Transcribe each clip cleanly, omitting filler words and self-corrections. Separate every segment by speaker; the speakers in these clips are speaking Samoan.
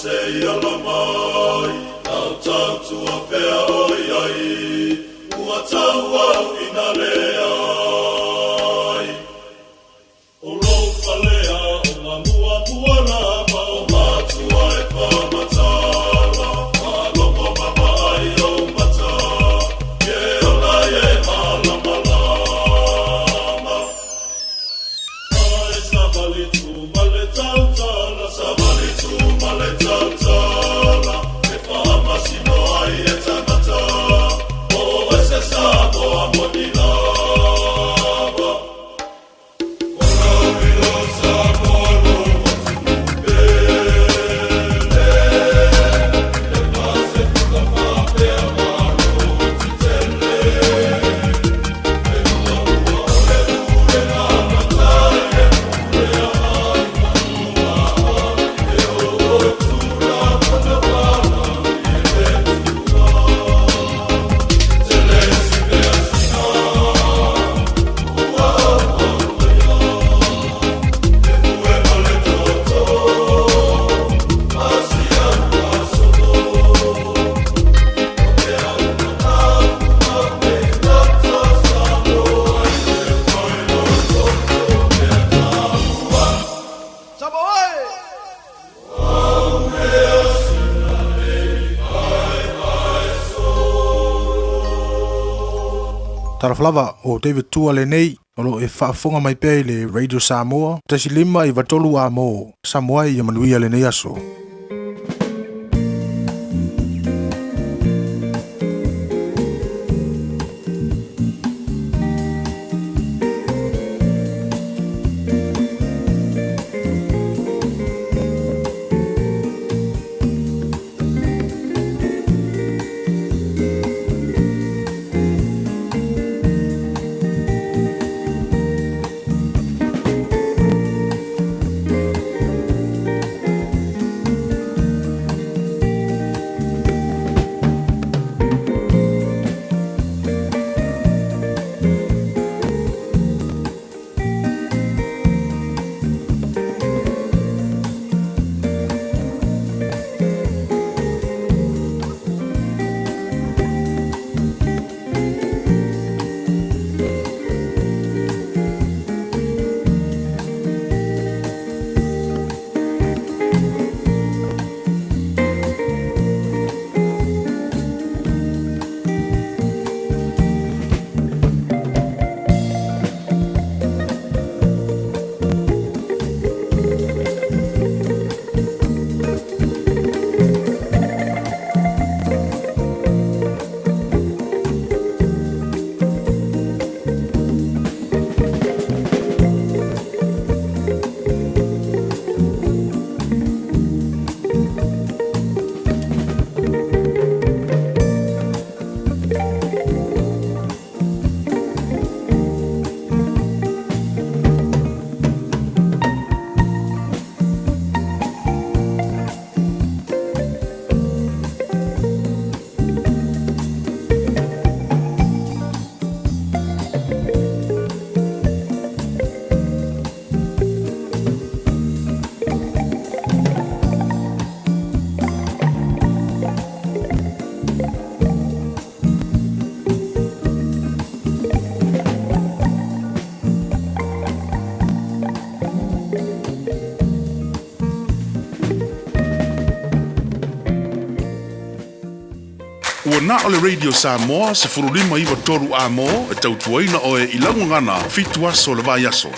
Speaker 1: se i ala mai Lau tautua pea o iai Ua tau au ina leai O lou falea o ngā muamua lava O matua e whamatala Whalogo mama ai ou mata Ke ola e malamalama Ae savali tu male tautala Savali tu male tautala E whahamasino ai e tangata O ese Samoa moni lava O lau Samoa lo pele Le Pasefika papea malo titele E lua lua o le pulega matai le pule ai matua E o o tula fono palangi e le tua Tele si mea sina Ua au au ia E fue male toto Asia ua soto O te au matau ma me tata Samoa i te wai o toto mea taua
Speaker 2: Samoa e!
Speaker 1: Au mea sina nei ai ai solo
Speaker 3: Talofa lava o David Tua lenei o lo o e faafofoga mai pea i le Radio Samoa 1 5 93 amo Samoa ia manuia lenei aso.
Speaker 1: Ua na o le Radio Samoa 15 93 amo e tautuaina oe i lau gagana 7 aso o le vaiaso.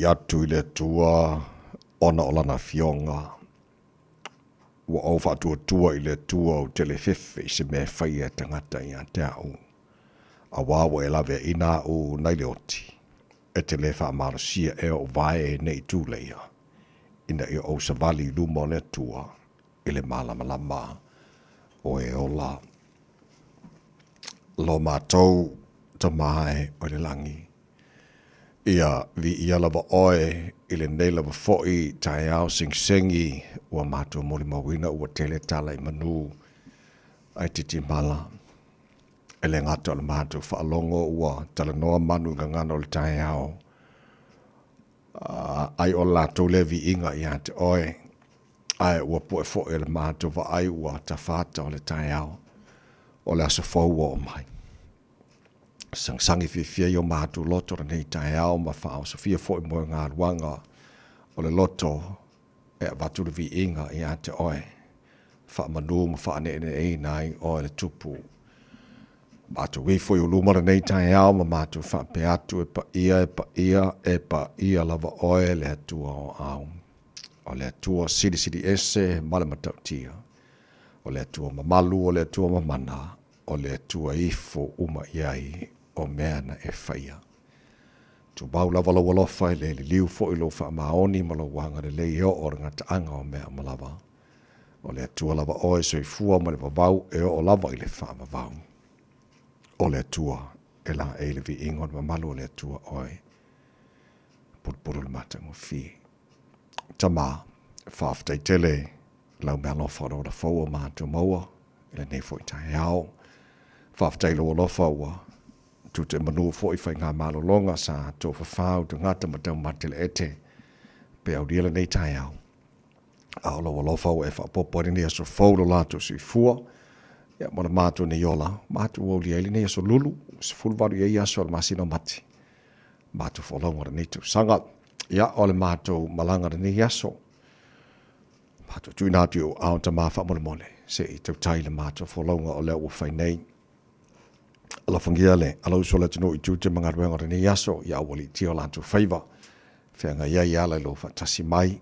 Speaker 4: atu i le Atua ona o Lana Afioga. Ua ou faatuatua i le Atua ou te le fefe i se mea e faia e tagata ia te au, auā ua e laveaina au nai le oti, e te le faamalosia ea ou vae ne i tuleia, ina ia ou savali i luma o le Atua i le malamalama o e ola. Lo matou Tama e o i le lagi, Ia viia lava oe i lenei lava foi taeao segisegi ua matou molimauina ua tele tala i manu ae titimala. E le gata o le matou faalogo ua talanoa manu i gagana o le taeao, ai o le latou lea viiga ia te oe, ae ua poe foi e le matou vaai ua tafa ata o le taeao o le aso fou ua oo mai. Sagisagi fiafia i o matou loto lenei taeao ma faaosofia foi mo galuaga o le loto e avatu le viiga ia te oe, faamanu ma faaneeneeina ai oe le Tupu. Matou ifo i ou luma lenei taeao ma matou faapea atu, e paia, e paia, e paia lava oe le Atua o aau. O le Atua silisili ese ma le matautia. O le Atua mamalu, o le Atua mamana, o le Atua ifo uma i ai o mea na e faia. Tumau lava lou alofa e le liliu foi lou faamaoni ma lou agalelei e oo le gataaga o mea uma lava. O le Atua lava oe soifua ma le vavau e oo lava i le faavavau. O le Atua e laei le viiga o le mamalu o le Atua oe. Pulupulu le matagofie. Tama, faafetai tele lau mealofa o le ola fou o matou maua i lenei foi taeao. Faafetai lou alofa ua tute manu foi faiga malologa sa tofafau tagata ma taumate le ete pe aulia lenei taeao. A o lou alofa ua e faaopoopo ai lenei aso fou lo latou soifua, ia ma le matou nei ola, matou ua aulia ai lenei aso lulu, 18 i ai aso o le masina o Mati, matou folauga o lenei tausaga. Ia, o le matou malaga lenei aso, matou tuuina atu i ou ao tama faamolemole, se i tautai le matou folauga o lea ua fai nei. Alofagia le alausu o le atunuu i tiute ma galuega o lenei aso, ia aualiitia o latou faiva, feagai ai e ala i lou faatasi mai.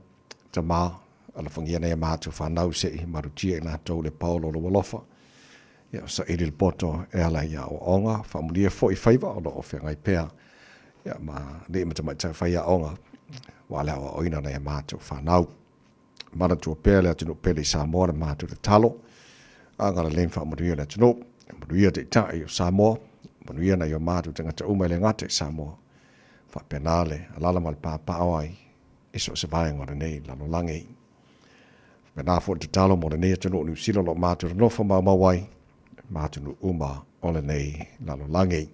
Speaker 4: Tama, alofagia nei a matou fanau se i malutia i latou le paolo o lou alofa. Ia o saili le poto e ala i aoaoga, faamulia foi faiva o lo o feagai pea ia ma alii ma tamaitai faiaoga aua le aoaoina o nai a matou fanau. Manatua pea le atunuu pele i Samoa le matou tatalo, agalelei ma faamanuia le atunuu, manuia taitai o Samoa, manuia nai o matou tagata uma e le gata i Samoa, faapena le alala ma le papaaao ai i so o se vaega o lenei lalolagi. Faapena foi le tatalo mo lenei atunuu o Niu Sila o lo o matou nonofo maumau ai ma atunuu uma o lenei lalolagi.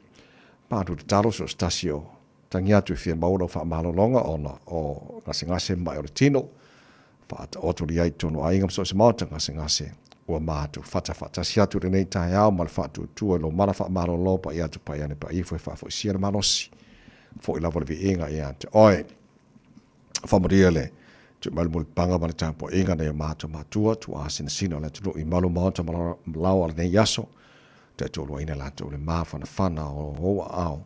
Speaker 4: Matou tatalo so o se tasi o tagi atu e fia maua lau faamalologa ona o gasegase ma mai o le tino, faataotolia ai totonu o aiga ma so o se maota gasegase ua matou fata faatasi atu i lenei taeao ma le faatuatua i lou mala faamalolo paia atu paia ane paia ifo e faafoisia le malosi foi lava le viiga ia te oe. Faamanuia le tuu mai le mulipaga ma le tapuaiga nai o matou matua, tuaa sinasina o le atunuu i malu maota ma laoa o lenei aso, taitoaluaina latou le mafanafana o ou aao,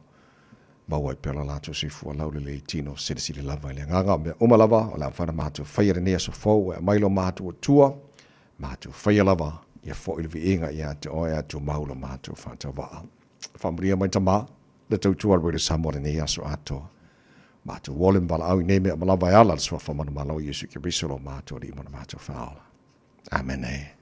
Speaker 4: maua ai pea lo latou soifua laulelei tino silisili lava i le agaga. O mea uma lava o le a mafai ona matou faia lenei aso fou e aumai lo matou Atua, matou faia lava ia foi le viiga ia te oe ae tumau lo matou faatauvaa. Faamanuia mai Tama, le tautua a le Radio Samoa lenei aso atoa. Matou ole ma valaau i nei mea uma lava e ala le suafa manumalo o Iesu Keriso lo matou Alii ma lo matou Faaola. Amene.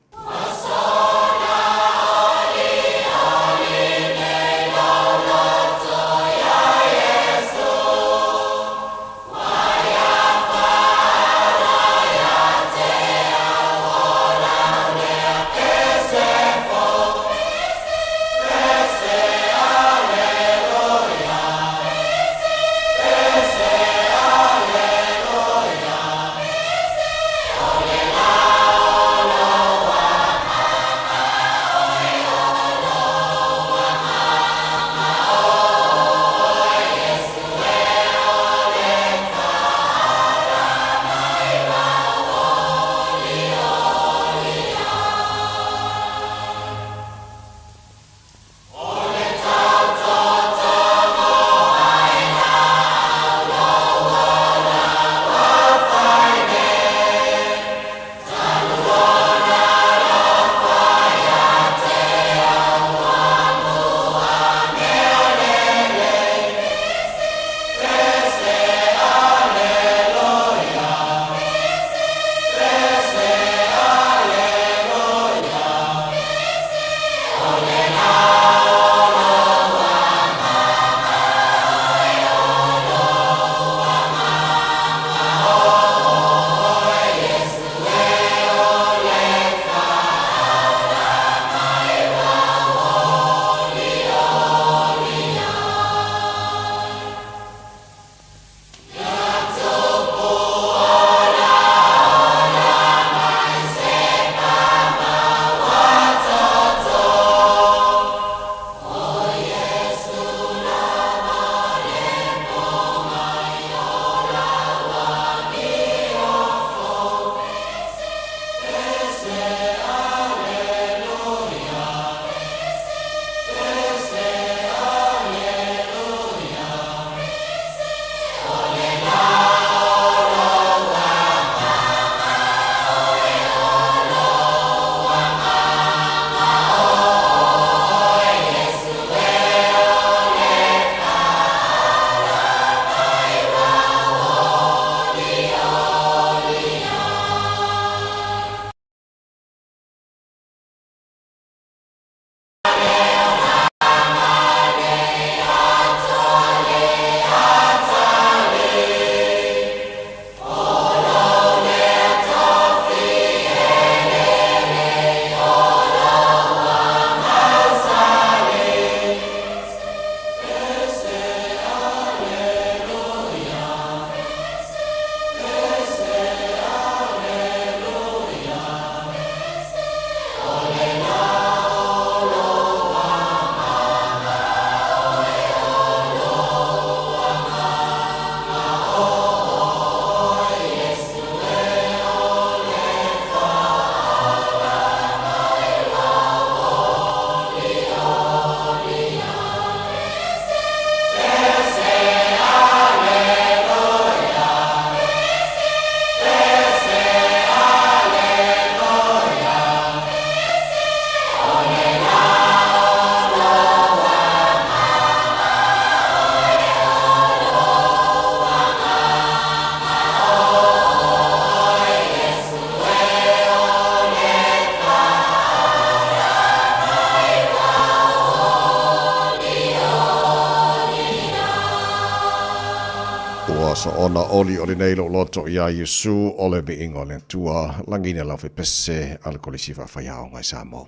Speaker 4: Soona oli oli nei lou loto iā Iesu o le viiga o le Atua, lagiina lau fepese a le Kolisi Faafaiaoga i Samoa.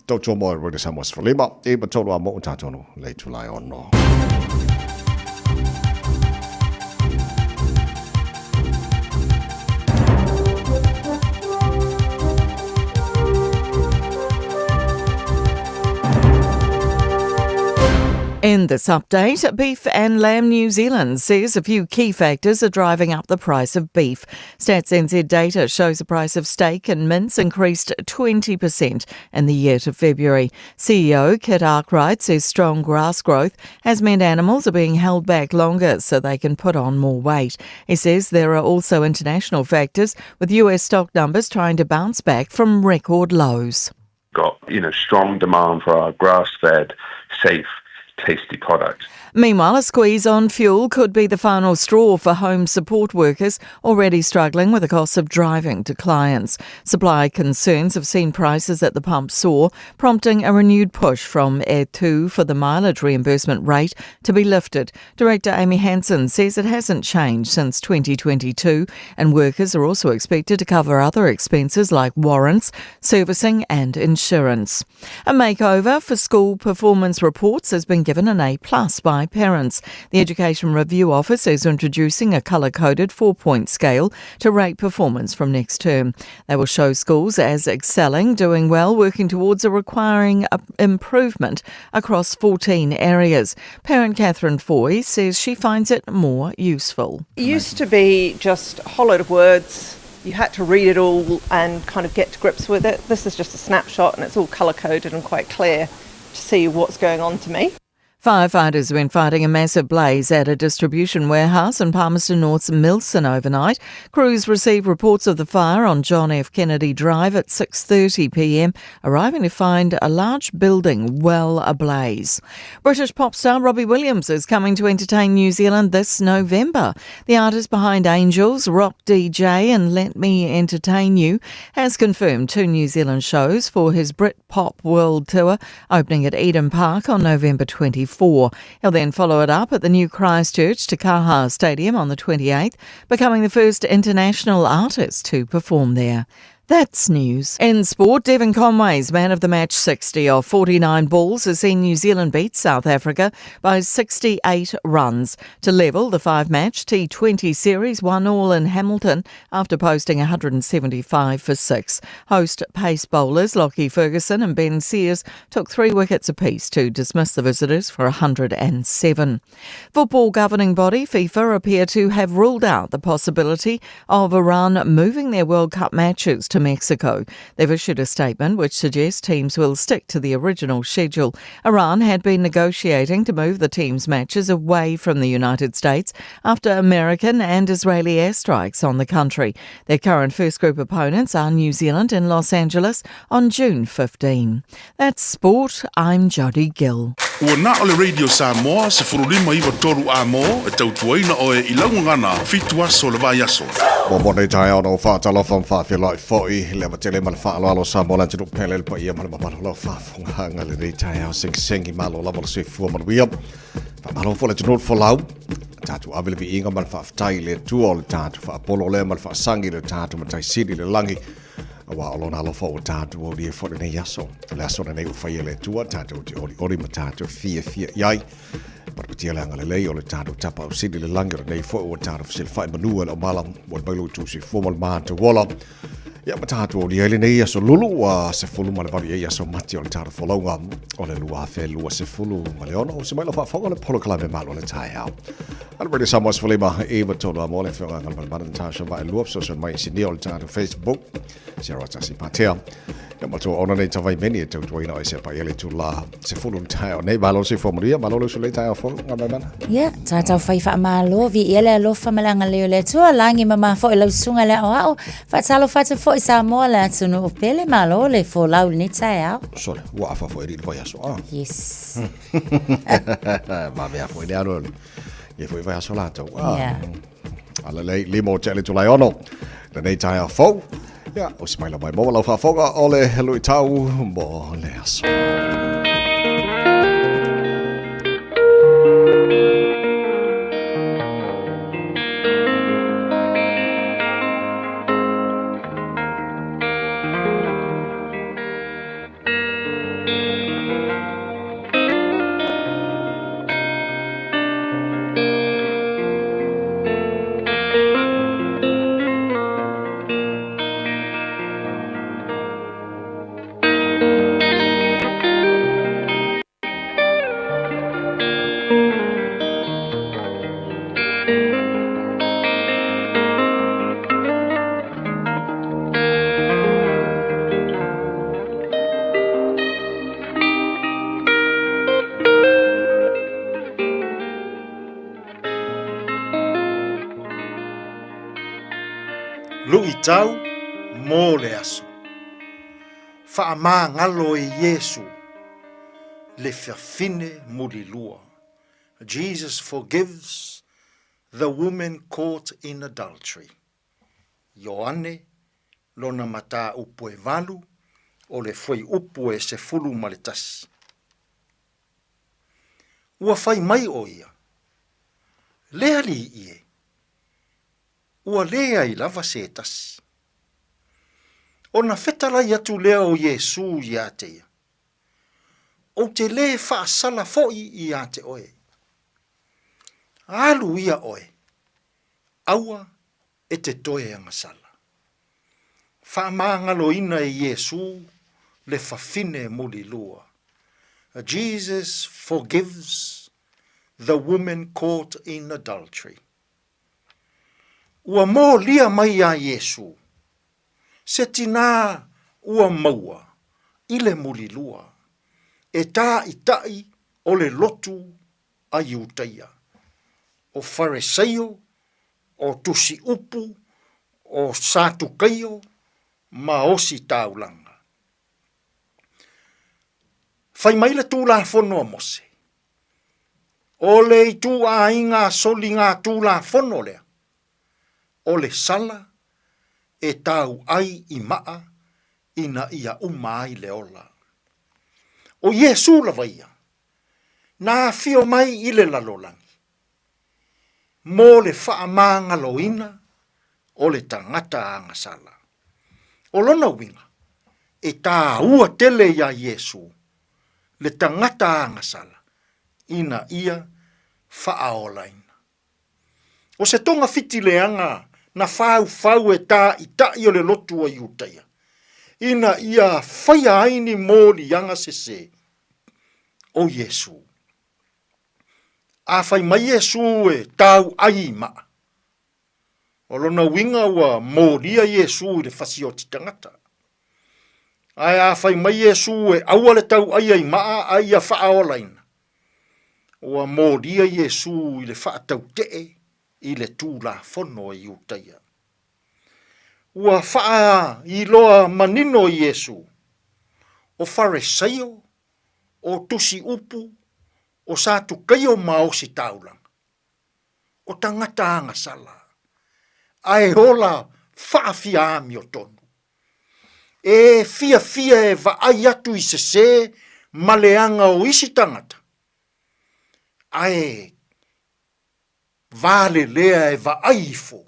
Speaker 4: Tautua mo Radio Samoa 15, i tolu a mo tatonu le itula e 6.
Speaker 5: In this update, Beef and Lamb New Zealand says a few key factors are driving up the price of beef. Stats NZ data shows the price of steak and mince increased 20% in the year to February. CEO Kit Arkwright says strong grass growth has meant animals are being held back longer so they can put on more weight. He says there are also international factors, with US stock numbers trying to bounce back from record lows.
Speaker 6: Got, you know, strong demand for our grass-fed, safe, tasty product.
Speaker 5: Meanwhile, a squeeze on fuel could be the final straw for home support workers already struggling with the cost of driving to clients. Supply concerns have seen prices at the pump soar, prompting a renewed push from Air2 for the mileage reimbursement rate to be lifted. Director Amy Hanson says it hasn't changed since 2022, and workers are also expected to cover other expenses like warrants, servicing and insurance. A makeover for school performance reports has been given an A plus by parents. The Education Review Office is introducing a colour-coded 4-point scale to rate performance from next term. They will show schools as excelling, doing well, working towards a requiring improvement across 14 areas. Parent Catherine Foy says she finds it more useful.
Speaker 7: It used to be just a whole load of words. You had to read it all and kind of get to grips with it. This is just a snapshot and it's all colour-coded and quite clear to see what's going on to me.
Speaker 5: Firefighters have been fighting a massive blaze at a distribution warehouse in Palmerston North's Milson overnight. Crews received reports of the fire on John F. Kennedy Drive at 6:30 p.m, arriving to find a large building well ablaze. British pop star Robbie Williams is coming to entertain New Zealand this November. The artist behind Angels, Rock DJ and Let Me Entertain You has confirmed 2 New Zealand shows for his Britpop World Tour, opening at Eden Park on November 24. He'll then follow it up at the new Christchurch Takaha Stadium on the 28th, becoming the first international artist to perform there. That's news. In sport, Devon Conway's man of the match 60 off 49 balls has seen New Zealand beat South Africa by 68 runs to level the 5-match T20 series 1-all in Hamilton after posting 175 for 6. Host pace bowlers Lockie Ferguson and Ben Sears took 3 wickets apiece to dismiss the visitors for 107. Football governing body FIFA appear to have ruled out the possibility of Iran moving their World Cup matches to Mexico. They've issued a statement which suggests teams will stick to the original schedule. Iran had been negotiating to move the team's matches away from the United States after American and Israeli airstrikes on the country. Their current first group opponents are New Zealand and Los Angeles on June 15. That's sport. I'm Jodie Gill.
Speaker 1: Ua na o le Radio Samoa, 15 93 a mo, e tautuaina oe i laugagana, 7 aso le vaiaso.
Speaker 4: Mo mo nei taeao na o whaatalofa mwhaawhelai foi, le amatele ma le whaaloalo Samoa le atunuu pele le paia ma le mamalu lau faafogaaga lenei taeao segisegisengi malo lava le soifua manuia. Faamalo foi le atunuu le folau. Tatou ave le viiga ma le faafetai i le Atua o le tatou faapolo lea ma le faasagi le tatou Matai Sili i le lagi. Auā o lona alofa ua tatou aulia foi lenei aso. O le aso lenei ua faia e le Atua, tatou te olioli ma tatou fiafia i ai. Patapatia le agalelei o le tatou Tapaau Sili i le lagi o lenei foi ua tatou fesilafai manu e le aumala ua mai lo outou soifua ma le matou ola. Ia ma tatou aulia ai lenei aso lulu ua 18 i ai aso mati o le tatou folauga o le 2026. Se mai lau faafofoga le polokalame malo o le taeao. Ala Radio Samoa 15 i tolu a mo le afioga Galumalemana Natasha Vaelua fesoasoani mai i sinia o le tatou Facebook Sarah Tasi Patea. Ia matua ona nei tawai meni e tautuaina o e sea pai ele tu la se fulu le taeao nei. Malo se fua manuia, malo le uso le taeao fou, Galumalemana.
Speaker 8: Ia, tātou whai whaamalo, vi ia le alofa ma le agalelei o le Atua, lagi mama foi lau susuga le aoao, faatalofa atu foi Samoa le atunuu pele, malo le folau lenei taeao.
Speaker 4: Sole, ua afa foi i le vaiaso, ah.
Speaker 8: Yes.
Speaker 4: Vavea foi le alo le. Ia foi vaiaso latou, ah.
Speaker 8: Yeah.
Speaker 4: Ala lei, lima o te ale tulai ono. Lenei taeao fou. Ia, o si mai la mai mo lau faafofoga o le luitau mo le aso.
Speaker 9: Luʻitau mo le aso. Faamagalo e Iesu le fafine mulilua. Jesus forgives the woman caught in adultery. Ioane, lona mataupu e valu, o le fuaiupu e 11. Ua fai mai ʻo ia, Le aliʻi e, ua leai lava se tasi. Ona fetalai atu lea o Iesū iā te ia, Ou te lē faasala foʻi iā te oe. Alu ia oe, aua e te toe agasala. Faamagaloina e Iesū le fafine mulilua. Jesus forgives the woman caught in adultery. Ua molia mai iā Iesū se tinā ua maua i le mulilua e tāʻitaʻi o le lotu a Iutaia, o Faresaio, o Tusiupu, o Satukaio ma Ositaulaga. Fai mai le Tulafono a Mose, o le ituaiga soligatulafono lea, o le sala e tau ai i maa ina ia uma ai le ola. ʻO Iesū lava ia, na afio mai i le lalolagi mo le faamagaloina o le tagata agasala. ʻO lona uiga, e tāua tele iā Iesū le tagata agasala ina ia faaolaina. ʻO se togafiti leaga na faufau e tāʻitaʻi o le lotu o Iutaia, ina ia faia ai ni moliaga sesē o Iesū. A fai mai Iesū e tauʻai i maʻa, ʻo lona uiga ua molia Iesū i le fasioti tagata. Ae a fai mai Iesū e aua le tauʻaia i maʻa a ia faaolaina, ua molia Iesū i le faatauteʻe i le Tulafono a Iutaia. Ua faailoa manino Iesū, o Faresaio, o Tusiupu, o Satukaio ma Ositaulaga, o tagata agasala, a e ola faafiaamiotonu. E fiafia e vaai atu i sesē ma leaga o isi tagata, ae valelea e vaai ifo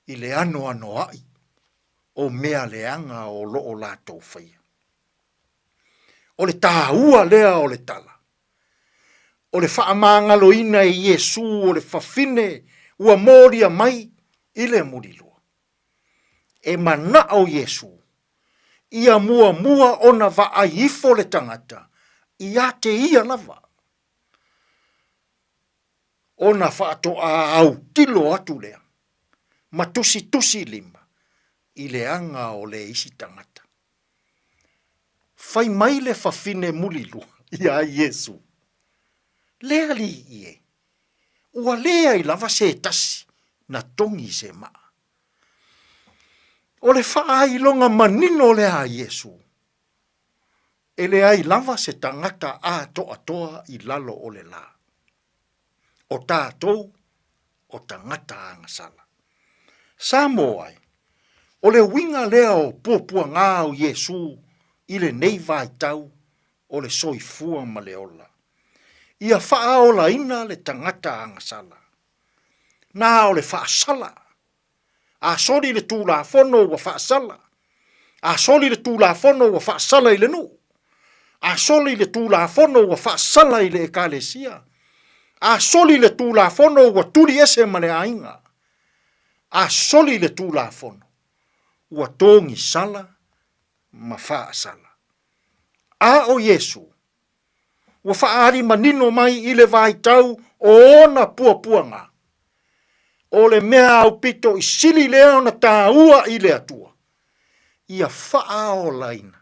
Speaker 9: i le anoanoaʻi o mea leaga o lo o latou faia. O le tāua lea o le tala, o le faamagaloina e Iesū o le fafine ua molia mai i le mulilua. E manaʻo Iesū, ia muamua ona vaai ifo le tagata iā te ia lava, ona faatoa autilo atu lea ma tusitusi lima i leaga o le isi tagata. Fai mai le fafine mulilua iā Iesū, Le Alii e, ua leai lava se tasi na togi se maa. O le faailoga manino lea a Iesū, e leai lava se tagata atoatoa i lalo o le lā. O tātou, o tagata agasala. Samoa ai, o le uiga lea o puapuagā o Iesū i lenei vaitau o le soifua ma le ola. Ia faaolaina le tagata agasala. Na o le faasala A soli le Tulafono ua faasala. A soli le Tulafono ua faasala i le nuu. A soli le Tulafono ua faasala i le Ekalesia. A soli le Tulafono ua tuli ese ma le aiga. A soli le Tulafono ua togisala ma faasala. A o Iesu, ua faaali manino mai i le vaitau o ona puapuaga, o le mea aupito i sili lea ona tāua i le Atua, ia faaolaina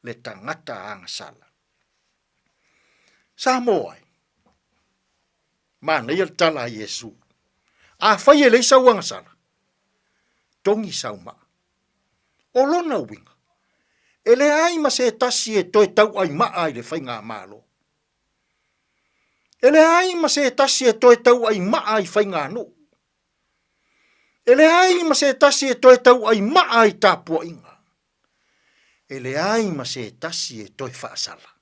Speaker 9: le tagata agasala. Samoa e, manaia le tala a Iesu, Afai e leai sau agasala, Togi sau maa. O lona uiga, e leai ma se tasi e toe tau'aima'a i le faigamalo. E leai ma se tasi e toe tau'aima'a i faiganuu. E leai ma se tasi e toe tau'aima'a i tapua'iga. E leai ma se tasi e toe fa'asala.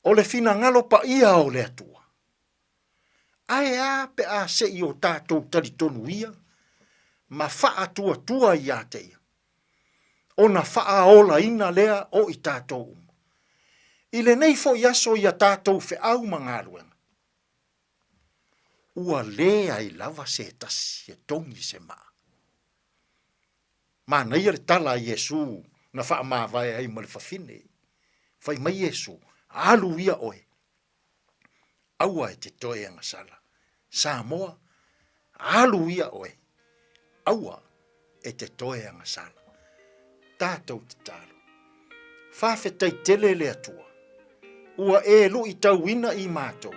Speaker 9: O le finagalo pa'ia o le Atua, Ae a pe a se i o tatou talitonu ia ma faatuatua ia te ia, ona faaolaina lea o i tatou uma. I lenei foi aso ia tatou feau ma galuega, ua leai lava se tasi e togi se maa. Manaia le tala a Iesu na faamavae ai ma le fafine. Fai mai Iesu, Alu ia oe, aua e te toe agasala. Samoa, alu ia oe, aua e te toe agasala. Tatou tatalo. Faafetai tele le Atua, ua e luitauina i matou,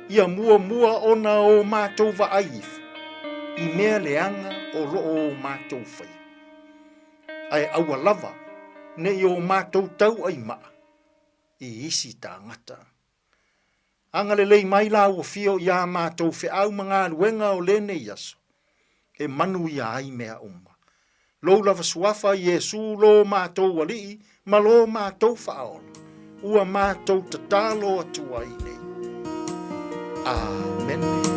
Speaker 9: ia muamua ona o matou vaai ifo i mea leaga o lo o matou faia. Ae aua lava ne i o matou tauai maa i isi tagata. Agalelei mai la ua fio iā matou feau ma galuega o lenei aso, e manuia ai mea uma. Lou lava suafa Iesu lo matou Alii ma lo matou Faaola, ua matou tatalo atu ai nei. Amene.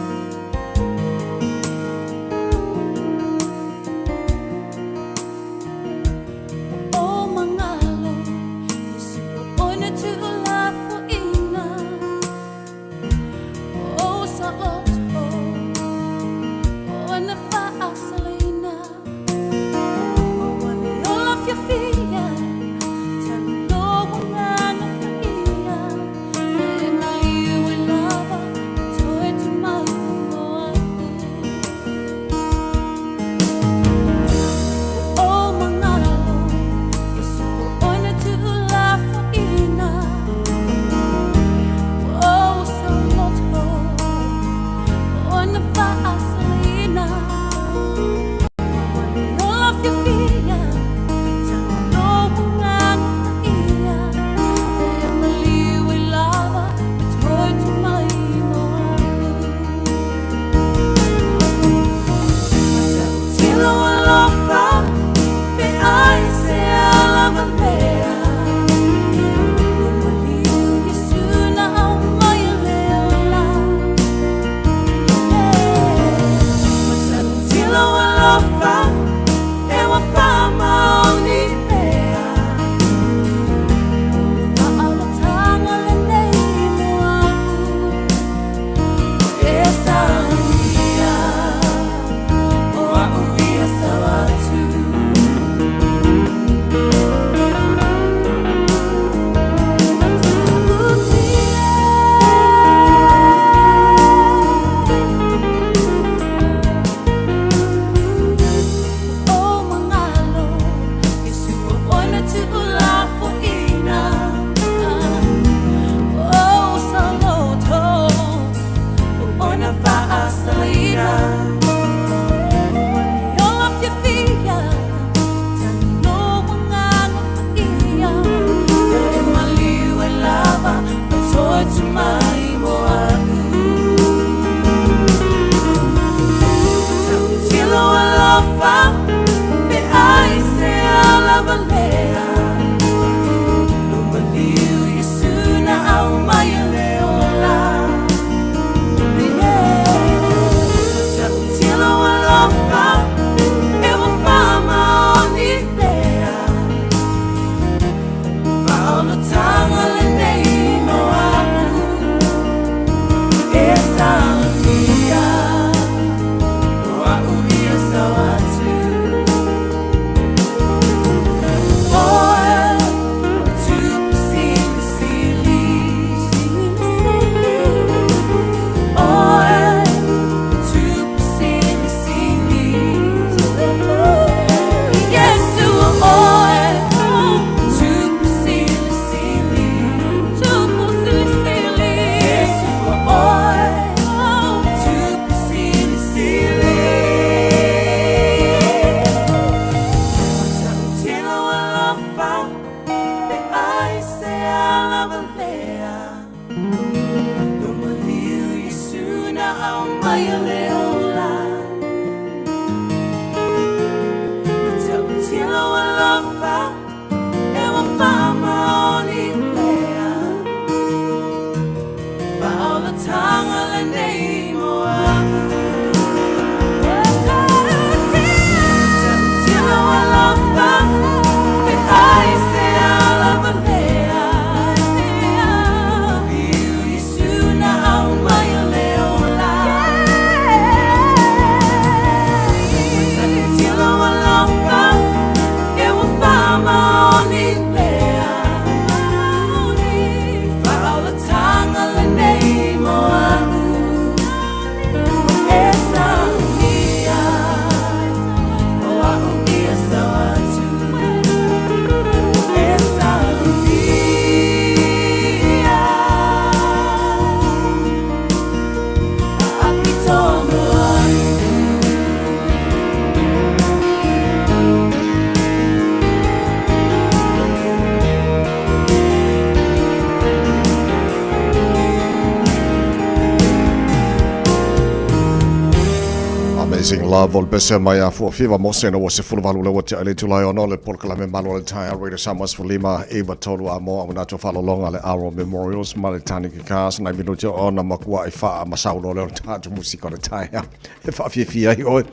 Speaker 4: lava o le pese mai a fuafiva mose na ua 18 le ua tea i le itula e ono le polokalame malu o le taeao Radio Samoa 15 9 3 a moa ua nato faalologa le Aro Memorials ma le Tani Cars nai minuti ona makuaʻi faa masaulo lea o le tatou musika o le taeao e faafiafia ai oe.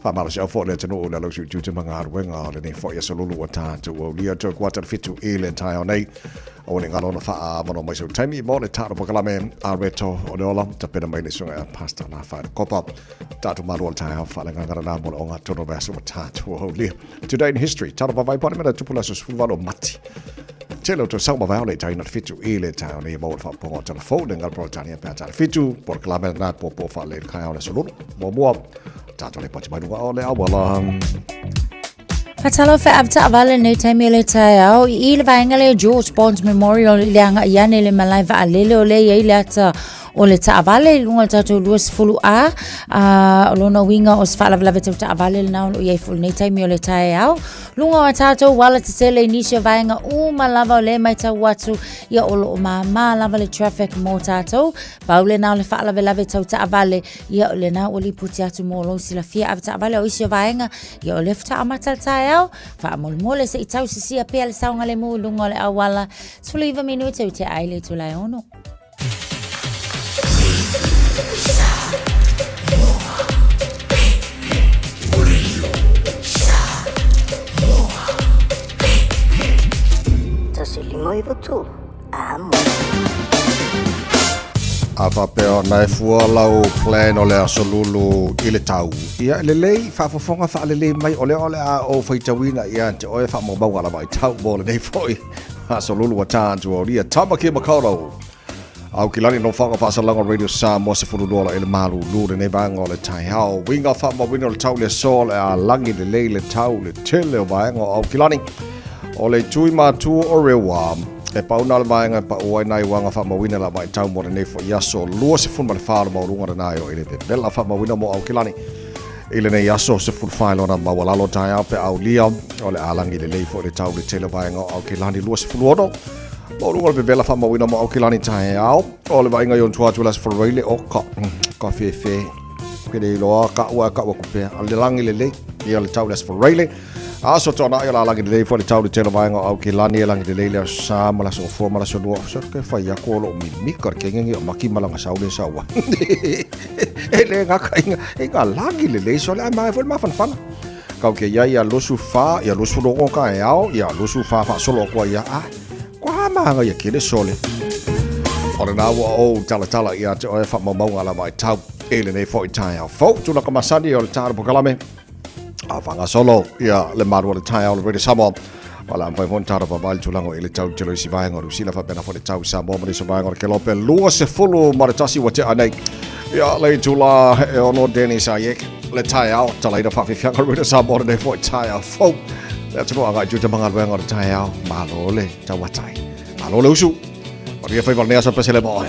Speaker 4: Faamalosiau foi le atunuu i le alausi utiuti ma galuega o lenei foi aso lulu ua tatou aulia toe kuata le 7 i le taeao nei. Aua ne i galo ona faaavanoa mai sau taimi mo le tatou polokalame a Reto o le Ola, tapena mai le susuga ia Pastor Lafaele Kopa. Tatou malu o le taeao faaleagaga lena mo le ogatotonu o le vaiaso ua tatou aulia. Today in History, talo vavai po o le mea na tupu le aso 18 o Mati. Tele o tausaga mavae o le itaina le 7 i le taeao nei e maua le faaopoopoga o tala fou le galo Peretania pe a ta le 7 polokalame lena puapua faalelei le taeao le aso lulu. Muamua, tatou lipoti mai luga o le auala.
Speaker 8: Faatalofa e avetaavale lenei taimi o le taeao i i le vaega lea George Bond Memorial i le agai ane i le malae vaalele o lea i ai le ata o le taavale i luga o le tatou 20 A. O lona uiga o se faalavelave tau taavale lena o lo o i ai foi i lenei taimi o le taeao. Luga o a tatou ala tetele i nisi o vaega uma lava o lea e matau atu, ia o lo o māmā lava le traffic mō tatou. Pau lena o le faalavelave tau taavale, ia o lena ua lipoti atu mo lou silafia avetaavale o isi o vaega, ia o lea faatoa amata le taeao. Faamolemole se i tausisia pea le saogalemu i luga o le auala. 19 minute i tea ai le itula e 6.
Speaker 4: A faapea ona e fua lau plan o le aso lulu i le tau, ia e lelei, faafofoga faalelei mai, o lea o le a ou faitauina ia te oe faamaumauga lava i tau mo lenei foi aso lulu ua ta atu aulia. Tamaki Makaurau. Aukilani no whanga whaasalanga Radio Samoa 12 la ele malulu lenei vaega o le taeao. Winga whaamauina o le tau le aso le a lagi lelei le tau le tele o vaega o Aukilani. O le tui mātua o Rewa. E pauna le vaega e pau ai nai wanga whaamauina la vai tau mo lenei fo i aso 24 le maualuga lena e o ele vevela whaamauina mo Aukilani. I lenei aso 14 lona maualalo taeao pe aulia o le a lagi lelei fo le tau le tele vaega o Aukilani 26 Maualuga o le vevela faamauina mo Aukilani taeao. O le vaaiga i ona tua atu i le Aso Faraile, o ka, ka fefe. Ke le iloa ka ua ka ua kupea. A le lagi lelei, ia le tau le Aso Faraile. Aso toanai o la lagi lelei foi le tau le tele vaega o Aukilani e lagi lelei le aso sa ma le aso gafua ma le aso lua. So ke fai aku o loo mimika le kengenge o maki malanga sau le saua. E le ngaka inga, inga lagi lelei so le ai mai foi le mafanafana. Kau ke ia ia 24, ia 26 ka e ao, ia 24 faasolo aku ai ia, ah, kua maanga ia kele sole. O lena ua ou talatala ia te oe faamaumauga lava i tau i lenei foi taeao fou. Tulaga masani o le taeao polokalame a faagasolo ia le malu o le taeao o le Radio Samoa. O le a mafai foi ona tatou vaavaai le tulaga o i le tau tele o isi vaega o Niu Sila faapena foi le tau i Samoa ma nisi o vaega o le Kelope 21 ua tea nei. Ia le itula e ono Dennis Ayek le taeao talaina faafiafiaga Radio Samoa lenei foi taeao fou. Le atunuu agai i tuta ma galuega o le taeao malo le tauatai. Malo le usu. Manuia faiva o lenei aso pese le mo oe.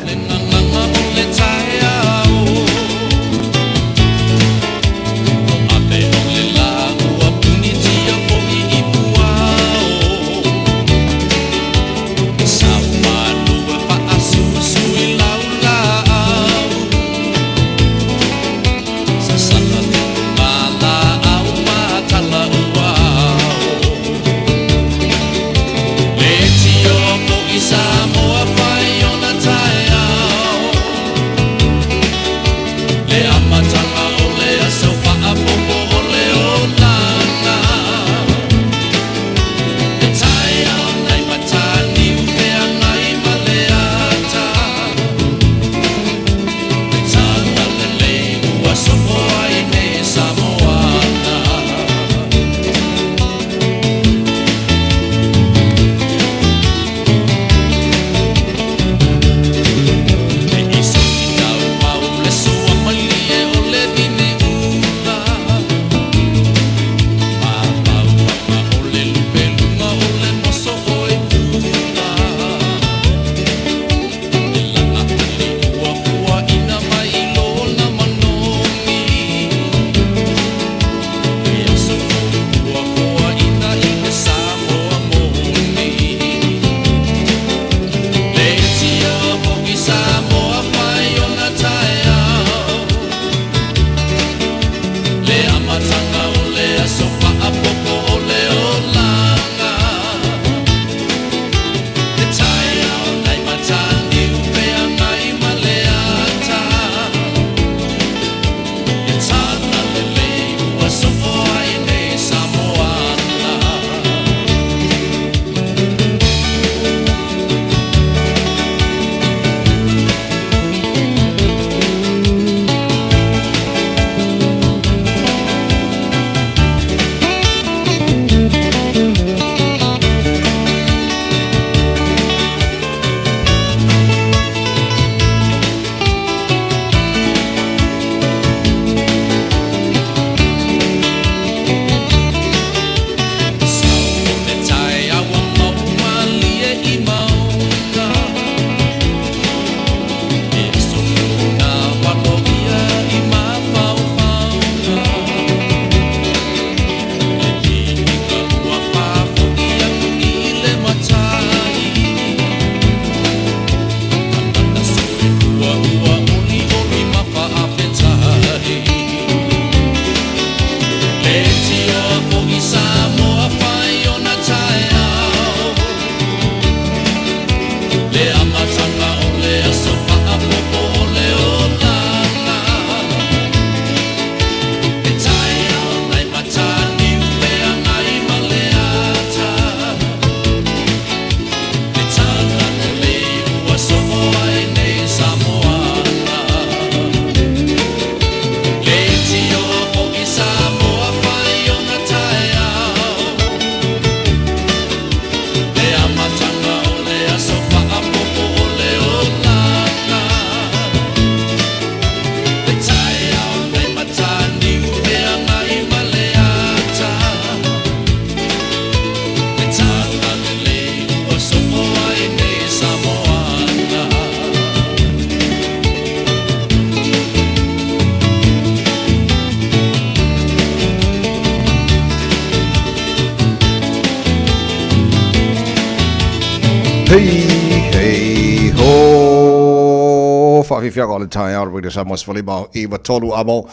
Speaker 4: Hei, hei, ho! Faafiafiaga o le taeao le Radio Samoa 15 iva tolu amo.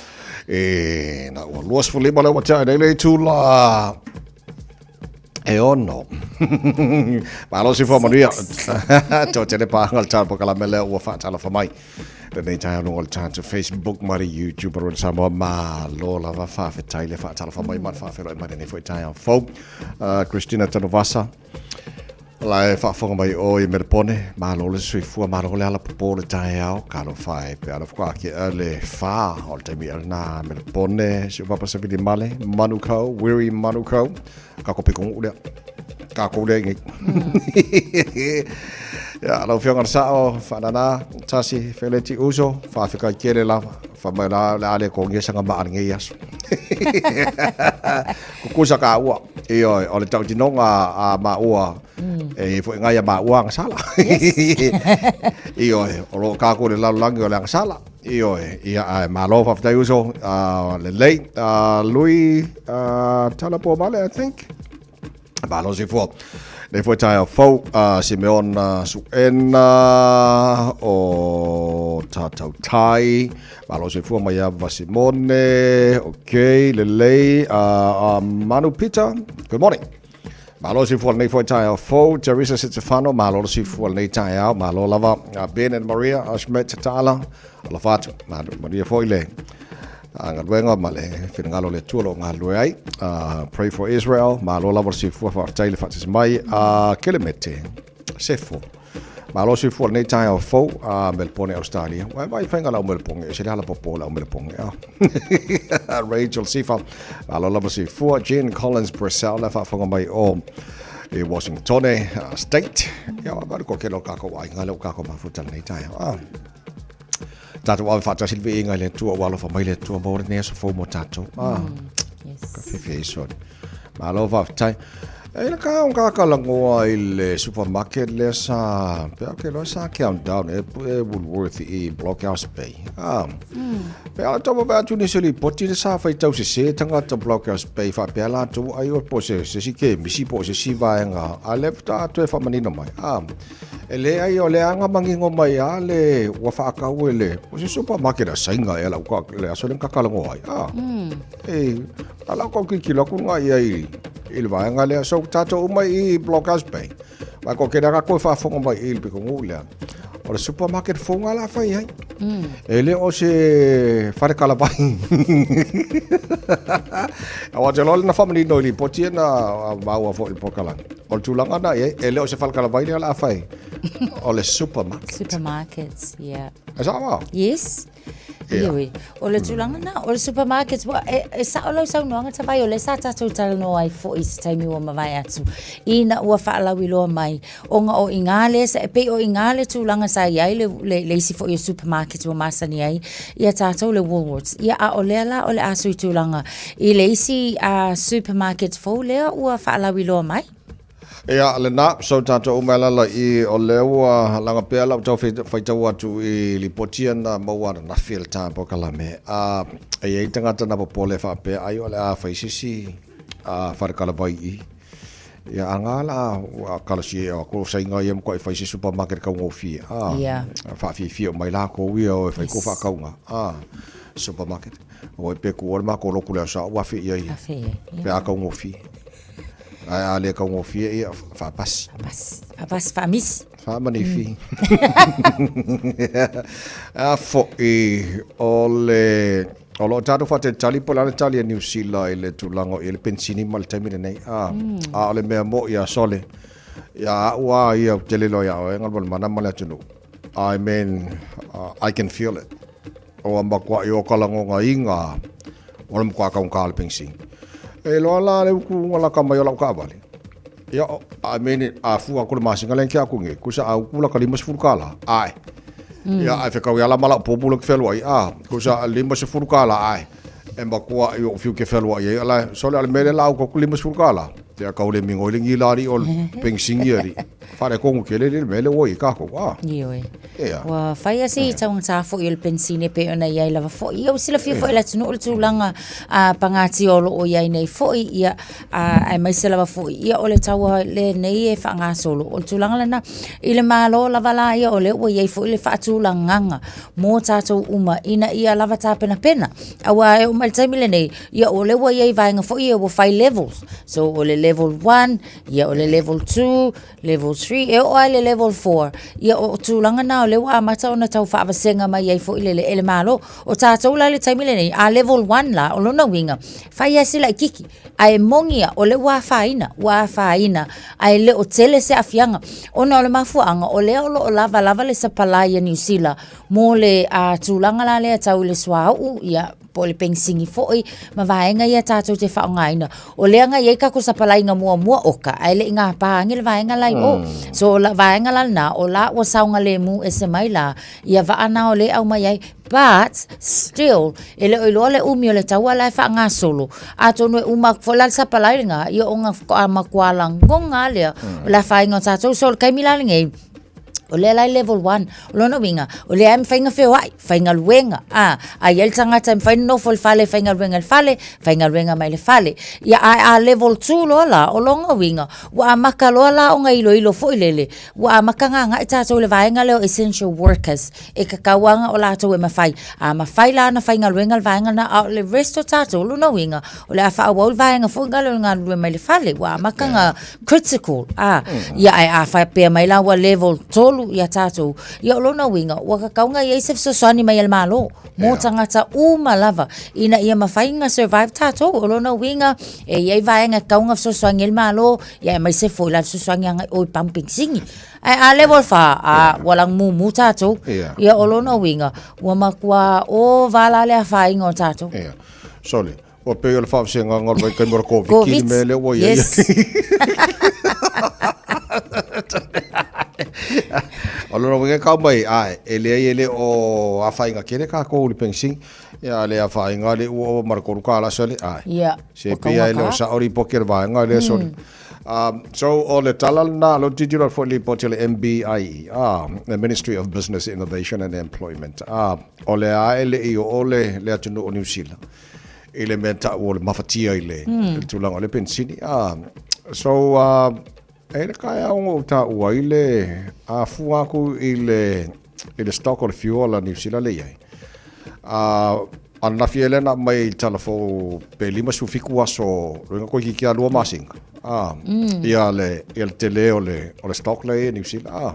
Speaker 4: E, na ua 25 lea ua tea nei le itula e ono. Malo si fua manuia. Tō tele pāhanga le tāna pokalame lea ua whaatalofa mai. Lenei taeao luga o le tatou Facebook ma le YouTube o Samoa. Malo lava faafetai le faatalofa mai ma le faafeiloai mai lenei foi taeao fou. Christina Tanuvasa, la e faafofoga mai o i Melepone, malo le soifua, malo le alapopo o le taeao, talofa e pe ala faatoa ake le whā o le taimi lena Melepone, si o papa Savili Male, Manukau, Weary Manukau, ka ko piko lea. Ka ko lea ngi. Ya, lau afioga le sao, whanana, tasi, feleti uso, whaafekai kele lava, wha mai la, le ale ko ngia sanga maa ngi aso. Kukusa ka ua, ioe, o le tautinoga a maua, e foi ngai a maua agasala. Ioe, o loo kākou i le lalolagi o le agasala. Ioe, ia ae malo faafetai uso, lelei. Lui, Tala Puamale, I think. Malo soifua. Nei foi taeao fou, Simeon Suena o Tatau Tai. Malo soifua mai ava Simone. Okay, lelei. Manu Peter, good morning. Malo soifua lenei foi taeao fou. Teresa Setsefano, malo le soifua lenei taeao. Malo lava. Ben and Maria, Ashmet Tatala, alofa atu. Manuia foi le galuega ma le finagalo o le Atua o lo o galulue ai. Pray for Israel, malo lava le soifua, faafetai le faatasi mai. Kelemete, Sefo, malo soifua lenei taeao fou, Melepone, Australia. Ua e vaai faiga lau Melepone, e se le alapopo lau Melepone. Rachel Sifa, malo lava soifua. Jen Collins Brissell, le faafofoga mai o i Washingtone State. Ia, ua vaai ko kelo kākou aiga le o kākou mafuta lenei taeao. Tātou ave whaatasi le viiga i le Atua, ua alofa mai le Atua mo lenei aso fou mo tātou. Ah, yes. Ka whiwhi ai sori. Malo faafetai. E le ka on ka langoa i le supermarket lea sa, pe au ke loa sa countdown e, e Woolworth i Blockhouse Bay. Ah. Pe ala tau vaai atu nisi o lipoti le sa faitau sese tagata Blockhouse Bay faapea latou ai o po se se si kemisi po o se si vaega a lea faatoa toe faamanino mai. Ah. E leai o le aga manino mai a le ua faatau e le o se supermarket a Saina ea lau ka le aso le kakalagoa ai. Ah. E ala ko kikilo aku nga ia i i le vaega lea so tatou uma i Blockhouse Bay. Mai ko kena ka koe faafofoga mai i le piko lea. O le supermarket fou nga la fai ai. E le o se fale kalavai. Aua te loa le na faamanino i lipoti e na maua foi i le polokalame. O le tulaga na i ai, e le o se fale kalavai lea o le a fai. O le supermarket.
Speaker 8: Supermarkets, yeah.
Speaker 4: E sao ao?
Speaker 8: Yes. Yeah. Ioe. O le tulaga na, o le supermarket, ua, e, e sao lau saunoaga Tavai, o lea sa tatou talanoa ai foi i se taimi ua mavae atu, ina ua faalauiloa mai, ona o i gā lea, e pei o i gā le tulaga sa i ai le, le, le isi foi o supermarket ua masani ai ia tatou le Woolworths. Ia, a o lea la o le a sui tulaga i le isi supermarket fou lea ua faalauiloa mai.
Speaker 4: Ia, lena, so tatou uma e alaala i o lea ua laga pea lau tau faitau atu i lipoti ia na maua ananafi e le tā polokalame. A, e i ai tagata na popole faapea ai o le a fai se isi fale kalavai i i. Ia, a ngā la, ua kalasia e aku sainga ia matuai fai se supermarket kaugofie. A,
Speaker 8: Yeah.
Speaker 4: faafiafia uma ai lakou ia o e fai ko faakauga. A, supermarket. Oi pe ku o le makou lotu le aso ua afe i ai.
Speaker 8: Afe i ai.
Speaker 4: Pe a kaugofie. Ae a le kaugofie ia faapasi.
Speaker 8: Faapasi. Faapasi faamisi.
Speaker 4: Faamanifi. A foi o le o lo o tatou faatalitali po o le a le tali a Niu Sila i le tulaga o i ai le penisini ma le taimi lenei. A, a o le mea moʻi a sole, ia a'u a ia ou te le iloa iā oe Galumalemana ma le atunuu. I mean, I can feel it. Ua matuai o ka lagogaiga o le matua taugata o le penisini. E iloa la le utu laka mai o lau taavale. Ia, I mean, a fua atu le masina lea na tea atu nei, tusa a utu laka $50, ae. Ia, ae fetaui lava la ma lau popu lea ou te fealuai, a, tusa $50, ae. E matua i ou fiu ke fealuai ai, ala, sole, o le mea lea la a utu atu le $50, ia tau le migoi le gila alii o le penisini alii. Faaletonu tele le mea lea ua i ai tatou, a.
Speaker 8: Ioe.
Speaker 4: Ia.
Speaker 8: Ua fai lava si taugata foi o le penisini e pei ona i ai lava foi. Ia ua silafia foi e le atunuu le tulaga pagatia o lo o i ai nei foi, ia, aemaise lava foi, ia o le taua lenei e faagasolo. O le tulaga lena, i le Malo lava la ia o lea ua i ai foi le faatulagaga mo tatou uma ina ia lava tapenapena. Aua e oo mai i le taimi lenei, ia o lea ua i ai vaega foi ia ua fai levels. So o le level 1, ia o le level 2, level 3, e oo lava i le level 4. Ia o tulaga na o lea ua amata ona tau faavasega mai ai foi le, e le Malo. O tatou la i le taimi lenei, a level 1 la, o lona uiga, fai lava si laitiiti, ae moni lava, o lea ua afaina, ua afaina, ae le o tele se aafiaga. Ona o le mafuaaga, o lea o lo o lava lava le sapalai a Niu Sila mo le tulaga la lea tau i le suauu, ia, po o le penisini foi ma vaega ia tatou te faaaogaina. O lea na i ai tatou sapalaiga muamua oka, ae le i gapa ane le vaega la i o. So o le vaega la lena, o la ua saogalemu ese mai la ia vaa na o lea e aumai ai, but still e le o iloa le umi o le taua la e faagasolo, atonu e uma atu foi la le sapalai lena, ia ona faatoa matua lagona lava lea o le afaina o tatou. So o le taimi la lenei, O lea la e level 1. O lona uiga, o lea e mafai ona feoai, faigaluega, a, a i ai le tagata e mafai ona nofo i le fale e faigaluega i le fale, faigaluega mai le fale. Ia, ae a level 2 loa la, o lona uiga, ua amata loa la ona iloilo foi lele, ua amata ona agai tatou i le vaega lea o essential workers, e tatau lava ona o latou e mafai. A mafai la ona faigaluega le vaega lena, a o le rest o tatou, o lona uiga, o le a faaauau le vaega foi lea o le galulue mai le fale, ua amata ona critical, a, ia ae a faapea mai la ua level 3 ia tatou, ia o lona uiga, ua tatau ona i ai se fesoasoani mai a le Malo mo tagata uma lava ina ia mafai ona survive tatou. O lona uiga, e i ai vaega e tatau ona fesoasoani ai le Malo, ia aemaise foi la le fesoasoani agai i o i pamu penisini. Ae a level 4, a, ua lagumumu tatou. Ia o lona uiga, ua matua ova la le afaina o tatou.
Speaker 4: Ia. Sorry. Ua pei o le faavasegaga o le vaitaimi o le Koviti le mea lea ua i ai.
Speaker 8: Yes.
Speaker 4: O lona uiga e kau mai, ae, e leai e le o afaina tele tatou i le penisini. Ia, a le afaina le ua ova ma le $3 sole, ae.
Speaker 8: Ia.
Speaker 4: Se pei lava e le o sao lipoti a le vaega lea sole. So, o le tala lena, o lea ou te tilotilo atu foi i le lipoti a le MBIE, le Ministry of Business Innovation and Employment, o lea lava e le i oo le atunuu o Niu Sila i le mea tau o le mafatia i le, mm. le tulaga o le penisini. So, e le taeao na ou taua ai le a fua atu i le, i le stock o le fuel a Niu Sila le i ai. Ananafi e lea na aumai i le tala fou pe 57 aso, loiga toeitiiti lava 2 masina. Ia le, ia le tele o le, o le stock la e i ai Niu Sila.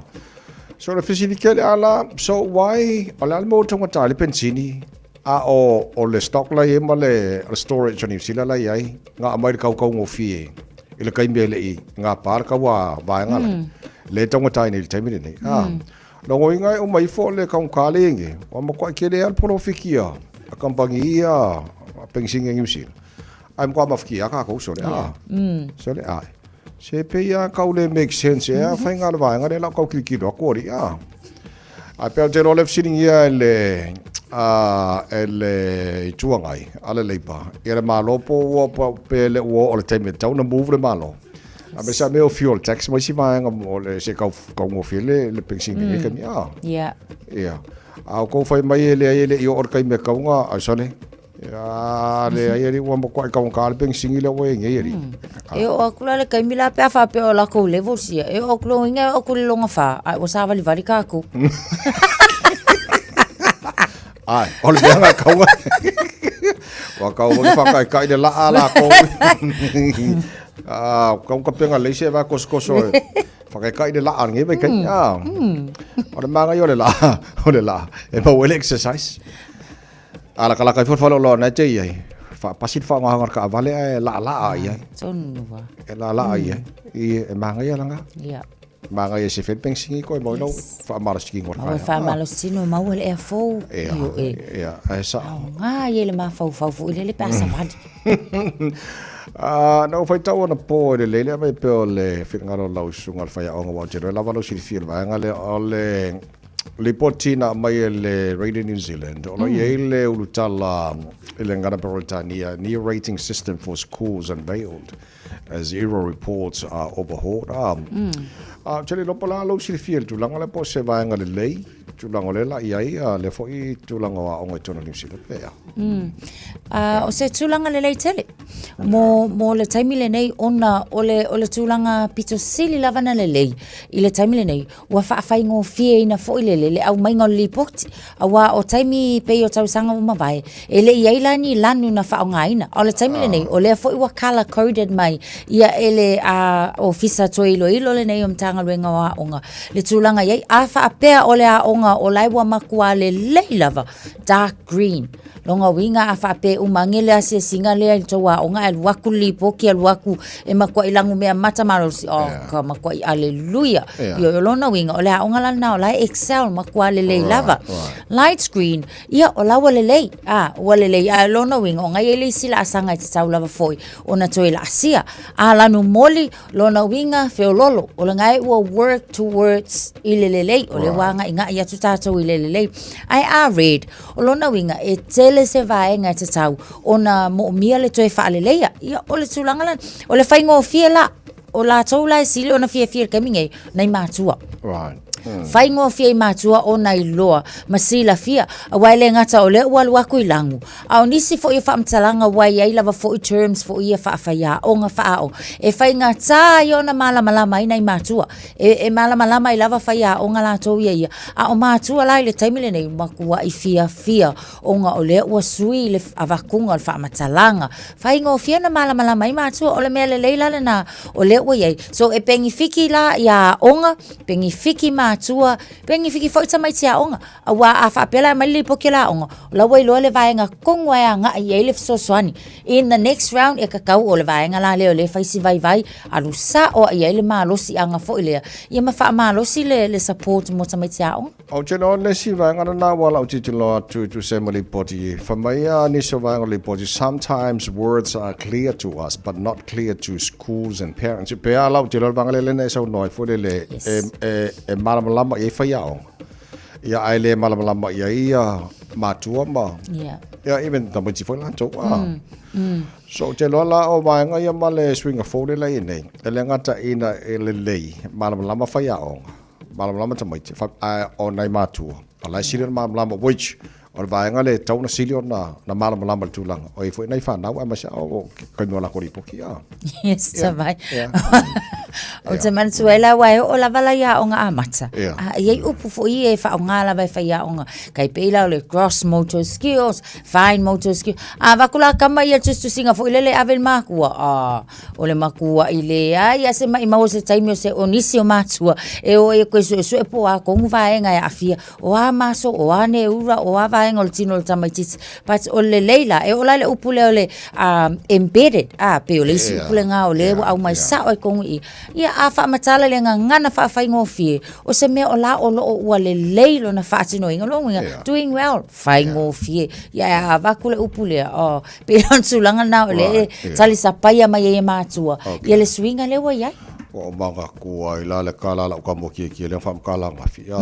Speaker 4: So o le fesili tele a la, so why, o le a le mea ua taugata ai le penisini? A o, o le stock la i ai ma le, o le storage a Niu Sila la i ai, na aumai le kautaugofie i le taimi e le i gapa le taua vaega la. Lea e taugata ai nei i le taimi lenei. Logoina e uma ifo le kaugata le enge, ua matuai tele lava le polofiki a, a kamupani ia a penisini a Niu Sila. Ae matua mafatia lava tatou sole, a. Sole, ae. Se pei lava tau le make sense ea faiga a le vaega lea la o tau tilotilo atu alii, a. Ae pei ou te iloa o lea e fesiligia e le, a, e le Itu Agai a le Labour, ia le Malo po ua, pe le ua oo i le taimi e tatau ona move le Malo. A me sa mea o fuel tax ma isi vaega o le se kau kaugofie le le penisini mm. taimi. Ah.
Speaker 8: Yeah.
Speaker 4: Yeah. A o kou fai mai e leai e le i oo i le taimi e tatau ona, ai sole. Ia, leai alii ua matuai taugata le penisini lea ua i ai nei alii.
Speaker 8: E oo atu la le taimi la pe a faapea o latou levels ia, e oo atu lona uiga e oo atu i le lona fa, ae ua savalivali tatou.
Speaker 4: Ae, o le mea na kaua. Ua kau ua whakaikai le laa lakou. Ah, kau ka penga leise e va kosokoso e. Whakaikai le laa nge vai kai. Ah. O le maangai o le laa, o le laa. E mau ai le exercise. A lakalaka ifo le faleoloa na e te i ai. Faapasi le faaaogaina o le taavale ae laalaa i ai.
Speaker 8: Tonu lava.
Speaker 4: E laalaa i ai. I e manaia lana.
Speaker 8: Ia.
Speaker 4: Manaia se fai le penisini koe mau lau faamalositino o le
Speaker 8: Maua
Speaker 4: taeao.
Speaker 8: faamalositino, maua le ea fou.
Speaker 4: Ia,
Speaker 8: Ioe.
Speaker 4: ia, ae sao.
Speaker 8: Aoga ia i le mafaufau foi lele pe a savali.
Speaker 4: Ah, na ou faitau anapo i le lei lea mai pei o le finagalo o lau susuga i le faiaoga aua ou te iloa lava lou silafia i le vaega lea o le. Lipoti na aumai e le Radio New Zealand, o lo o i ai le ulutala i le gagana Peretania, New Rating System for Schools Unveiled as Error Reports Are Overhauled. Ah, ah, te le iloa po o le a lou silafia i le tulaga lea po o se vaega lelei, tulaga o lea la i ai, lea foi tulaga o aoga i totonu o Niu Sila pe a.
Speaker 8: O se tulaga lelei tele mo, mo le taimi lenei ona o le, o le tulaga pito sili lava na lelei i le taimi lenei Ua faafaigofieina foi le le aumaiga o le lipoti, aua o taimi pei o tausaga ua mavae, e le i i ai la ni lanu na faaaogaina. A o le taimi lenei, o lea foi ua colour coded mai ia e le Ofisa Toe Iloilo lenei o Matagaluega o Aoga le tulaga i ai. A faapea o le aoga o la e ua matua lelei lava, dark green, Lona uiga a faapea e uma ane le asiasiga lea i le tou aoga ae alu atu le lipoti alu atu e matuai lanumea mata malosi, oh yeah. ka matuai aleluia. Yeah. Ioe, o lona uiga o le aoga la lena o la e excel matua lelei right, lava. Right. Light screen, ia o la ua lelei, ah, ua lelei. A lona uiga o ngai e le isi laasaga e tatau lava foi ona toe laasia. A lanu moli, lona uiga feololo, o lena e ua work towards i le lelei, o le ua agaigai atu tatou i le lelei. Ae a red, O lona uiga, e tele se vaega e tatau ona moomia le toe faaleleia. Ia, o le tulaga la, o le faigofie la, o latou la e sili ona fiafia i le taimi nei, nai matua.
Speaker 4: Right.
Speaker 8: Faigofie i matua ona iloa ma silafia, aua e le gata o lea ua alu atu i lagu, a o nisi foi o faamatalaga ua i ai lava foi terms foi ia faafaiaoga, faaaoga, e faigata ai ona malamalama ai nai matua. E, e malamalama ai lava faiaoga latou ia ia. A o matua la i le taimi lenei, matuai fiafia ona o lea ua sui le avatuga o le faamatalaga. Faigofie ona malamalama ai matua, o le mea lelei la lena o lea ua i ai. So e penifiki la ia aoga, penifiki matua, penifiki foi tamaiti aoga. Aua a faapea la e aumai le lipoti a le aoga, o la ua iloa le vaega tonu lava e agai i ai le fesoasoani. In the next round, e tatau o le vaega la lea o lea e fai si vaivai, alu sao lava i ai le malosiaga foi lea, ia ma faamalosi le, le support mo tamaiti aoga.
Speaker 4: Ou te iloa le isi vaega lena ua lau tilotilo atu e tusa ai ma lipoti. Fai mai a nisi o vaega o le lipoti, sometimes words are clear to us but not clear to schools and parents. Pe a lau tilotilo le vaega lea lena e saunoa ai foi lele, e malamalama i ai faiaoga. Ia ae le malamalama i ai ia matua ma
Speaker 8: yeah.
Speaker 4: Ia even tamaiti foi latou ah. So ou te iloa la o vaega ia ma le suiga fou lea la i ai nei, e le gata ina e lelei malamalama faiaoga, malamalama tamaiti, ae o nai matua, o la e sili ona malamalama which O le vaega lea e tatau ona sili ona malamalama i le tulaga. O i ai foi nai fanau aemaise lava o taimi o latou lipoti. A.
Speaker 8: Yes, yeah. Mai. Yeah. Ou te manatua ai la aua e oo lava la i aoga amata.
Speaker 4: Yeah.
Speaker 8: A, e i ai upu foi ia e faaaoga lava e faiaoga. Tai pei la o le gross motor skills, fine motor skills. A avatu la kama ia le tusitusiga foi lele e ave i le makua, a, o le makuaʻi leai a se maʻimau o se taimi o se o nisi o matua e o ai e koe suesue po o a tonu vaega e aafia. O a maso, o a neura, o a vaega o le tino o le tamaitiiti. But o le lelei la, e oo la i le upu lea o le embedded, a, pei o le isi upu lena o lea ua aumai sao ai tonu i i. Ia, a faamatala le gagana faafaigofie, o se mea o la o lo o ua lelei lona faatinoina, lona uiga, doing well, faigofie. Ia, a avatu le upu lea, oh, pei o le tulaga lena o lea e talisapaia mai ai e matua, ia le suiga lea ua i ai.
Speaker 4: Ua ou manatu ai la le kala a lau tama kiekie lea na faamatala ananafi. Ia.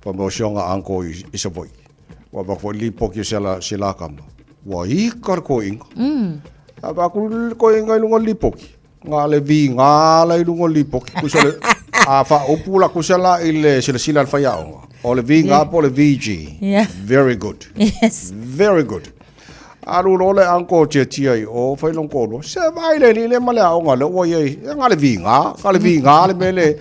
Speaker 4: Fai mai o si ona uncle i Savaii. Ua avatu foi le lipoti a si la tama. Ua ika le toeaina. Avatu le toeaina i luga o le lipoti. Na o le viga la i luga o le lipoti. Tusa o le, a faaupu la tusa la i le silasila a le faiaoga. O le viga po o le VG.
Speaker 8: Yeah.
Speaker 4: Very good.
Speaker 8: Yes.
Speaker 4: Very good. Alu loa le uncle tiatia i o, fai lona toalua, se vaai le alii lea ma le aoga lea ua i ai, e na o le viga, na o le viga le mea le,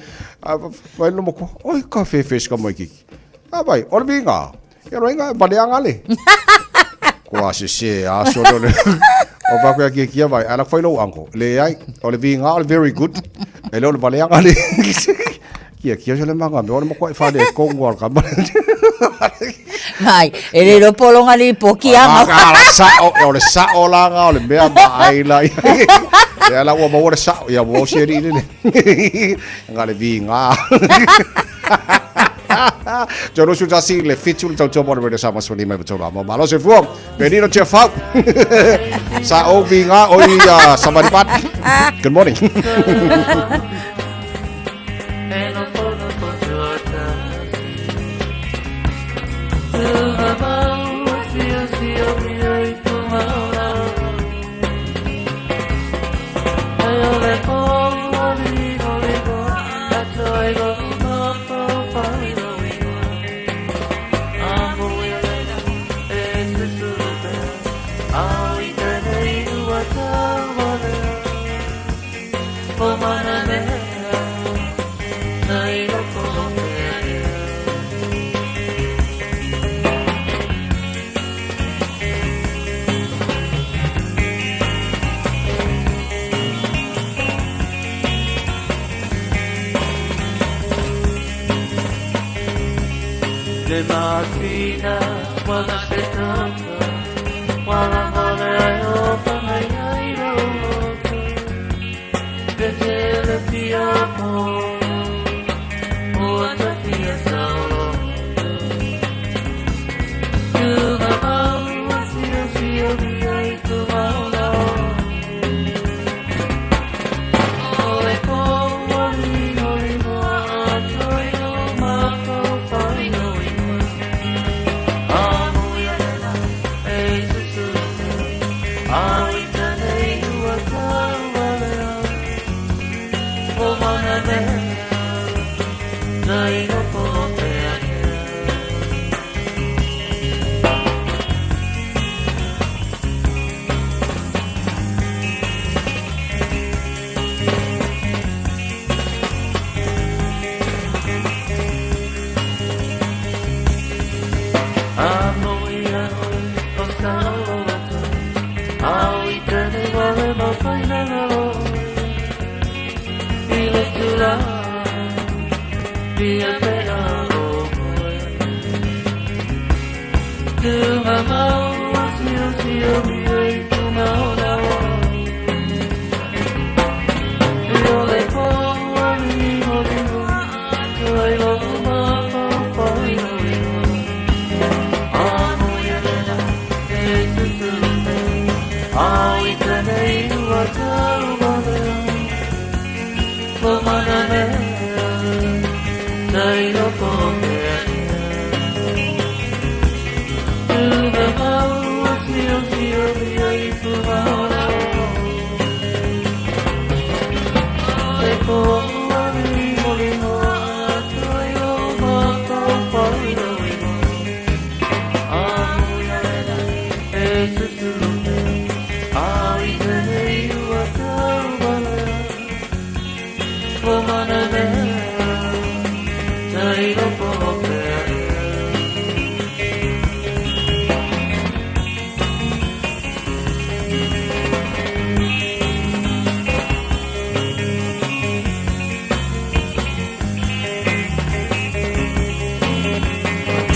Speaker 4: fai lona matua, oi ka fefe si tamaititi. A vai, o le viga, ia loa inga, valea gale. Kua sese a solo le. O va koe kia vai, ala fai lou uncle. Leai, o le viga o le very good, e le o le valea gale. Kia kia se le manga me o le matua i whale e kongo al kama.
Speaker 8: Mai, e le iloa po o lona lipoti anga.
Speaker 4: Ah, la sao, o le sao la nga o le mea ma ai la. Ia la ua maua le sao, ia ua osi alii lele. Nga le vi nga. Te rusu tasi le fitu le tautua mo le Radio Samoa Swani mai patolo amo. Malo se fua, Benino Tia Fau. Sa o vi nga o i Samaripat. Good morning.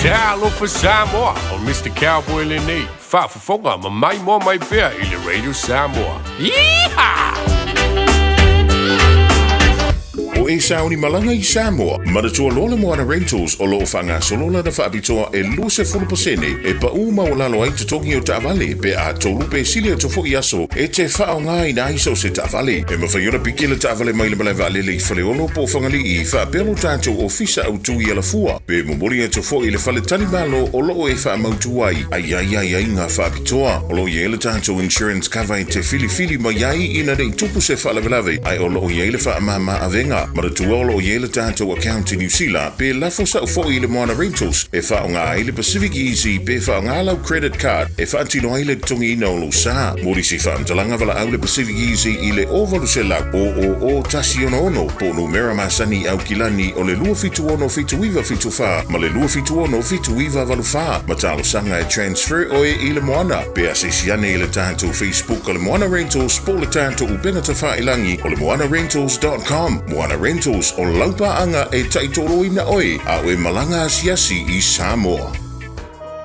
Speaker 10: Talofa Samoa, o Mr. Cowboy lenei, faafofoga ma maimoa mai pea i le Radio Samoa. Yeehaw!
Speaker 11: O e sauni malaga i Samoa, manatua loa le Moana Rentals o lo o faagasolo lana faapitoa e 20% e pau maualalo ai totogi o taavale pe a tolu pe sili atu foi aso e te faaaogaina ai so o se taavale. E mafai ona piki le taavale mai le malae vaalele i Faleolo po o Fagalii faapea lo tatou ofisa autu i Alafua pe momoli atu foi i le fale talimalo o lo o e faamautu ai ai aiaiga faapitoa. O lo o i ai le tatou insurance cover e te filifili mai ai ina ne i tupu se faalavelave ae o lo o i ai le faamama avega. Manatua o lo o i ai le tatou account i Niu Sila pe lafo sao foi i le Moana Rentals e faaaoga ai le Pacific Easy pe faaaoga lau credit card e faatino ai le totogiina o lou sa. Mo nisi faamatalaga valaau le Pacific Easy i le 0800 000 166 po o numera masani i Aukilani o le 276 7974 ma le 276 7984 ma talosaga e transfer oe i le Moana. Pe asiasi ane i le tatou Facebook o le Moana Rentals po o le tatou upega tafailagi o le moanarentals.com. Moana Rentals, o lau paaga e taitoloina oe a o e malaga asiasi i Samoa.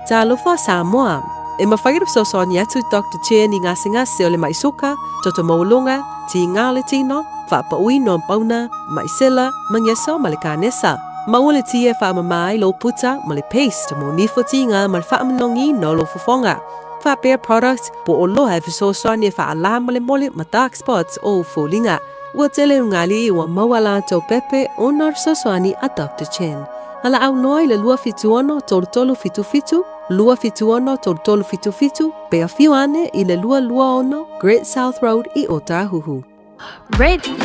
Speaker 12: Talofa Samoa! E mafai ona fesoasoani atu Doctor Chen i gasegase o le mai suka, toto maualuga, tiga o le tino, faapauina o pauna, mai sela, mangeso ma le kanesa. Maua le ti e faamama ai lou puta ma le paste mo nifo tiga ma le faamanogiina o lou fofoga. Faapea product po o loa e fesoasoani e faalā molemole ma dark spots o ou foliga. Ua tele ugali ua maua latou pepe ona o le fesoasoani a Doctor Chen. Valaau loa i le 276 3377, 276 3377, pe afio ane i le 226 Great South Road i Ōtāhuhu.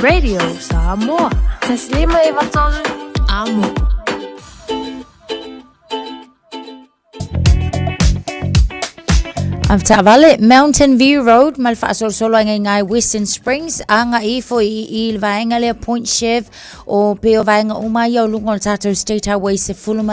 Speaker 13: Radio Samoa. Taslima e vatolu amo.
Speaker 8: Avetaavale, Mountain View Road ma le faasolosolo aiga i ina i Western Springs, agai ifo i i le vaega lea Point Chev, o pei o vaega uma ia o luga o le tatou State Highway 16,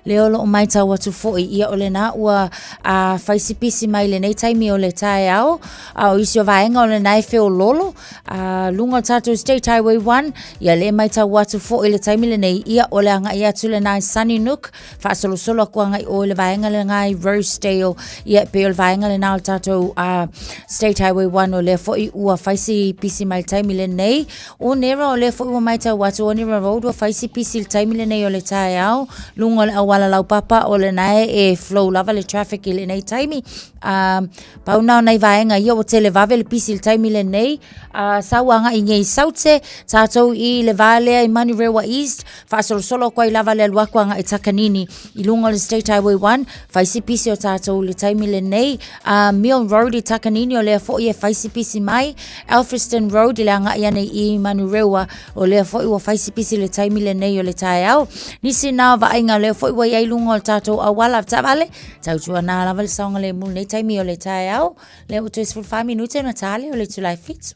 Speaker 8: lea o lo o maitau atu foi, ia o lena ua a, fai si pisi mai lenei taimi o le taeao, a o isi o vaega o lena e feololo, a, luga o le tatou State Highway 1, ia lea e maitau atu foi i le taimi lenei, ia o le agai atu lena i Sunnynook, faasolosolo atu agai i o i le vaega lena i Rosedale, ia e pei o le vaega lena o le tatou uh, State Highway 1 o lea foi ua fai si pisi mai le taimi lenei. O Nera o lea foi ua maitau atu o Nera Road ua fai si pisi le taimi lenei o le taeao, luga o le auala laupapa o lena e, e flow lava le traffic i lenei taimi. Um, pau na o nai vaega ia ua tele vave le pisi i le taimi lenei. Uh, sau agai nei i Saute, tatou i le va lea i Manurewa East, Faasolosolo atu ai lava le alu atu agai Takanini i luga o le State Highway 1, fai si pisi o tatou i le taimi lenei. Uh, Mill Road i Takanini o lea foi e fai si pisi mai. Alfriston Road i le agai ane i Manurewa o lea foi ua fai si pisi i le taimi lenei o le taeao. Nisi na o vaaiga o lea foi ua i ai i luga o le tatou auala taavale, tautuana lava le saogalemu i lenei taimi o le taeao. Lea ua toe 14 minute ona ta lea o le itula e 7.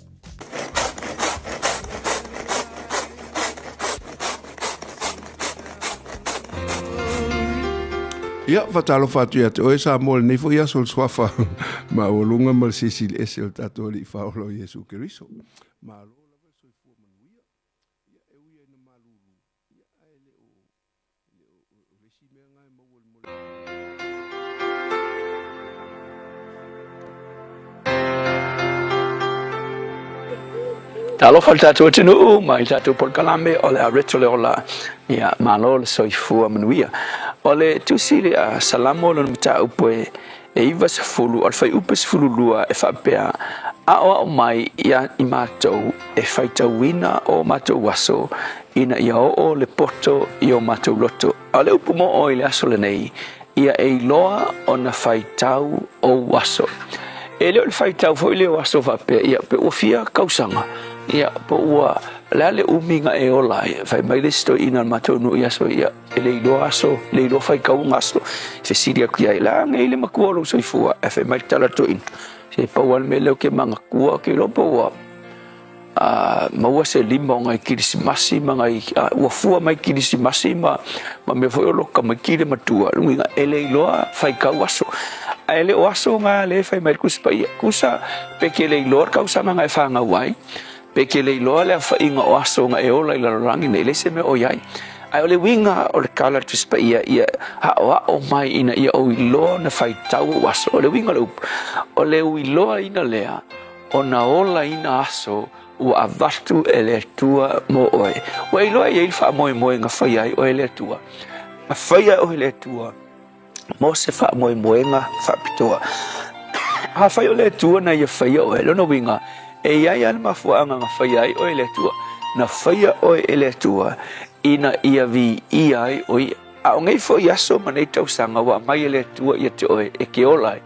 Speaker 14: Ia, faatalofa atu ia te oe Samoa i lenei foi aso o le suafa maualuga ma le silisili ese o le tatou Alii Faaola o Iesu Keriso. Malo lava le soifua manuia. Ia, e ui lava ina malulu, ia, ae le o
Speaker 15: Talofa i le tatou atunuu ma i le tatou polokalame o le Areto le Ola. Ia, malo le soifua manuia. O le tusi le a Salamo lona mataupu e 90, o le fuaiupu 12 e faapea, Aoao mai ia i matou e faitauina o matou aso ina ia oo le poto i o matou loto. A o le upu mo oe i le aso lenei, ia e iloa ona faitau ou aso. E le o le faitau foi lea o aso faapea, ia, pe ua fia kausaga, ia, po ua, o le a le umi na e ola ai. Fai mai le isi toeaina o le matou nuu i aso ia, e le iloa aso, le iloa faitauga aso. Fesili atu i ai, le a nei le matua o lou soifua? Ae fai mai le tala a le toeaina, se pau lava le mea lea ou te manatua, ou te iloa po ua a maua se lima o nai kilisimasi ma nai a, ua fua mai kilisimasi ma, ma mea foi o lo tamaiti le matua luga e le iloa faitau aso ae le o aso nga le fai mai le Tusi Paia tusa pe ke le iloa le tausaga na e fanau ai pe ke le iloa le aofaiga o aso na e ola i lalolagi nei leai se mea o i ai ae o le uiga o le tala a le Tusi Paia ia aoao mai ina ia ou iloa ona faitau ou aso o le uiga o le upu o le uiloaina lea Ona olaina aso ua avatu e le Atua mo oe. Ua iloa e i ai le faamoemoe na faia ai oe e le Atua. Na faia oe e le Atua mo se faamoemoega faapitoa. Afai o le Atua na ia faia oe, lona uiga, e i ai lava le mafuaaga na faia ai oe e le Atua. Na faia oe e le Atua ina ia viia ai o Ia. A o nei foi aso ma nei tausaga ua aumai e le Atua ia te oe e te ola ai,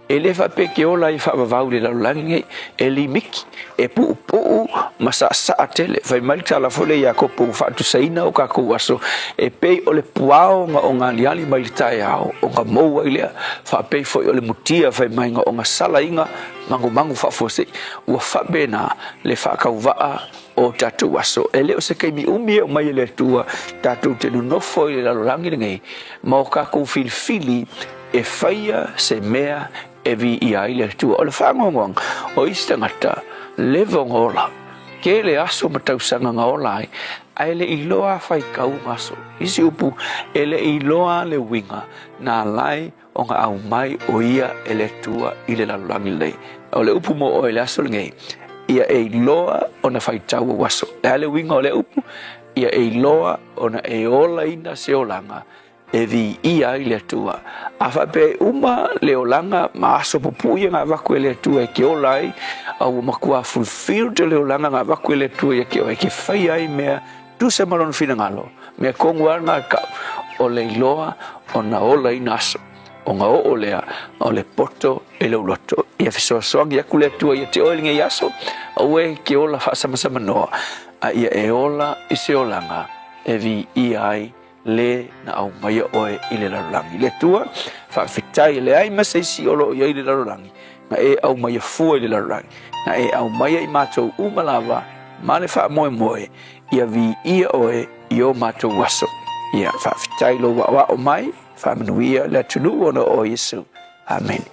Speaker 15: E le faapea ke ola ai faavavau i le lalolagi nei, e limiki, e puupuu ma saasaa tele. Fai mai le tala foi lea ia Iakopo ua faatusaina o kakou aso e pei o le puaoga o nga aliali mai le taeao o nga mou ai lea, faapei foi o le mutia fai mai nga o nga salaiga magumagu faafuasei. Ua faapena le faakauvaa o tatou aso. E le o se taimi umi e aumai e le Atua tatou te nonofo i le lalolagi lenei ma o kakou filifili e faia se mea e viia ai le Atua. O le faanoanoaga o isi tagata, leva ona ola, tele aso ma tausaga na ola ai, ae le i iloa faitau aso. Isi upu, e le i iloa le uiga na ala ai ona aumai o ia e le Atua i le lalolagi lenei. O le upu mo oe i le aso lenei, ia e iloa ona faitau ou aso. O le a le uiga o lea upu? Ia e iloa ona e olaina se olaga e viia ai le Atua. A faapea e uma le olaga ma aso pupuu ia na avatu e le Atua e ke ola ai, a ua matua fulfilled le olaga na avatu e le Atua ia te oe, e ke faia ai mea tusa ma lona finagalo, mea tonu lava lena e tau, o le iloa ona olaina aso, ona oo lea o le poto e lou loto. Ia fesoasoani atu le Atua ia te oe i lenei aso, aua e ke ola faasamasa-manoa, a ia e ola i se olaga e viia ai le na aumaia oe i le lalolagi. Le Atua, faafetai. Faafetai e leai ma se isi o lo o i ai i le lalolagi, na e aumaia fua i le lalolagi, na e aumaia i matou uma lava ma le faamoemoe ia viia oe i o matou aso. Ia, faafetai lou aoao mai, faamanuia le atunuu ona o oe Iesu. Amene.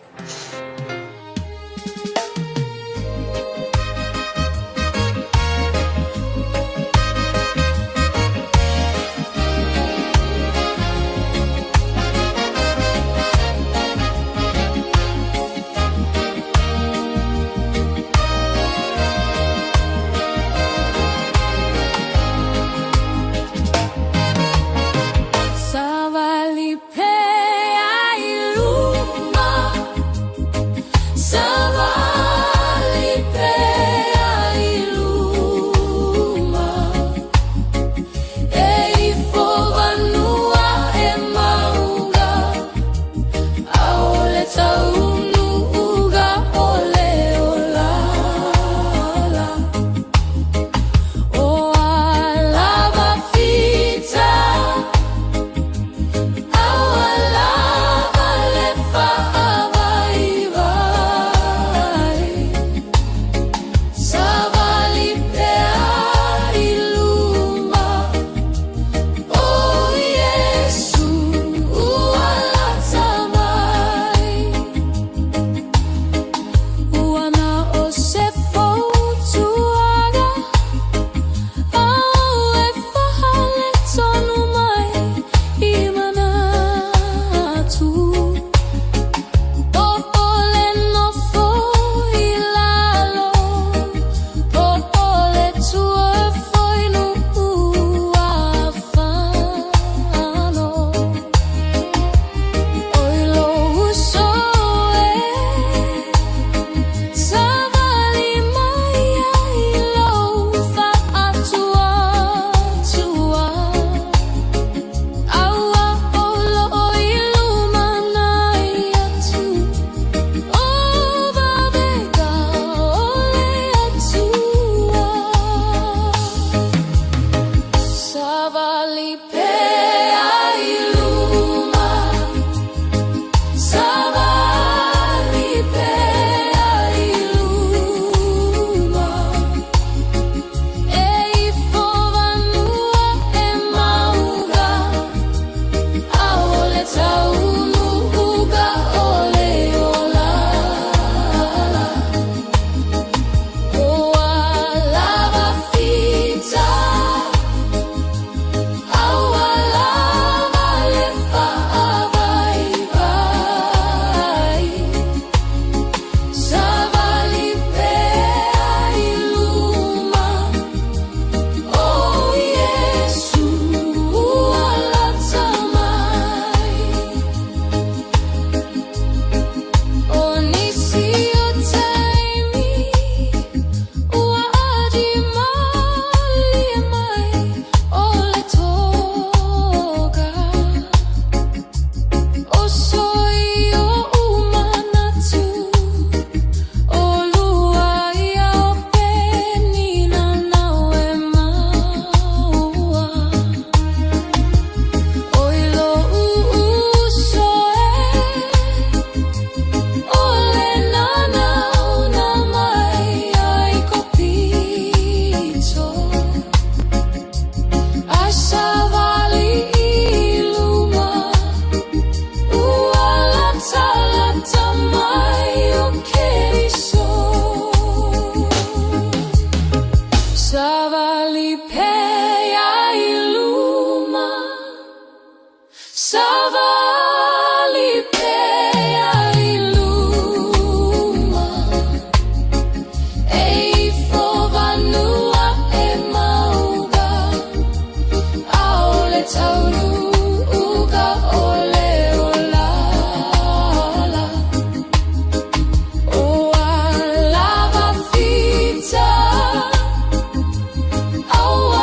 Speaker 13: Oh.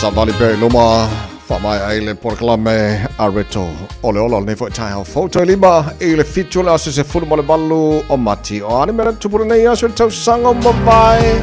Speaker 4: Savali pea i luma, faamaea ai le polokalame a Reto o le ola o lenei foi taeao fou toe lima i le fitu o le aso 18 o Mati. O a ni mea na tupu lenei aso i le tausaga ua mavae?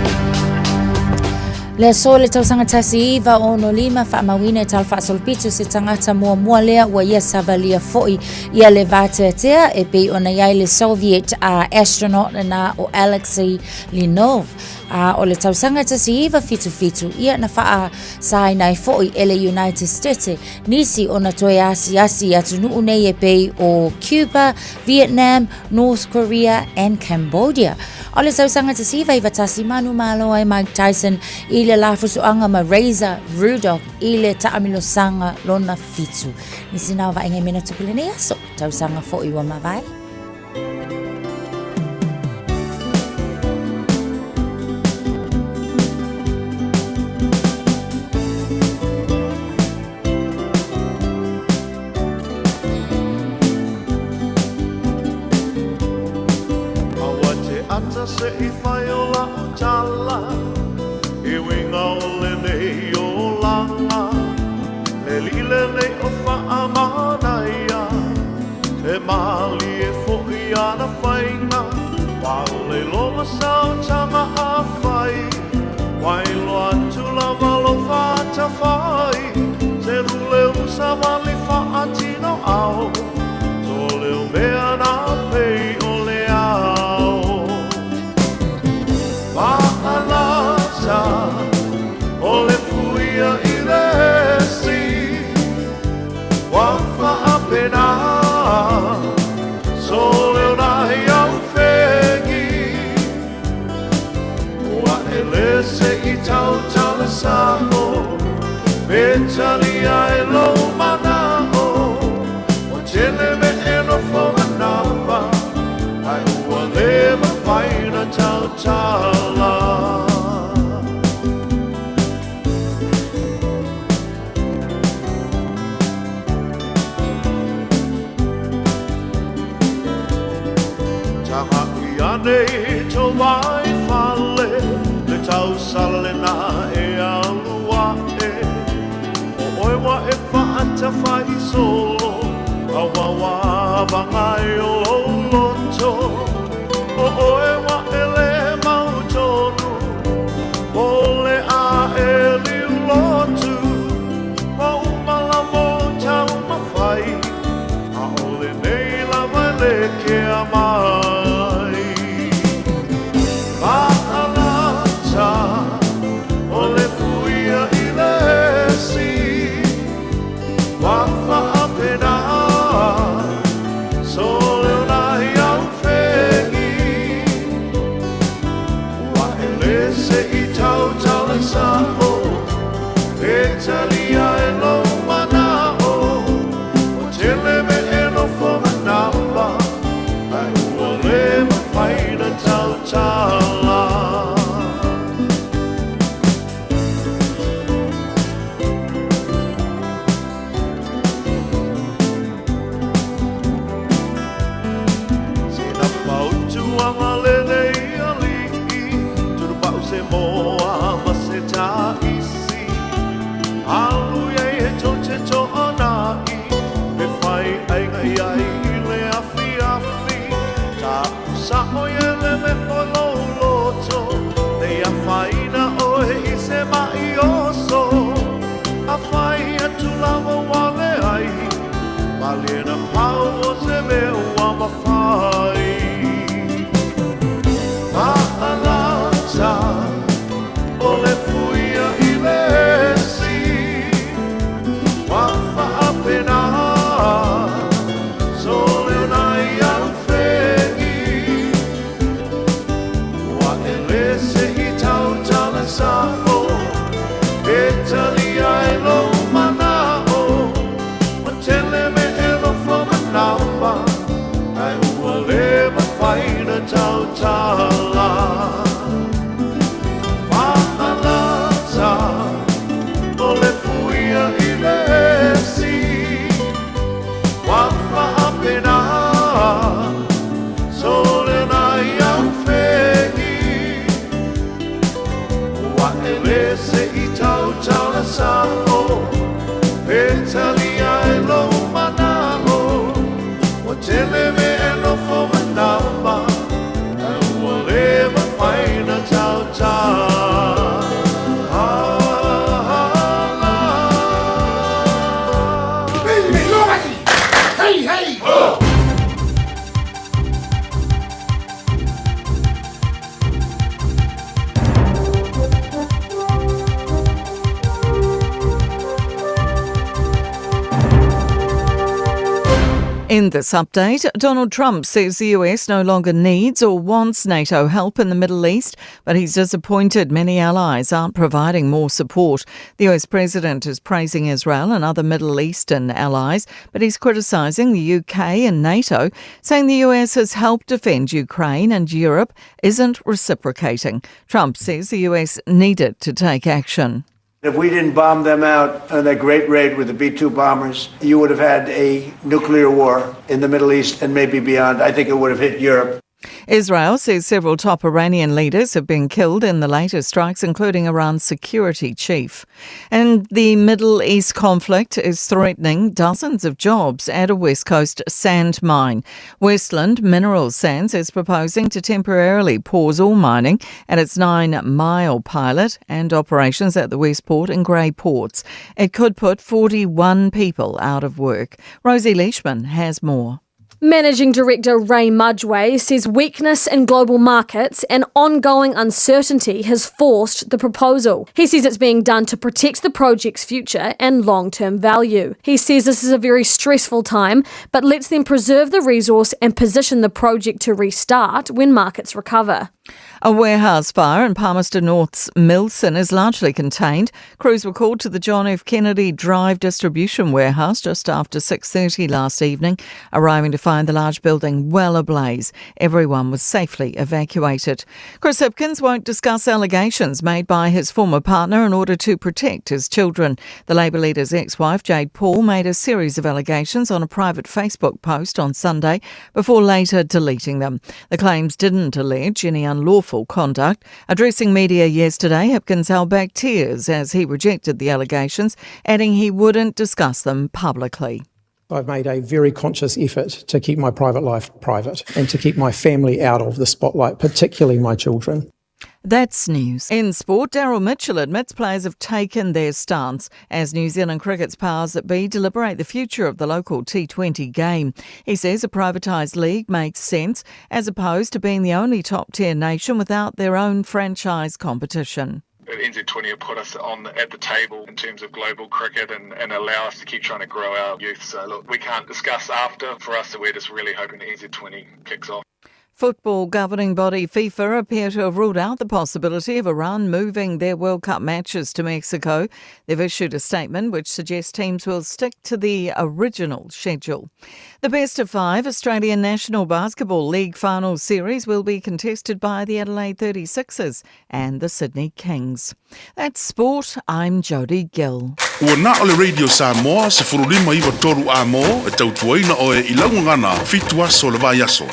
Speaker 8: Le aso le tausaga 1965 faamauina i Talafaasolopito se tagata muamua lea ua ia savalia foi ia le vateatea e pei ona i ai le Soviet astronaut lena o Alexei Leonov. A o le tausaga 1977 ia na faasaina ai foi e le United States nisi ona toe asiasi i atunuu nei e pei o Cuba, Vietnam, North Korea and Cambodia. O le tausaga 1991 manumalo ai Mike Tyson i le lafusuaga ma Razor Ruddock i le taamilosaga lona fitu. Nisi na o vaaiga i mea na tupu lenei aso, tausaga foi ua mavae.
Speaker 1: Aua te ata se i whai o lau tala I winga o lenei olanga Le lile nei o whaamanaia E malie fo'i ana faiga Pale loma sao tama a whai Wailoa atu lava lou faatafai Se lule usavali faatino ao Tole o mea na pei o le ao Faalasa o le fuia i le esi Ua faapena Sole o nai au fegi Ua e le se i tautala sa'o Me talia e lou mana'o Ua tele mea e nofo manava Ae ua le mafai ona tautala. Taga'i ane i to mai fale Le tausala lena e alu a'e O oe wa e fa'atafai solo Auauavaga e o lou loto O oe wa e le mautonu Po le a e liulotu Ua uma la mo taumafai ʻAʻole nei lava e lekea mai Maʻalata o le puia i le esi Ua faapena Sole o nai au fegi Ua e lese i tautala sa'o E talia e lou mana'o Ua tele mea e nofo manava Ae ua le mafai na tautala. Sina fautuaga lenei alii, Tulupa'u se moa ma se taisi, Alu i ai e tou te to'ana'i, E fai aiga i ai i le afiafi, Ta'u sa'o i e le me o lou loto.
Speaker 5: In this update, Donald Trump says the US no longer needs or wants NATO help in the Middle East, but he's disappointed many allies aren't providing more support. The US president is praising Israel and other Middle Eastern allies, but he's criticising the UK and NATO, saying the US has helped defend Ukraine and Europe isn't reciprocating. Trump says the US needed to take action.
Speaker 16: If we didn't bomb them out on that great raid with the B 2 bombers, you would have had a nuclear war in the Middle East and maybe beyond. I think it would have hit Europe.
Speaker 5: Israel says several top Iranian leaders have been killed in the latest strikes, including Iran's security chief. And the Middle East conflict is threatening dozens of jobs at a West Coast sand mine. Westland Mineral Sands is proposing to temporarily pause all mining at its nine mile pilot and operations at the Westport and Grey ports. It could put 41 people out of work. Rosie Leishman has more.
Speaker 13: Managing Director Ray Mudgway says weakness in global markets and ongoing uncertainty has forced the proposal. He says it's being done to protect the project's future and long term value. He says this is a very stressful time, but lets them preserve the resource and position the project to restart when markets recover.
Speaker 5: A warehouse fire in Palmerston North's Milson is largely contained. Crews were called to the John F. Kennedy Drive distribution warehouse just after 6:30 last evening, arriving to find the large building well ablaze. Everyone was safely evacuated. Chris Hipkins won't discuss allegations made by his former partner in order to protect his children. The Labour leader's ex-wife Jade Paul made a series of allegations on a private Facebook post on Sunday before later deleting them. The claims didn't allege any unlawful conduct. Addressing media yesterday, Hipkins held back tears as he rejected the allegations, adding he wouldn't discuss them publicly.
Speaker 17: I've made a very conscious effort to keep my private life private and to keep my family out of the spotlight, particularly my children.
Speaker 5: That's news. In sport, Daryl Mitchell admits players have taken their stance as New Zealand cricket's powers that be deliberate the future of the local T20 game. He says a privatised league makes sense as opposed to being the only top tier nation without their own franchise competition.
Speaker 18: NZ20 have put us on the, at the table in terms of global cricket and, and allow us to keep trying to grow our youth. So look, we can't discuss after. For us, we're just really hoping the NZ20 kicks off.
Speaker 5: Football governing body FIFA appear to have ruled out the possibility of Iran moving their World Cup matches to Mexico. They've issued a statement which suggests teams will stick to the original schedule. The best of five Australian National Basketball League final series will be contested by the Adelaide 36ers and the Sydney Kings. That's sport. I'm Jodie Gill.
Speaker 11: Ua na o le Radio Samoa, 1593 a mo, e tautuaina oe i laugagana, fitu aso le vaiaso.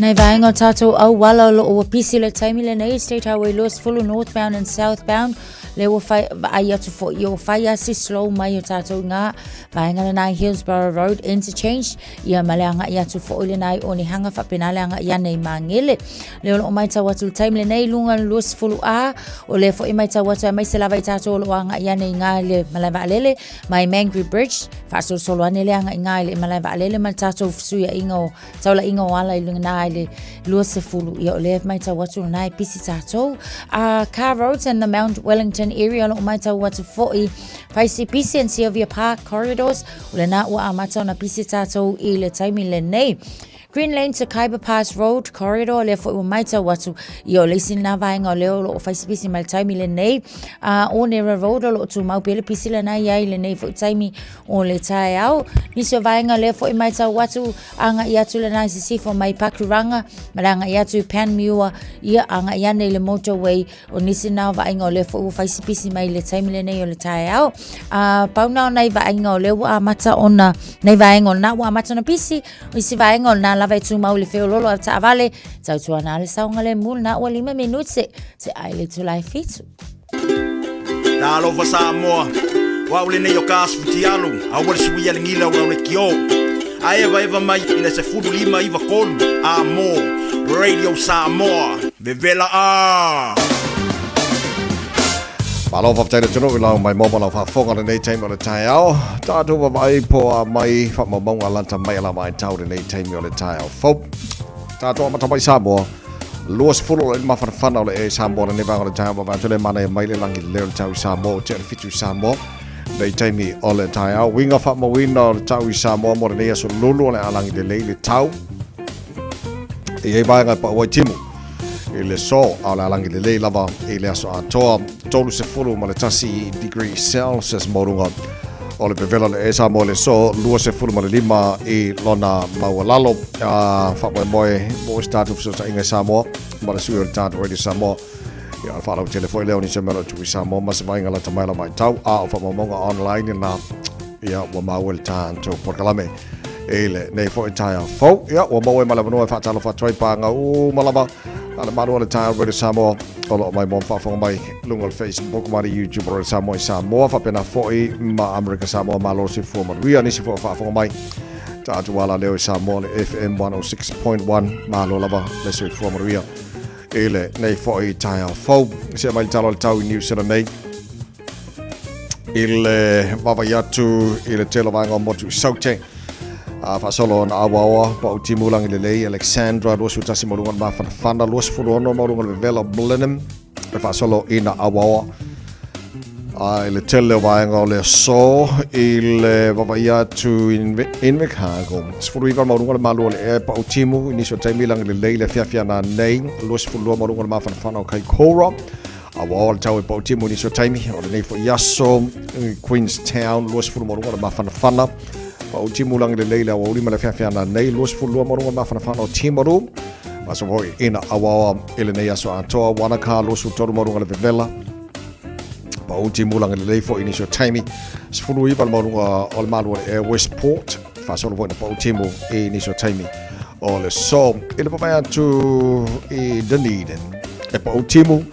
Speaker 8: Nei vaenga o tātou auala o loo ua pisi le taimi lenei State Highway 20 northbound and southbound le ua whai, ai atu fo i o whai asi slow mai o tātou ngā vaenga le nai Hillsborough Road interchange ia ma le anga i atu fo i le nai o ni hanga whapena le anga i anei mangele Le o loo maitau atu le taimi lenei i luga le 20 A, o lea foi maitau atu aemaise lava i tatou o loo agai ane i ga i le malae vaalele mai Mangere Bridge, faasolosolo ane le agai ga i le malae vaalele ma le tatou fesuiaiga o taulaiga o ala i luga i le 20, ia o lea maitau atu lena e pisi tatou. Car roads in the Mount Wellington area o loo maitau atu foi Faisi Pisi and Sylvia Park corridors, o lena ua amata ona pisi tatou i le taimi lenei. Green Lane to Khyber Pass Road Corridor, lea foi ua maitau atu ia o le isi lena vaega o lea o loo faisipisi mai le taimi lenei. Onera Road o loo tumau pea le pisi lena i ai lenei foi taimi o le taeao. Nisi o vaega lea foi maitau atu agai atu lena i sisifo mai Pakuranga ma le agai atu i Panmure ia agai ane i le motorway o nisi na o vaaiga o lea foi ua faisipisi mai le taimi lenei o le taeao. Pau na o nai vaaiga o lea ua amata ona, nei vaega o lena ua amata ona pisi, O isi vaega o lena lava e tumau i le feololo a taavale, tautuana le saogalemu lena ua 5 minute se ai le itula e fitu.
Speaker 2: Talofa Samoa, o au lenei o ka asu fitialu, aua le suia le gila o lau le kio. A evaeva mai i le 15 93 a mo Radio Samoa, vevela a!
Speaker 4: Malo faafetai le atunuu i lau mai mo ma lau faafofoga lenei taimi o le taeao. Tatou vavaai po a mai faamaumauga lanta mai ala vaitau lenei taimi o le taeao fou. Tatou amata mai Samoa. 20 o le mafanafana o le e Samoa lenei vaega o le taeao vavae atu le manaia mai le lagi lelei o le tau i Samoa o tea le fitu i Samoa. Nei taimi o le taeao. Uiga faamauina o le tau i Samoa mo lenei aso lulu o le alagi lelei le tau. E i ai vaega e pau ai timu i le so, a o le alagi lelei lava i le aso atoa. 31 degree Celsius maualuga o le vevela le e Samoa le so, 25 i lona maualalo. A faamoemoe mo se tatou fesootaiga i Samoa ma le sui o le tatou Radio Samoa. Ia, o le faalautele foi lea o nisi o mea o lo o tupu i Samoa ma se vaaiga lata mai la vaitau, a o faamaumauga online na, ia, ua maua i le tatou polokalame i lenei foi taeao fou. Ia, ua maua ai ma le avanoa e faatalofa atu ai paga uma lava a le malu o le taeao Radio Samoa o lo o maimoa ma faafofoga mai i luga o le Facebook ma le YouTube o Radio Samoa i Samoa, faapena foi ma Amerika Samoa. Malo le soifua manuia. Nisi foi o faafofoga mai tatou alaleo i Samoa le FM 106.1. Malo lava le soifua manuia i lenei foi taeao fou. See mai le tala o le tau i New Zealand nei i le vaavaai atu i le tele o vaega o motu i Saute. A faasolo na awaoa pa u timu langi lelei Alexandra 21 ma luga o le mafanafana 26 ma luga o le vevela o Blenheim e faasolo i na awaoa a i le tele o vaega o le aso i le vaavaai atu i Invercargill. 19 maualuga le malu o le ea e pau timu i nisi o taimi lagi lelei le afiafi ana nei. 22 maualuga le mafanafana o Kaikoura. A ua oa le tau e pau timu i nisi o taimi o lenei foi aso. Queenstown 20 maualuga le mafanafana. Pau timu lagi lelei le aoauli ma le afiafi ana nei. 22 maualuga le mafanafana o Timaru. Aso foi ina awaoa i lenei aso atoa. Wanaka 23 maualuga le vevela. Pauti mulaga lelei foi i nisi o taimi. 19 le maualuga o le malu o le Air Westport. Faasolo foi na pauti mu i nisi o taimi o le so. I le papae atu i Dunedin. E pauti mu.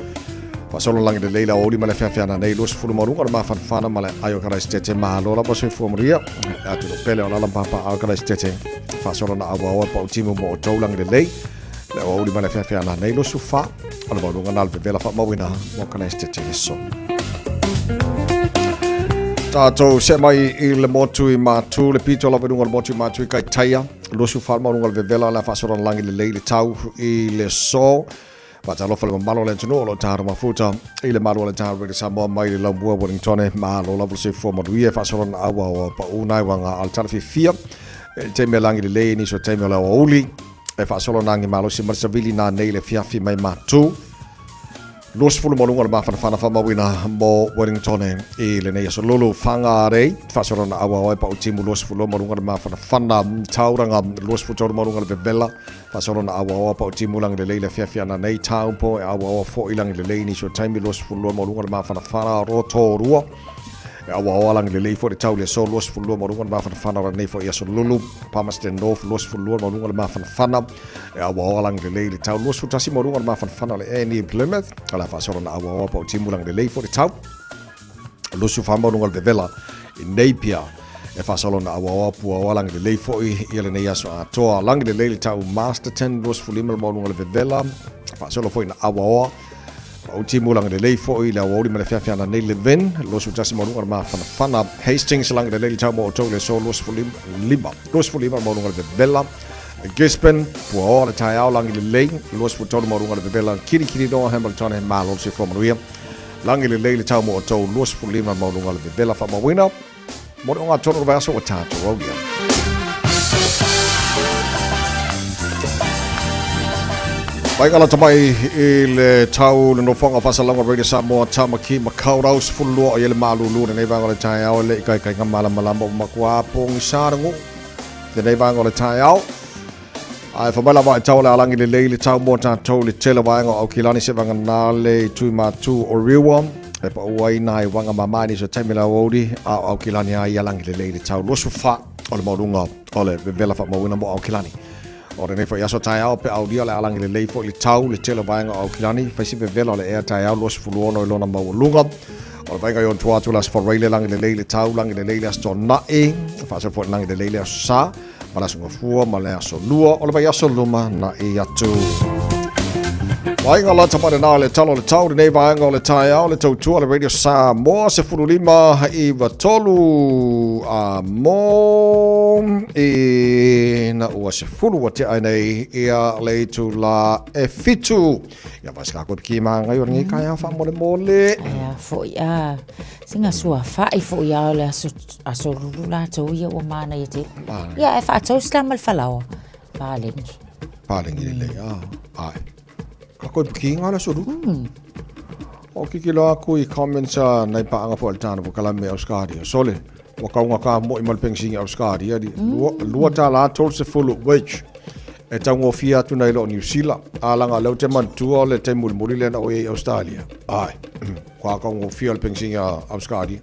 Speaker 4: Faasolo lagi lelei la aoauli ma le feafeana nei 20 maualuga o le mafanafana ma le ai o Karaisitete. Malo lava soifua manuia. Atu lo pele o lala papa a Karaisitete. Faasolo na auaoa pauti mu mo o tau lagi lelei. Le aoauli ma le feafeana nei 24 o le maualuga na le vevela faamauina mo Karaisitete le so. Tātou se mai i le motu i Mātū, le pito lava i luga o le motu i Mātū i Kaitaia, 24 maualuga le vevela le faasolana lagi lelei le tau i le so. Faatalofa le mamalu o le atunuu o lo o tāro mafuta i le malu o le tāro i le Samoa mai le laumua Wellington malo lava le soifua manuia e faasolana auaoa paʻu nai wanga a le tala fiafia e le taimi e lagi lelei nisi o taimi o le aoauli e faasolo nagi malosi ma le savili nanei le afiafi mai Matu. 20 ma luga o le mafanafana faamauina mo Wellington i lenei aso lulu. Whangarei, faasolo na auaoa e pau timu 22 ma luga o le mafanafana. Tauranga 23 ma luga o le vevela, faasolo na auaoa pau timu langi lelei le afiafi ananei. Taupo e auaoa foi langi lelei nisi o taimi 22 ma luga o le mafanafana. Rotorua, E aoaoa lagi lelei foi le tau i le aso 22 maualuga le mafanafana o lenei foi aso lulu. Palmerston North 22 maualuga le mafanafana. E aoaoa lagi lelei le tau 21 maualuga le mafanafana o le ea i Plymouth. O le a faasolo na aoaoa pa o timu lagi lelei foi le tau 24 maualuga le vevela i Napier. E faasolo na aoaoa puaoa lagi lelei foi ia lenei aso atoa. Lagi lelei le tau Masterton 25 maualuga le vevela. Faasolo foi na aoaoa Pau timu lagi lelei foi le aoauli ma le feafeana nei Levin, 21 maualuga le mafanafana. Hastings lagi lelei le tau mo outou le aso 25, 25 maualuga le vevela. Gisborne, puaoa le taeao lagi lelei, 23 maualuga le vevela. Kirikiriroa Hamilton he malo le soifua manuia. Lagi lelei le tau mo outou 25 maualuga le vevela faamauina. Mo le ogatotonu o le vaiaso ua tatou aulia. Mai galata mai i le tau le nofoaga o Faasalauga Radio Samoa Tamaki Makaurau 12 o ia le malulu lenei vaega o le taeao e le i kaikaiga malamalama ua matua pogisa le nuu lenei vaega o le taeao. Ae fai mai lava e tau o le alagi lelei le tau mo tatou le tele vaega o Aukilani se vagana le tui matu o Rewa e pau ai nai wanga mamā nisi o taimi le aoauli a o Aukilani a ia lagi lelei le tau 24 o le maualuga o le vevela faamauina mo Aukilani. O lenei foi aso taeao pe aulia o le alagi lelei foi le tau le tele vaega o Aukilani fai si vevela o le ea taeao 26 i lona maualuga. O le vaega i ona tua atu le aso Faraile lagi lelei le tau lagi lelei le aso Tona'i faasolo foi lagi lelei le aso Sa ma le aso Gafua ma le aso Lua o le vaiaso luma na'i atu. Vaega lata mai lena le tala o le tau lenei vaega o le taeao le tautua le Radio Samoa 15 i 3 a mo i na ua sefulu ua tea ai nei ia le itulā e fitu. Ia vae se kākou e piki māngai o lenei taeao faamolemole.
Speaker 8: Aia foi a singa sua fa'i foi a o le aso, aso lulu latou ia ua manaia tele. Ia e faatoast la ma le falaoa. Paleni.
Speaker 4: Paleni lelei, a. Ai. Ka koe pukinga le aso lulu. O kikilo aku i comments a nai paanga foi al tana po kalame Australia. Sole, ua kaugata moi ma le penisini Australia, li, lua, lua tālā 30 wage e taugofie atu nai lo Niu Sila. A langa leo te manatua o le taimi mulimuli lea na o i ai Australia. Ai, kua kaugofie o le penisini a Australia.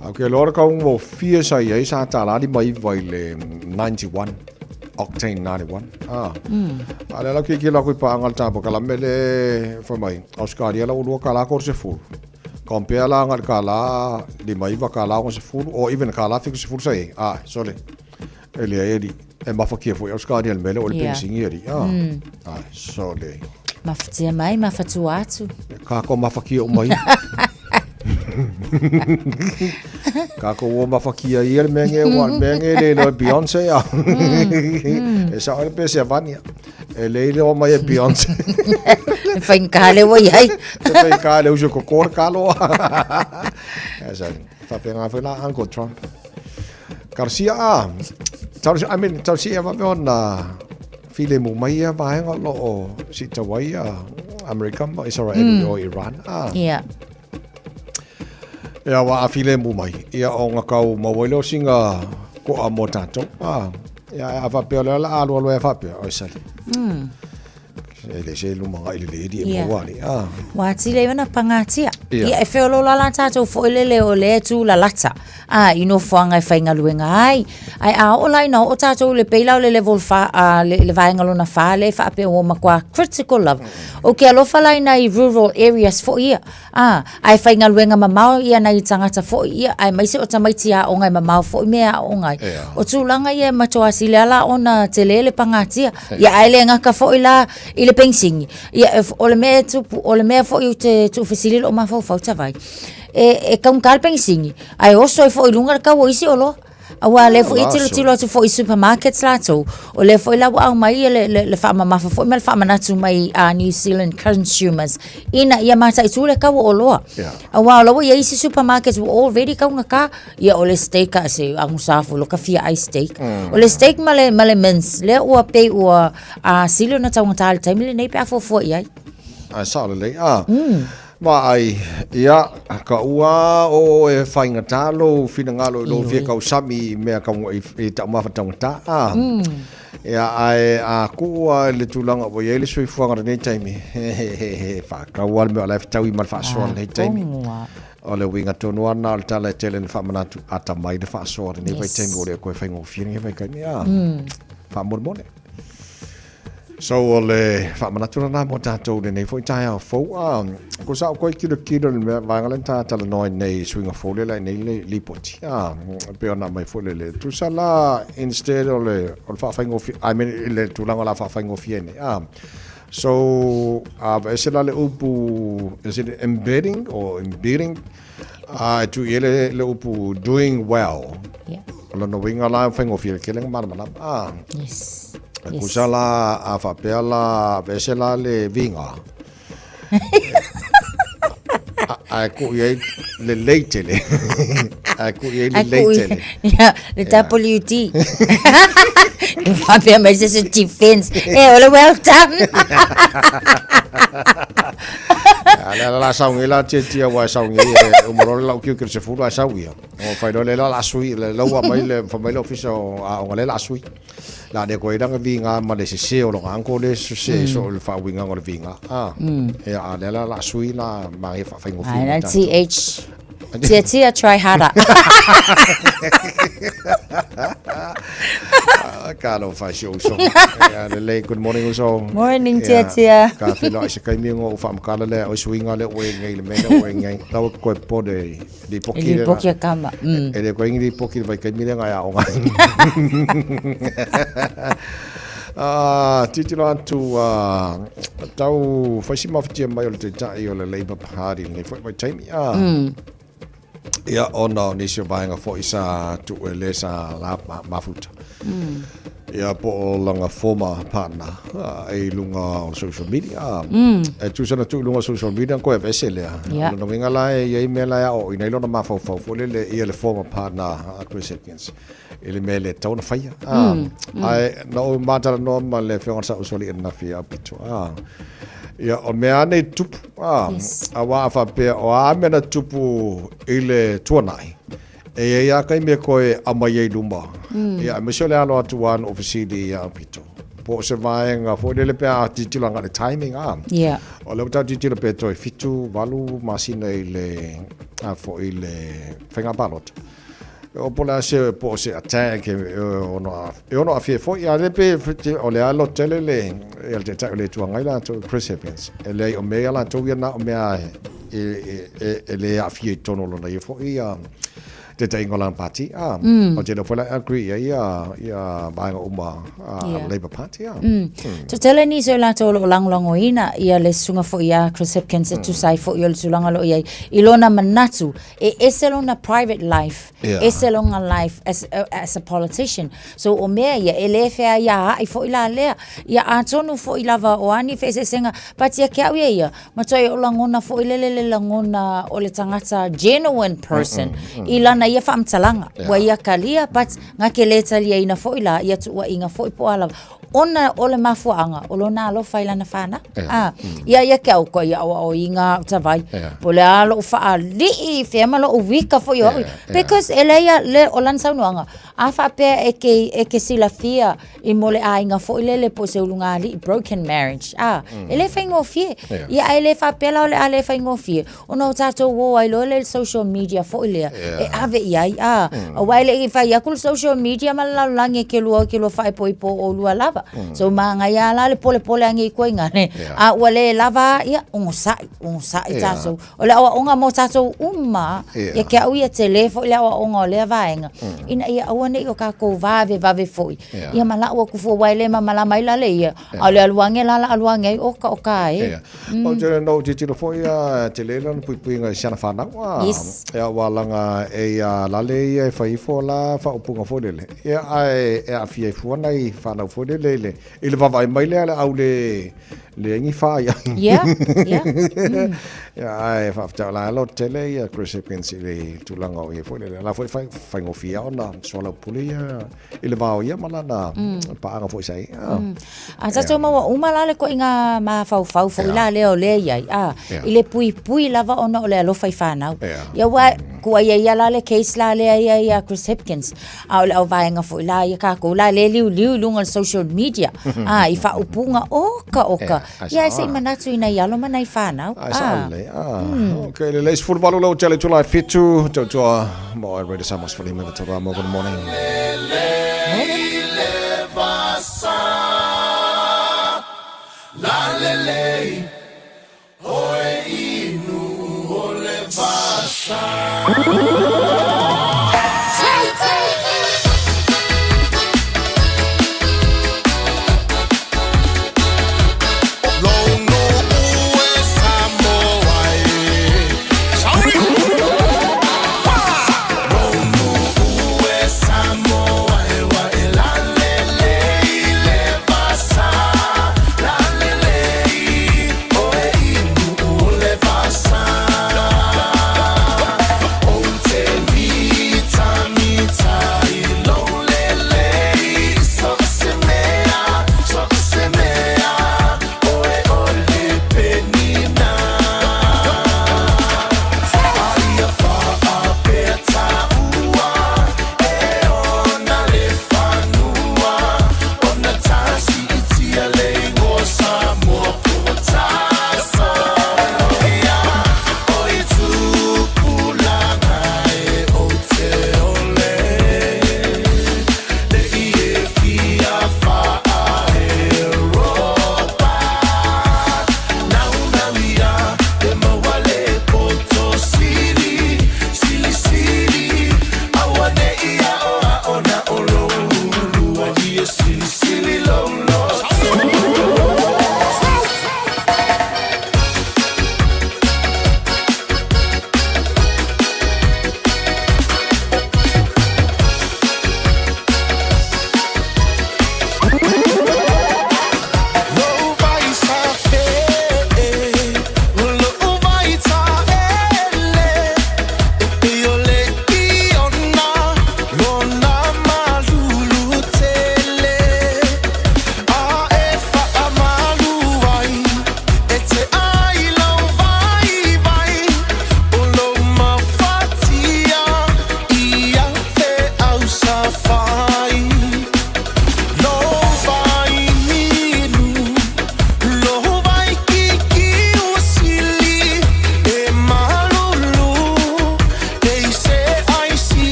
Speaker 4: A ke loa le kaugofie sa i ai sa tālā 59 i le 91. Octane 91. Ah. A le la ki ki la kui paanga le tāpa kalame le whai mai. Australia la ulua ka la 30. Compare la nga le kālā 59 kālā 60 or even kālā 70 sa e. Ah, sole. E le e li. E mafakia foi Australia le mele o le penisini e li. Ah. Ah, sole.
Speaker 8: Mafatia mai, mafatua atu.
Speaker 4: Kākou mafakia o mai. Kākou o mafakia ia le mea nge ua le mea nge le loe Beyonce a. E sao le pese a vania. E le ile o mai e Beyonce.
Speaker 8: E whainga le ua iai.
Speaker 4: E whainga le uso kokora ka loa. E sa, whapenga whai la Uncle Trump. Garcia a, tau, I mean, tau si e wawe ona filemu mai ia vaega lo o si tawai a Amerika ma Israel mm. o Iran. A.
Speaker 8: Yeah.
Speaker 4: Ia wa a filemu mai. Ia o nga kau maua ile o singa ko a mo tātou. A. Ia a whapea le ala alu alu e whapea. Oi sali. E le se luma ngai le le di e maua ali. A.
Speaker 8: Wa tile ona pangatia. Ia e wheolo la la tātou fo ile le o le tu la lata. A i nofoaga e faigaluega ai. Ae a oo la ina oo tatou i le peila o le level fa, a, le, le vaega lona fa lea e faapea ua matua critical lava. Ou te alofa la i nai rural areas foi ia, a, ae faigaluega mamao ia nai tagata foi ia, aemaise o tamaiti aoga e mamao foi mea e aooga ai. O tulaga ia e matua sili lava la ona tele le pagatia, ia ae le gata foi la i le penisini. Ia, o le mea e tupu, o le mea foi ou te tuufesili lou mafaufau tavai, e, e taugata le penisini, ae oso ai foi i luga le tau o isi oloa. Aua lea foi e tilotilo atu foi i supermarkets latou, o lea foi la ua aumai ia le, le, le faamamafa foi ma le faamanatu mai a New Zealand consumers ina ia mataitu le tau o oloa.
Speaker 4: Yeah.
Speaker 8: Aua o la ua i ai isi supermarkets ua already taugata, ia o le steak a se agusa foi lo ka fia ai steak. O le steak ma le, ma le mince, lea ua pei ua a sili ona taugata i le taimi lenei pe a fuafua i ai.
Speaker 4: Ae sao lelei. Ah. Vaai, ia, ka ua o e whaingata lou finagalo i lou fia kausami i mea kau, i, i taumafa taugata. Ah. Ia, ae a kuu a i le tulaga ua i ai le soifuaga lenei taimi, he, he, he, he, whakau a le mea o la e fetaui ma le faasoa lenei taimi. O le uiga tonu lava lena o le tala e tele na faamanatu, atamai le faasoa lenei vaitaimi ua le koe faigofie lenei vaitaimi. Ah. Faamolemole. So o le faamanatu lena mo tatou lenei foi taeao fou. Ah, ko sa o koe kilokilo le mea vaega le ta talanoa nei i suiga fou le la nei le lipoti. Ah, pe ona mai foi le le tusa la instead o le o le faafaigofie I mean i le tulaga la faafaigofie nei. Ah, so a ese la le upu is it embedding or embedding? Ah, e tu i le le upu doing well.
Speaker 8: Yeah.
Speaker 4: O lona uiga la faigofie le tele malamalama. Ah.
Speaker 8: Yes.
Speaker 4: E kusa la a faapea la aveese la le viga. Ae kuu i ai le lei tele. Ae kuu i ai le lei tele.
Speaker 8: Ia, le WD. E faapea mai se se defense. E, o le well done.
Speaker 4: A le la saungi la tia tia wa saungi e umalo le lau kiu ki le sefulu ae sau ia. O whai le la la sui le laua mai le whai mai le ofisa o a o le la sui. La le koe ranga vinga ma le sese o longa anko le sese so le wha winga o le vinga. Ah. E a le la la sui la ma e wha whaingo
Speaker 8: Ai, na TH. Tia tia try harder.
Speaker 4: Ka lo whai si uso. Ia le lei, good morning uso.
Speaker 8: Morning, tia tia.
Speaker 4: Ka whilo ai se kaimi ngo u whaamkala le o suinga le ue ngai le mele ue ngai. Tau koe pode Lipoki
Speaker 8: le Lipoki a kama.
Speaker 4: E le koe ngi lipoki le vaikaimi le ngai a onga. Tilotilo atu, tau fai si mafatia mai o le Taitai o le Labour Party i lenei foi vaitaimi. Ia, ona o nisi o vaega foi sa tuu e le sa la mafuta. Ia, po o lana former partner i luga o le social media. E tusa na tuu i luga o social media, koe aveese lea. O lona uiga la e i ai mea la e aoaoina ai lona mafaufau foi lele ia le former partner a Chris Hipkins i le mea e le tatau ona faia. Ae na ou matalanoa ma le Afioga i le Saousoalii ananafi ia Aupito. Ia, o mea lava nei tupu, aua a faapea o a mea na tupu i le tuanai, e i ai lava taimi e toe aumai ai i luma. Ia, aemaise o le alo atu lava na ou fesili ia Aupito, po o se vaega foi lele pe a tilotilo agai i le timing, a. O lea ua tatou tilotilo pe toe 7, 8 masina i le, a foi i le faiga palota. O po o le a se, po o se attack e ono aafia ai foi. A o lea pei o lea lava lototele le Taitai o le Itu Agai latou, Chris Hipkins. E leai, o mea ia latou ia na o mea e le aafia i totonu o lona ia foi taitaiga o lana pati. Ou te iloa foi la e agree i ai ia vaega uma a le Labour Party.
Speaker 8: Tetele nisi o i latou o lo o lagolagoina ia le susuga foi ia Chris Hipkins e tusa ai foi o le tulaga o lo o i ai i lona manatu e ese lona private life, ese lona life as a politician. So o mea ia, e le feaiaai foi la lea. Ia atonu foi lava o a ni feeseeseega, but ia ke au ia ia, matuai o lagona foi lele le lagona o le tagata genuine person i lana ia faamatalaga. Ua ia talia, but na ke le taliaina foi la ia tuuaiga foi po o a lava. Ona o le mafuaaga o lona alofa i lana fanau. Yeah. Ia ia ke au koe ia aoaoina au tavai. Yeah. Po o le a loʻu faalii i fea ma loʻu wika foi o au. Yeah, yeah. Because e leai a le o lana saunoaga, a faapea e ke, e ke silafia i mo le aiga foi lele po o se ulugalii, broken marriage, e le faigofie. Yeah. Ia a e le faapea la o le a le faigofie, ona o tatou o ai loa lea i le social media foi lea, e ave i ai, a, aua e le i fai atu le social media ma le lalolagi e ke lua faaipoipo o oulua lava. So manaia lava la le polepole ane i koe ina ne, a ua le lava, ia, onosai, onosai tatou. O le aoaoga mo tatou uma, ia ke au ia tele foi le aoaoga o lea vaega, ina ia aua ne i o tatou vavevave foi, ia ma lau atu fua, aua e le malamalama ai la le ia, a o le alu ane la, la alu ane ai, oka oka e.
Speaker 4: Ia. Ou te na ou tilotilo foi a tele lana puipuiga i siana fanau a.
Speaker 8: Yes.
Speaker 4: Ia aua laga e ia lale ia e fai ifo la faaupuga foi lele. Ia ae e aafia ai fua nai fanau foi lele i le i le vaavaai mai lea a le au le leai ni fa ia.
Speaker 8: Yeah, yeah.
Speaker 4: Ia ae faafetai o la e lototele ia Chris Hipkins i le tulaga o ia foi lele. O la foi e fai faigofie ona soalaupule ia i le va o ia ma lana paaga foi sa i ai.
Speaker 8: A tatou maua uma la le koiga mafaufau foi la lea o lea i ai, a, i le puipui lava ona o le alofa i fanau. Ia aua kuai ai ia la le case la lea ia ia Chris Hipkins, a o le auvaega foi la ia tatou la lea e liuliu i luga o le social media, a, i faaupuga oka oka. Ia ae se i manatu i nai alo ma nai fanau.
Speaker 4: Ai sao lelei. Okay, lelei 18 lau tele itula e 7, tautua ma oe Radio Samoa 15 tau mo good morning.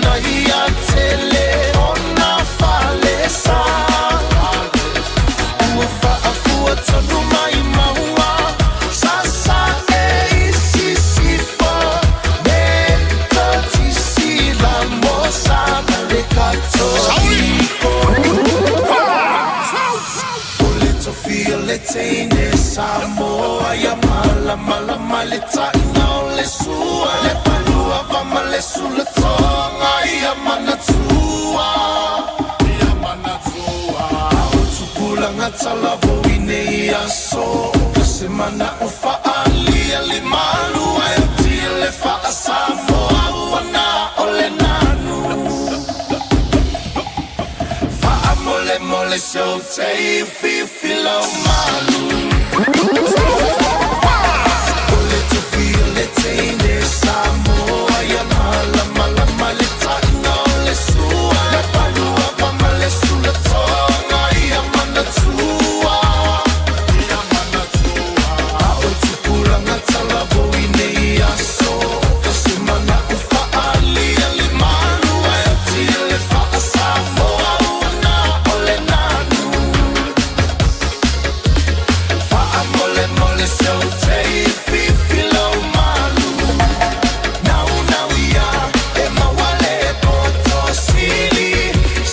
Speaker 1: Manaia tele ona falesa. Ua faafua tonu mai maua sasae i sisifo Metotisi la mosa ma le Katoliko. O le tofi o le teine Samoa ia malamalama le taina o le sua le palua va ma le sulatoga ia manatua ia manatua o tupulaga talavou i nei aso ka se mana o faalia le malua e tia le faasamoa ua na o le nanu faamolemole seu tei fifi lau malu O le tofi o le teine Samoa ia malamalama le taina o le sua le palua va ma le sulatoga ia manatua ia manatua a o tupulaga talavou i nei aso ka se mana o faalia le malua e tia le faasamoa ua na o le nanu faamolemole seu tei fifi lau malu nau nau ia e maua le poto sili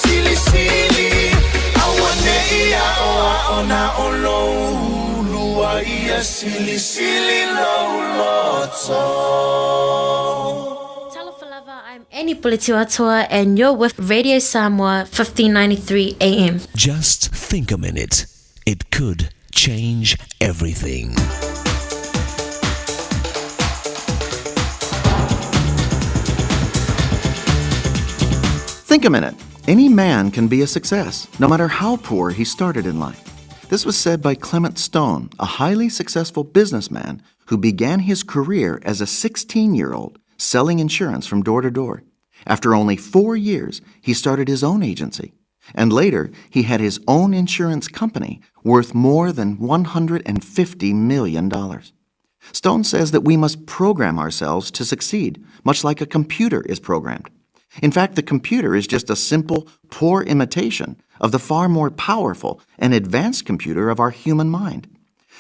Speaker 1: sili sili aua nei ao ao na o lou lua ia sili sili lou loto.
Speaker 19: Talofa lava, I'm Annie Puletiuatoa and you're with Radio Samoa 1593 AM.
Speaker 20: Just think a minute. It could change everything.
Speaker 21: Think a minute. Any man can be a success, no matter how poor he started in life. This was said by Clement Stone, a highly successful businessman who began his career as a 16 year old selling insurance from door to door. After only four years, he started his own agency. And later, he had his own insurance company worth more than $150 million. Stone says that we must program ourselves to succeed, much like a computer is programmed. In fact, the computer is just a simple, poor imitation of the far more powerful and advanced computer of our human mind.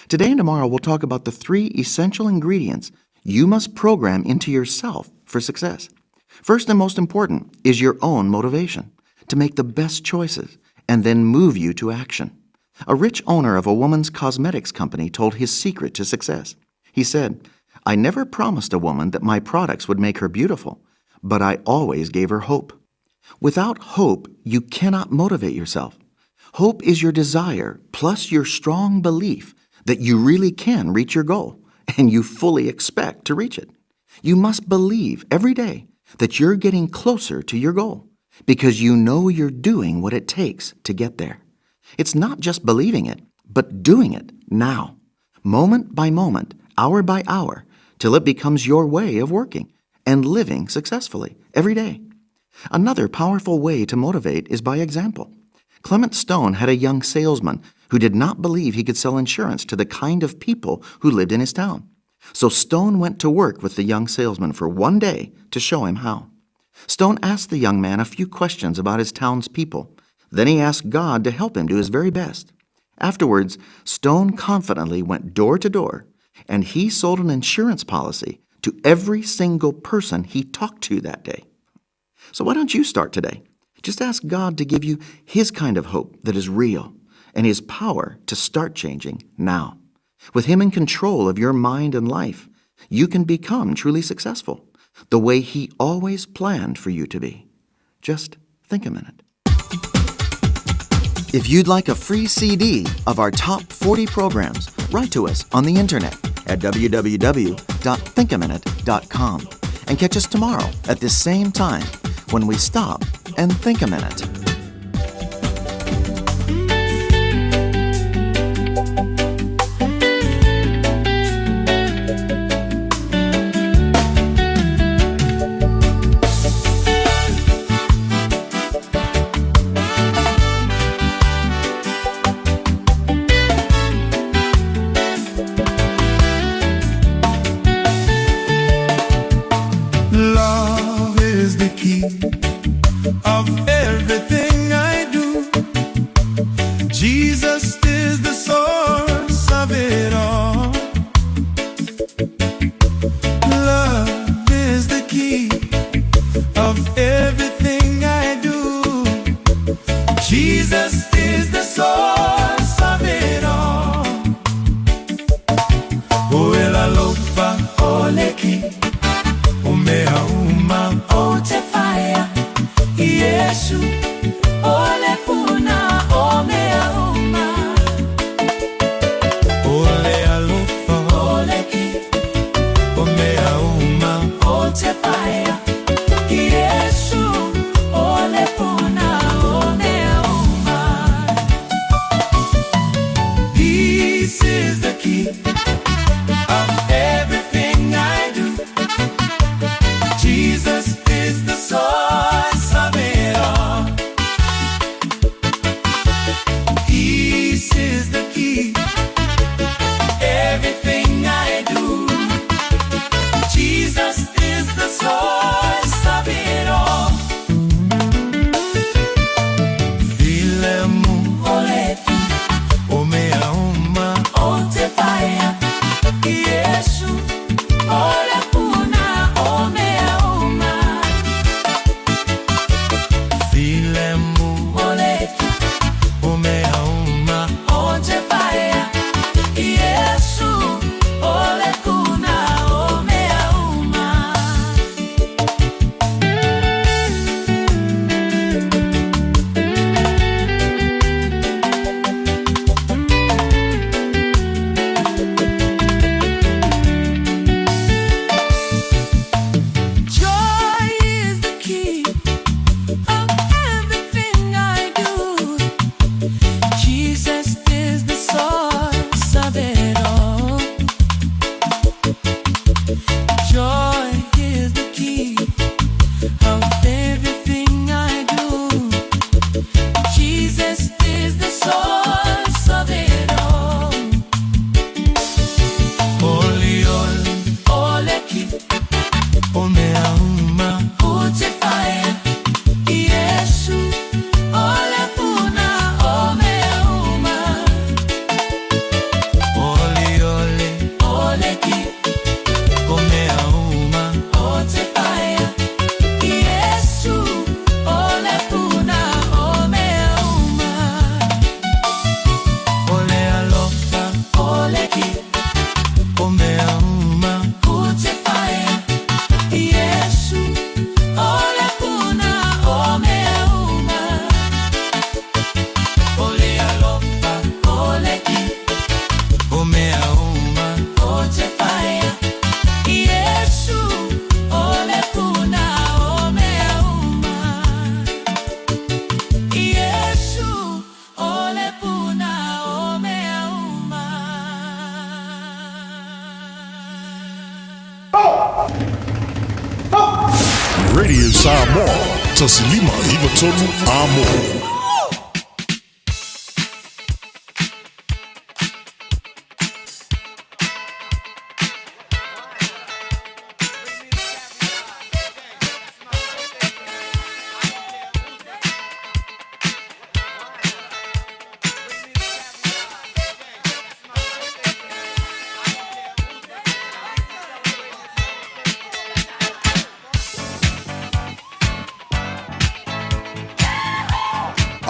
Speaker 21: Today and tomorrow, we'll talk about the three essential ingredients you must program into yourself for success. First and most important is your own motivation to make the best choices and then move you to action. A rich owner of a woman's cosmetics company told his secret to success. He said, I never promised a woman that my products would make her beautiful, but I always gave her hope. Without hope, you cannot motivate yourself. Hope is your desire plus your strong belief that you really can reach your goal and you fully expect to reach it. You must believe every day that you're getting closer to your goal because you know you're doing what it takes to get there. It's not just believing it, but doing it now, moment by moment, hour by hour, till it becomes your way of working and living successfully every day. Another powerful way to motivate is by example. Clement Stone had a young salesman who did not believe he could sell insurance to the kind of people who lived in his town. So Stone went to work with the young salesman for one day to show him how. Stone asked the young man a few questions about his town's people. Then he asked God to help him do his very best. Afterwards, Stone confidently went door to door and he sold an insurance policy to every single person he talked to that day. So why don't you start today? Just ask God to give you His kind of hope that is real and His power to start changing now. With Him in control of your mind and life, you can become truly successful the way He always planned for you to be. Just think a minute. If you'd like a free CD of our top 40 programs, write to us on the internet at www.thinkaminute.com and catch us tomorrow at this same time when we stop and think a minute.
Speaker 1: Love is the key. of everything I do. Jesus is the source of it all. Love is the key of everything I do. Jesus is the source of it all. O le alofa o le ki o mea uma o te whaia Iesu o le puna o mea uma. O le alofa o le ki o mea uma o te whaia Iesu o le puna o mea uma. Peace is the key of everything I do. Jesus is the source of it all. Peace is the key. Everything I do. Jesus is the source of it all. Filemu o le ki o mea uma o te whaia Iesu o le puna o mea uma. Filemu o le ki o mea uma o te whaia Iesu o le puna o mea uma. Joy is the key of everything I do. Jesus is the source of it all. Joy is the key of everything I do. Jesus is the source of it all. Oli oli o le ki o mea uma o te whaia Iesu o le puna o mea uma. Oli oli o le ki o mea uma o te whaia Iesu o le puna o mea uma. O le alofa o le ki o mea uma o te whaia Iesu o le puna o mea uma. O le alofa o le ki o mea uma o te whaia Iesu o le puna o mea uma. Iesu o le puna o mea uma.
Speaker 11: Radio Samoa, 1593 Amo.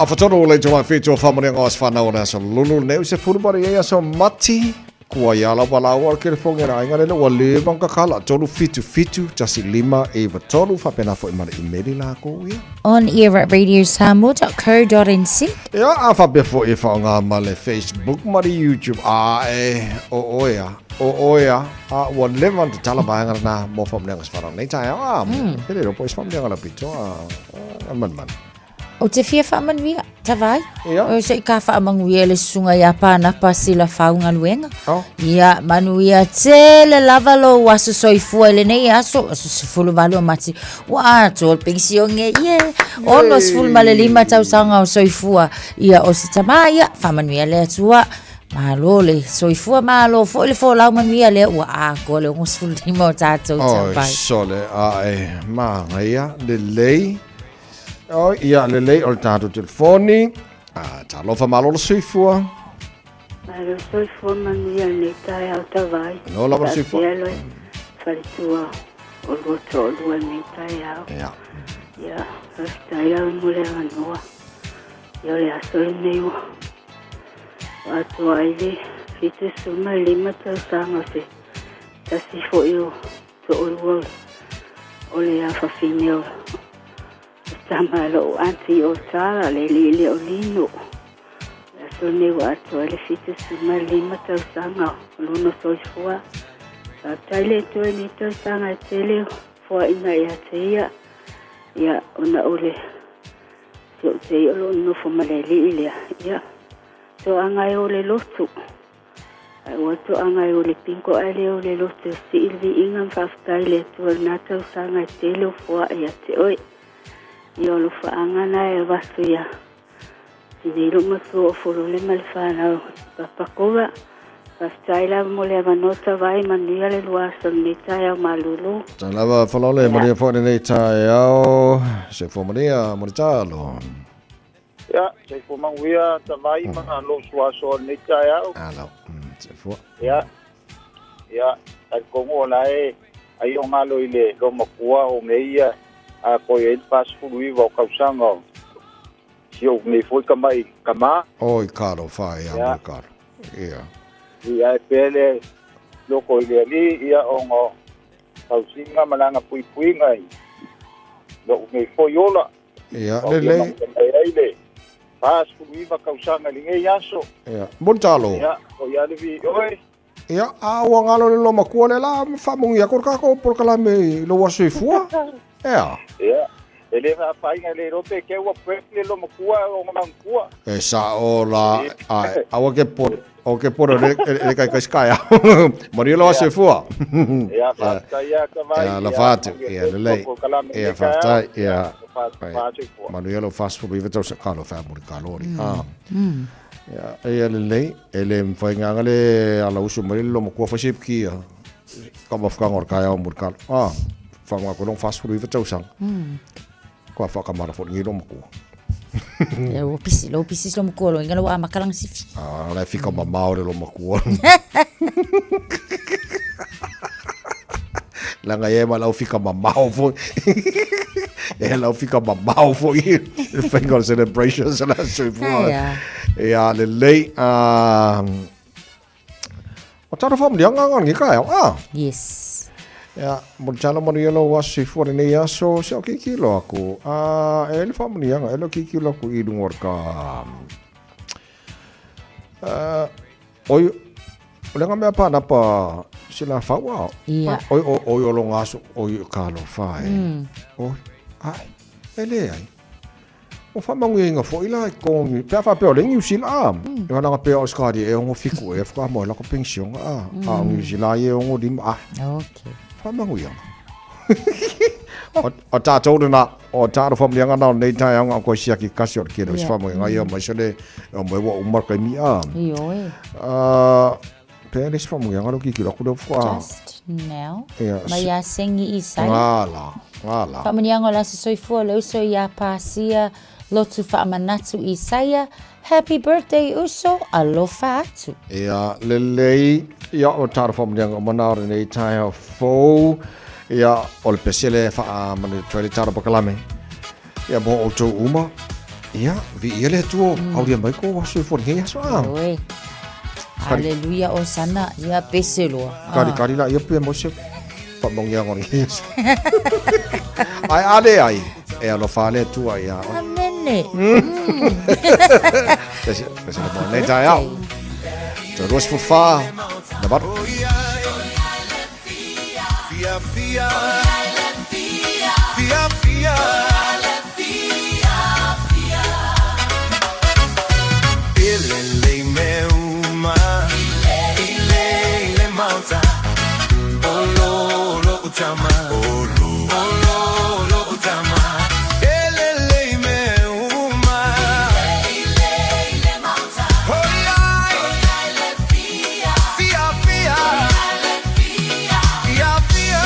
Speaker 4: A whatoro o le tō whētua whamane ngā whanau o aso lulu neu se furumari e aso mati kua ia la wala o ke fonge ra inga le ua le bang ka 3 7 7 15 9 3 whapena fo i mana i meri la ko ia.
Speaker 8: On air at radiosamoa.co.nz.
Speaker 4: Ia a whapea fo i whaonga ma le Facebook ma le YouTube a e o oea o oea a ua leva te tala vaenga na mo whamane ngā whanau nei tai a pere ropo is whamane ngā la pito a man man.
Speaker 8: O te fia whaamanuia, tavai. O se i ka whaamanguia le susunga ia Pānapa Sila Faungaluega.
Speaker 4: Oh.
Speaker 8: Ia, manuia tele lava lou aso soifua i lenei aso, aso 18 o Mati. Ua atoa le penisione, ie, 65 tausaga o soifua. Ia, o se tamā, ia, faamanuia le Atua. Malo le soifua, malo foi le folau manuia lea ua atoa le 65 o tatou
Speaker 4: Oi,
Speaker 8: tavai.
Speaker 4: sole, a e maga ia, lelei. Oi, ia lelei o le tatou telefoni. Ah, talofa malo le soifua.
Speaker 3: Malo le soifua manuia lenei taeao tavai.
Speaker 4: Malo lava le soifua.
Speaker 3: Faapea le faletua o lua toalua lenei taeao.
Speaker 4: Ia.
Speaker 3: Ia, faafetai lava mo le avanoa. Ia o le aso lenei ua atoa ai le 75 tausaga o se tasi foi o toalua o le afafine o le tama a lou aunty o Tala, le alii lea o Lino. O le aso lenei ua atoa ai le 75 tausaga o lona soifua. Faafetai le Atua i nei tausaga e tele o foaiina ia te ia, ia ona o le si ou tei o lo o nonofo ma le alii lea, ia toaga e o le lotu. Ae ua toaga e o le pingo ae le o le lotu e sii le viiga ma faafetai i le Atua i lena tausaga e tele o foai ia te oe. Ia o alofaaga na e avatu ia Tinei lou matua o Folole ma le fanau Papakura. Faafetai lava mo le avanoa tavai manuia le lua aso lenei taeao malulu.
Speaker 4: Faafetai lava Folole, manuia foi lenei taeao. Soifua manuia mo le talo.
Speaker 22: Ia, soifua manuia tavai ma lou suasoa lenei taeao.
Speaker 4: Alo, soifua.
Speaker 22: Ia, ia, talitonu o la e ai o galo i le loomatua o mea ia a koe ai le 49 o tausaga o si ou nei foi tamai tama.
Speaker 4: Oi kalo fa ia mo kalo. Ia.
Speaker 22: Ia e pea le loko i le alii ia ona o tausiga ma lana puipuiga i lou nei foi ola.
Speaker 4: Ia, lelei.
Speaker 22: Mai ai le 49 tausaga i lenei aso.
Speaker 4: Ia, mo le talo.
Speaker 22: Ia, o ia le vi oe.
Speaker 4: Ia, a ua galo le loomatua le la faamonia ko le tatou polokalame i lou aso soifua. Ea.
Speaker 22: Ia, e le faafaina le iloa pe keu ua prep le loomatua ona manutua.
Speaker 4: E sao la, ae, aua ke po, o ke pore le le kai kai sky. Manuia lou aso soifua.
Speaker 22: Ia, faafetai ia Tavai.
Speaker 4: Ia, alofa atu. Ia, lelei. Ia, faafetai. Ia, manuia lou 49 tausaga talofa e mo le kalori. Ah. Ia, ia lelei, e le mawhai nganga le ala usu mai le loma kua whai ki ia. Ka mawhakanga o le kai ao mo le kalo. Ah, whaonga koe long 49 tausaga. Kua whakamara fo ngi loma kua.
Speaker 8: Ia ua pisi, lo pisi lo makua lo inga lo a makalang sifi.
Speaker 4: Ah, la fika mamao le loma kua. Langa e ma lau fika mamao foi. E lau fika mamao foi. Le whainga o le celebration sa la soifua. Ia lelei. O taro whamulianga ngā ngi ka eo. Ah.
Speaker 8: Yes.
Speaker 4: Ia, mo le talo manuia lou aso soifua lenei aso, se o kikilo aku. Ah, e le whamulianga, e le kikilo aku i lunga o le ka. Oi, o le mea pa napa se la faua.
Speaker 8: Ia.
Speaker 4: Oi, oi, oi o longa aso, oi ka lo fa e. Oi, ai, e le ai. O whamanguinga fo ila i kongi. Pea wha pea o le New Zealand a. E whananga pea o Australia e ongo fiku e whaka mo lako pension a. A o New Zealand e ongo lima a.
Speaker 8: Okay.
Speaker 4: Whamanguinga. O tātou rena, o tātou whamanguinga nā o nei tai anga koe siaki kasi o le kere o yeah. whamanguinga ia mai sele o mai wa umar kai mi a.
Speaker 8: Ioe.
Speaker 4: Pea le whamanguinga lo kiki lako leo wha.
Speaker 8: Just now.
Speaker 4: Yeah.
Speaker 8: Mai a sengi i sai.
Speaker 4: Ngā la, ngā la.
Speaker 8: Whamanguinga o la soifua le uso i a Pasia, lotu whaamanatu Isaia, Happy birthday uso, alofa atu.
Speaker 4: Ia, lelei, ia o tāra whamunianga o mana o nei taeao fou, ia o le pesele e wha manu atu ai le tāra pakalame. Ia mo outou uma, ia, vi ia le atua, auria mai ko aso e fori hei aso a.
Speaker 8: Oi. Hallelujah, osana, ia pese loa.
Speaker 4: Kari kari la ia pia mo se whamongianga o nei aso. Ai ale ai, e alofa le atua ia.
Speaker 8: Amene.
Speaker 4: Pese, pese le mo nei taeao. Te 24, na valu.
Speaker 1: Fia, fia. Fia, fia. Ile me uma. Ile, ile mauta. Olo, olo, utama. Olo, olo, olo, utama. Ile me uma. Ile, ile mauta. Oh, yeah. Fia, fia. Fia, fia.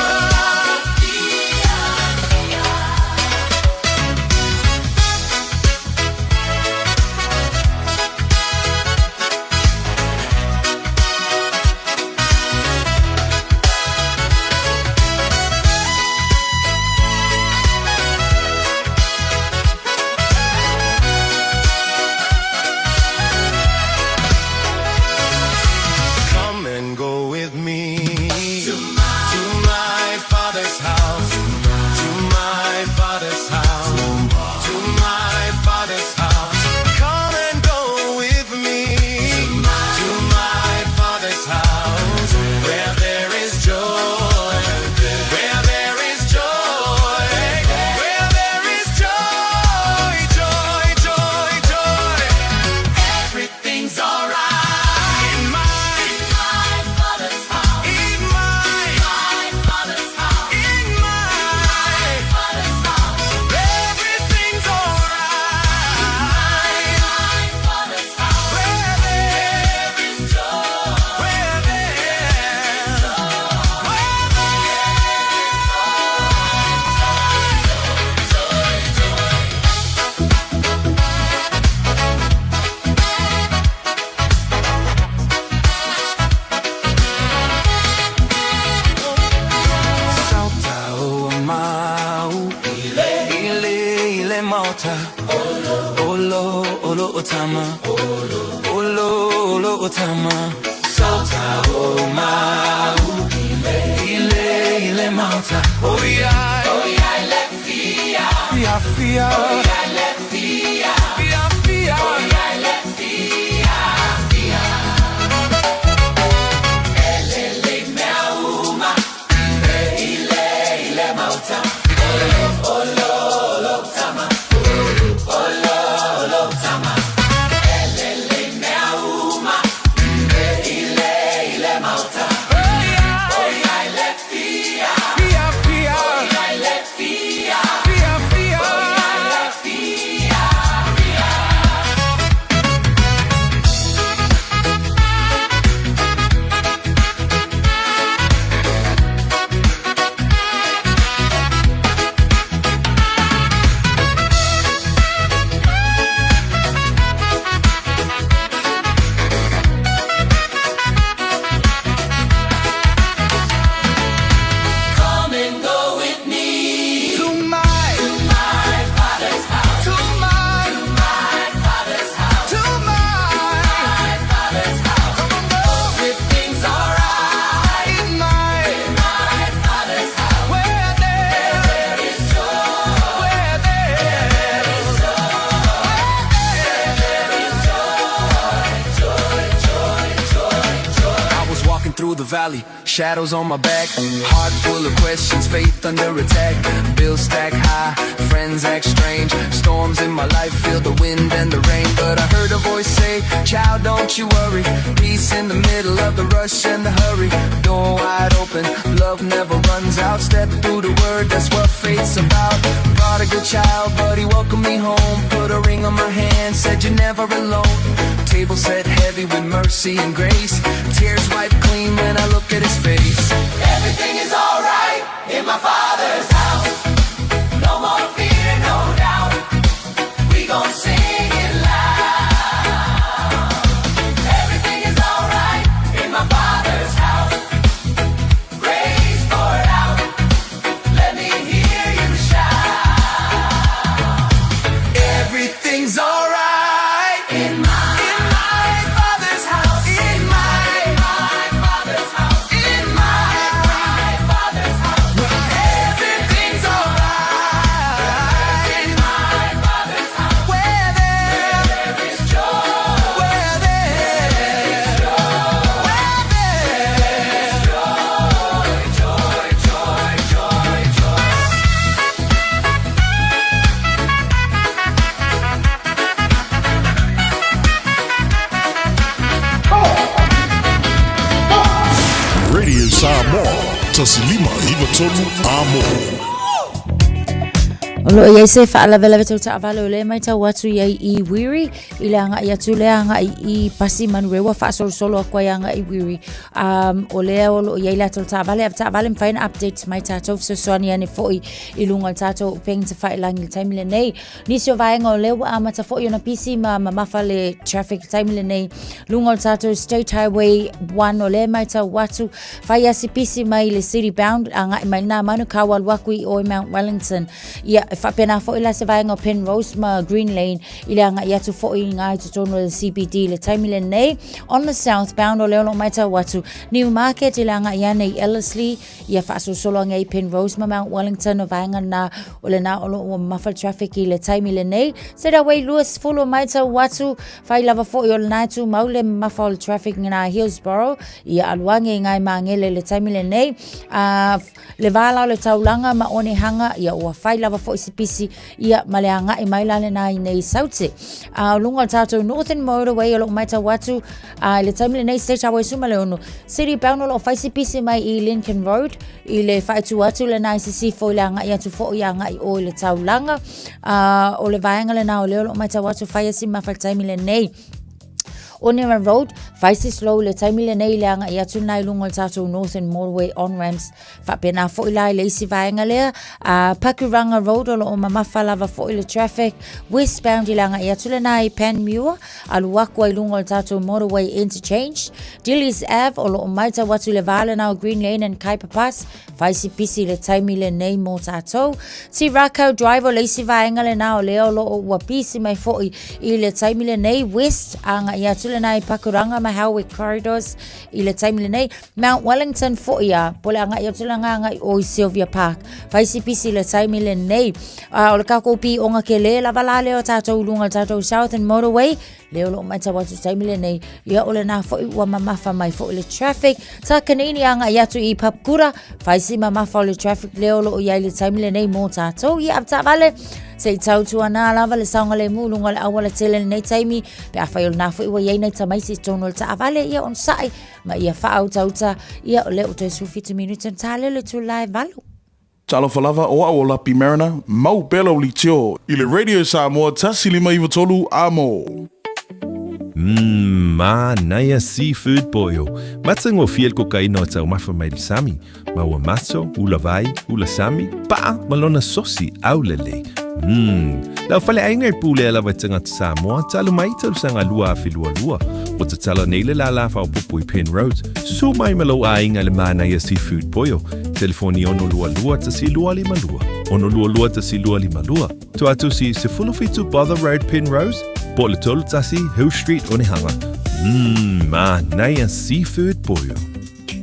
Speaker 6: ile maota Olo, olo o tama Olo, olo o tama Sota o mau Ile, ile maota Oh yeah, oh yeah, le fia Fia, fia Oh yeah, le fia Fia, fia Oh yeah, le fia Fia Elele mea uma Ile, ile maota Olo, olo, olo tama Olo, olo tama Elele mea uma Ile, ile maota Oh yeah, le fia Fia, fia Oh yeah, le fia Fia, fia Oh yeah, le fia Fia. Come and go with me to my to my father's house. To my to my father's house. To my father's house. Come on, go. Everything's alright in my in my father's house. Where there, there is joy. Where there, is joy. Where there is joy. Joy, joy, joy, joy.
Speaker 7: I was walking through the valley, shadows on my back, heart full of questions, faith under attack. Bills stack high, friends act strange, storms in my life feel the wind and the rain. But I heard a voice say, Child, don't you worry. Peace in the middle of the rush and the hurry. Door wide open, love never runs out. Step through the word, that's what faith's about. Prodigal child, but he welcomed me home. Put a ring on my hand, said you're never alone. Table set heavy with mercy and grace. Tears wipe clean when I look at his face.
Speaker 6: Everything is alright in my father's house. No more fear, no doubt. We gon' sing it loud. Everything is alright in my father's house. Grace poured out. Let me hear you shout.
Speaker 7: Everything's alright
Speaker 6: in my
Speaker 7: in my father's house. In my
Speaker 6: my father's house.
Speaker 7: In my
Speaker 6: my father's house.
Speaker 7: Everything's alright
Speaker 6: in my father's house.
Speaker 7: Where there,
Speaker 6: there is joy.
Speaker 7: Where there
Speaker 6: is joy.
Speaker 7: Where there
Speaker 6: is joy. Joy, joy, joy, joy.
Speaker 11: Radio Samoa, 1593 Amo.
Speaker 8: O lo o i ai se faalavelave tau taavale o lea e matau atu i ai i Wiri i le agai atu lea agai i Pasi Manurewa faasolosolo atu ai agai i Wiri. Um, o lea o lo o i ai le ata o le taavale, a taavale mafai ona update mai tatou fesoasoani ane foi i luga o le tatou upega tafailagi i le taimi lenei. Nisi o vaega o lea ua amata foi ona pisi ma mamafa le traffic taimi lenei luga o le tatou State Highway 1 o lea e matau atu fai asi pisi mai le city bound agai mai lena Manukau alu aku i o i Mount Wellington. Ia, e faapena foi la se vaega o Penrose ma Green Lane i le agai atu foi i ngā i totonu o le CBD le taimi lenei. On the southbound o lea o lo o matau atu Newmarket i le agai ane i Ellerslie Ia faasolosolo ane ai Penrose ma Mount Wellington o vaega na o lena o lo o ua mamafa le traffic i le taimi lenei. State Highway 20 o matau atu, fai lava foi o lena e tumau le mamafa o le traffic ngā Hillsborough ia alu ane i ngai Māngere i le taimi lenei. A le va la o le taulaga ma Onehunga ia ua fai lava foi si pisi ia ma le agai mai la lena i nei Saute. A o luga o le tatou Northern Motorway o lo o matau atu A i le taimi lenei State Highway 16, City Bound o lo o fai si pisi mai i Lincoln Road i le faaitu atu lena i Sisifo i le agai atu foi agai o i le taulaga. A o le vaega lena o lea o lo o matau atu fai asi mafa i le taimi lenei. Onera Road, fai se slow i le taimi lenei i le agai atu lena i luga o le tatou Northern Motorway on-ramps. Faapena foi la i le isi vaega lea, a Pakuranga Road o lo o mamafa lava foi le traffic westbound i le agai atu lena i Panmure, alu aku ai luga o le tatou motorway interchange. Dillies Ave o lo o matau atu i le va lena o Green Lane and Kaipa Pass, fai si pisi i le taimi lenei mō tātou. Ti Rakau Drive o le isi vaega lena o lea o lo o ua pisi mai foi i le taimi lenei west agai atu lena i Pakuranga ma Howick Corridors i le taimi lenei. Mount Wellington foi a, po le agai atu la ngā agai o i Sylvia Park. Fai si pisi le taimi lenei. A, o le kākou pīonga ke lē lava la lea o tātou lunga le tātou Southern Motorway, lea o lo o matau atu taimi lenei. Ia o lenā foi ua mamafa mai foi le traffic. Takanini agai atu i Papakura, fai si mamafa o le traffic lea o lo o iai le taimi lenei mō tātou. Ia avetaavale, se i tautuanā lava le saogalemu i luga o le auala tele lenei taimi, pe afai o lenā foi ua iai nai tamaiti i totonu o le taavale, ia onosai, ma ia faautauta, ia o lea ua toe 17 minute ona talele itula e 8.
Speaker 11: Talofa lava, o au o Lapi Mariner, mau pea lau leitio i le Radio Samoa 1593 amo.
Speaker 9: Mmm, manaia seafood boil. Matagofie le kokaina o taumafa mai le sami. Ma ua maso, ula vai, ula sami, pa'a ma lona sosi aulelei. Mmm, lau faleaiga e pulea lava e tagata Samoa talu mai tausaga 2022. Ua tatala nei le lālā faaopoopo i Penrose. Susu mai ma lou aiga i le manaia seafood boil. Telefoni 622 1252. 622 1252. Tuatusi 17 Bother Road Penrose, po o le 31 Hill Street Onehunga. Mmm, manaia seafood boil.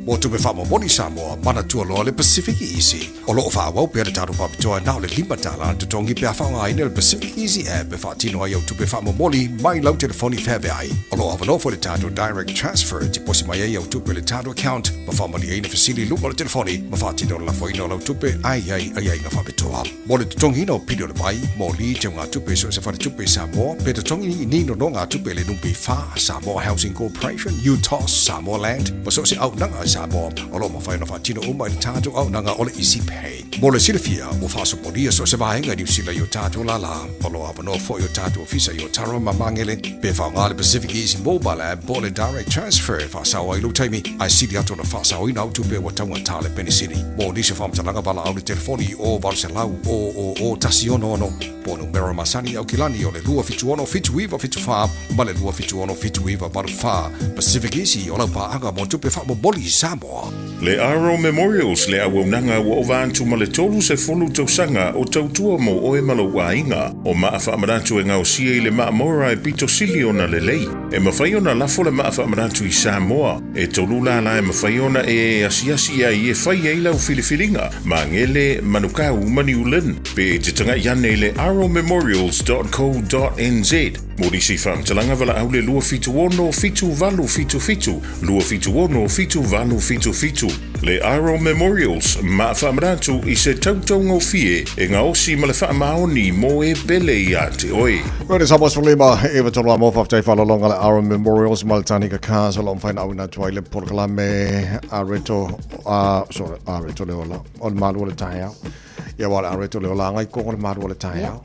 Speaker 4: Mo tupe faamomoli Samoa, manatua loa le Pacific Easy. O lo o faaauau pea le tatou faapitoa na o le $5 le totogi pe a faaaogaina le Pacific Easy app e faatino ai au tupe faamomoli mai lau telefoni feaveai. O lo o avanoa foi le tatou Direct Transfer e tiposi mai ai au tupe i le tatou account ma faamalieina fesili i luga o le telefoni ma faatino le lafoina o lau tupe ae i ai aiaiga faapitoa. Mo le totogiina o pili o le vai, moli, teugatupe i so o se faletupe i Samoa, pe totogi ni nonogatupe i le NPF, Samoa Housing Corporation, UTOS, Samoa Land, ma so o se auaunaga a Samoa, o lo o mafai ona faatino uma i le tatou auaunaga o le Easy Pay. Mo le silafia, ua faasopolia so o se vaega i Niu Sila i o tatou lālā. O lo o avanoa foi o tatou ofisa i Otara ma Magele, pe faaaoga le Pacific Easy Mobile App po o le Direct Transfer e faasao ai lou taimi, ae sili atu ona faasaoina au tupe ua taugata le penisini. Mo nisi o faamatalaga valaau le telefoni i o 800 000 166 po o numera masani i Aukilani o le 276 7974 ma le 276 7984. Pacific Easy o lau paaga mo tupe faamomoli i Samoa.
Speaker 11: Le Aro Memorials, le auaunaga ua ova atu ma le 30 tausaga o tautua mo oe ma lou aiga. O maa faamanatu e gaosia i le maa Mora e pito sili ona lelei. E mafai ona lafo le maa faamanatu i Samoa. E tolu lālā e mafai ona e asiasi ai e fai ai lau filifiliga, Magele, Manukau ma New Lynn. Pe e te taga'i ane i le aromemorials dot co dot nz. Mo nisi faamatalaga valaau le 276 7877, 276 7877. Le Aro Memorials, ma faamanatu i se tautaugofie e gaosi ma le faamaoni mo e pele ia te oe.
Speaker 4: Koe Samoa sefululima e iva tolu amo faafetai faalologa le Aro Memorials ma le Tanika Cars o lo o mafai ona auina atu ai le polokalame a Reto a sorry a Reto le ola o le malu o le taeao. Ia aua o le a Reto le ola agai kongo le malu o le taeao.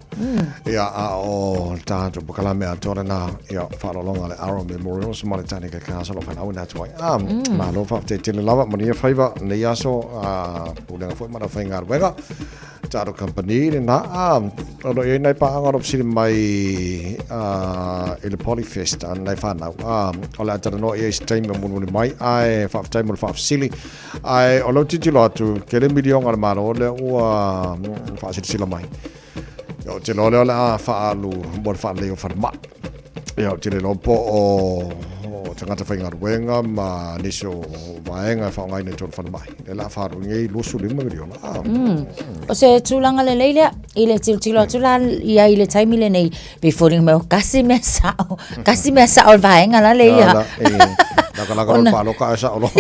Speaker 4: Ia a o le tatou polokalame atoa lena ia faalologa le Aro Memorials ma le Tanika Cars o lo o mafai ona auina atu ai. Ah, malo faafetai tele lava manuia faiva lenei aso a pulega foi ma le aufaigaluega. Tatou company lena a o lo o i ai nai paaga o lo o fesili mai i le Polyfest a nai whanau. A, o le a talanoa i ai se taimi o mulimuli mai ae faafetai mo le faafesili. Ae o lau tilotilo atu, tele miliona a le Malo lea ua faasilasila mai. Ia, ou te iloa lea o le a faaalu mo le faalelei o falemai. Ia, ou te le iloa po o tagata faigaluega ma nisi o vaega e faaaogaina i totonu o falemai. Lea o le a faaalu nei 25 miliona. Ah.
Speaker 8: O se tulaga lelei lea, i le tilotilo atu la i ai i le taimi lenei, pei e foliga mai o kasi mea sao, kasi mea sao o le vaega la le ia.
Speaker 4: La, e. Lakalaka loa le palota ae sao loa.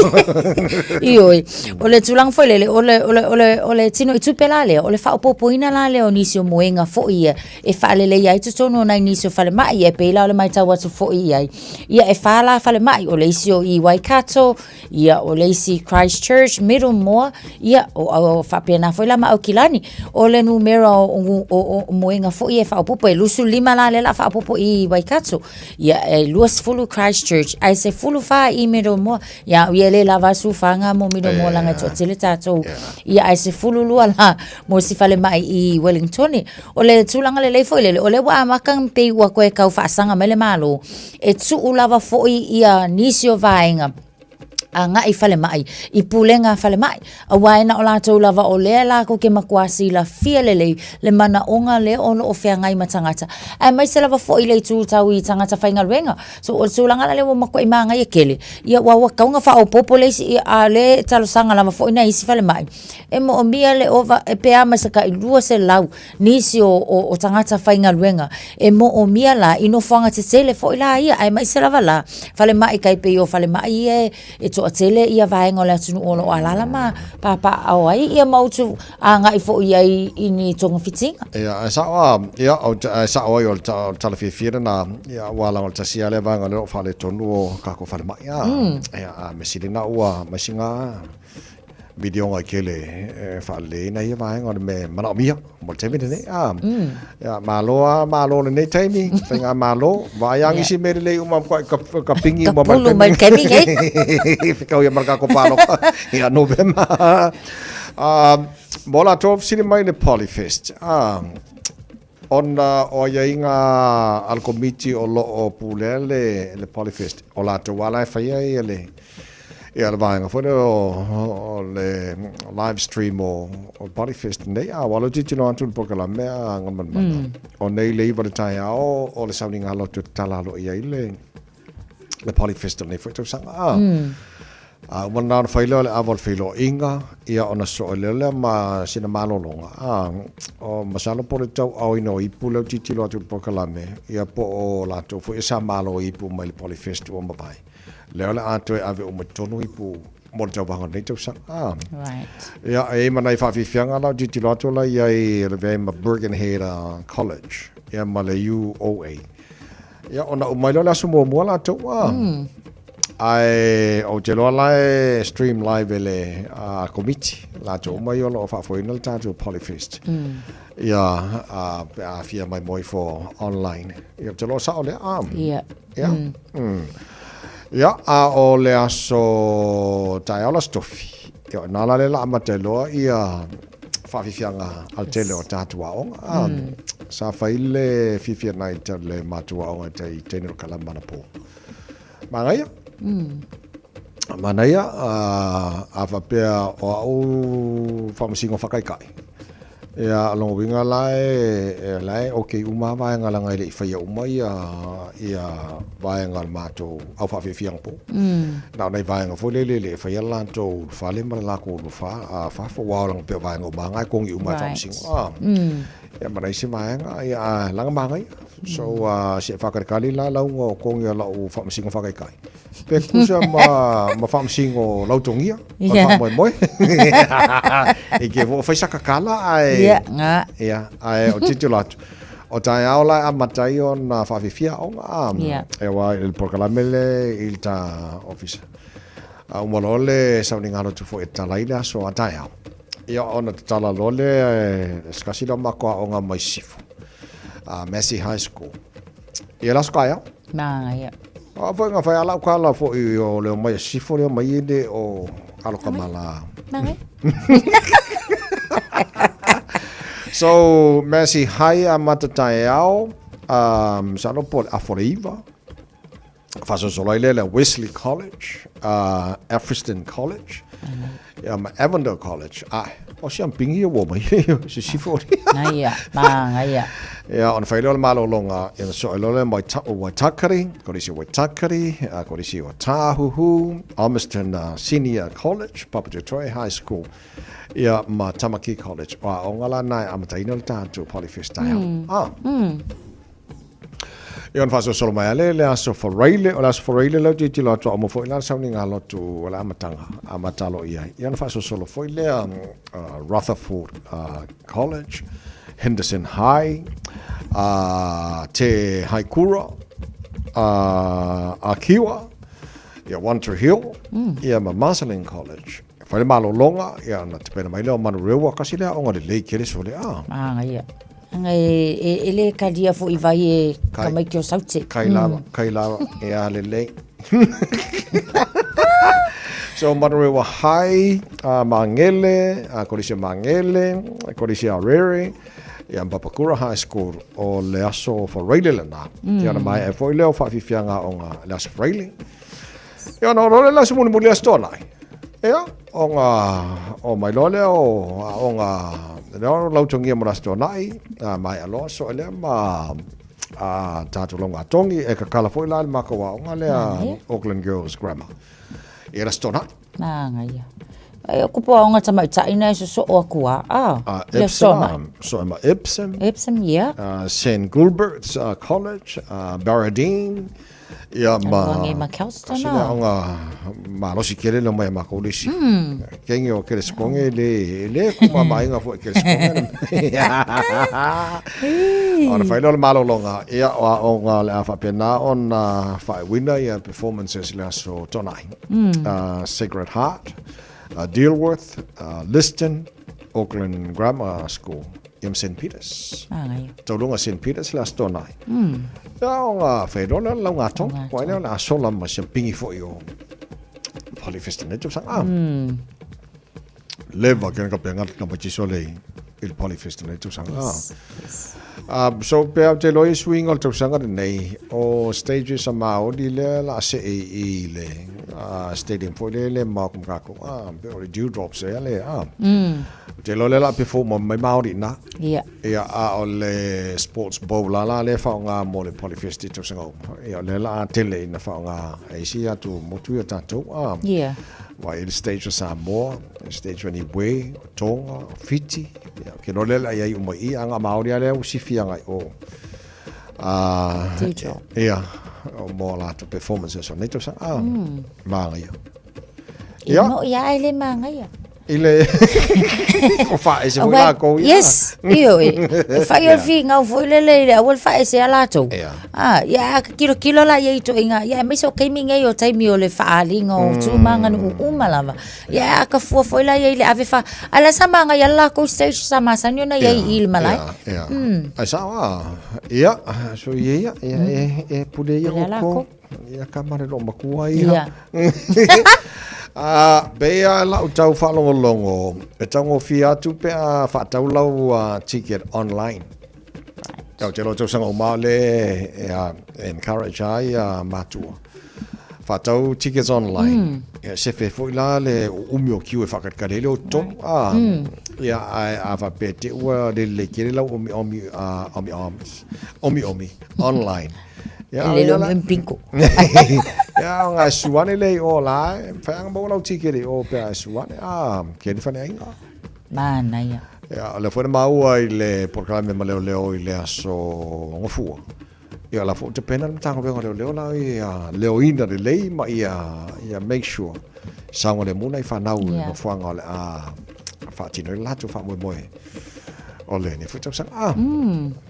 Speaker 8: Ioe, o le tulaga foi lele, o le, o le, o le, o le tino i tupe la lea, o le faaopoopoina la lea o nisi o moega foi ia e faaleleia ai totonu o nai nisi o falemai, e pei la o le matau atu foi i ai. Ia e whā la falemai, o le isi o i Waikato, ia o le isi Christchurch, Middlemore, ia o, o, o faapena foi la ma Aukilani. O le numera o, o, o, o moega foi e faaopoopo, e 25 la lea la faaopoopo i Waikato. Ia, e 20 Christchurch, ae 14 i Middlemore. Ia, au ia e le lava asu whanga mo Middlemore langa e toatele tātou. Ia, ae 12 la mo si falemai i Wellingtone. O le tulaga lelei foi lele, o lea ua amata pei ua koe kau faasaga mai le Malo, e tuu lava foi ia nisi o vaega agai falemai i pulega falemai. Auā e na o latou lava o lea lakou ke makuā silafia lelei le manaoga lea o lo o feagai ma tagata, aemaise lava foi le itu tau i tagata faigaluega. So o le tulaga la lea ua matuai magaia tele, ia ua ua tatau ona faaopoopo le isi, a o lea e talosaga lava foi nai isi falemai, e moomia le ova pe a ma se tai 200 nisi o, o, o tagata faigaluega e moomia la i nofoaga tetele foi la ia, aemaise lava la falemai tai pei o falemai ia e, e toatele ia vaega o le atunuu o lo o alaala ma papaaao ai ia ma utu agai foi ai i ni togafitiga.
Speaker 4: Ia, ae sao a, ia, o, ae sao ai o le, o le tala fiafia lena, ia, ua laga o le tasi lava lea vaega o lea o lo o faaletonu o kākou falemai, a, ia, a mea sili na ua mai sina miliona e tele e faalelei ai nai ia vaega o le mea e manaomia mo le taimi lenei. A, mm. ia, malo a, malo lenei taimi, faigamalo, vaai a nisi mea lelei uma ka, ka, ka pingi uma
Speaker 8: mai le taimi nei.
Speaker 4: Whikau ia mara kako pāloka, ia November. Mo latou fesili mai le Polyfest. Ona o aiaiga a le komiti o lo o pulea le, le Polyfest, o latou lava la e faia ia le, ia le vaega foi lea o, o le live stream o, o Polyfest nei. A ua tilotilo atu i le polokalame a Gamalamala. O nei le 9 o le taeao o le sauniga loto e tatala aloaia ai le, le Polyfest o lenei foi tausaga. A, a uma lena ona fai lea o le ava o le feiloaiga, ia ona soo lea lea ma sina malologa. A, o masalo po o le tauaaoina o ipu lea ua tilotilo atu i le polokalame, ia po o latou foi e sa malo ipu mai le Polyfest ua mavae. Lea o le a toe ave uma i totonu ipu mo le tauvaga o lenei tausaga. A,
Speaker 8: Right.
Speaker 4: Ia, e i ai ma nai faafiafiaga la, tilotilo atu la i ai e lavea ai ma Birkenhead College, ia ma le UOA. Ia, ona uma ai lea o le aso muamua latou, a. Ae ou te iloa la e stream live e le komiti latou uma ia o lo o faafoeina le tatou Polyfest. Ia, a, pe a fia maimoa ifo online. Ia, ou te iloa sao lea, a.
Speaker 8: Ia.
Speaker 4: Ia. Ia, a o le aso taeao le Aso Tofi, ia o ina la lea o le a amata ai loa ia faafiafiaga a le tele o tatou aoga. A, Sa fai le fiafia night a le matou aoga i tai teine o le kalama anapo. Manaia. Manaia, a faapea o au faamasino faataitai, ia, o lona uiga la e, la e okay uma lava vaega leaga e le i faia uma ia, ia vaega o le matou au faafiafia anapo. Na o nai vaega foi lele e le i faia le latou fale ma le latou fafo, aua leaga pei o vaega uma lava na e togi uma e faamasino. Ia ma nai isi vaega, ia, leaga manaia. So, se i faatalitali la lauga o togi o lau faamasino faataitai. Pe tutusa ma, ma faamasino lautogia, o le faamoemoe. E ke fo fai saka kala ae.
Speaker 8: Ia, nga.
Speaker 4: Ia, ae o tilotilo atu. O taeao la e amata ai ona faafiafia aoga, a.
Speaker 8: Ia.
Speaker 4: E aua i le polokalame le i le ta ofisa. A uma loa le sauniga lotu foi e tatala ai le aso a taeao. Ia ona tatala loa lea e se tasi lea o matou aoga mai Sisifo, a Massey High School. Ia le aso taeao.
Speaker 8: Manaia.
Speaker 4: A foi na fai a lau tala foi o le omai a Sisifo le omai e le o alo kamala.
Speaker 8: Manaia.
Speaker 4: So, Massey High amata taeao, masalo po o le afa o le 9. Faasolosolo ai lea le Wesley College, Alfriston College, ia ma Avondale College. Ae, o si ampingi ia ua omai, Sisifo.
Speaker 8: Ngaia, manaia.
Speaker 4: Ia, ona fai lea o le malologa, ia na soe loa lea mai Waitakere, Kolisi o Waitakere, Kolisi o Tāhuhu, Ormiston Senior College, Papatoetoe High School, ia ma Tamaki College. O aoga la na e amataina le tatou Polyfest taeao. Ia ona faasolosolo mai lava lea i le Aso Faraile, o le Aso Faraile lea ou te tilotilo atu a uma foi la le sauniga lotu o le amataga, amata loa i ai. Ia ona faasolosolo foi lea Rutherford College, Henderson High, Te Haikura, Akiwa, ia One Tree Hill, ia ma Marsiling College. E fai le malologa, ia ona tapena mai lea o Manurewa, kasi lea aoga lelei kele sole a.
Speaker 8: Manaia. Anga e, e, e le kalia foi vai e
Speaker 4: Kai.
Speaker 8: tamaiti o saute.
Speaker 4: Kai lava, kai lava, e a lelei. So Manurewa High, Mangele, Kolisi o Mangele, Kolisi Aorere, ia ma Papakura High School o le aso Faraile lena. Ia ona maea foi lea o faafiafiaga aoga le aso Faraile. Ia ona oo loa lea i le aso mulimuli aso Toanai. Ia, ona oo mai loa lea o aoga, lea o lautogia mo le aso Toanai, a maea loa soe lea ma a tatou laugatogi, e kakala foi la i le matou aoga lea Auckland Girls Grammar. Ia le aso Toanai.
Speaker 8: Manaia. Ai o kupu aoga tamaitai na e sosoo atu a. Ah, le aso
Speaker 4: Epsom,
Speaker 8: Toanai.
Speaker 4: soe ma Epsom.
Speaker 8: Epsom, yeah.
Speaker 4: St Gilbert's College, Barradine, Ia ma
Speaker 8: Aluangi ma Kelston
Speaker 4: Kasi lea aoga malosi kele lea mai a makou le isi. Kengi o Kelesikonge le le kumamainga foi Kelesikonge. Ona fai lea o le malologa, ia o aoga o le a faapena ona faaiuina ia performances i le aso Toanai. Sacred Heart, Dilworth, Liston, Auckland Grammar School. Ia ma St. Peters.
Speaker 8: Manaia.
Speaker 4: Tauluga St. Peters le Aso Toanai. Ia o ngā whenua lea lau ngā tong. Wai lea o le asola ma sia pingi foi o Polyfest nei tausaga. Leva kena ka penga ka machiso le i le Polyfest nei tausaga.
Speaker 8: Yes. Yes.
Speaker 4: So pe au te loi swing o le tausaga lenei o stages a Māori lea la se i i le stadium foi le le Malcolm Kako. Pe o le Dewdrops ea le. Ou te iloa lea o le a perform mai Māori i ina.
Speaker 8: Ia.
Speaker 4: Ia, a o le sports bowl la la lea e faaaoga mo le Polyfest i tausaga uma. Ia, o lea la a tele ina faaaoga e isi atu motu ia tatou. A,
Speaker 8: Ia.
Speaker 4: Wai i le stage o Samoa, le stage o Niue, o Tonga, o Fiti. Ia, ou te iloa lea o le a i ai uma i i, a na Māori lava lea ua sifi agai i o. A,
Speaker 8: Dewdrop.
Speaker 4: Ia, mo a latou performances o nei tausaga. A, manaia.
Speaker 8: Ia. No, ia ai le manaia.
Speaker 4: I le o whaese foi lākou ia.
Speaker 8: Yes, io e. E whai o whingau foi lele i le awal whaese a lātou.
Speaker 4: Yeah.
Speaker 8: Ah, ia a kilo kilo la ia i to inga. Ia mai so keimi ngei o taimi o le whaalinga o mm. tūmanga nu uma lava. Ia a ka fua foi la ia i le ave wha. Ala sa manga ia lākou stage sa masani ona ia i i le malai.
Speaker 4: Yeah, yeah. Mm. Ai sa wa. Ia, so ia ia, ia e, e pule ia
Speaker 8: Pule a
Speaker 4: o
Speaker 8: lākou.
Speaker 4: Ia ka mare lo makua ia. A pe ia lau tau whaalongolongo, e taugofie atu pe a whaatau lau ticket online. Tau te lo tausaga uma le e a encourage ai a matua. Whaatau tickets online. Ia sefe foi la le umi o kiu e whakatkare le o tonu. A, ia a, a whapea te ua le le kere lau omi omi, omi omi, omi omi, online.
Speaker 8: Ia, E lele o mpinko.
Speaker 4: Ia, o ngā suane le i o la, e whai anga maua lau tikere i o pea e suane, a, ke ni whane ainga.
Speaker 8: Manaia.
Speaker 4: Ia, o le fo na maua i le polokalame ma leoleo i le aso Gafua. Ia, la fo te pena le Matagaluega o Leoleo la ia leoina lelei ma ia, ia make sure saogalemu nai fanau i
Speaker 8: Yeah.
Speaker 4: nofoaga o le a faatino ai le latou faamoemoe o lenei foi tausaga. A,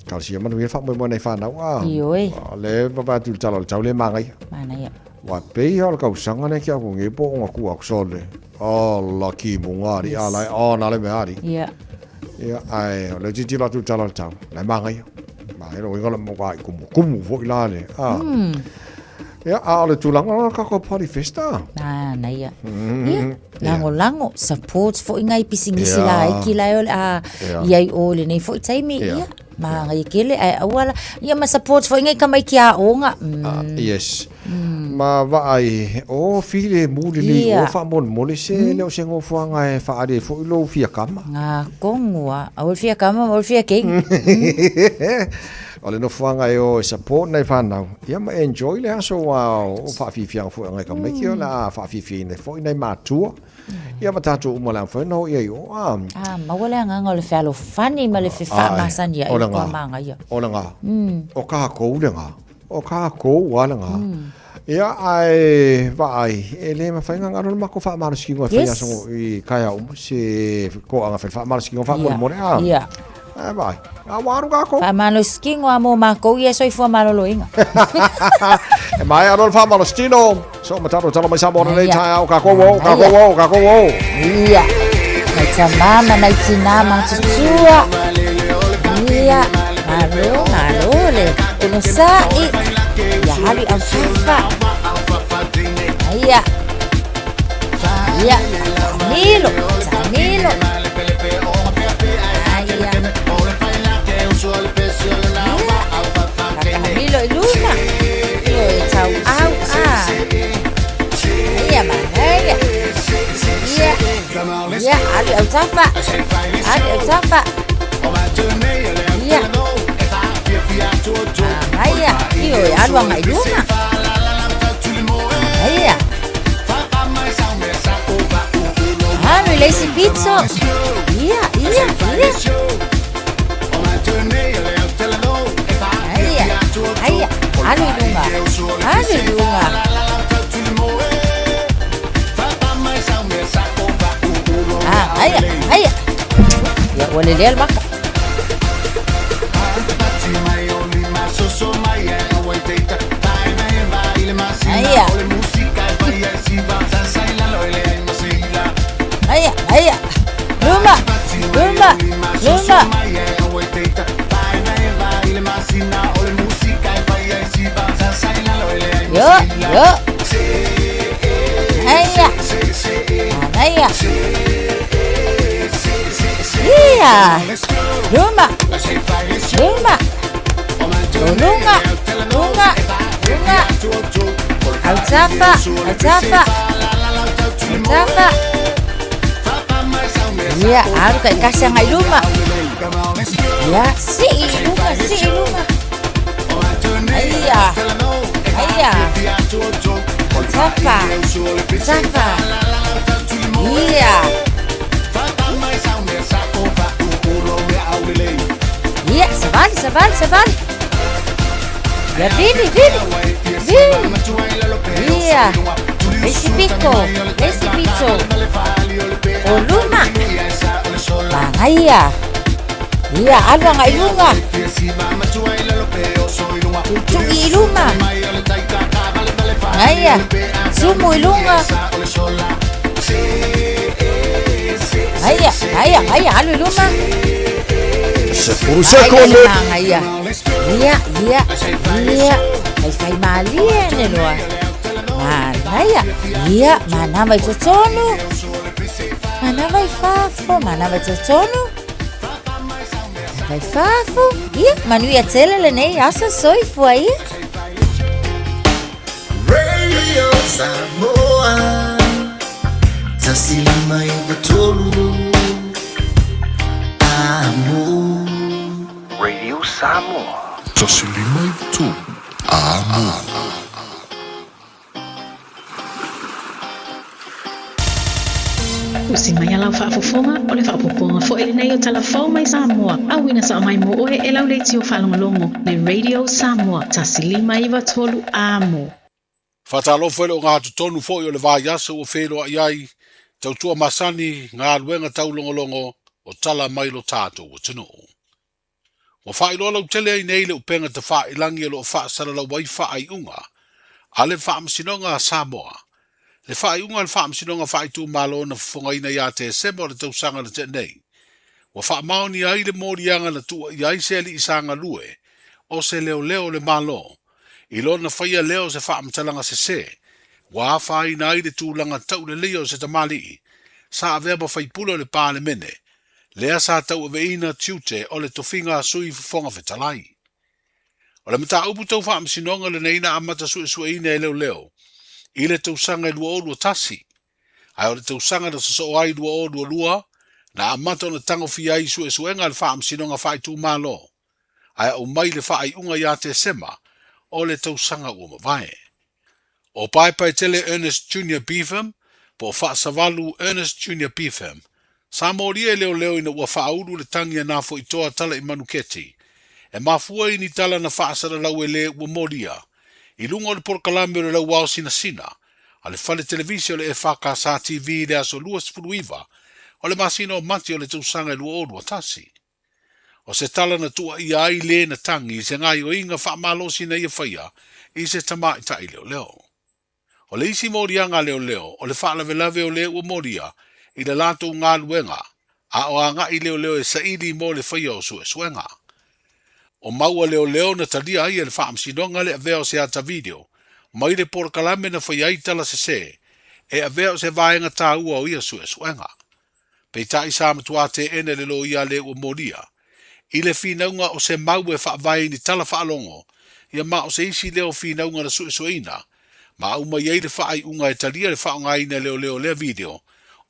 Speaker 4: talosia manuia le faamoemoe nai fanau. A,
Speaker 8: Ioe.
Speaker 4: o le vavae atu i le tala o le tau le magaia.
Speaker 8: Manaia.
Speaker 4: Ua pei lava o le kausaga lea ki aku nei po o ona kua aku sole. Ala ki munga ari, ala e, oh, nā le mea ari.
Speaker 8: Yeah.
Speaker 4: Ia, ae, o le tilotilo atu i le tala o le tau, la e magaia. Magaia le uiga o le moka i kumu, kumu foi la le. A. Ia, a o le tulaga la kako party festa.
Speaker 8: Manaia. Ia, lagolago, support foi ngai pisinisi la ai ki la e o le a i ai o lenei foi taimi, ia, māngai kele, ae aua la, ia ma support foi ngai tamaiti aoga.
Speaker 4: Yes. Ma vaai, o filemu lelei o faamolemole se le o se nofoaga e faaali ai foi lou fia kama.
Speaker 8: Ngā kongua, aua le fia kama ma aua le fia keiki.
Speaker 4: O le nofoaga e o e support nai whanau. Ia ma enjoy le aso wa o whaafiafiaga foi ngai tamaiti o le a whaafiafiaina foi nai matua. Ia ma tatou uma le a mafai ona oo i ai o a.
Speaker 8: A maua le agaga o le fealofani ma le fefaamasani ai
Speaker 4: O le
Speaker 8: kua
Speaker 4: ga.
Speaker 8: magaia.
Speaker 4: O le ga. O kākou le ga. O kākou ua ala ngā. Ia, ae vaai, e le mawhai ngā ngaro le mako whaamalosikino e whai aso i kaea uma, se koanga whai whaamalosikino whaamolemole, a.
Speaker 8: Ia.
Speaker 4: Ae vaai, ngā wāru kākou.
Speaker 8: Whaamalosikino a mō mākou ia soifua maloloina.
Speaker 4: E mai aro le whaamalosikino, so mataro talo mai Samoa nei tae au, kākou o, kākou o, kākou o.
Speaker 8: Ia. Nai tamama, nai tina, matutua. Ia. Malo, malo le. Kono sa'i. Ia halu au fafa. Ia. Ia. Nilo, nilo. Ia. Milo i luma. Io e tau au a. Ia ma, ia. Ia. Ia, alu au tafa. Alu au tafa. Ia. Aia, io e alu anga i luma. Aia. Alu i le isi pito. Ia, ia, ia. Aia, aia, alu i luga. Alu i luga. Ah, aia, aia. Ia, ua lelea le maka. Aia. Aia, aia. Luma, luma, luma. Yo, yo. Aia. Aia. Ia. Luma. Luma. Lunga, lunga, lunga. Autafa, autafa. Autafa. Ia, alu kai kasi agai luma. Ia, sii i luga, sii i luga. Aia, aia. Tafa, tafa. Ia. Ia, savali, savali, savali. Ia, vili, vili, vili. Ia. Esi pito, esi pito. O luma. Magaia. Ia, alu agai i luga. Tutu'i i luma. Aia, sumu i luga. Aia, aia, aia, alu i luma.
Speaker 4: Sefulu sekonde.
Speaker 8: Aia, ia, ia, ia. Faifai malie ane loa. Manaia, ia, manava i totonu. Manava i fafo, manava i totonu. Manava i fafo. Ia, manuia tele lenei aso soifua ia.
Speaker 6: Radio Samoa 153 Amo.
Speaker 20: Radio Samoa.
Speaker 11: 153 Amo.
Speaker 10: Usi mai a lau faafofoga, o le faaopoopoga foi lenei o Tala Fou mai Samoa, auina sao mai mo oe e lau leitio faalogologo le Radio Samoa 153 Amo.
Speaker 12: Faatalofa i le ogatotonu foi o le vaiaso ua feiloai ai, tautua masani, galuega taulogologo o tala mai lo tatou atunuu. Ua faailoa lautele ai nei le upega tafailagi o lo o faasalalau ai faaiuga a le Faamasinoga a Samoa. Le faaiuga a le Faamasinoga Faaitumalo na fofogaina ia Tesema o le tausaga na tea nei, ua faamaonia ai le moliaga na tuuaia ai se alii sa galue o se leoleo o le Malo i lona faia lea o se faamatalaga sese ua afaina ai le tulaga tauleleia o se tamalii sa avea ma faipule o le Palemene lea sa tauaveina tiute o le tofiga a Sui Fofoga Fetalai. O le mataupu tau faamasinoga lenei na amata suesueina e leoleo i le tausaga e 2021, ae o le tausaga na sosoo ai 2022 na amata ona tagofia ai suesuega a le Faamasinoga Faaitumalo, ae aumai le faaiuga ia Tesema o le tausaga ua mavae. O Paepaetele Ernest Junior Beetham, po o Faasavalu Ernest Junior Beetham, sa molia e leoleo ina ua faaulu le tagi a Nafoitoa Tala'i Manuketi, E mafua i ni tala na faasalalau e le ua molia i luga o le polokalame o le Lauao Sinasina a le fale televise o le EFKS TV i le aso 29 o le masina o Mati o le tausaga e 2021. O se tala na tuuaia ai le na tagi i se gaoioiga faamalosi na ia faia i se tamaitai leoleo. O le isi moliaga a leoleo o le faalavelave o le ua molia i le latou galuega a o agai leoleo e saili mo le faia o suesuega. O mau a leoleo na talia ai e le Faamasinoga le avea o se ata video mai le polokalame na faia ai tala sesē e avea o se vaega taua o ia suesuega. Peitai sa matuā teena le loia a le ua molia i le finauga o se mau e faavae i ni tala faalogo ia ma o se isi lea o finauga na suesueina ma aumai ai le faaiuga e talia le faaaogaina e leoleo o lea video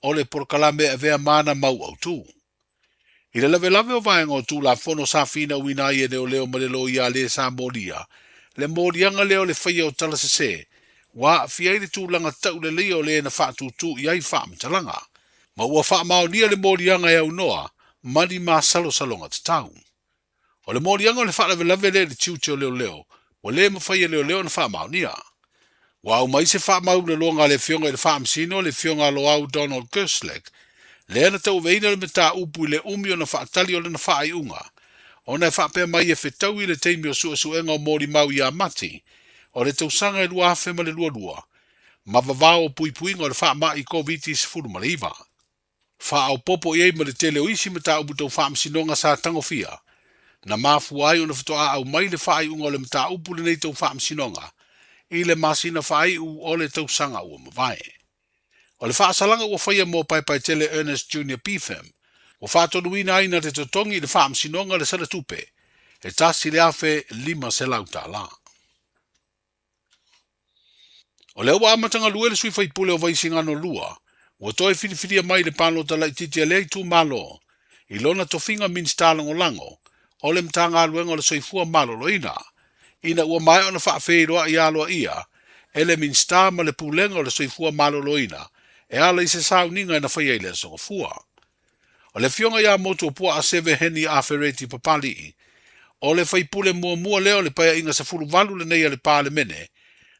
Speaker 12: o le polokalame e avea ma ana mau autū. I le lavelave o vaega o Tulafono sa finauina ai e leoleo ma le loia a le sa molia le moliaga lea o le faia o tala sesē ua aafia ai le tulaga tauleleia o le na faatūtū i ai faamatalaga ma ua faamaonia le moliaga e aunoa ma ni masalosaloga tatau. O le moliaga o le faalavelave lea i le tiute o leoleo ua le mafai e leoleo ona faamaonia. Ua aumai se faamaulaloga a le Afioga i le Faamasino, le Afioga a Loau Donald Kerslake, lea na tauaveina le mataupu i le umi ona faatali o lana faaiuga, ona e faapea mai e fetaui le taimi o suesuega o molimau ia Mati o le tausaga e 2022 ma vavao o puipuiga o le faamai Koviti-19. Faaopoopo i ai ma le tele o isi mataupu tau faamasinoga sa tagofia, na mafua ai ona faatoa aumai le faaiuga o le mataupu lenei tau faamasinoga i le masina faaiu o le tausaga ua mavae. O le faasalaga ua faia mo Paepaetele Ernest Junior Beetham, ua faatonuina ai na te totogi i le faamasinoga le sala tupe e $1,500. O lea ua amata galue le sui faipule o Vaisigano 2, ua toe filifilia mai i le palota laitiiti a lea itumalo i lona tofiga Minisita Lagolago o le Matagaluega o le Soifua Maloloina, ina ua maea ona faafeiloai aloaia e le Minisita ma le Pulega o le Soifua Maloloina e ala i se sauniga na faia i le Aso Gafua. O le afioga ia Motuopuaa Seve Heni Afereti Papali'i, o le faipule muamua lea o le Paeaiga 18 lenei a le Palemene,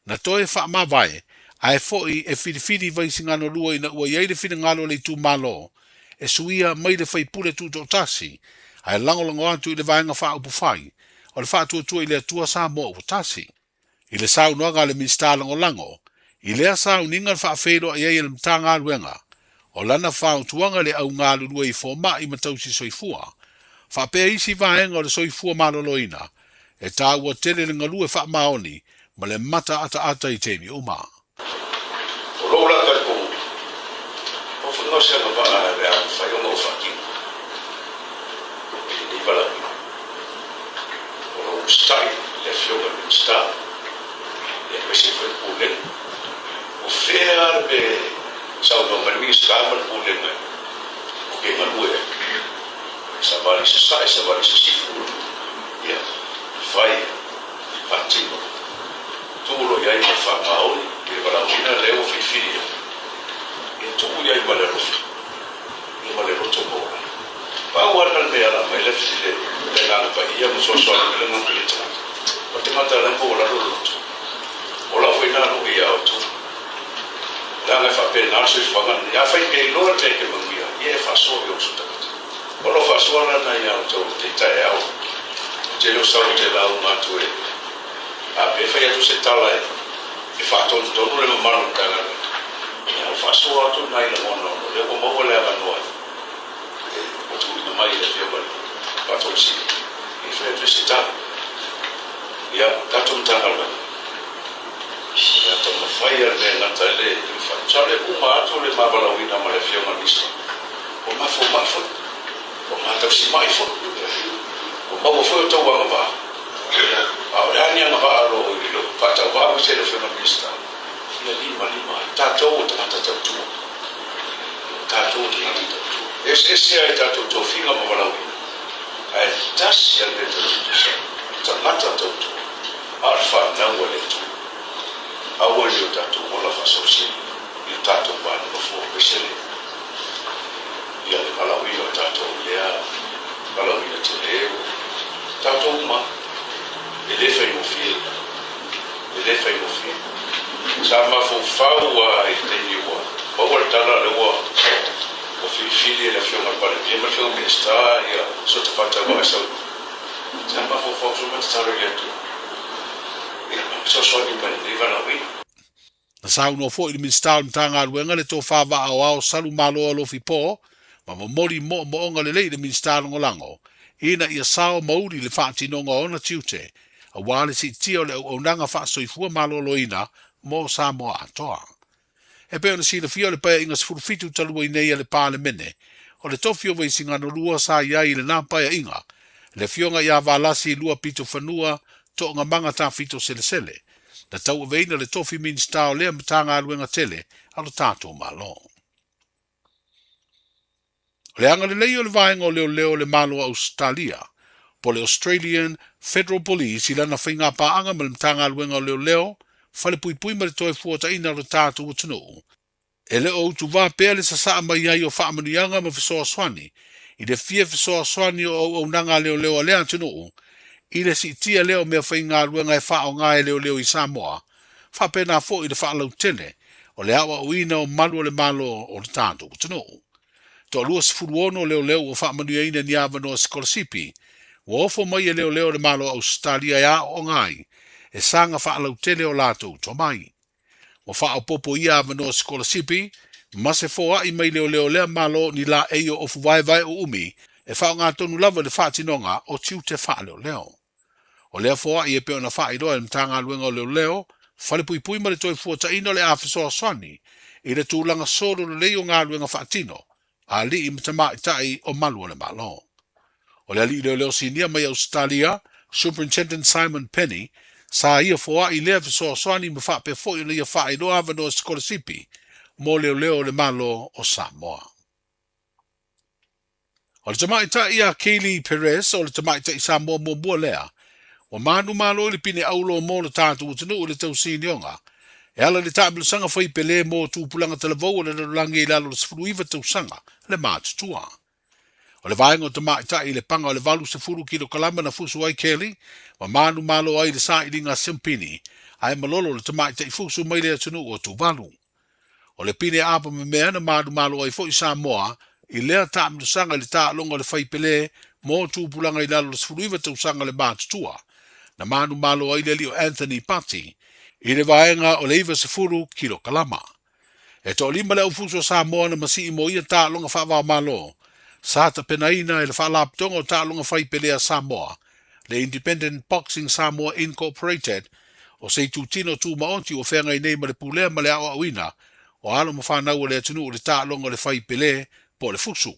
Speaker 12: na toe faamavae ae foi e filifili Vaisigano 2 ina ua i ai le finagalo o le itumalo e suia mai le faipule tutoatasi ae lagolago atu i le Vaega Faaupufai o le Faatuatua i le Atua Samoa Ua Tasi. I le saunoaga a le Minisita Lagolago i lea sauniga na faafeiloai ai e le Matagaluega o lana fautuaga i le au galulue i fomai ma tausi soifua, faapea isi vaega o le soifua maloloina, e taua tele le galue faamaoni ma le mataataata i taimi uma.
Speaker 14: O lou la talitonuga, o faiga o se agavaa e a mafai ona ou faatino i lenei valaauina. O lou usitai i le Afioga i le Minisita, aemaise foi le Pulega. O fea le mea e saunoa mai le Minisita ma le Pulega ou te galue ai? Savali i sasae, savali i sisifo, ia, fai, faatino. Tuu loa i ai ma le faamaoni i le valaauina lea ua filifili ai, ia tuu i ai ma le alofa, ia ma le loto maualalo. Pau lava lena le mea e ala mai le le Agaga Paia ma fesoasoani mai le Agaga Paia i le tagata, o le tagata la e maualalo le loto. O lau foi lena loʻu ia outou. Leaga e faapena le soifuaga lenei. Afai e iloa le mea e te manuia ai, ia e faasoa i ou uso tagata. O lau faasoa la lena ia outou i te taeao, ou te le o sau ou te lauga atu e A pe fai atu se tala e faatonutonu le mamalu o le Matagaluega, ia ua faasoa atu nai lagona ona o lea ua maua le avanoa e ua tuuina mai e le Afioga i le Faatonu Sili e fai atu ai se tala. Ia, tatou Matagaluega, o le a taumafai lava le mea e gata ai le mafai. Masalo e uma atu le ma valaauina ma le Afioga i le Minisita, ua ma fomai foi, ua ma tausimai foi, ua maua foi outou agavaa. A o le a ni agavaa o lo o i lou faatauvaa aemaise le Afioga i le Minisita, ia limalima ai. Tatou o tagata tautua. O tatou o tagata tautua. E eseese lava i tatou tofiga ma valaauina, ae tasi lava le mea e tatou tutusa ai, o tagata tautua, a o le fanau a le Atua. Aua ne i o tatou ola faasausili i o tatou va nonofo aemaise le ia le valaauina o tatou i lea valaauina tele ua. Tatou uma, e le faigofie, e le faigofie. Sa mafaufau lava i le taimi ua maua le tala lea ua ua filifili e le Afioga i le Palemia ma le Afioga i le Minisita ia Sotavata i Saute. Sa mafaufau soo ma tatalo i le Atua ia fesoasoani mai i lenei valaauina.
Speaker 12: Na saunoa foi le Minisita o le Matagaluega le Tofa Vaa Aoao Salu Malo Alofi Po ma momoli moomooga lelei i le Minisita Lagolago ina ia sao ma uli le faatinoga o ona tiute aua le siitia o le auaunaga faasoifua maloloina mo Samoa atoa. E pei ona silafia o le Paeaiga 17 talu ai nei a le Palemene, o le tofi o Vaisigano 2 sa i ai i lena Paeaiga, le Afioga ia Valasi Luapitofanua Toogamaga Tafito Selesele, na tauaveina le tofi Minisita o lea Matagaluega tele a lo tatou Malo. O le agalelei o le Vaega o Leoleo o le Malo o Ausetalia, po o le Australian Federal Police i lana faigapaaga ma le Matagaluega o Leoleo, Falepuipui ma le Toefuataiga o le tatou atunuu, e le o utuvā pea le sasaa mai ai o faamanuiaga ma fesoasoani i le fia fesoasoani o auaunaga a leoleo a lea atunuu i le siitia lea o meafaigaluega e faaaoga e leoleo i Samoa, faapena foi i le faalautele o le aoaoina o malu o le Malo o le tatou atunuu. Toa 26 leoleo ua faamanuiaina ni avanoa sikolasipi ua ofo mai e leoleo o le Malo o Ausetalia e aooga ai e saga faalautele o latou tomai. Ua faaopoopo ia avanoa sikolasipi ma se foai mai leoleo lea Malo ni laei o ofu vaevae uumi e faaaoga tonu lava i le faatinoga o tiute faaleoleo. O lea foai e pei ona faailoa e le Matagaluega o Leoleo, Falepuipui ma le Toefuataiga o le a fesoasoani i le tulaga solo lelei o galuega faatino a alii ma tamaitai o malu o le Malo. O le alii leoleo sinia mai Ausetalia, Superintendent Simon Penny, sa ia foai lea fesoasoani ma faapea foi ona ia faailoa avanoa sikolasipi mo leoleo o le Malo o Samoa. O le tamaitai ia Kaylee Perez, o le tamaitai Samoa muamua lea, ua manumalo i le pine auro mo le tatou atunuu i le tausinioga, e ala i le taamilosaga fai pele mo tupulaga talavou o le lalolagi i lalo o le 19 tausaga le matutua. O le vaega o tamaitai i le paga o le 80 kilokalama na fusu ai Kelly ma manumalo ai i le sailiga a Simpini, ae malolo le tamaitai fusu mai le atunuu o Tuvalu. O le pine aapa memea na malumalo ai foi Samoa i lea taamilosaga i le taaloga o le fai pele mo tupulaga i lalo o le 19 tausaga le matutua, na manumalo ai le alii o Anthony Pati i le vaega o le 90 kilokalama. E toalima le aufusu a Samoa na masii mo ia taaloga faava-o-Malo sa tapenaina e le Faalapotopotoga o Taaloga Fai Pele a Samoa, le Independent Boxing Samoa Incorporated, o se itutino tumaoti ua feagai nei ma le pulea ma le aoaoina o alo ma fanau a le atunuu i le taaloga o le fai pele po o le fusu.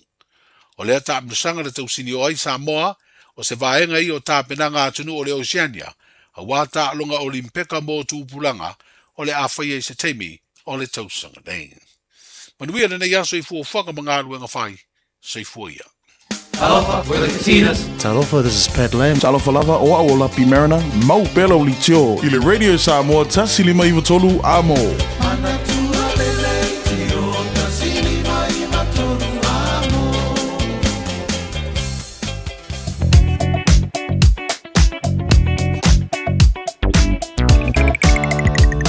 Speaker 12: O lea taamilosaga na tausinio ai Samoa, o se vaega ia o tapenaga a atunuu o le Oceania aua taaloga Olimpeka mo tupulaga o le a faia i se taimi o le tausaga nei. Manuia lenei aso i fuafuaga ma galuega fai. Soifua ia.
Speaker 15: Talofa, we're the Katinas.
Speaker 16: Talofa, this is Pat Lam.
Speaker 11: Talofa lava, o au o Lapi Mariner, mau pea lau leitio i le Radio Samoa 153 Amo.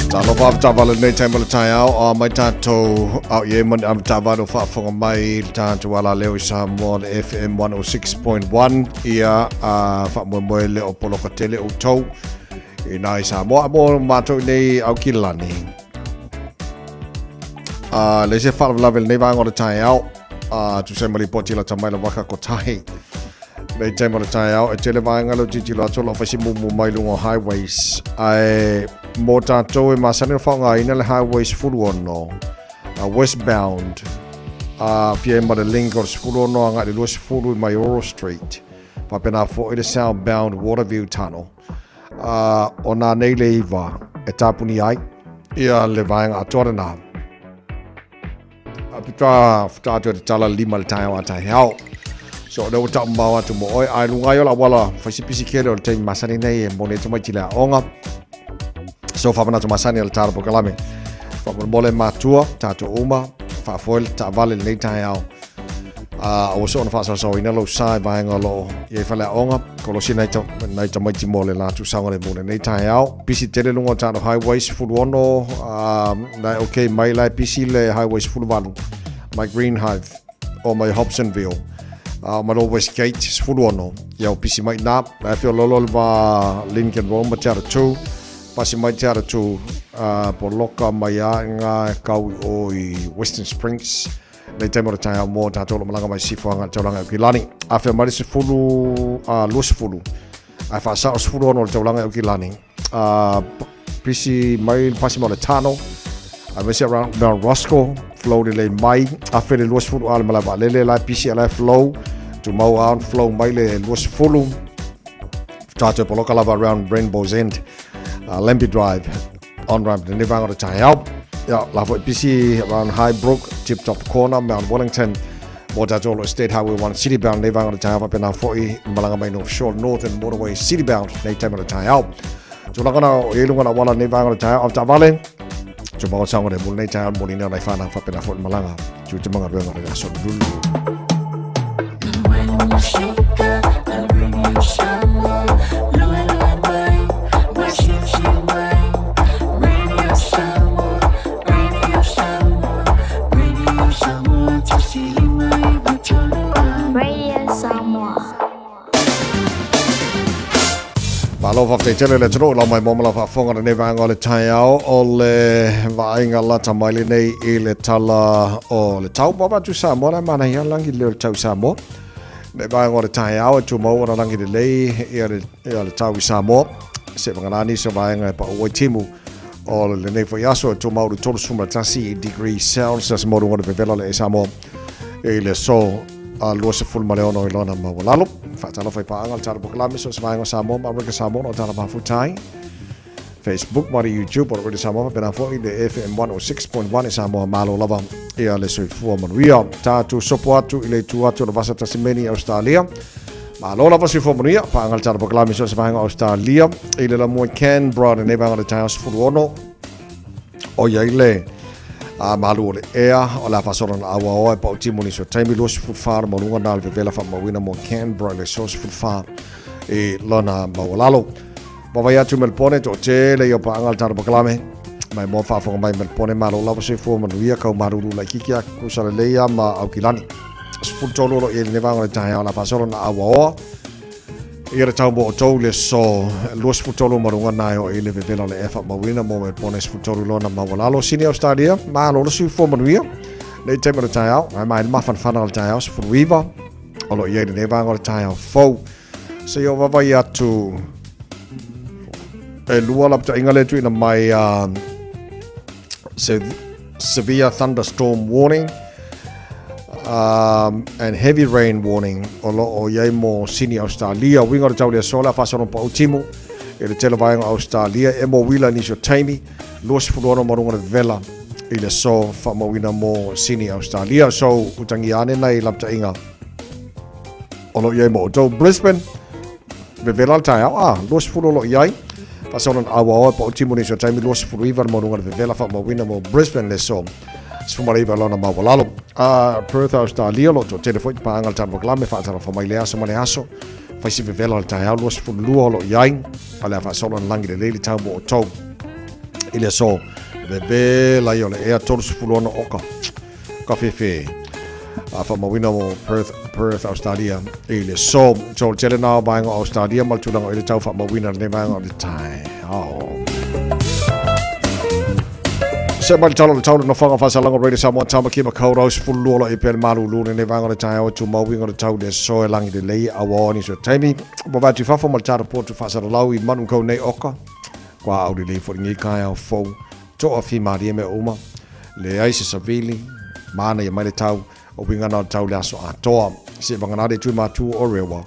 Speaker 4: Talofa avetaavale lenei taimi o le taeao, a mai tātou au i e mani avetaavale o faafofoga mai i le tātou alaleo i Samoa le FM 106.1 ia a faamoemoe le o poloka tele outou i nā i Samoa mo mātou nei au kilani. A le se faalavelave lenei vaega o le taeao a tusa ma lipoti la tamai la waka kotahi. Nei taimi o le taeao, e tele vaega leo tilotilo atu o lo o fai si mumu mai luga o highways. Ae mō tātou e masani ona faaaogaina le highway 16, westbound, a fia ma le link o le 16 agai i le 20 i Maioro Street. Faapena foi le southbound Waterview Tunnel. O nā nei le iva e tāpuni ai ia le vaega atoa lenā. A pita futa atu e te tala lima le taeao a taeao. So o lea ua taumamao atu mo oe, ae luga ai o le auala fai si pisi kele o le taimi masani nei e moni ai tamaiti le aoga. So faamanatu masani a le tala pokalame. Faamolemole matua, tātou uma, faafoe le taavale lenei taeao. Aua soona faasaosaoina lou sa i vaega o loo i ai faleaoga, kolosi nai nai tamaiti mo le latou saogalemu i lenei taeao. Pisi tele luga o tatou highway 16, la e okay mai la e pisi le highway 18 mai Greenhithe o mai Hobsonville ma lo Westgate 16, ia o pisi mai na la e feololo le va Lincoln Road ma Te Aratū, pasi mai Te Aratū poloka mai a ngā kau i o i Western Springs. Nei taimi o le taeao mō tātou lo malaga mai Sifo aga taulanga Aukilani. Afea mai le sefulu, 20, ae faasao 16 le taulanga Aukilani. Pisi mai pasi mai o le tano, aemaise around Mount Roskill, flow lelei mai, afe le 20 a le malae vaalele la e pisi a la e flow, tumau a on flow mai le 20, tātou poloka lava around Rainbow's End, Lambie Drive, on ramp lenei vaega o le taeao. Ia, la foi pisi around Highbrook, Tip Top Corner, Mount Wellington, mō tātou o lo State Highway 1 City Bound nei vaega o le taeao faapena foi malaga mai North Shore Northern Motorway City Bound nei taimi o le taeao. Tulaga na o i lunga na wala nei vaega o le taeao au taavale. Tumau saogalemu lenei taeao le molina o nai whanau faapena foi le malaga. Tiute ma galuega o le aso lulu.
Speaker 13: Radio Samoa.
Speaker 4: Malo faafetai tele le atunuu lau mai mo ma lau faafofoga lenei vaega o le taeao o le vaaiga lata mai lenei i le tala o le tau. Ua avatu Samoa la e manaia lagi lelei o le tau i Samoa. Lenei vaega o le taeao e tumau ona lagi lelei ia le, ia le tau i Samoa. Se vagana nisi o vaega e paʻu ai timu o lenei foi aso e tumau le 31 degree Celsius mo luga o le vevela le e Samoa i le aso a 26 i lona maualalo. Faatalofa i paaga le tatou polokalame so o se vaega o Samoa ma Amerika Samoa o tala mafutai. Facebook ma le YouTube o le Radio Samoa faapena foi le FM 106.1 i Samoa malo lava ia le soifua manuia. Tatou sopo atu i le itu atu o le Vasa Tasimeni i Australia. Malo lava soifua manuia, paaga le tatou polokalame so o se vaega o Australia i le lamua i Canberra lenei vaega o le taeao 16 o i ai le a malu o le ea o le a faasolo na auaoa e pau timu nisi o taimi 24 le maualuga na le vevela faamauina mo Canberra i le aso 14 i lona maualalo. Vaavaai atu Melbourne toatele ia o paaga le tatou polokalame mai moa faafofoga mai Melbourne malo lava soifua manuia kau malulu laitiiti a kusa lelei a ma Aukilani. 13 o lo o i ai lenei vaega o le taeao o le a faasolo na auaoa Ia le tau mo outou le aso 23 ma luga na e oo i le vevela o le ea faamauina mo Melbourne 13 lona maualalo. Sydney Australia, malo le soifua manuia. Nei taimi o le taeao, ae mai le mafanafana o le taeao 19 o lo o i ai lenei vaega o le taeao fou. Se i o vaavaai atu e lua lapataiga le tuuina mai a severe thunderstorm warning and heavy rain warning o lo o i ai mo Sydney, Australia. Uiga o le tau le aso le a faasolo pau timu i le tele vaega o Australia e mo wila nisi o taimi 26 ma luga o le vevela i le aso faamauina mo Sydney, Australia. So utagia ane nai lapataiga o lo o i ai mo outou. Brisbane, vevela le taeao, a, 20 o lo o i ai. Faasolo na auaoa e pau timu nisi o taimi 29 le maualuga o le vevela faamauina mo Brisbane le aso 19 lona maualalo. A, Perth, Australia, o lo o toatele foi te paaga le tatou polokalame faatalofa mai le aso ma le aso. Fai si vevela o le taeao 22 o lo o i ai. A le a faasolo na lagi lelei le tau mo outou i le aso vevela ia o le ea 36 oka. Ka fefe a faamauina mo Perth, Perth, Australia i le aso. So, le tele na o vaega o Australia ma le tulaga o i le tau faamauina lenei vaega o le taeao. Se mai le tala o le tau le nofoaga faasalaga o Radio Samoa Tāmaki Makaurau 12 o lo e pea le malūlū lenei vaega o le taeao e tumau uiga o le tau le aso e lagi lelei auaoa nisi o taimi. Ua vaai atu i fafo ma le tatou potu faasalalau i manu kau nei oka. Kua au lelei foi lenei taeao fou. Toa whimarie mea uma, leai se savili, mānaia mai le tau, o uiga na o le tau le aso atoa. Se vagana le tui mātū o Rewa,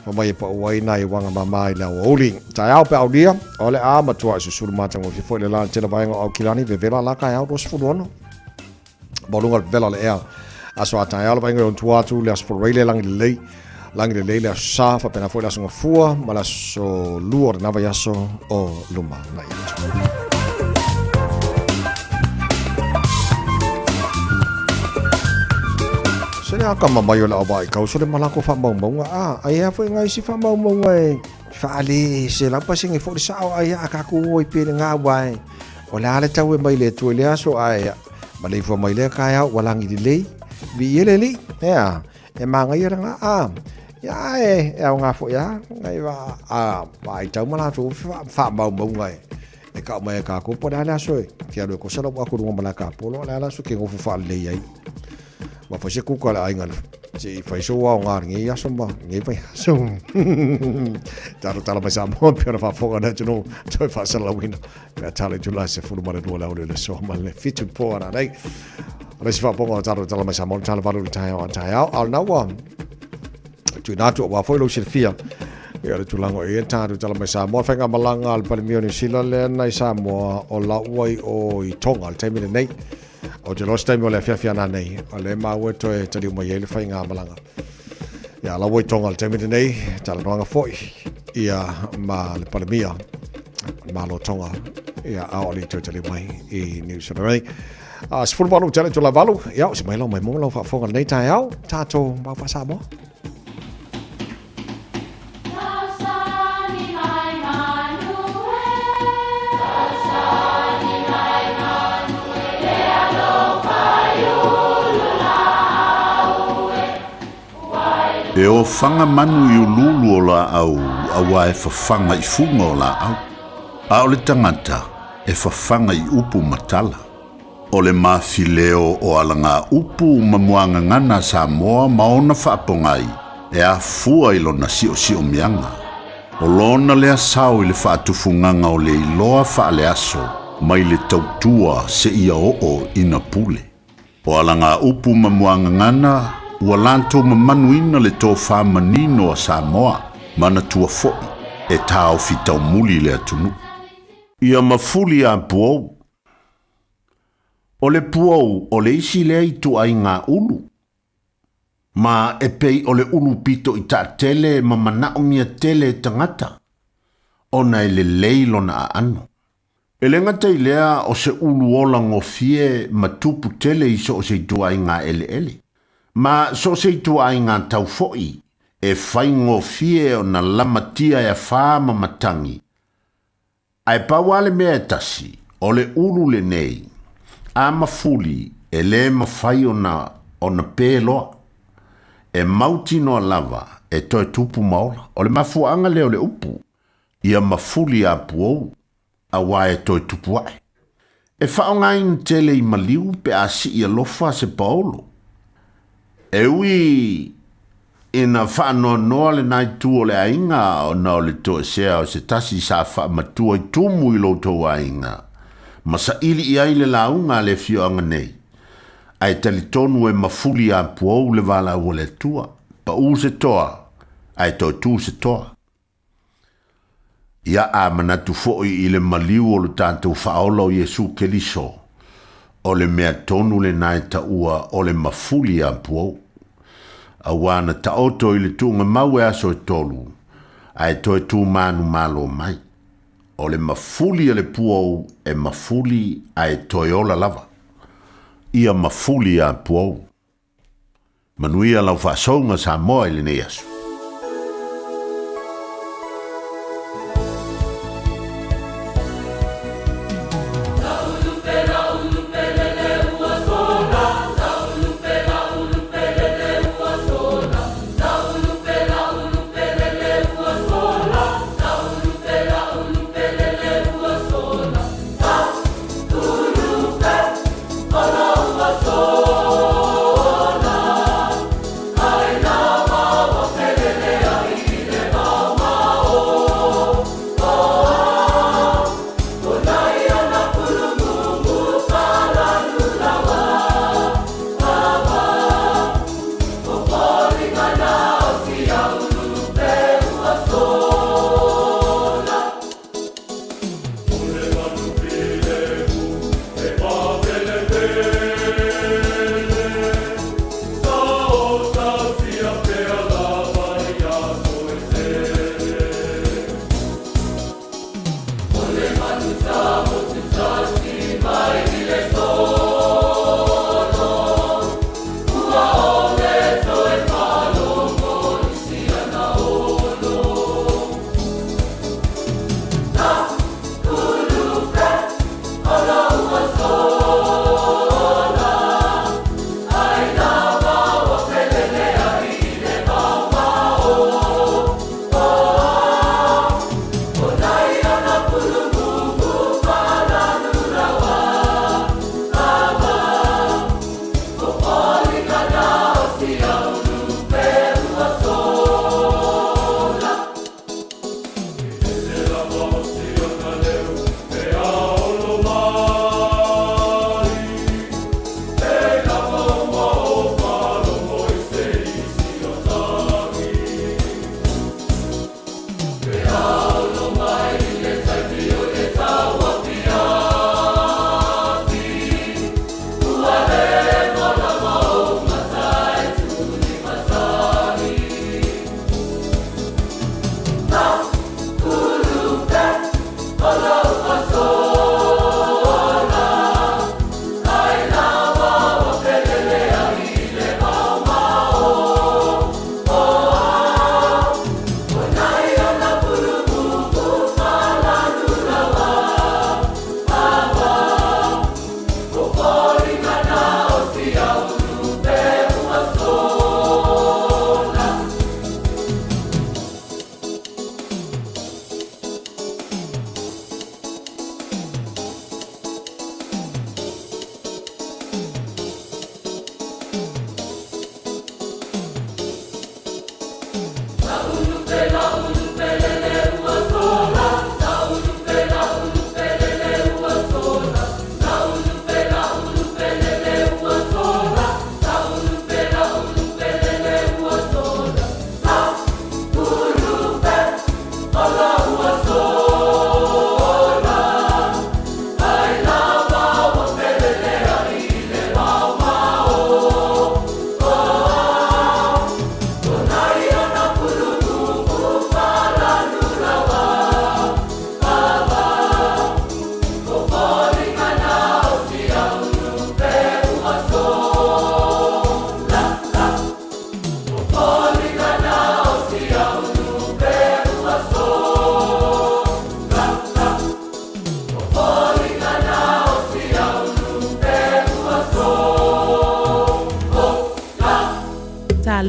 Speaker 4: fa mai e pau ai nai wanga mama i le aoauli. Taeao pe aulia, o le a matua i susulu matagofie foi le la le tele vaega o Aukilani, vevela la kaeao 26. Maualuga le vevela o le ea. Aso a taeao le vaaiga i ona tua atu le aso Foraile lagi lelei, lagi lelei le aso Sa, faapena foi le aso Gafua ma le aso Lua o lena vaiaso o lumanai atu. Se akamamai o le auvaai kauso le malako faamaumauga a ai a foi ngai si faamaumauga e faale 100% foi le sao ai a tatou o ai pea i le gaua e o le a le tau e mai le Atua i le aso ae maleifua mai lea taeao ua lagi lelei viia le Alii ea e magaia le ga a ia ae e aoga foi a ngai va a vaai tau ma latou faamaumauga e e kau mai e kākou po le a le aso e ke alu e kosa lau aku luga ma la kapolo le a le aso ke gofu faalelei ai ma fai se kuka le aiga se i fai so ao ngā lenei aso ma lenei vai aso talo tala mai Samoa pe ona faafofoga na tino toe faasalalauina pe a tala i tula se fulu ma le lua le aole le so ma le fitu po ana nei o le isi faafofoga o talo tala mai Samoa tala valu le taeao a taeao a o lena ua tuuina atu aua foi lou silafia ia le tulaga o i ai tatou tala mai Samoa. Le faigamalaga a le Palemia o Niu Sila lea na i Samoa o la ua i o i Tonga le taimi lenei. Ou te iloa se taimi o le afiafi ana nei, o lea maua e toe taliu mai ai le faigamalaga. Ia la ua i Tonga le taimi lenei, talanoaga foi ia ma le Palemia o le Malo o Tonga, ia a o le i toe taliu mai i Niu Sila nei. A 18 tele itula valu, ia o se mai lau mai mo lau faafofoga lenei taeao, tatou mau faa-Samoa.
Speaker 11: E ofaga manu i uluulu o laau auā e fafaga i fuga o laau, a o le tagata e fafaga i upu ma tala. O le mafileo o alagaupu ma muagagana a Samoa ma ona faapogai e afua i lona siosiomiaga. O lona lea sao i le faatufugaga o le iloa faaleaso mai le tautua seia oo ina pule. O alagaupu ma muagagana ua latou mamanuina le tofa manino a Samoa, manatua foi e taofi taumuli le atunuu. Ia mafuli a Puou. O le puou o le isi lea ituaiga ulu. Ma e pei o le ulu pito i taatele ma manaomia tele e tagata, ona e lelei lona aano. E le gata i lea o se ulu ola gofie ma tupu tele i so o se ituaiga eleele. Ma so o se ituaiga tau foi, e faigofie ona lamatia e afā ma matagi, Ae pau a le mea e tasi, o le ulu lenei, a mafuli, e le mafai ona, ona pē loa. E mautinoa lava e toe tupu ma ola. O le mafuaaga lea o le upu, ia mafuli a puou, auā e toe tupu ae. E faaaogaina tele i maliu pe a sii alofa se paolo. E ui ina faanoanoa lena itu o le aiga ona o le toesea o se tasi sa faamatua i tumu i lo outou aiga, ma saili i ai le lauga a le afioaga nei, ae talitonu e mafuli a puou le valaau a le Atua, Pau se toa, ae toe tu se toa. Ia a manatu foi i le maliu o lo tatou Faaola o Iesu Keliso, o le mea tonu lena e taua o le mafuli a puou. Auā na taoto i le tuugamau e aso e tolu, ae toe tūmanumalo mai. O le mafuli a le puou e mafuli ae toe ola lava. Ia mafuli a puou. Manuia lau faasouga Samoa i lenei aso.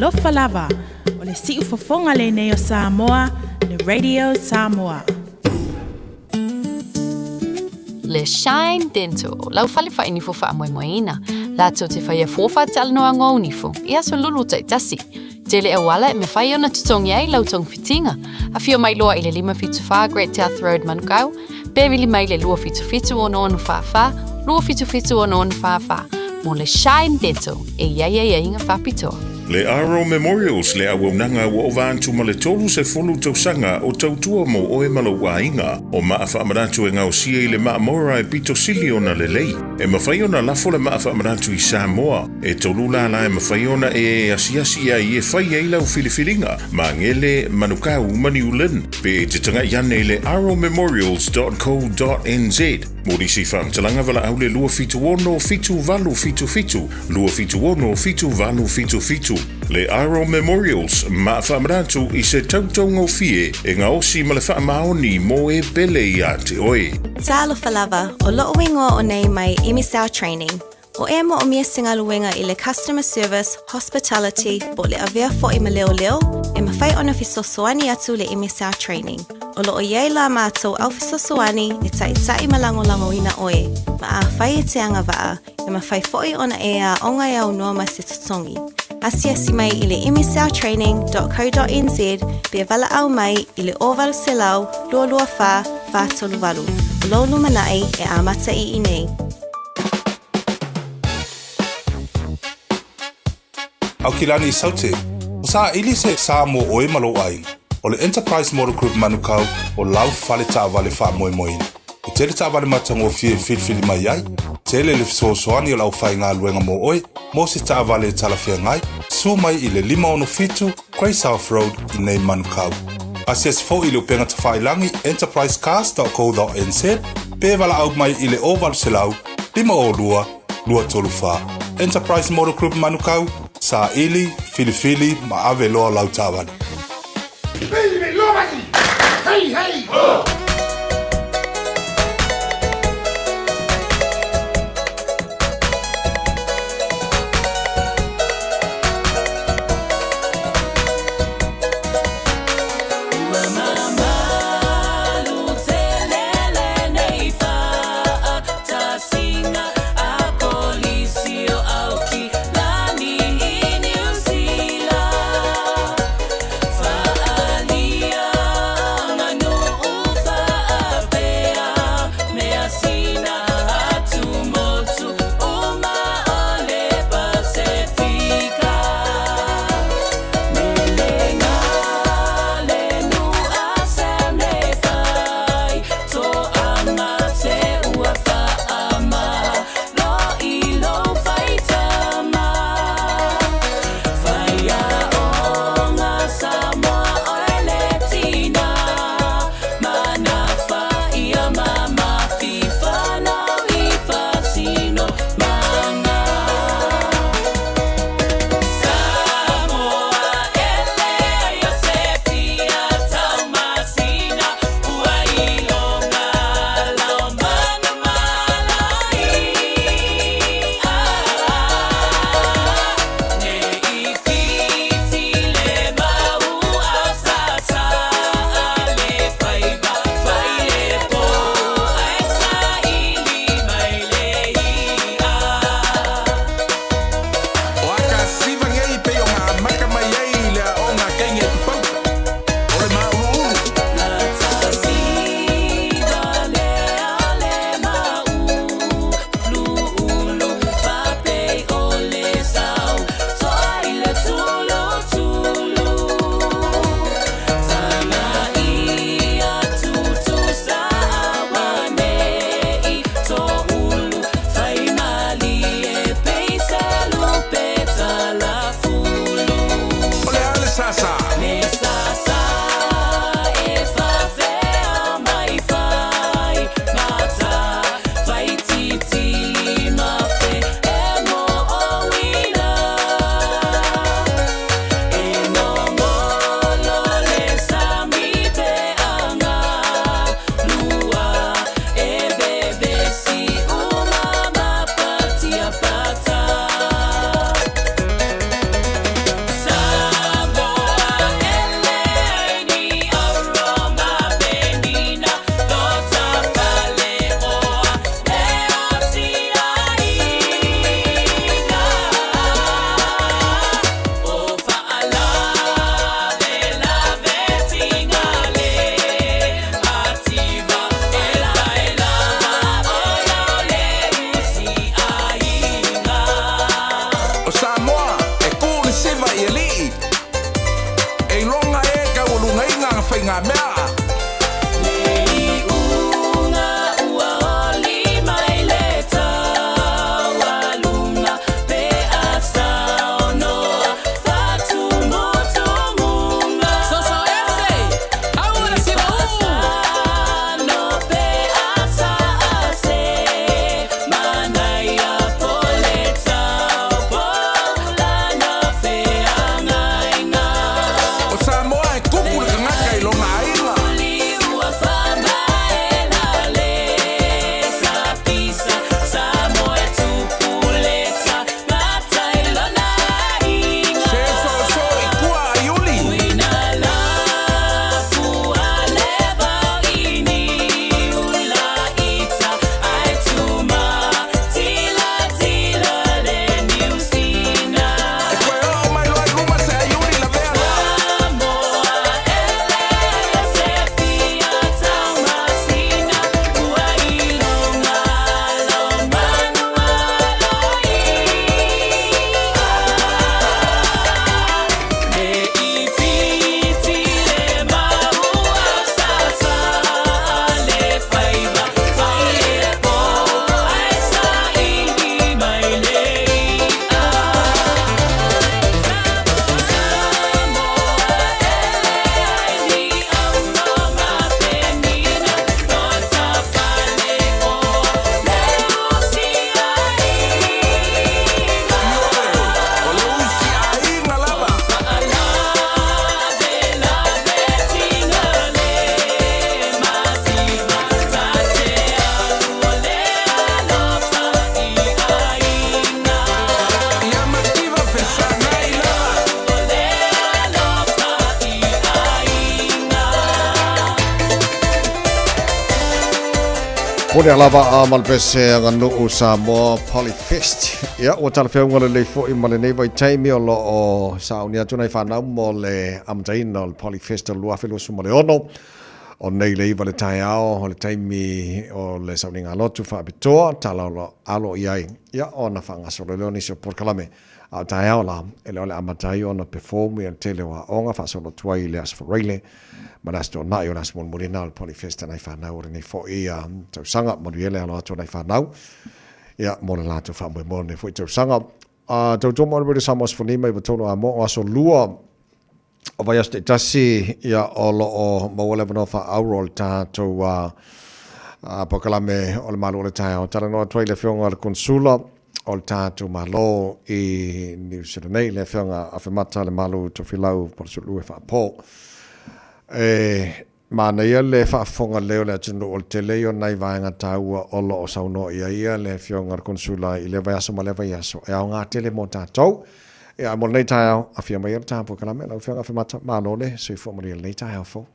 Speaker 10: Talofa lava, o le siufofoga lenei o Samoa, le Radio Samoa.
Speaker 16: Le Shine Dental, lau fale faainifo faamoemoeina, latou te faia fua faatalanoaga o nifo i aso lulu taitasi. Tele auala e mafai ona totogi ai lau togafitiga. Afio mai loa i le 574 Great South Road, Manukau, pe vili mai le 277 6644, 277 6644 mo le Shine Dental e i ai aiaiga faapitoa.
Speaker 11: Le Aro Memorials, le auaunaga ua ova atu ma le 30 tausaga o tautua mo oe ma lou aiga. O maa faamanatu e gaosia i le maa Mora e pito sili ona lelei. E mafai ona lafo le maa faamanatu i Samoa. E tolu lala e mafai ona e asiasi ai e fai ai lau filifiliga, Magele, Manukau ma New Lynn. Pe e te taga'i ane i le aromemorials.co.nz mo nisi faamatalaga valaau le 276 7877, 276 7877. Le Aro Memorials, maa faamanatu i se tautaugofie e gaosi ma le faamaoni mo e pele iā te oe.
Speaker 17: Talofa lava, o lo'u igoa o nei mai MSL Training. O e mo'omia se galuega i le customer service, hospitality, po o le avea fo'i ma leoleo, e mafai ona fesoasoani atu le MSL Training. O lo o i ai la mātou au fesoasoani e ta'ita'i ma lagolagoina oe, ma afai e te agava'a, e mafai fo'i ona e aoga e aunoa ma se totogi. Asiasi mai i le msltraining.co.nz pe valaau mai i le 0800 224 438. O lou lumana'i e amata i inei.
Speaker 12: Aukilani Saute, o saili se sa mo oe ma lou aiga. O le Enterprise Motor Group Manukau o lau fale taavale faamoemoeina. E tele taavale matagofie e filifili mai ai, tele le fesoasoani o le aufaigaluega mo oe mo se taavale e talafeagai, susu mai i le 567 Grey South Road i nei Manukau. Asiasi foi i le upega tafailagi enterprisecars.co.nz pe valaau mai i le 0800 502 234. Enterprise Motor Group Manukau, saili, filifili ma ave loa lau taavale.
Speaker 6: Hey, hey! Ho!
Speaker 4: Pone lava a ma le pese aganuu Samoa Polyfest. Ia, ua talafeauga lelei foi ma lenei vaitaimi o lo o sauni atu nai fanau mo le amataina o le Polyfest o le 2026. O nei le 9 le taeao o le taimi o le sauniga lotu faapitoa, tala o lo alo i ai, ia, ona faagasolo lea o nisi o polokalame. A o taeao la, e le o le amata ai ona perform ia le tele o aoga faasolo atu ai i le Aso Faraile ma le Aso Toonai o le aso mulimuli lena o le Polyfest a nai fanau o lenei foi tausaga. Manuia le alo atu o nai fanau ia mo le latou faamoemoe o lenei foi tausaga. Tautua mo le Radio Samoa Aso Fonima i Vatolo Amoa o aso 2 o vaiaso taitasi ia o lo o maua le avanoa faaauro o le tatou polokalame o le Malu o le Taeao. Talanoa atu ai le Afioga i le Konsula o le tatou Malo i Niu Sila nei, le Afioga Afemata Lemalu Tofilau Polosulue Faapo. E manaia le faafofoga lelei o le atunuu o le tele ia o nai vaega taua o lo o saunoa i ai ia le Afioga i le Konsula i lea vaiaso ma lea vaiaso e aoga tele mo tatou. Ia, mo lenei taeao, afio mai ia le ta polokalame, lau Afioga Afemata, malo le soifua manuia i lenei taeao fou.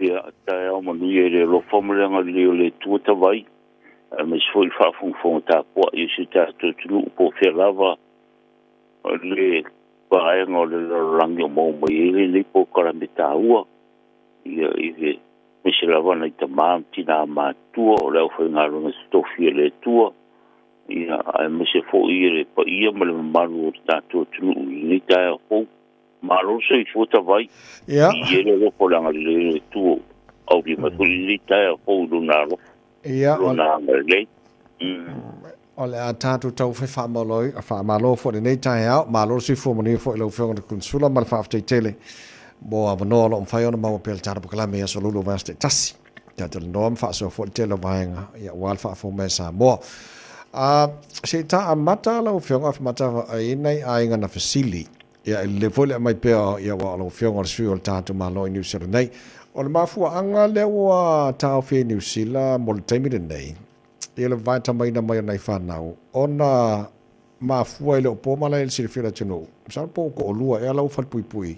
Speaker 5: Ia, taeao manuia i le alofa ma le agalelei o le Atua Tavai, aemaise foi le faafogafoga tapuai o si o tatou atunuu po o fea lava le vaega o le lalolagi o maua mai ai lenei polokalame taua. Ia, i le aemaise lava nai tama ma tina matutua o le aufaigaluega totofi a le Atua, ia, aemaise foi le paia ma le mamalu o le tatou atunuu i lenei taeao fou. Malo le soifua Tavai.
Speaker 4: Ia.
Speaker 5: I le alofa o le agalelei o le Atua aulia mai foi lenei taeao fou i Lona alofa.
Speaker 4: Ia.
Speaker 5: Lona agalelei.
Speaker 4: O le a tatou taufai faamalo foi i lenei taeao. Malo le soifua manuia foi i lau Afioga i le Konesula ma le faafetai tele mo avanoa o lo o mafai ona maua pea le tatou polokalame i aso lulu o vaiaso taitasi. Talatalanoa ma faasoa foi le tele o vaega aua le faafofoga mai a Samoa. Se i ta amata lau Afioga Afemata i nai aiga na fesili. Ia, e lelei foi le aumai pea, ia, aua o lau Afioga o le sui o le tatou Malo i Niu Sila nei. O le mafuaaga lea ua taofi ai Niu Sila mo le taimi lenei, ia le vaetamaina mai o nai fanau, ona mafua e le o po malae i le silafia o le atunuu, masalo po ua toalua ea la ua falepuipui,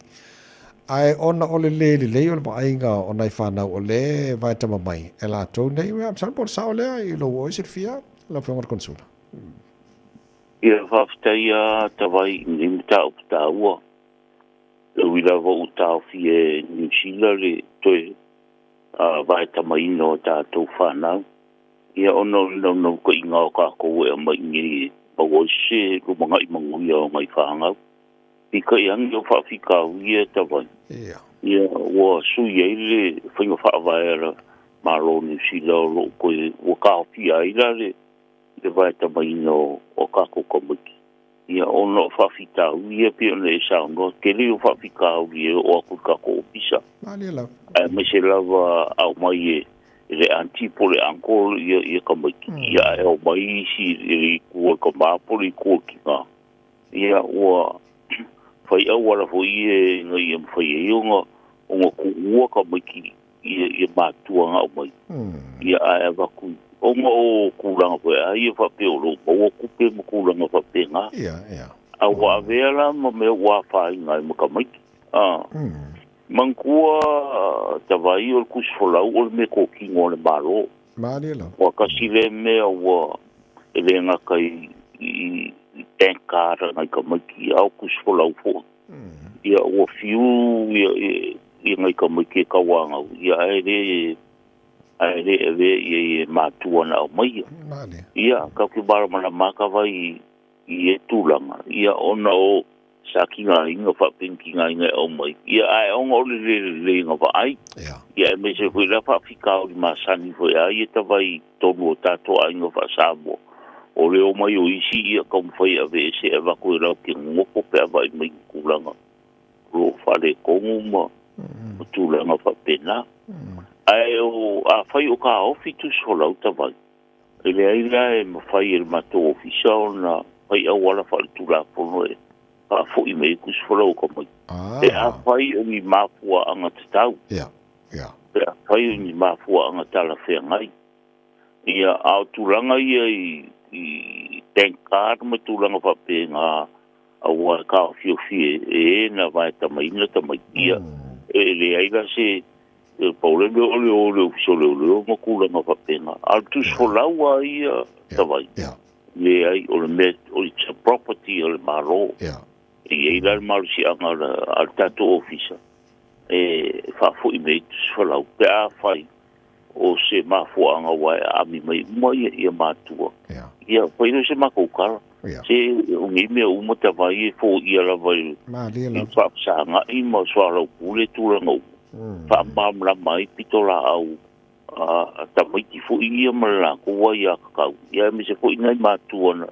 Speaker 4: ae ona o le le lelei o le vaaiga o nai fanau o lea e vaetama mai e latou nei, ia, masalo po o le sao lea i lou oe silafia, lau Afioga i le Konesula.
Speaker 5: Ia, faafetai a Tavai i lenei mataupu taua. E ui lava ua taofia e Niu Sila le toe vaetamaina o tatou fanau, ia ona o le naunautaiga o tatou e aumai i inei e maua ai se lumanai manuia o nai fanau. Peitai ane o faafitauli ia e Tavai, ia ua sui ai le faiga faavae a le Malo o Niu Sila o lo o toe ua taofia ai la le le vaetamaina o tatou tamaiti, ia ona o faafitauli ia pei ona e saunoa, tele o faafitauli e oo atu i le tatou ofisa.
Speaker 4: Malie lava.
Speaker 5: Aemaise lava aumai e le aunty po o le uncle ia ia tamaiti, ia ae omai isi i le itu o le tama po o le itu o le tina, ia ua fai auala foi ia ina ia mafai ai ona ona tuua tamaiti ia ia matua na aumai. Ia ae avatu ona o tulaga foi a ia faapea o lo o maua tupe ma tulaga faapena.
Speaker 4: Ia, ia.
Speaker 5: A ua avea la ma mea ua afaina ai ma tamaiti. A. Manatua Tavai o le tusi folau o le mea totino a le Malo.
Speaker 4: Malie lava.
Speaker 5: Ua tasi lea mea ua e le gata i i bank card a nai tamaiti a o tusi folau foi. Ia ua fiu ia ia nai tamaiti e tauanau ia ae le ae le avea i ai e matua na aumaia. Ia tatou te malamalama lava Tavai i ia tulaga ia ona o sa tigaina faapea ni tigaina e aumai ia ae ona o le le lelei na vaai. Ia aemaise foi la faafitauli masani foi a ia Tavai i totonu o tatou aiga faa-Samoa o le omai o isi ia taumafai e aveese e avatu e latou te nonofo pe a vaai mai i tulaga o lo o faaletonu ma tulaga faapena. Ae o afai o taofi tusi folau Tavai, e leai la e mafai e le matou ofisa ona fai auala faaletulafono e faafoi mai ai tusi folau o tamaiti. Pe afai o ni mafuaaga tatau, pe afai o ni mafuaaga talafeagai. Ia, a o tulaga ia i, i bank card ma tulaga faapena, aua e taofiofie e e na vaetamaina tamaiti, ia, e leai la se E pau le mea o le o i le ofisa o leoleo ma tulaga faapena. A o le tusi folau lava ia Tavai, leai, o le mea, it's a property a le Malo. E i ai la le malosiaga a le tatou ofisa e faafoi mai ai tusi folau pe afai o se mafuaaga ua e aami mai uma ia matua. Ia, fai lea o se matou tala. Se o nei mea uma Tavai e foia lava i le faafesagai ma soalaupule tulaga uma. Faamalamalama ai pitolaau a tamaiti foi ia ma le latou aiatatau, ia aemaise foi nai matua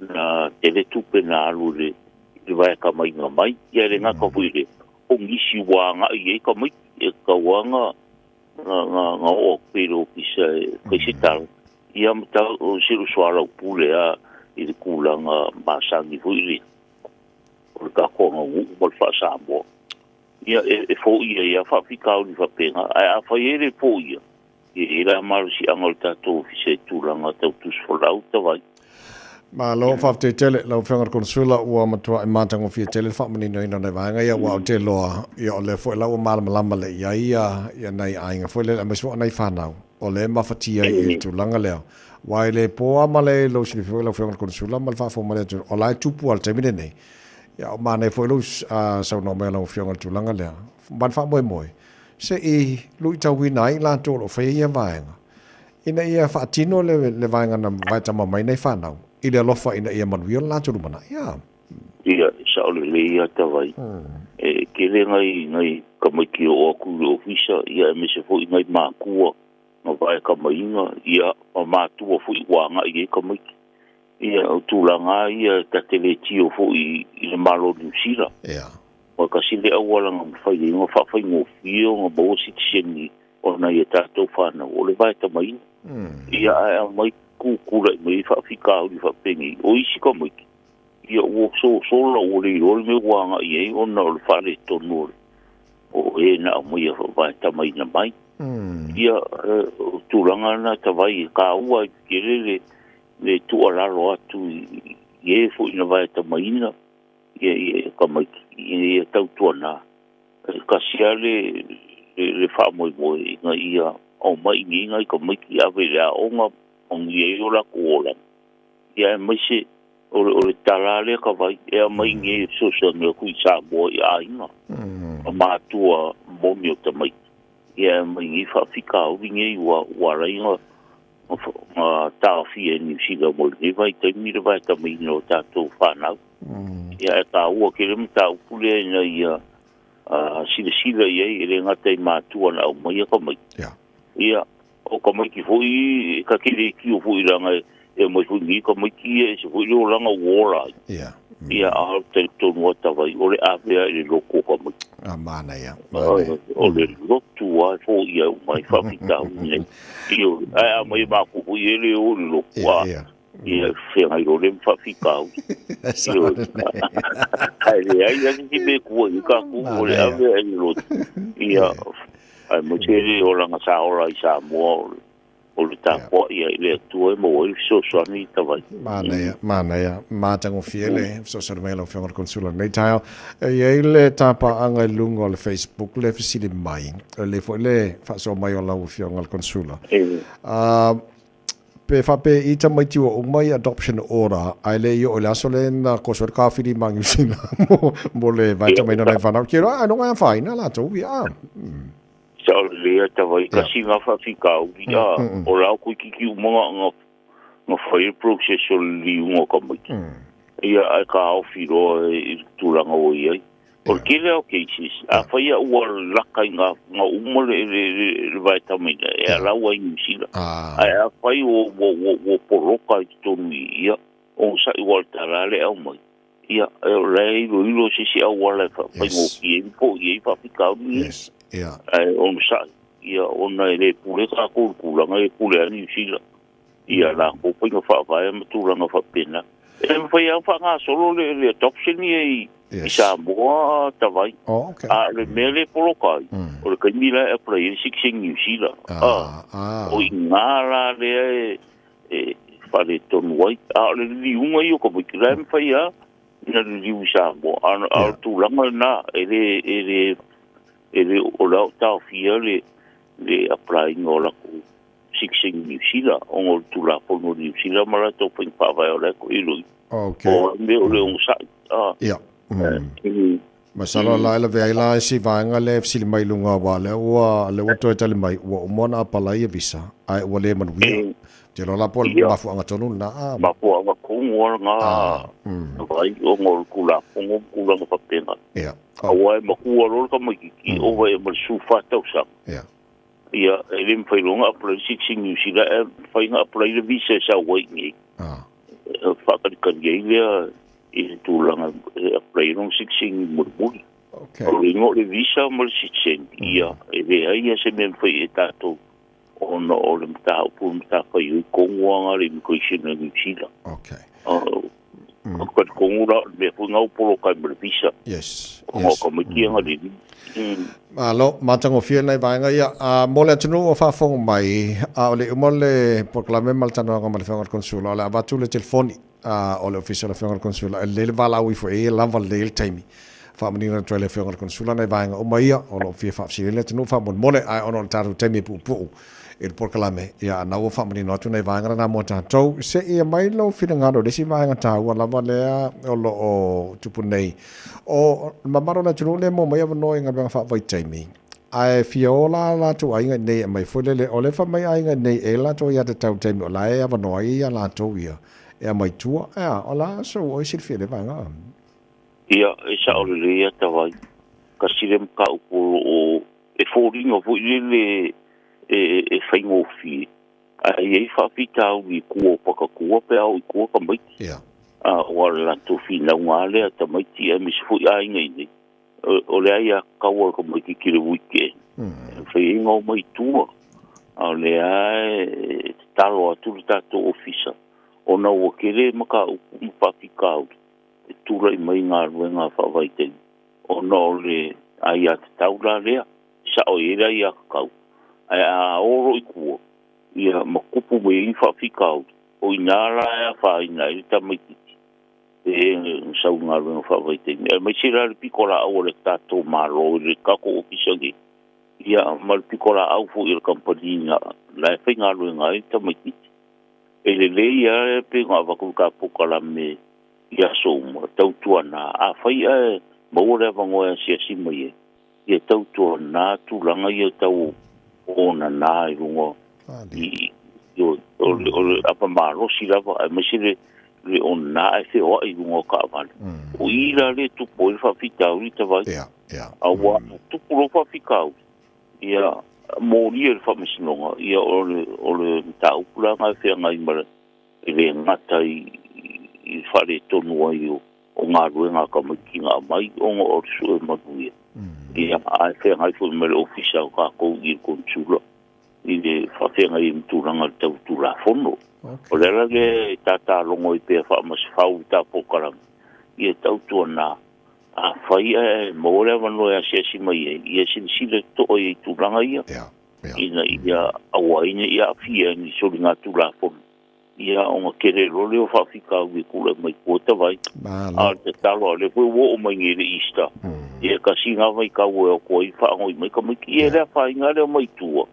Speaker 5: na tele tupe na alu i le vaetamaiga mai. Ia e le gata foi i lea, o nisi ua agai i ai tamaiti, e tatau lava na oo atu pea i le ofisa e fai se tala, ia ma tau o se soalaupule lava i le tulaga masani foi lea o le tatou aganuu ma le faa-Samoa. Ia, e foia ai lava faafitauli faapena, ae afai e le foia, ia e i ai la malosiaga o le tatou ofisa i tulaga tau tusi folau tavai.
Speaker 4: Malo, faafetai tele lau Afioga i le Konesula, ua matuai matagofie tele le faamaninoina o nai vaega ia, aua ou te iloa, ia o lea foi la ua malamalama lelei i ai ia nai aiga foi lele aemaise foi o nai fanau o lea e mafatia ai i le tulaga lea. Aua e le po lava ma le lou silafia foi lau Afioga i le Konesula ma le faafofoga mai a le atunuu, o la e tupu lava i le taimi lenei. Ia o manaia foi lou saunoa mai o lau Afioga i le tulaga lea, ma le faamoemoe, se i luitauina ai i latou o lo o faia ia vaega, ina ia faatino le vaega na vaetama mai nai fanau i le alofa ina ia manuia lo latou lumanai. Ia.
Speaker 5: Ia, e sao lelei lava Tavai. E tele nai, nai tamaiti e oo atu i le ofisa, ia aemaise foi nai matua na vaetamaiga, ia, ma matua foi ua agai i ai tamaiti. Ia, o tulaga lava ia ta te le tio foi i le Malo o Niu Sila.
Speaker 4: Ia.
Speaker 5: Ua tasi le auala na mafai ai ona faafaigofie ona maua sitiseni o nai a tatou fanau, o le vaetamaina. Ia, ae aumai tutulai mai ai faafitauli faapenei. O isi tamaiti, ia ua sosola ua le iloa le mea ua agai i ai ona o le faaletonu o le o e na aumaia vaetamaina mai. Ia, o tulaga na tavai e taua ai tele le le tuualalo atu i e foi na vaetamaina ia tamaiti ina ia tautuana e tasi lava le le faamoemoe ina ia omai i inei nai tamaiti ave i le aoga manuia ai o latou olaga ia aemaise o le tala lea tavai e aumai i inei e fesoasoani atu i Samoa i aiga ma matua moni o tamaiti ia e aumai i inei faafitauli nei ua ala ai ona na taofia e Niu Sila mo lenei vaitaimi le vaetamaina o tatou fanau. Ia ae taua tele mataupu lea ina ia silasila i ai e le gata i matua na aumaia tamaiti. Ia, o tamaiti foi ta te le tio foi leaga e omai foi nei tamaiti ia e ese foi le olaga ua ola ai. Ia, a o le talitonu lava tavai o le ave lava i le lotu o tamaiti.
Speaker 4: A manaia, manaia.
Speaker 5: O le lotu lava e foia uma ai faafitauli nei. Ioe, ae a aumai e matou foi e le o i le lotu, a ia feagai loa lea ma faafitauli. Ioe, ae leai lava se isi mea e tua i ai tatou, o le ave lava i le lotu. Ia, aemaise le olaga sa ola i Samoa o le O le tapuai ai le Atua e maua ai le fesoasoani i tavai.
Speaker 4: Manaia, manaia, matagofie le fesoasoani mai a lau Afioga i le Konesula i lenei taeao. E i ai le tapaaga i luga o le Facebook le fesili mai, e lelei foi le faasoa mai o lau Afioga i le Konesula. Pe faapea i tamaiti ua uma i adoption order ae le i oo i le aso lea na koso ai le kafili ma Niu Sila mo le vaetamaina o nai fanau, ke iloa ailoga e afaina latou ia.
Speaker 5: Sao lelei a tavai kasi nga faafitauli a o la toeititi uma nga nga fai le process o le liuga o tamaiti ia ae taofi loa i le tulaga ua i ai. O le tele lava o cases afai a ua laka i nga nga uma le le le vaetamaina e allow ai Niu Sila ae afai ua ua ua poloka i totonu i ia onosai ua o le tala lea e aumai Ia, o la e iloilo se isi auala e faigofie ai po i ai faafitauli nei.
Speaker 4: Yes, ia.
Speaker 5: Ae onosai, ia, ona e le pule tatou i le tulaga e pule ai Niu Sila i a latou faiga faavae ma tulaga faapena. E le mafai lava ona faagasolo le, le adoption ia i, i Samoa tavai.
Speaker 4: Oh, okay.
Speaker 5: A o le mea lea e poloka ai, o le taimi la e apply ai le citizen Niu Sila.
Speaker 4: Ah, ah.
Speaker 5: O i ina la lea e, e faaletonu ai. A o le liliuga ia o tamaiti, la e mafai lava ona liliu i Samoa. A o le tulaga lena, e le, e le E le o le a o taofia le le apply-ina o latou citizen i Niu Sila ona o le Tulafono o Niu Sila ma latou faiga faavae o la e toeiloi. O le mea o le onosai.
Speaker 4: Ia. Masalo la e lavea ai la isi vaega lea e fesili mai i luga aua lea ua lea ua toe tali mai ua uma ona apalai ia visa ae ua le manuia. Ou te iloa la po o le mafuaaga tonu lena.
Speaker 5: Mafuaaga tonu lava lena vai ona o le Tulafono ma tulaga faapena. Aua e matua loa le tamaitiiti ova ea ma le 14 tausaga. Ia, e le mafai loa ona apply le citizen Niu Sila ae mafai ona apply le visa e sau ai i inei. E faatalitali ai lea i le tulaga e apply ai lona citizen mulimuli. O le uiga o le visa ma le citizen, ia, e leai lava se mea e mafai e tatou ona o le mataupu le matafaioi tonu lava lena a le immigration a Niu Sila. Ou te talitonu la o le mea foi lena ua poloka ai ma le visa.
Speaker 4: Yes.
Speaker 5: Ona o tamaiti ia na lelei.
Speaker 4: Malo, matagofie nai vaega ia. Mo le atunuu o faafofoga mai, a o le i uma le polokalame ma le talanoaga ma le Afioga i le Konesula, o le a avatu le telefoni o le Ofisa o le Afioga i le Konesula e lelei le valaau ifo i ai e lava lelei ai le taimi. Faamanino atu ai le Afioga i le Konesula nai vaega uma ia o lo o fia faafesili ai le atunuu faamolemole, ae ona o le tatou taimi e puupuu i le polokalame, ia a na ua faamanino atu nai vaega na mo tatou. Se i aumai lou finagalo i le isi vaega taua lava lea o lo o tupu nei. O le mamalu o le atunuu lea e maua mai avanoa i galuega faavaitaimi, ae fia o la latou aiga i inei e aumai foi lele, o lea e fai mai aiga i inei e i ai latou aiatatau i le taimi o la e avanoa ai ia latou ia e aumai tua. Ea, o le a sou oe silafia i lea vaega?
Speaker 5: Ia, e sao lelei lava Tavai. Tasi lea mataupu o lo o e foliga foi lele e faigofie, ae i ai faafitauli i tua o pakatua pe a o i tua tamaiti. Aua o le latou finauga lava lea tamaiti aemaise foi aiga i inei, o le aiatatau a le tamaititi i le weekend e mafai ai ona omai i tua. A o lea lava e tatalo atu le tatou ofisa ona ua tele mataupu ma faafitauli e tulai mai i galuega faavaitaimi ona o le aiatatau la lea, e sao i ai le aiatatau, ae a o loa i tua, ia ma tupu mai ai ni faafitauli, o i ina la e afaina ai le tamaitiiti e sau i galuega faavaitaimi, aemaise la le pitolaau a le tatou Malo i le tatou Ofisa nei, ia ma le pitolaau foi a le kamupani la e faigaluega ai le tamaitiiti. E lelei lava pei ona avatu i le ta polokalame i aso uma, tautuana, afai ae maua le avanoa e asiasi mai ai, ia tautuana tulaga ia tau o nana i luga i o le apa malosi lava, aemaise le le o nana ae feoai i luga o taavale. O i la lea e tupu ai le faafitauli Tavai. Aua a tupu loa faafitauli, ia molia i le faamasinoga, ia o le o le mataupu la lena e feagai ma le e le gata i le faaletonu ai o galuega a tamaiti na aumai ona o le sue manuia, ia, ae feagai foi ma le ofisa o tatou i le konesula i le faafeagai ai ma tulaga o le tau Tulafono. O le ala lea e tatalogo ai pea faamasefau i ta polokalame, ia tautuana, afai ae maua le avanoa e asiasi mai ai, ia silasila totoa i tulaga ia, ina ia aua ai ne i aafia i ni soligatulafono, ia ona tele loa lea o faafitauli e tulai mai tua tavai. A o le tatalo, a o lea foi ua oo mai nei i le Easter, ia tasi lena vaitau e o atu ai faanoi mai tamaiti, ia le afaina lea mai tua,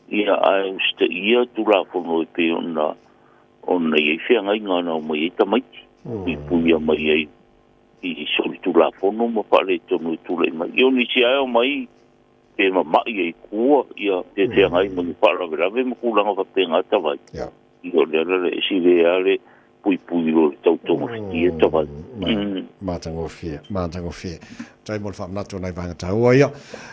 Speaker 5: ia ae usitaia Tulafono e pei ona ona i ai feagaiga na omai ai tamaiti, puipuia mai ai i solitulafono ma faaletonu e tulai mai. Ia o nisi lava e omai pe mama'i ai tua, ia, pe feagai ma ni faalavelave ma tulaga faapena tavai. Ia, o le ala lea, e sili lava le puipui i lo le tau togafitia tavai.
Speaker 4: Matagofie, matagofie. Faafetai mo le faamanatu o nai vaega taua ia.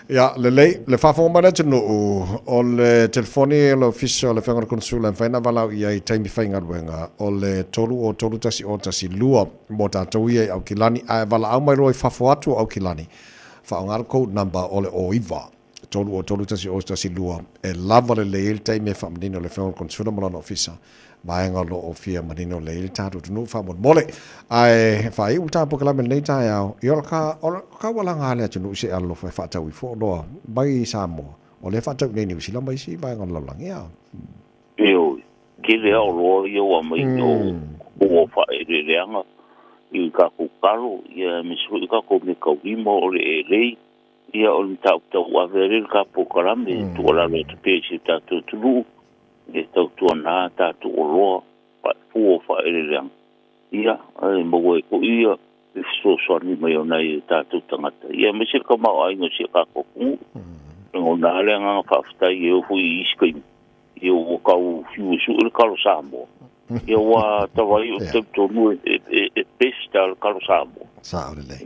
Speaker 4: Ia, lelei, le faafofoga mai le atunuu, o le telefoni o le Ofisa o le Afioga i le Konesula e mafai ona valaau i ai i taimi faigaluega, o le 303 1012 mo tatou ia i Aukilani, ae valaau mai loa i fafo atu o Aukilani, Faaaoga le code number o le 09 3031012 e lava lelei ai le taimi e faamanino le Afioga i le Konesula ma lona Ofisa vaega o lo o fia manino lelei ai le tatou atunuu faamolemole. Ae faaiu le ta polokalame i lenei taeao, ia o le ka, o le taualaga a le atunuu se alolofa e faatau ifo oloa mai Samoa, o lea e faatau i inei i Niu Sila ma isi vaega o le lalolagi. Ia.
Speaker 5: Ioe, tele lava oloa ia ua aumai i o o faaeleeleaga i tatou talo, ia aemaise foi tatou meataulima o le elei. Ia o le mataupu tauave lea le ka polokalame e tuualalo atu pea i si o tatou atunuu e tautuana tatou oloa fua o faaeleeleaga ia e maua ai foi ia le fesoasoani mai o nai o tatou tagata ia aemaise le tamaoaiga o si o tatou atunuu. Lagona lava le agaga faafetai e oo foi i isi taimi ia ua tau fiu e sue le kalo Samoa. Ia ua tavai o te tonu e best le kalo Samoa.
Speaker 4: Sao lelei.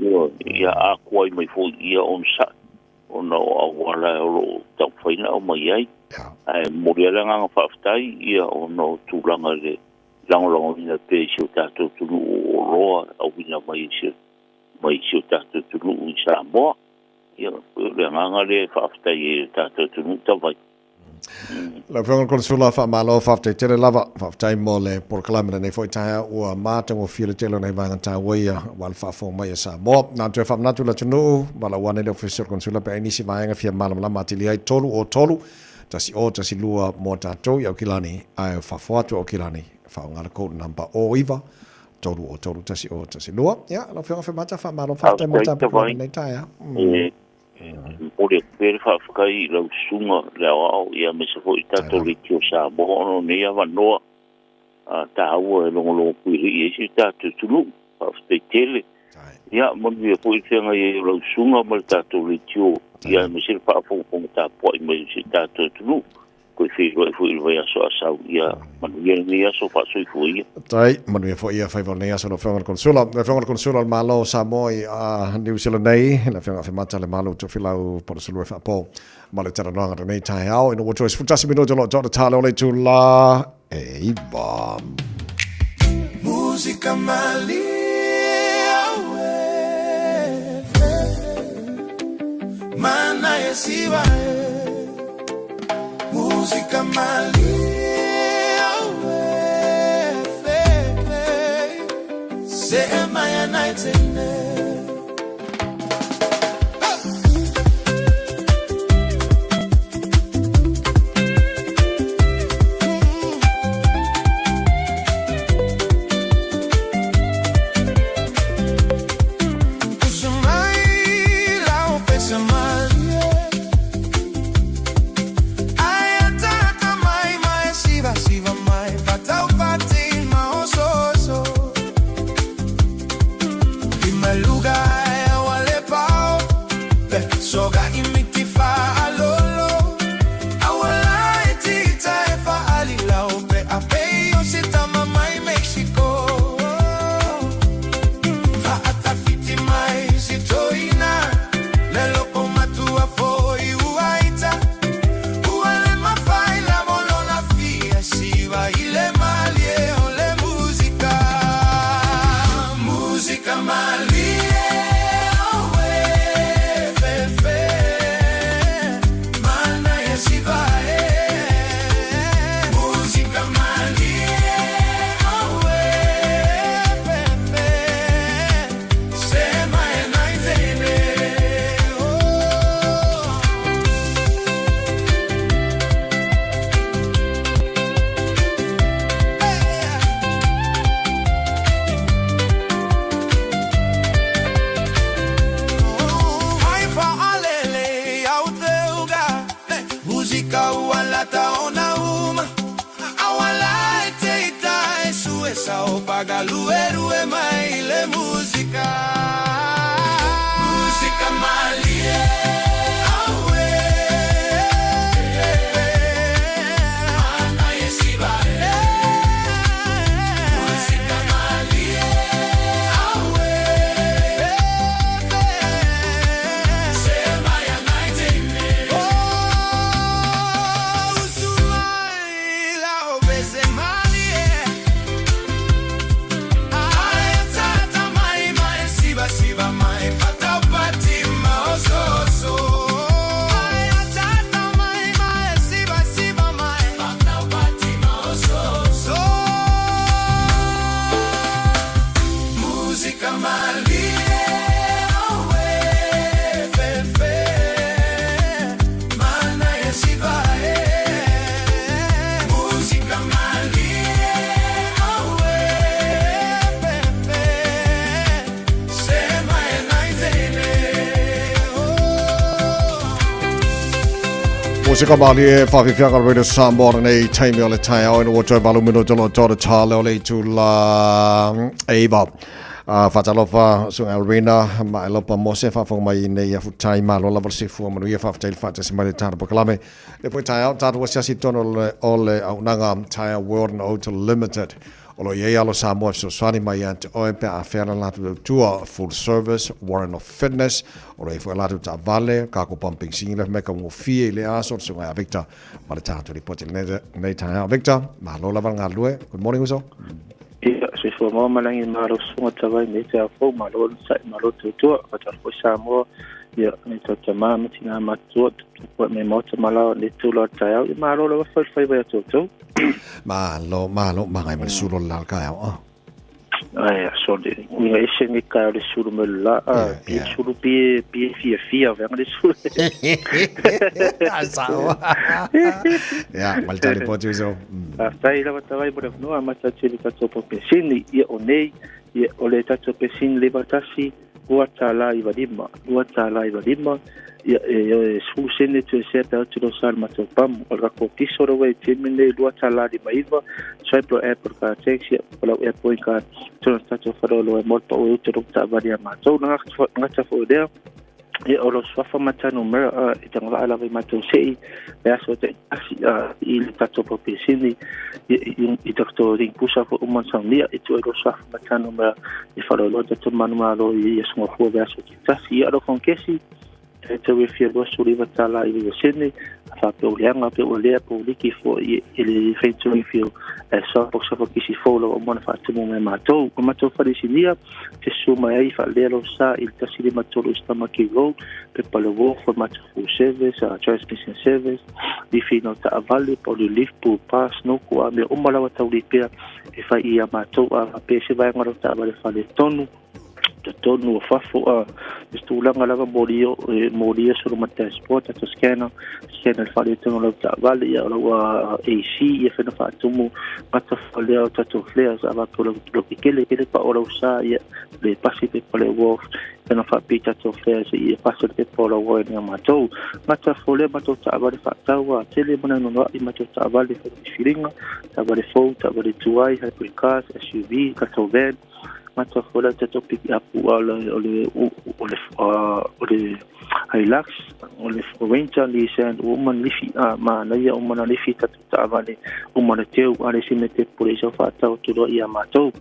Speaker 5: Ia atoa ai mai foi ia onosai ona o auala o lo o taumafai ona aumai ai. Ae momoli lava le agaga faafetai ia ona o tulaga i le lagolagoina pea i si o tatou atunuu o oloa auina mai mai si o tatou atunuu i Samoa. Ia o le agaga lea e faafetai ai i le tatou atunuu tavai.
Speaker 4: Lau Afioga i le Konesula, faamalo, faafetai tele lava. Faafetai mo le polokalame lenei foi taeao ua matagofie le tele o nai vaega taua ia aua le faafofoga mai a Samoa. Na ona toe faamanatu i le atunuu, valaau ane le Ofisa o le Konesula pe a i ai nisi vaega fia malamalama atili ai, 303 1012 mo tatou i Aukilani, ae fafo atu o Aukilani, faaaoga le code number 09 303 1012. Ia, lau Afioga Afemata, faamalo, faafetai mo le tapenaga lenei taeao.
Speaker 5: E momoli atu pea le faafetai i lau susuga le aoao aemaise foi le tatou Leitio Samoa ona o nei avanoa taua e logologo puilii ai si o tatou atunuu. Faafetai tele. Ia, manuia foi le feagai ai o lau susuga ma le tatou Leitio aemaise le faafogafoga tapuai mai o si o tatou atunuu. Toe feiloai foi i le vaiaso a sau. Ia manuia lenei aso, faasoifua ia.
Speaker 4: Tai, manuia foi ia faiva o lenei aso lau Afioga i le Konesula. Lau Afioga i le Konesula o le Malo o Samoa i Niu Sila nei, le Afioga Afemata Lemalu Tofilau Polosalue Faapo ma le talanoaga lenei taeao ina ua toe 11 minute o lo o toa tale o le itula e 9.
Speaker 6: Musika malie aue Mana e siva e Musika malie aue Se maya naitene.
Speaker 4: O se ka mali e whawhiwhianga Radio Samoa nei taimi o le taeao ina ua toe valu minuta lo tō tā leo le itu la eiva. Whatalofa sunga Elrina ma elopa mose whawhanga mai nei afu tai malo lava le sifua manuia whawhitai le whatasi mai le tāna pakalame. Le pui taeao tātou asiasi tono o le aunaga Tyre World and Auto Limited. O lo i ai alo Samoa e fesoasoani mai ia te oe pe a whea la latou tautua full service, warrant of fitness, o lo i foi latou taavale, kako pumping singile me ka ngofie i le aso, le susuga ia Victor ma le tatou lipoti lenei taeao. Victor, malo lava le galulue. Good morning uso.
Speaker 2: Ia, soifua maua malagi malo susuga tavai nei te ao fou, malo le sa'i, malo tautua, faatalofa i Samoa, ia, nei tau tamā ma tinā matua, tuputupu mai maota malao nei tula o le taeao, ia malo lava fai le faiva ia toutou.
Speaker 4: Malo, malo, magai ma le sulu o le la taeao, ah.
Speaker 2: Ai, so le uiga ese nei taeao le sulu mai le la, ah, pie sulu pie, pie fiafia veanga le sulu.
Speaker 4: Ai sao. Ia, ma le tali poti uso.
Speaker 2: Faafetai lava tavai mo le avanoa, amata atu i le tatou paupesini, ia o nei, ia o le tatou pesini le 91, $2.95, $2.95, ia e 10 sene toe sea pe atu lo sa le matou pamu. O le kako kiso rawa i taimi nei $2.59, swipe lo app o le car tax, ia o lau app point card, tona tatou whare e mo le pao e uta lo taavale a matou. Na ngata foi lea, ia o lo suafa ma tanu mera a i tanga vaa lava i matou sei, le aso te asi a i le tatou paupesini, i tatou ring pusa fo uma saunia, i tu e lo suafa ma tanu mera i whare tatou manu malo i ia sunga fua ve aso te tasi. Ia alo kesi, e tau e fia $29 i le sene, a wha o leanga pe o lea po liki fo i le whaitū i fio e sa po sa kisi fo lo o mona whaatumu me mātou. O mātou whare sinia, te suma ai wha lea lo sa i le tasi lima tolu i stamaki road, pe pale wo fo mātou full service, transmission service, lifi no ta avale, po le lift, po pass, no kua me uma lawa tau lipea e whai i a mātou a pe se vaenga lo ta avale whale tonu, totonu o fafo a le tulaga lava molio e molia solo ma dashboard tatou scanner scanner le faaletonu o lau taavale ia o lau AC ia fena faatumu gata falea o tatou flares avatu lau lau kekele kele pa o lau sa ia le pasi pepa le wolf fena faapi tatou flares ia pasi le pepa o lau oe nega matou gata folea matou taavale faataua tele mana nonoa'i matou taavale filiga taavale fou taavale tuai hybrid cars SUV tatou van Mata foi la tatou pick up o le o le o le o le Hilux o le Ranger Nissan ua uma na lifi a manaia uma na lifi tatou taavale uma na teu a le isi mea te pule i sau faatau atu loa ia matou.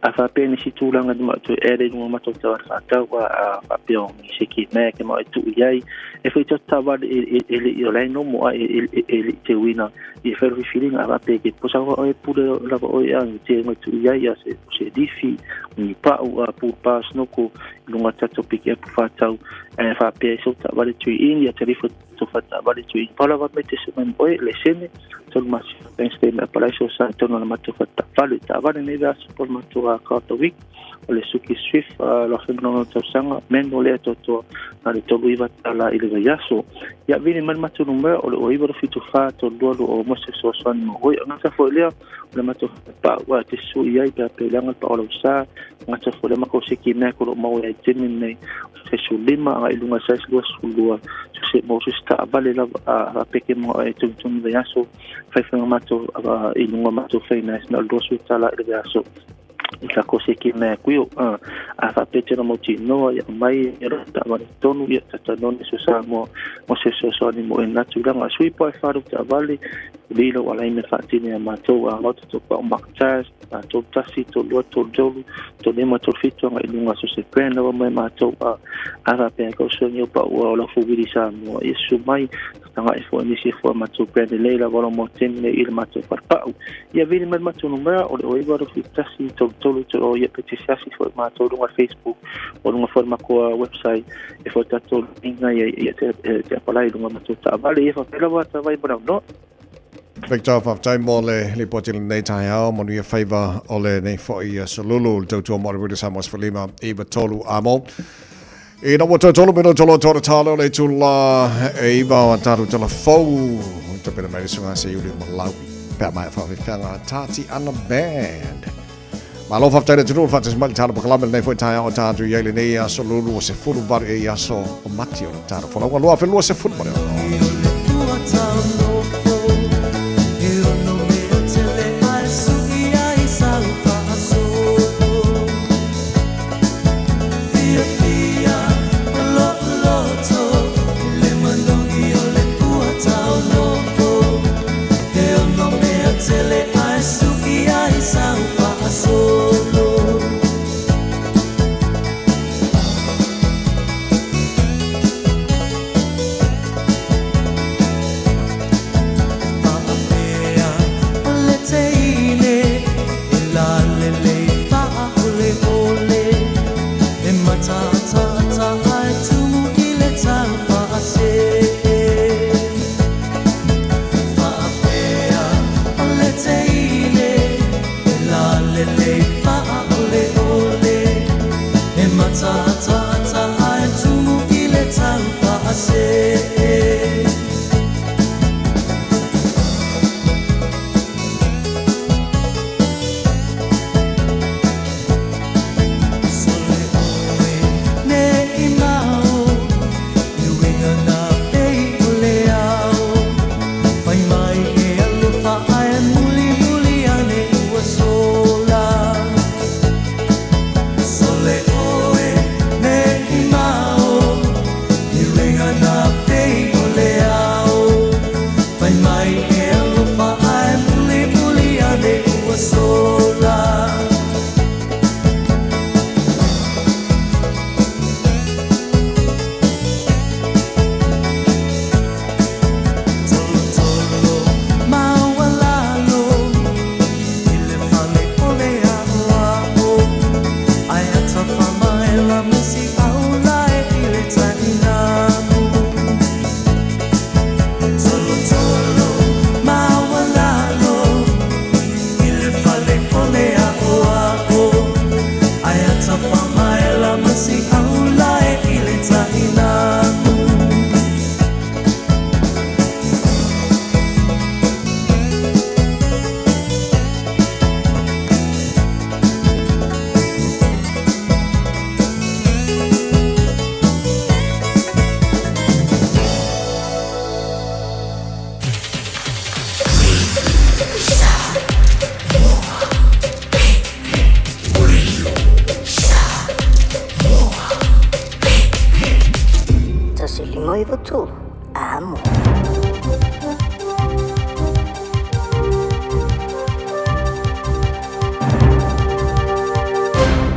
Speaker 2: A faapea nisi tulaga ni matou e ere i luga o matou taavale faatau a faapea o nisi ki mea ke mau e tuu i ai e foi tatou taavale e le i o la e nomo a e le i teuina i e whai whiringa a wape ke posa hoa oe pule lava oe a ngi te ngai tu iai a se se lifi ngi pau a pu pa snoko lunga tato piki a whatau e whapea i sota wale tui in ia te rifo to whata wale tui in pala wa me te se mai oe le sene tolu masi bank statement a palaiso sa tono na mato whata wale ta wale nei vea support mato a ka week o le Suki Swift lo whenua tausaga meno lea totoa na le 39 tala i le vaiaso. Ia vili mai le matou numera o le 0974 32 20 mo se fesoasoani mo oe. O gata foi lea o le matou pau a te sui ai pe a pe leaga le pao lau sa. O gata foi lea makou seki mea ko lo mau ai temi nei o se su lima agai lunga size 22 so se mo se taavale lava a peke mo e tungtungi vaiaso faifainga matou i lunga matou finance na o le 20 tala i le vaiaso. I ka kose ki mea kuio, a whapetera mo tinoa ia mai ia ro taavale tonu ia tatanone so Samoa mo se fesoasoani mo e natu ranga sui po e wharu taavale lilo ala ime whaatine a mātou a maota tō pao makataz a tō tasi tō lua tō tolu tō lima tō whitu anga i lunga so se brand awa mai mātou a ara pea kau so ni o pao o la fuwiri Samoa ia su mai tanga e fo nisi e fo matou brand lei lava lo mo temi nei i le matou falepau. Ia vili mai le matou numera o le 0971 33 33 ia pe te siasi foi matou lunga Facebook o lunga foi le makou website e foi tatou linga ia ia te te apalai lunga matou taavale ia faapea lava tavai mo le avanoa.
Speaker 4: Victor, faafetai mo le lipoti lenei taeao, manuia faiva o lenei foi aso lulu, le tautua mo le Radio Samoa 15 93 amo. Ina ua toe tolu minuta loa tōna tāle o le itula e iwa o a tātou tala fou. Tapena mai le susuga se Iuli Malawi. Pea mai whawhiwhianga Tati Ana Band. Malo faafetai le atunuu le faatasi mai le tātou pakalame lenei foi taeao o tātou i ai lenei aso lulu o 18 e i aso o Mati o le tātou folauga 2026.
Speaker 6: tele ae suki ai sau faasolo. Faapea o le teine e lalelei faaoleole, e mataataata ae tumu i le tau faasee. Faapea o le teine e lalelei faaoleole, e mataataata ae tumu i le tau faasee. Sole oe nei mao, i uiga na pei o le ao. Fai mai e alofa ae mulimuli ane ua sola. Sole oe nei mao, i uiga na pei o le ao. Fai mai e alofa ae mulimuli ane ua sola. Tolotolo maualalo i le fale o le aoao, ae atafamaela ma si aulae i le tainamu. Tolotolo maualalo i le fale o le aoao, ae atafamaela ma si aulae i le tainamu.
Speaker 18: 1593 amo.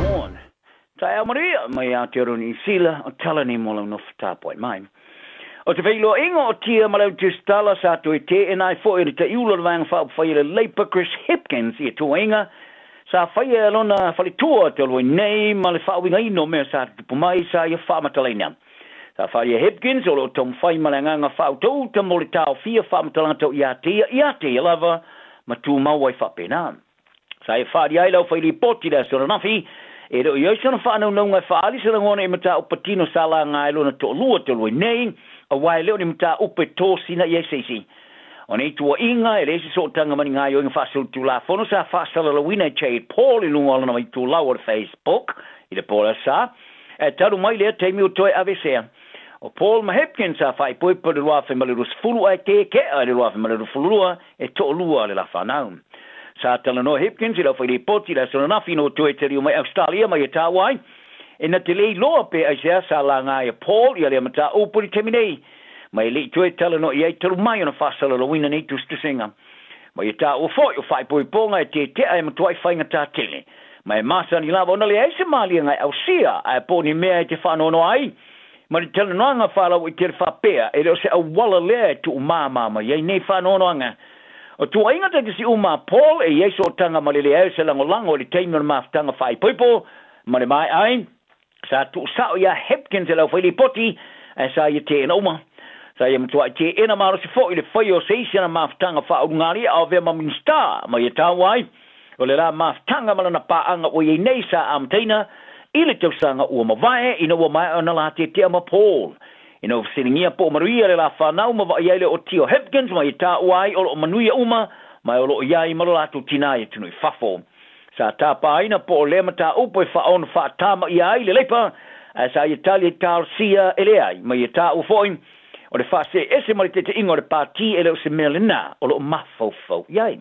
Speaker 19: Morn. Taeao manuia mai Aotearoa Niu Sila, o tala nei mo lau nofo tapuai mai. O te feiloaiga o Tia ma lau Tusitala sa toe teena ai foi o le Taiulu o le Vaega Faaupufai a le Labour Chris Hipkins ia tuaiga sa faia e lona faletua talu ai nei ma le faauigaina o mea sa tutupu mai sa ia faamatalaina. Sa fai e Hipkins o lo o taumafai ma le agaga faautauta mo le taofia faamatalaga tau ia te ia ia te ia lava ma tumau ai faapena. Sa e faaali ai lau fai lipoti i le aso ananafi, e le o i ai sona faanaunauga e faaali se lagona i mataupu patino sa laga ai lona toalua talu ai nei, aua e le o ni mataupu e tosina i ai se isi. O nei tuuaiga, e leai se sootaga ma ni gaoioiga faasolitulafono sa faasalalauina e Jade Paul i luga o lona vaitulau o le Facebook i le po o le Aso Sa, ae talu mai lea taimi ua toe aveesea. O Paul ma Hipkins sa faaipoipo i le 2020 ae kekea i le 2022 e toalua le la fanau. Sa talanoa Hipkins i lau failipoti i le aso ananafi ina ua toe taliu mai Ausetalia mai e taua ai e na te le iloa pe aisea sa laga ai e Paul ia lea mataupu i le taimi nei ma e le i toe talanoa i ai talu mai ona faasalalauina nei tusitusiga. Ma ia taua foi o faaipoipoga e tetea e matuai faigata tele ma e masani lava ona leai se maliega e ausia ae po o ni mea e te faanoanoa ai ma le talanoaga faalauaitele faapea e le o se auala lea e tuumāmā mai ai nei faanoanoaga. O tuuaiga taitasi uma a Paul e i ai sootaga ma le leai o se lagolago i le taimi o le mafutaga faaipoipo ma le maea ai, sa tuusao iā Hipkins e le aufailipoti ae sa ia teena uma. Sa ia matuai teena malosi foi le faia o se isi ana mafutaga faaulugalia a o avea ma Minisita ma ia taua ai o le la mafutaga ma lana paaga ua i ai nei sa amataina i le tausaga ua mavae ina ua maea ona latetea ma Paul. Ina ua fesiligia po o manuia le la fanau ma vaai ai le ootia o Hipkins ma ia taua ai o lo o manuia uma ma o lo o i ai ma lo latou tinā i atunuu i fafo. Sa tapaina po o lea mataupu e faaono faatama ʻia ai le Leipa, ae sa ia tali e talosia e leai ma ia taua foi o le faasee ese ma le taitaiga o le pati e le o se mea lena o lo o mafaufau i ai.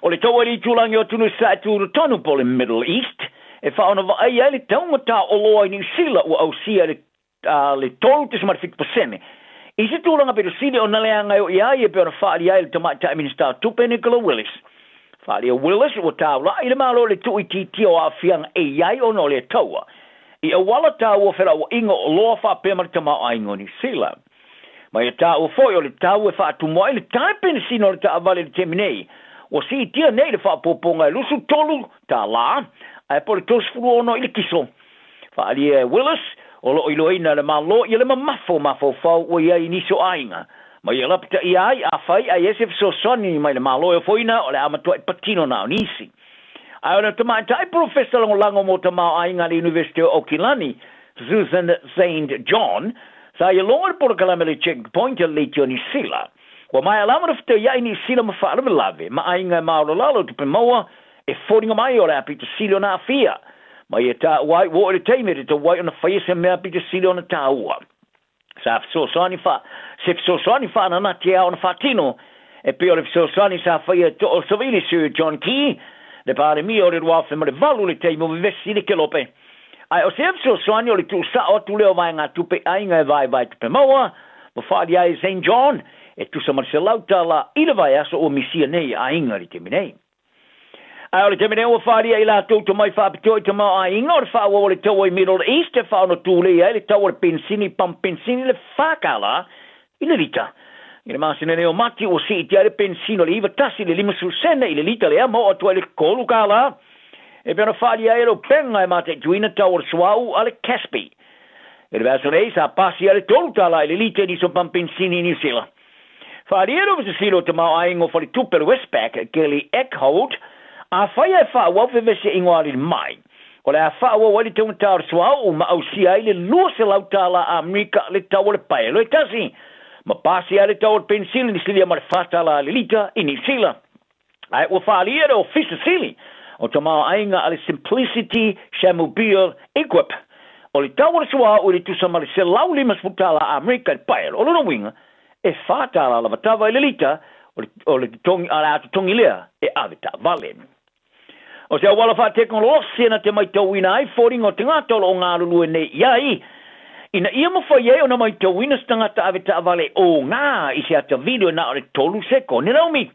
Speaker 19: O le taua i le itulagi o atunuu i sae tutotonu po o le Middle East e faaono vaaia ai le taugata o oloa i Niu Sila ua ausia i le a le 3.7 pasene I se tulaga pito sili ona leaga e oo i ai e pei ona faaalia ai e le Tamaitai Minisita o Tupe Nicola Willis. Faaalia Willis ua taula'i le Malo i le tuuitiitia o aafiaga e i ai ona o lea taua i auala taua o felauaiga o oloa faapea ma le tamaoaiga o Niu Sila. Ma ia taua foi o le tau e faatumu ai le tae penisina o le taavale i le taimi nei, ua siitia nei le faaopoopoga e $23 ae po o le 36 i le kiso. Faaalia e Willis, o lo o iloaina e le Malo ia le mamafa o mafaufau ua i ai i nisi o aiga, ma ia lapataia ai afai ae i ai se fesoasoani mai le Malo e ofoina o le a matuai patino na o nisi. Ae o le tamaitai polofesa lagolago mo tamaoaiga a le Iunivesite o Aukilani, Susan Saint John, sa ia logo i le polokalame le Checkpoint a le Leitio Niu Sila. Ua maea lava ona fetaiai Niu Sila ma faalavelave ma aiga e maolalalo i tupe maua e foliga mai o le a pito sili ona aafia. Ma ia taua ai ua oo i le taimi e tatau ai ona faia se mea pito sili ona taua. Sa fesoasoani fa, se fesoasoani faananati e ao ona faatino, e pei o le fesoasoani sa faia e too o Savili Sir John Key, le Palemia o le 2008 i le taimi o vevesi i le Kelope. Ae o sea fesoasoani o le tuusao atu lea o vaegatupe aiga e vaevae tupe maua, ma faaalia ai e Saint John, e tusa ma le $100 i le vaiaso ua misia nei aiga i le taimi nei. Ae o le taimi nei ua faaalia i latou tomai faapitoa i tamaoaiga o le faaauau o le taua i Middle East e faaonotulei ai le tau o le penisini pamu penisini i le $4 i le lita. I le masina nei o Mati ua siitia ai le penisini o le 91 i le 50 sene i le lita lea ma oo atu ai i le $3 e pei ona faaalia ai e le upega e mataituina tau o le suauu a le Caspy. I le vaiaso nei sa pasi ai le $3 i le lita i nisi o pamu penisini i Niu Sila. Faaalia le Ofisa Sili o Tamaoaiga o Faletupe o le Westpac, Kelly Eckhold, afai ae faaauau fevesiaiga o alii mai, o le a faaauau ai le taugata o le suauu ma ausia ai le $200 Amerika le tau o le paelo e tasi, ma pasia ai le tau o le penisini i silia ma le $4 le lita i Niu Sila. Ae ua faaalia le Ofisa Sili o Tamaoaiga a le Simplicity Shamubeel Equip, o le tau o le suauu i le tusa ma le $150 Amerika i le paelo. O lona uiga, e $4 lava tava i le lita o le totogi, a o le a totogi lea e ave taavale. O se auala faatekonolosi na te maitauina ai foliga o tagata o lo o galulue nei i ai, ina ia mafai ai ona maitauina se tagata ave taavale oga i se ata video na o le 3 sekone le umi.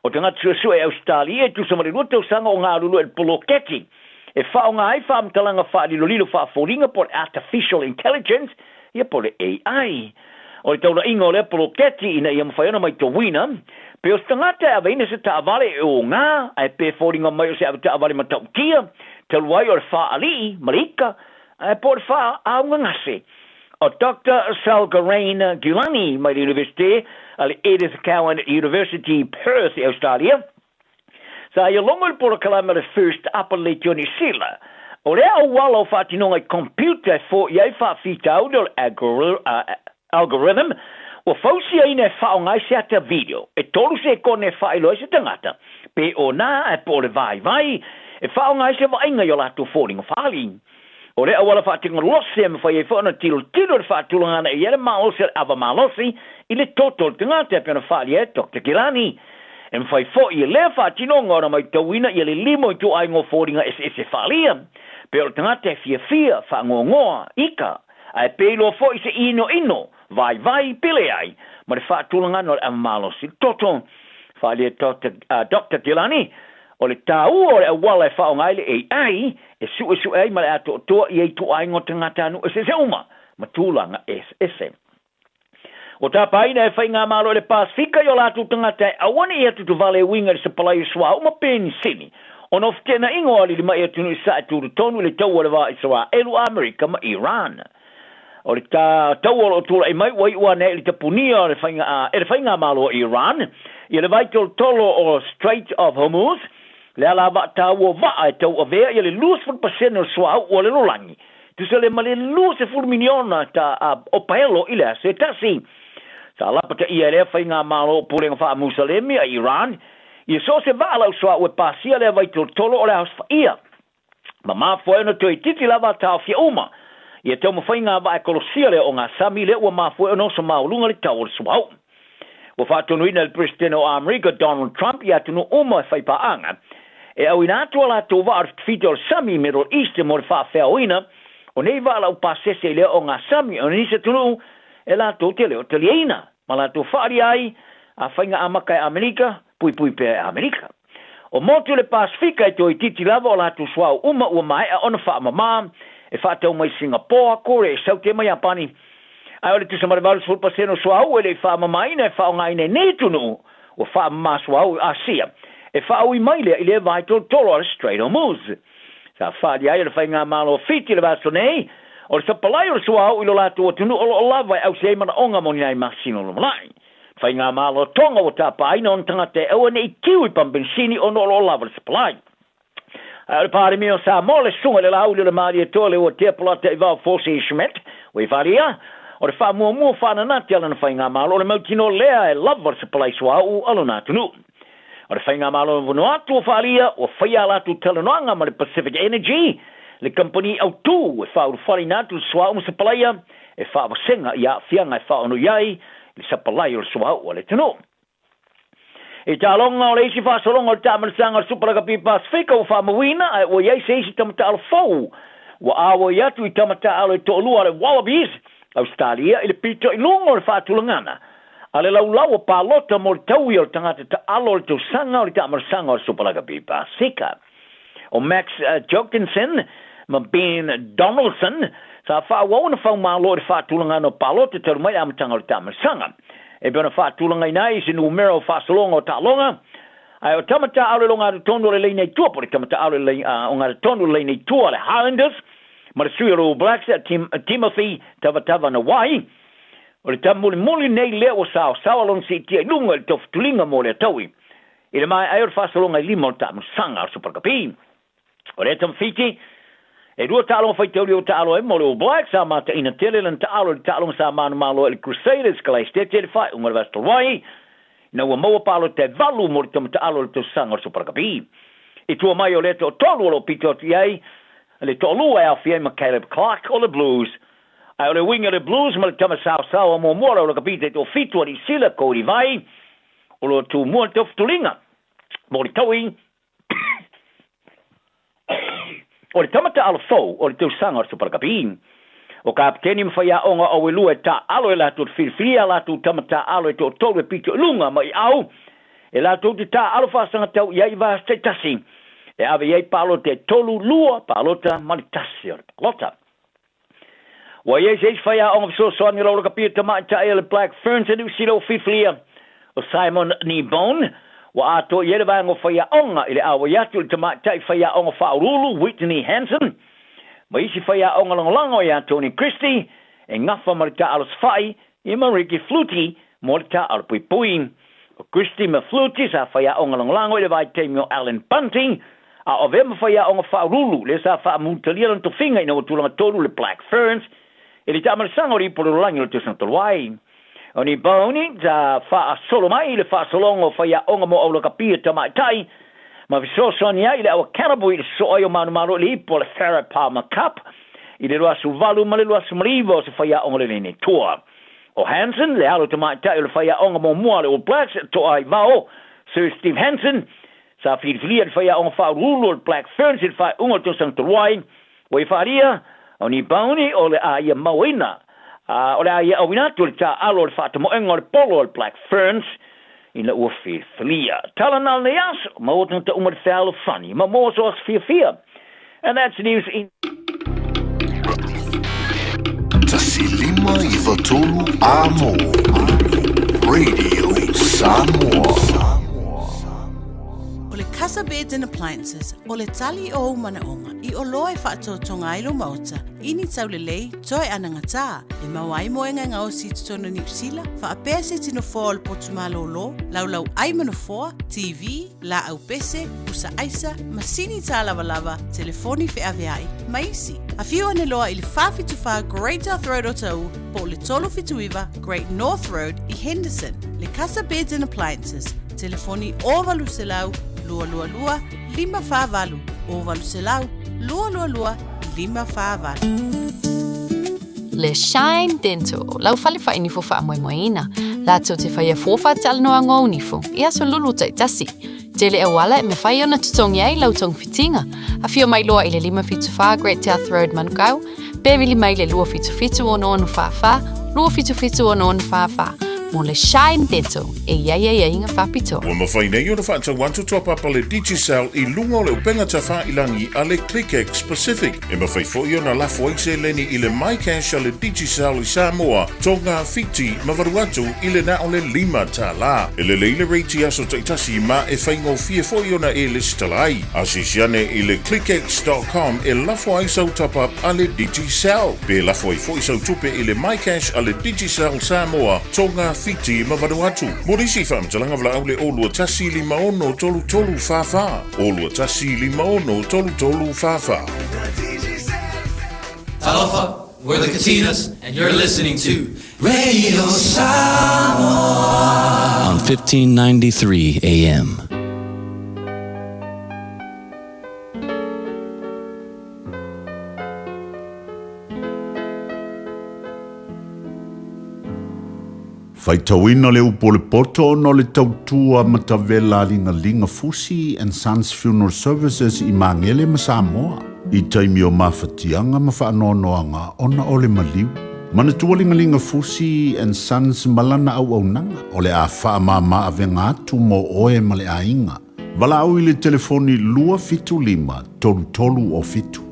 Speaker 19: O tagata suesue e Ausetalia e tusa ma le 2 tausaga o galulue i le poloketi e faaaoga ai faamatalaga faalilolilo faafoliga po o le Artificial Intelligence ia po o le AI. O le taulaiga o lea poloketi ina ia mafai ona maitauina pe o se tagata e aveina se taavale e oga ae pe foliga mai o se ave taavale matautia talu ai o le faalii ma le ika ae po o le faaugagase. O Doctor Salgarain Gilani mai le Iunivesite a le Edith Cowan University Perth i Australia, Sa ia logo i le polokalame o le First Up a le Leitio Niu Sila. O lea auala o faatinoga i computer e foia ai faafitauli o le algorithm ua fausiaina e faaaoga ai se ata video e 3 sekone e faailoa ai se tagata pe o nā ae po o le vaivai e faaaoga ai se vaaiga i o latou foliga faali. O le auala faatekonolosi e mafai ai foi ona tilotilo i le faatulagaga e i ai le malosi o le ava malosi i le toto o le tagata e pei ona faaalia ai Doctor Gilani. E mafai foi e lea faatinoga ona maitauina ia le lima o ituaiga o foliga eseese faaalia, pei o le tagata e fiafia, faangoangoa, ika, ae pe iloa foi se inoino, vaivai, pe leai, ma le faatulagaga o le ava malosi i le toto. Faaalia Doctor Gilani, O le taua o le auala e faaaoga ai le AI e suesue ai ma le atoatoa ia ituaiga o tagatanuu eseese uma ma tulaga eseese. Ua tapaina e Faigamalo i le Pasefika i o latou tagata e aua ne i atutuvale e uiga i le sapalai o suauu ma penisini ona o feteenaiga o alilima'i atunuu i sae tutotonu i le taua o le va o Isaraelu, Amerika ma Iran. O le taua o lo o tulai mai ua iu ane ai i le tapunia o le faiga, e le Faigamalo o Iran ia le vaitolotolo o Strait of Hormuz, le alavaa taua o vaa e tauavea ia le 20% o le suauu o le lolagi, tusa lea ma le 20 miniona ta o paelo i le aso e tasi. Sa lapataia e lea Faigamalo o Pulega Faa-Musalemi a Iran ia so o se vaa lau suauu e pasia lea vaitolotolo o le aosofaia. Ma mafua ai ona toe itiiti lava a taofia uma ia taumafaiga vaa e kolosia lea o ngā sami lea ua mafua ai ona oso maualuga le tau o le suauu. Ua faatonuina e le Peresetene o Amerika Donald Trump i atunuu uma e faipaaga e auina atu a latou vaa o le fitafita o le sami i Middle East mo le faafeaoina o nei vaa laupasese i lea o ngā sami o nisi atunuu e latou te le o taliaina ma latou faaalia ai a faiga amata e Amerika, puipui pea e Amerika. O motu le Pasefika e toeitiiti lava o latou suauu uma ua maea ona faamama e faatau mai Singapoa, Korea i Saute ma Iapani. Ae o le tusa ma le 80% o suauu e le i faamamaina e faaaogaina e nei atunuu ua faamama suauu i Asia e faaui mai lea i le vai tolotolo a le Strait Hormuz. Sa faaalia ai e le Faigamalo o Fiti i le vaiaso nei, o le sapalai o le suauu i lo latou atunuu o lo o lava e ausi ai manaoga mo ni nai masina o lumanai. Faigamalo Tonga ua tapaaina ona tagata e aua ne i tiu i pamupenisini ona o lo o lava le sapalai. Ae o le Palemia o Samoa, le Susuga i le Laauli o le Malietoa Leuatea Polataivao Fosi Schmidt, ua i faaalia, o le faamuamua faananati a lana Faigamalo o le mautinoa lea e lava le sapalai suauu a lona atunuu. O le Faigamalo o Vanuatu ua faaalia, ua faia a latou talanoaga ma le Pacific Energy, le kamupani autū e faaulufaleina atu le suauu ma sapalaia e faavasega i aafiaga e faaono i ai le sapalai o le suauu a le atunuu. I taaloga o le isi faasologa o le taamanasaga o le Supa Lakapi Pasefika ua faamauina ae ua i ai se isi tama taalo fou ua auai atu i tama taaalo e toalua a le Wallabies, Ausetalia i le pito i luga o le faatulagana a le laulau o palota mo le taui o le tagata taalo o le tausaga o le taamanasaga o le Supa Lakapi Pasefika. O Max Jorgensen ma Ben Donaldson sa faaauau ona faumalo i le faatulagana o palota talu mai le amataga o le taamanasaga. E pei ona faatulagaina ai i se numera o faasologa o taaloga, ae o tama taaalo i le ogatotonu o le laina i tua po o le tama taaalo i le ogatotonu o le laina i tua a le Highlanders ma le sui o le All Blacks a Timothy Tavatavanawai. O le tamulimuli nei lea ua saosaoa lona siitia i luga i le tofutuliga mo lea taui. I le maea ai o le faasologa i lima o le taamanasaga a le Super Rugby. O lea tamafiti, e lua taaloga faitauli o taalo ai mo le All Blacks, sa mataina tele lana taalo i le taaloga sa manumalo ai le Crusaders Kalaesetete i le faaiuga o le vaiaso talu ai, ina ua maua palota e valu mo le tama taalo i le tausaga o le Super Rugby. I tua mai o lea toatolu o lo o pito atu i ai le toalua e aofia ai ma Caleb Clarke o le Blues. Ae o le uiga o le Blues ma le tama saosaoa muamua o le Rugby taitoafitu a Niu Sila, Cody Vai, o lo o tumua le taufutuliga mo le taui o le tama taaalo fou o le tausaga o le Super Rugby. O kapeteni ma faiaoga o Awelua e taaalo e latou te filifilia a latou tama taaalo e toatolu e pito i luga ma i au e latou te taaalo faasagatau i ai i vaiaso taitasi e ave i ai palota e tolu, lua palota ma le tasi o le palota. Ua i ai se isi faiaoga fesoasoani o le aulakapia tamaitai a le Black Ferns a Niu Sila ua filifilia, o Simon Kneebone. Ua atoa i ai le vaega o faiaoga i le auai atu i le tamaitai faiaoga faauluulu Whitney Hansen ma isi faiaoga lagolago ia Tony Christie e gafa ma le taaalo safa'i ia ma Ricky Flutey mo le taaalo puipui. O Christie ma Flutey sa faiaoga lagolago i le vaitaimi o Alan Bunting, a o avea ma faiaoga faauluulu lea sa faamutalia lona tofiga ina ua tulaga tolu le Black Ferns i le taamanasaga o le ipu o le lalolagi o le tausaga talu ai. O ni Boney sa faasolo mai i le faasologa o faiaoga mo aulakapia tamaitai ma fesoasoani ai i le aua Canterbury i le sosoo ai o manumalo i le ipu o le Farah Palmer Cup i le 2008 ma le 2009 o se faiaoga o le lane toa. O Hansen, le alo tamaitai o le faiaoga muamua a le All Blacks, toa ai vao Sir Steve Hansen, sa filifilia le faiaoga faauluulu o le Black Ferns i le faaiuga o le tausaga talu ai, ua i faaalia, o ni Boney o le a ia mauina, a o le a ia auina atu le taaalo o le faatamoega o le polo a le Black Ferns ina ua filifilia. Tala na lenei aso, maua tagata uma le fealofani, ma maua so aso fiafia. And that's news in.
Speaker 11: 105 93 Amo Radio Samoa.
Speaker 3: O le Casa Beds and Appliances, o le tali o ou manaoga i oloa e faatotoga ai lou maota i ni taulelei toe anagatā, e maua ai moega e gaosi i totonu o Niu Sila, faapea se tino foa o le potu malōlō, laulau ai ma nofoa, TV, laau pese, pusa aisa, masini tālavalava, telefoni feaveai, ma isi. Afio ane loa i le 474 Great South Road Otahuhu po o le 379 Great North Road i Henderson. Le Casa Beds and Appliances, telefoni 0800 222 548, 0800 222 548.
Speaker 16: Le Shine Dental, lau fale faainifo faamoemoeina, latou te faia fua faatalanoaga o nifo i aso lulu taitasi. Tele auala e mafai ona totogi ai lau togafitiga. Afio mai loa i le 574 Great South Road Manukau, pe vili mai le 277 66 44 277 66 44 mo le Shine Dental e i ai aiaiga faapitoa.
Speaker 11: Ua mafai nei ona faatau atu toapapa le Digicel i luga o le upega tafailangi a le ClickX Pacific. E mafai foi ona lafo ai seleni i le MyCash a le Digicel i Samoa, Tonga, Fiti ma Vanuatu i le na o le $5. E lelei le rate i aso taitasi ma e faigofie foi ona e lesitala ai. Asiasi ane i le clickx dot com e lafo ai sau top up a le Digicel. Pe lafo ai foi sau tupe i le MyCash a le Digicel Samoa, Tonga, Fiti ma Vanuatu. Mo nisi faamatalaga valaau le 021 56 33 44, 021 56 33 44.
Speaker 15: Talofa, we're the Katinas, and you're listening to Radio Samoa on 1593 AM.
Speaker 21: Faitauina le upu o le poto ona o le tautua matavela a Ligalinga Fusi and Sons Funeral Services i Magele ma Samoa i taimi o mafatiaga ma faanoanoaga ona o le maliu. Manatua Ligalinga Fusi and Sons ma lana auaunaga o le a faamama avega atu mo oe ma le aiga. Valaau i le telefoni 275 33 o 7.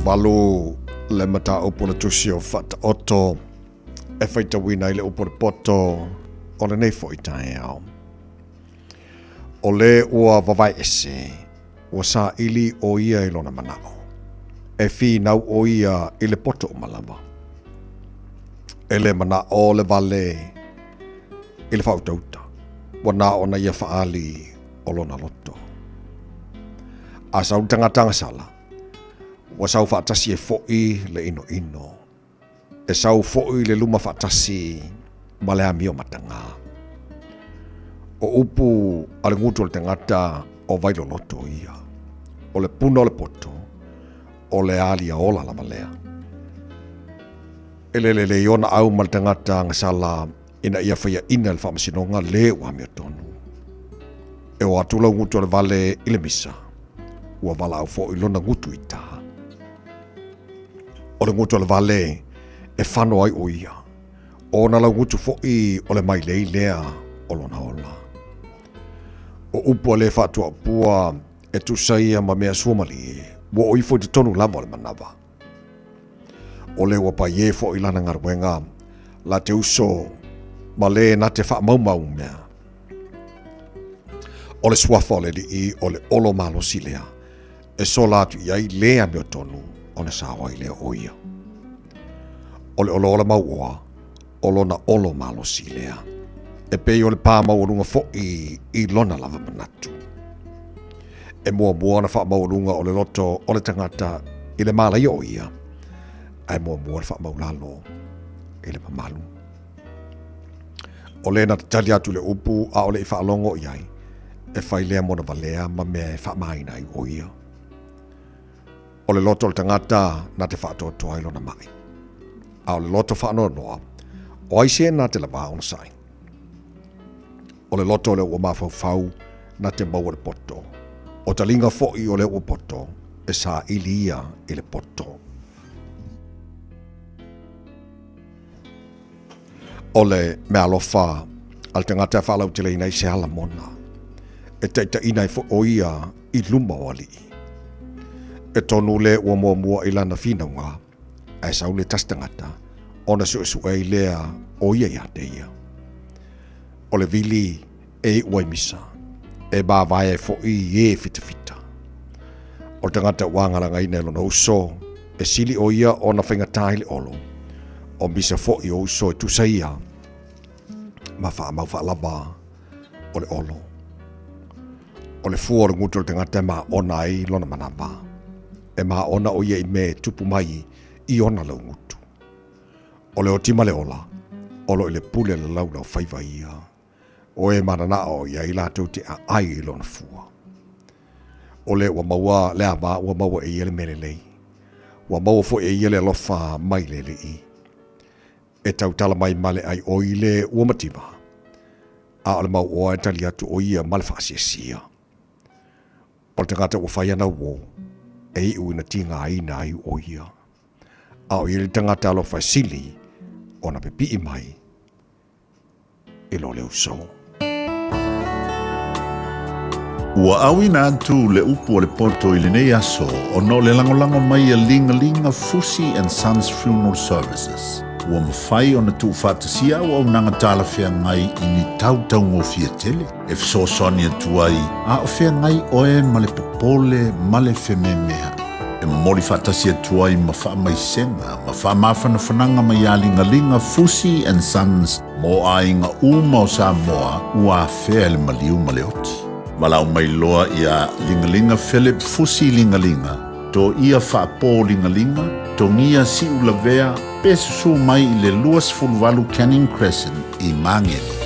Speaker 4: 18 le mataupu o le tusi o Faataoto e faitauina ai le upu o le poto o lenei foi taeao. O le ua vavae ese, ua saili ʻo ia i lona manaʻo. E finau ʻo ia i le poto uma lava. E le manaʻo le wale i le faautauta, ua na ona ia faaali o lona loto. A sau le tagata agasala, ua sau faatasi ai foʻi le ʻinoʻino. E sau foʻi le luma faatasi ma le amio matagā. O upu a le gutu o le tagata o Vailoloto ia. O le puna o le poto, o le alia ola lava lea. E lele lelei ona au ma le tagata agasala ina ia faiaʻina i le faamasinoga le ua amiotonu. E o atu lau gutu o le vale i le misa, ua valaau foʻi lona gutu i tā. O le gutu o le vale e fano ai ʻo ia. ʻO ona laugutu foʻi o le mailei lea o lona ola. O upu a le faatuaʻupua e tusa ia ma mea suamalie, ua o ifo i totonu lava o le manawa. ʻO le ua paiē foʻi lana galuega la te uso ma le na te faamaumau mea. ʻO le suafa o le aliʻi o le olo malosi lea e sola atu i ai le amiotonu ona sao ai lea o ia. O le oloola mauoa, o lona olo malosi lea. E pei o le pā maualuga foʻi i lona lava manatu. E muamua ona faamaualuga o le loto o le tagata i le mālaia o ia, ae muamua le faamaulalo i le mamalu. O le na te tali atu i le upu ʻaʻole i faalogo i ai, e fai lea mona valea ma mea e faamaina ai ʻo ia. O le loto o le tagata na te faatoatoa ai lona maʻi. A o le loto faanoanoa, o ai se na te lavā onosai? O le loto o le ua mafaufau na te maua le poto. O taliga foʻi o le ua poto, e saili ia i le poto. O le meaalofa a le tagata e faalauteleina ai se ala mona, e taitaiina ai foi ʻo ia i luma o aliʻi. E tonu le ua muamua i lana finauga, ae sau le tasi tagata, ona suʻesuʻe ai lea o ia iā te ia. O le vili e iʻu ai misa, e mavae ai foʻi i e fitafita. O le tagata ua agalagaina e lona uso, e sili ʻo ia ona faigata i le olo, o misa foʻi o uso e tusa ia ma faamau faalava o le olo. O le fua o le gutu o le tagata e maona ai lona manava. E maona ʻo ia i mea e tupu mai i ona laugutu. O le oti ma le ola, o lo o i le pule a le laulaufaiva ia. O e mananao i ai latou te aai i lona fua. O le ua maua le ava ua maua e ia le mea lelei. Ua maua foi e ia le alofa mai le Alii. E tautala mai ma le ai ʻoi le ua mativa, a o le mauoa e tali atu ʻo ia ma le faasiasia. O le tagata ua fai ana uō, e iʻu ina tigaina ai ʻo ia. A ʻo ia le tagata alofa e sili ona pipiʻi mai i lo le uso.
Speaker 21: Ua auina atu le upu a le poto i lenei aso ona o le lagolago mai a Ligalinga Fusi and Sons Funeral Services. Ua mafai ona tuufaatasia auaunaga talafeagai i ni tau taugofie tele e fesoasoani atu ai a o feagai oe ma le popole ma le fememeaʻi. E momoli faatasi atu ai ma faamaisega ma faamafanafanaga mai iā Ligaliga Fusi and Sons mo aiga uma o Samoa ua afea e le maliu ma le oti. Valaau mai loa iā Ligaliga Philip Fusi Ligaliga, Toia Faapō Ligaliga, Togia Siulavea pe susū mai i le 28 Canning Crescent i Māngere.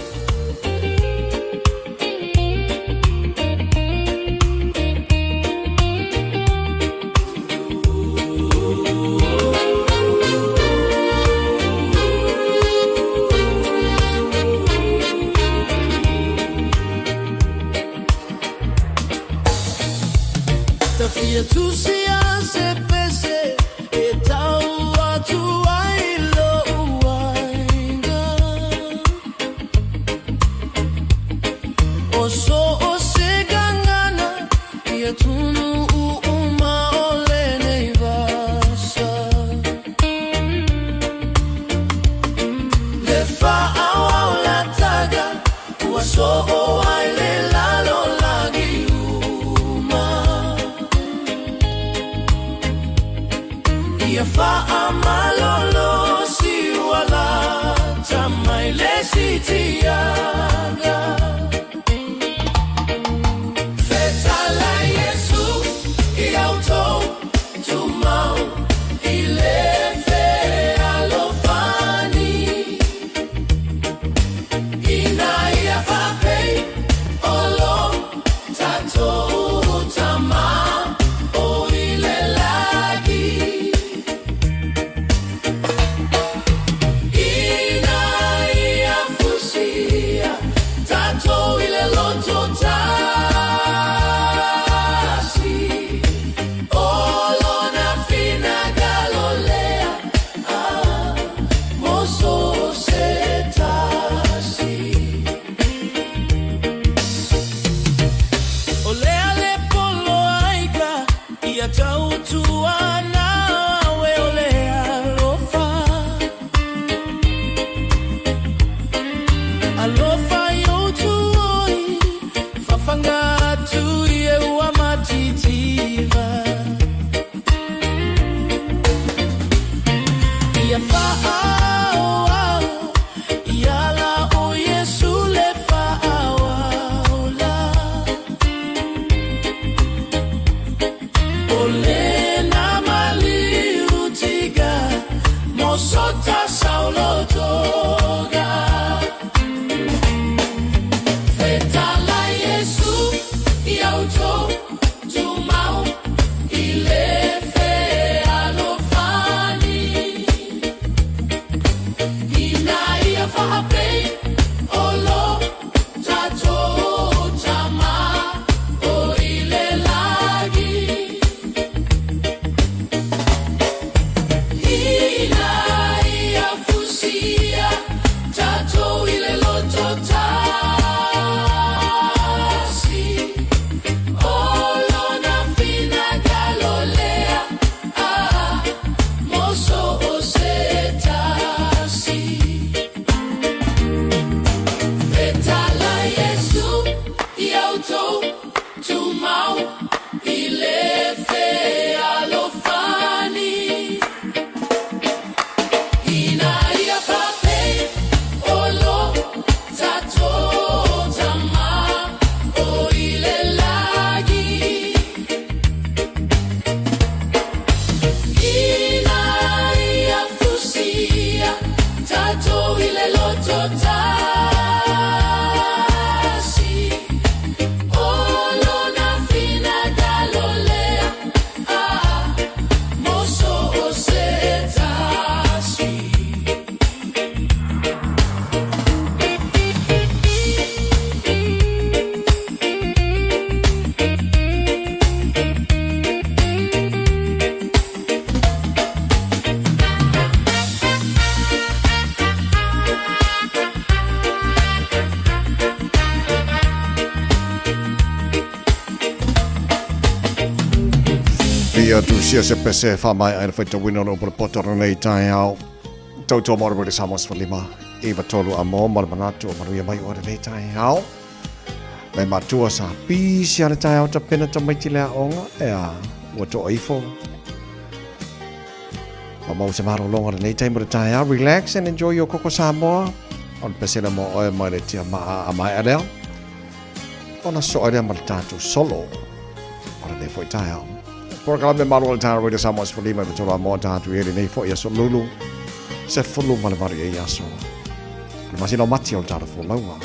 Speaker 4: ia tusia se pese faamaea ai le faitauina o le upu o le poto o lenei taeao. Tautua mo le Samoa 15 iva tolu a mo ma le manatu o manuia mai o lenei taeao. Nai matua sa pisi a le taeao tapena tamaiti le aoga, ea, ua toa ifo. Ma mau se malologa lenei taimi o le taeao. Relax and enjoy your koko Samoa. O le pese lea mo oe mai le tia maa a maea lea. Ona soa lea ma le tātou solo. O lenei foi taeao. Porokalame malo o le taeao Radio Samoa 15 i tolu a moa tātou i lenei foi aso lulu. Se fulu ma le valu i aso. O le masina o Mati o le tātou folaua.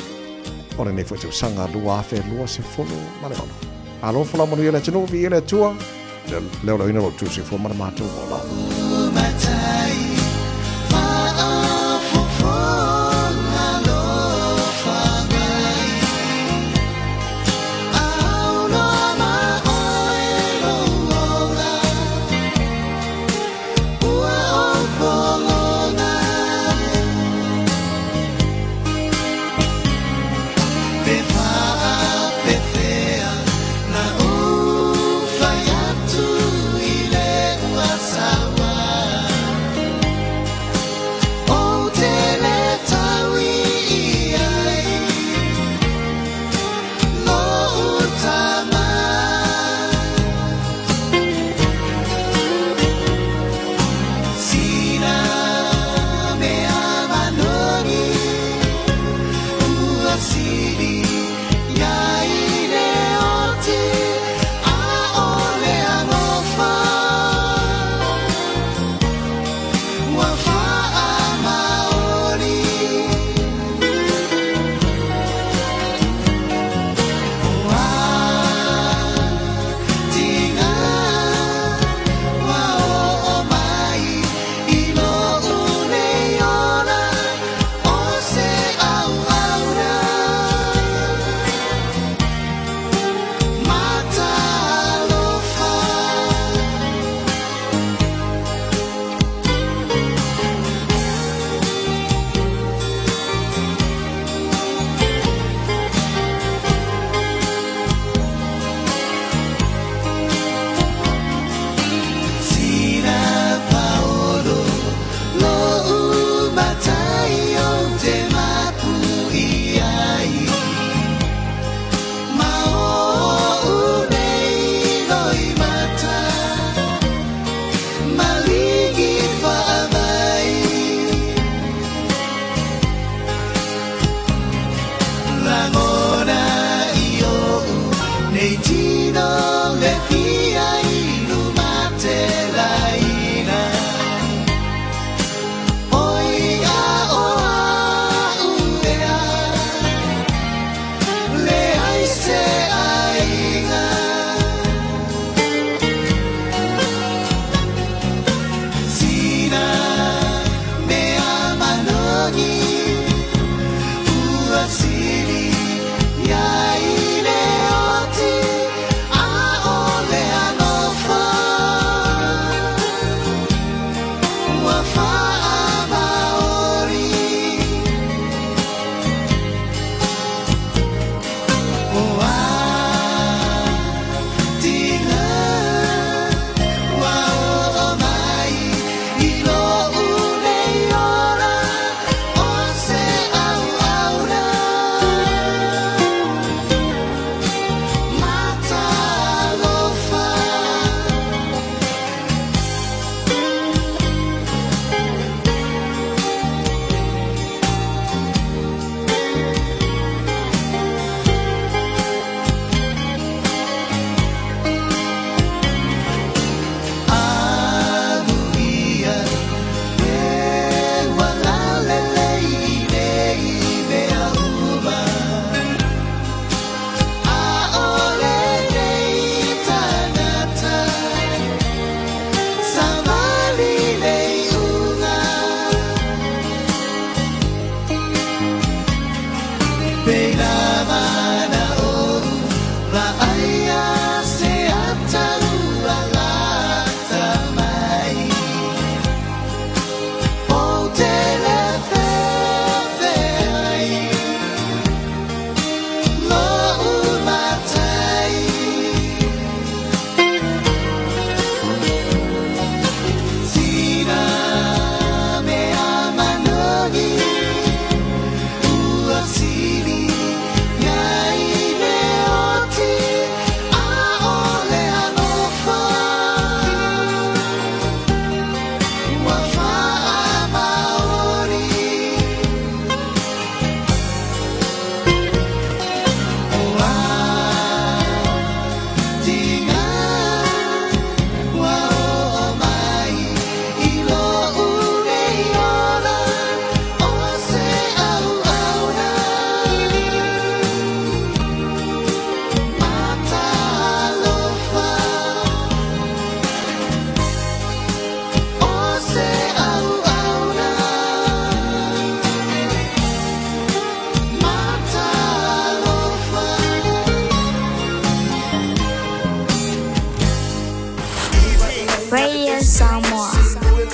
Speaker 4: O lenei foi tausaga 2026. Alo folau manuia le atunuu, viia le Atua. Leo leo ina lo tu soifua ma le matou ola.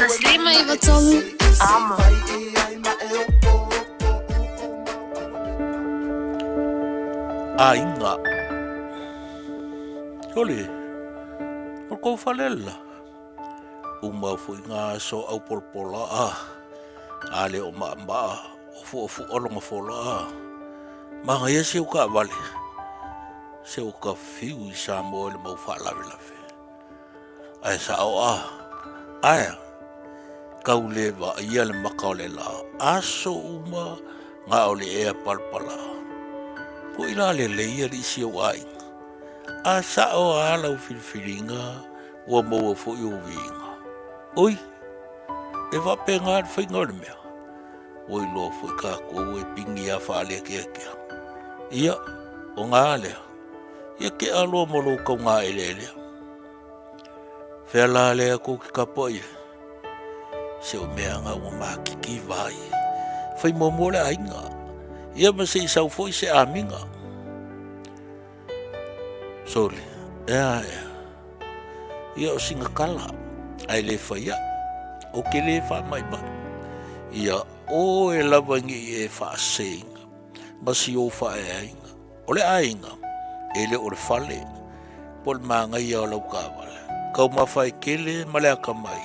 Speaker 13: 153 Amo.
Speaker 1: Aiga. Sole, o le kou fale la. Uma foi ngā aso au polapola a. A le o maamaa o fuafu'a lona fola a. Manaia si au taavale, se ua ta fiu i Samoa i le mau faalavelave. Ae sa'o a, aea, tau le vaaia le maka o le lā, aso uma na o le ea palapala. Po'i la lelei alii si ou aiga. A sa'o a lau filifiliga ua maua foi ou viiga. Oi, e faapena le faiga o le mea. Ua iloa foi tatou e pigi lava faaleakeakea. Ia, o gā lea, ia tea loa ma lou taugaeleelea. Fea la lea tou te tapuai ai? Se o mea na ua matitiva ai. Fai muamua le aiga, ia ma se i sau foi se amiga. Sole, ea ea. Ia o sina tala, ae le fai ai. Ou te le faamaimai. Ia oe lava ne i e faaseseina ma si ou faaeaina. O le aiga, e le o le fale, po o le manaia o lau taavale. Taumafa e tele ma le atamai,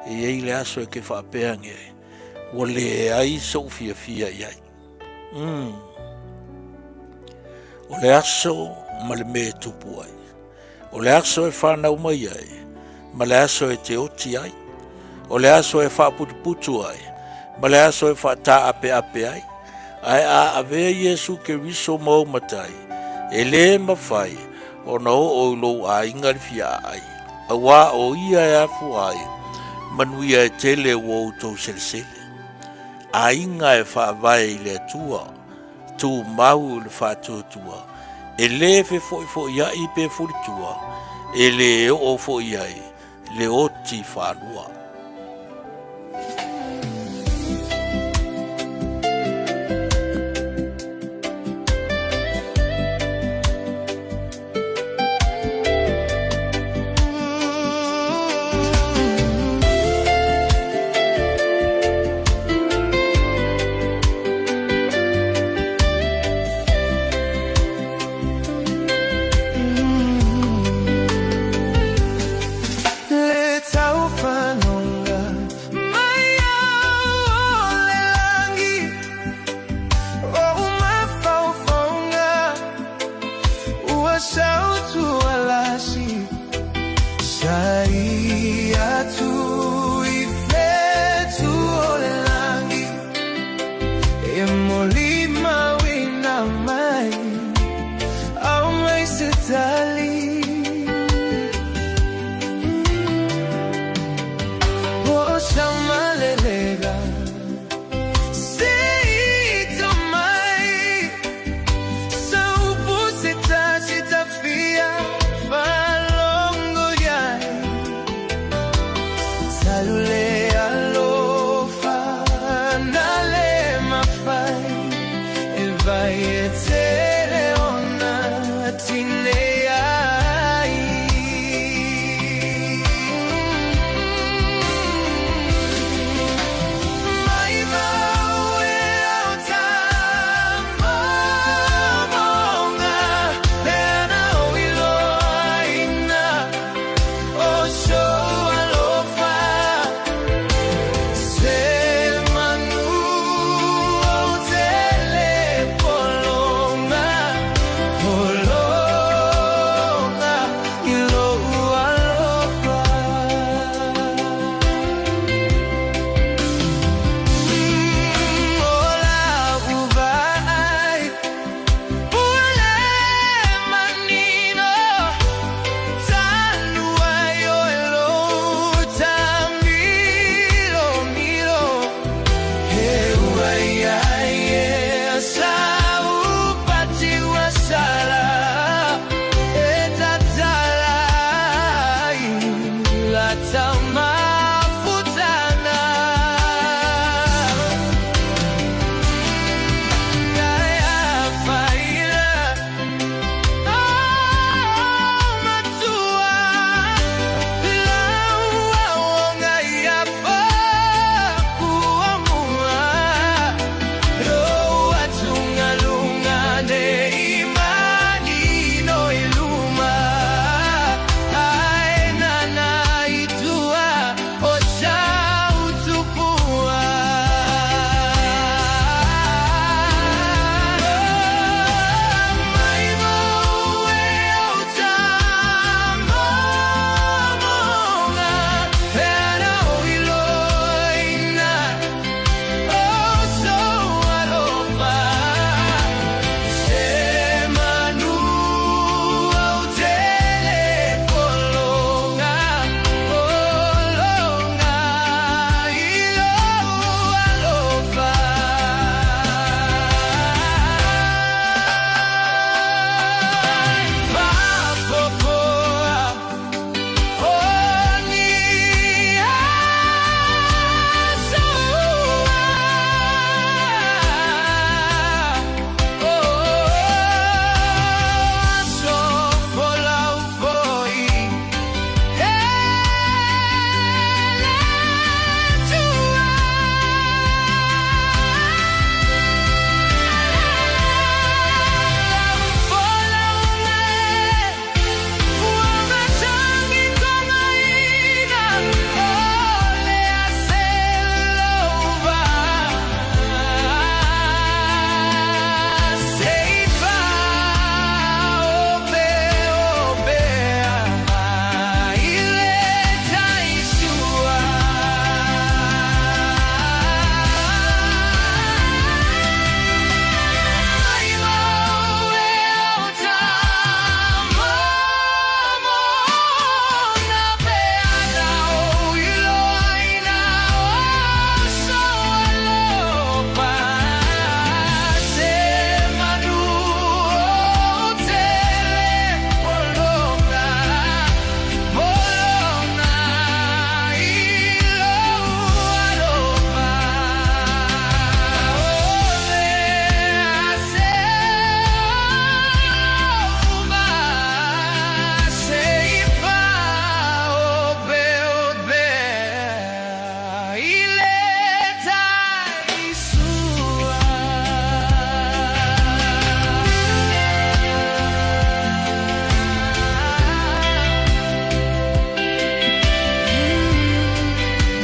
Speaker 1: e i ai le aso e te faapea ane ai, ua leai sou fiafia i ai. Umm. O le aso ma le mea e tupu ai. O le aso e fanau mai ai, ma le aso e te oti ai. O le aso e faaputuputu ai, ma le aso e faataapeape ai. Ae a avea Iesu Keriso ma ou matai, e lē mafai ona oo i lou aiga le fiaai, auā o ia e afua ai manuia e tele ua outou selesele. Aiga e faavae i le Atua. Tumau i le faatuatua, e lē fefo'ifo'ia'i pe fulitua, e lē oo foi ai le oti faalua.
Speaker 6: Le taufanoga mai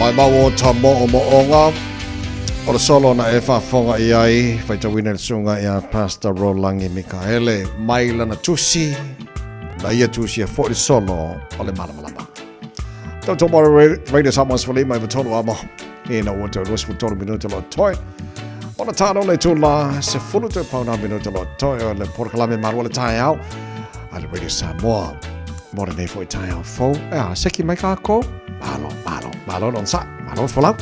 Speaker 4: Maumau o ta mo'omo'oga o le solo na e faafofoga i ai, faitauina i le susuga ia Pastor Rolagi Mikaele mai lana tusi, na ia tusia foi le solo o le malamalama. Tautua mo le Radio Samoa 15 93 amo ina ua toe 23 minuta loa toe. Ona tālo le tula, se fulu toe pauna minuta loa toe o le porokalame malua le taeao a le Radio Samoa. Mo lenei foi taeao fou, e a, seki mai kākou, malo, malo, malo le onosai, malo le folau.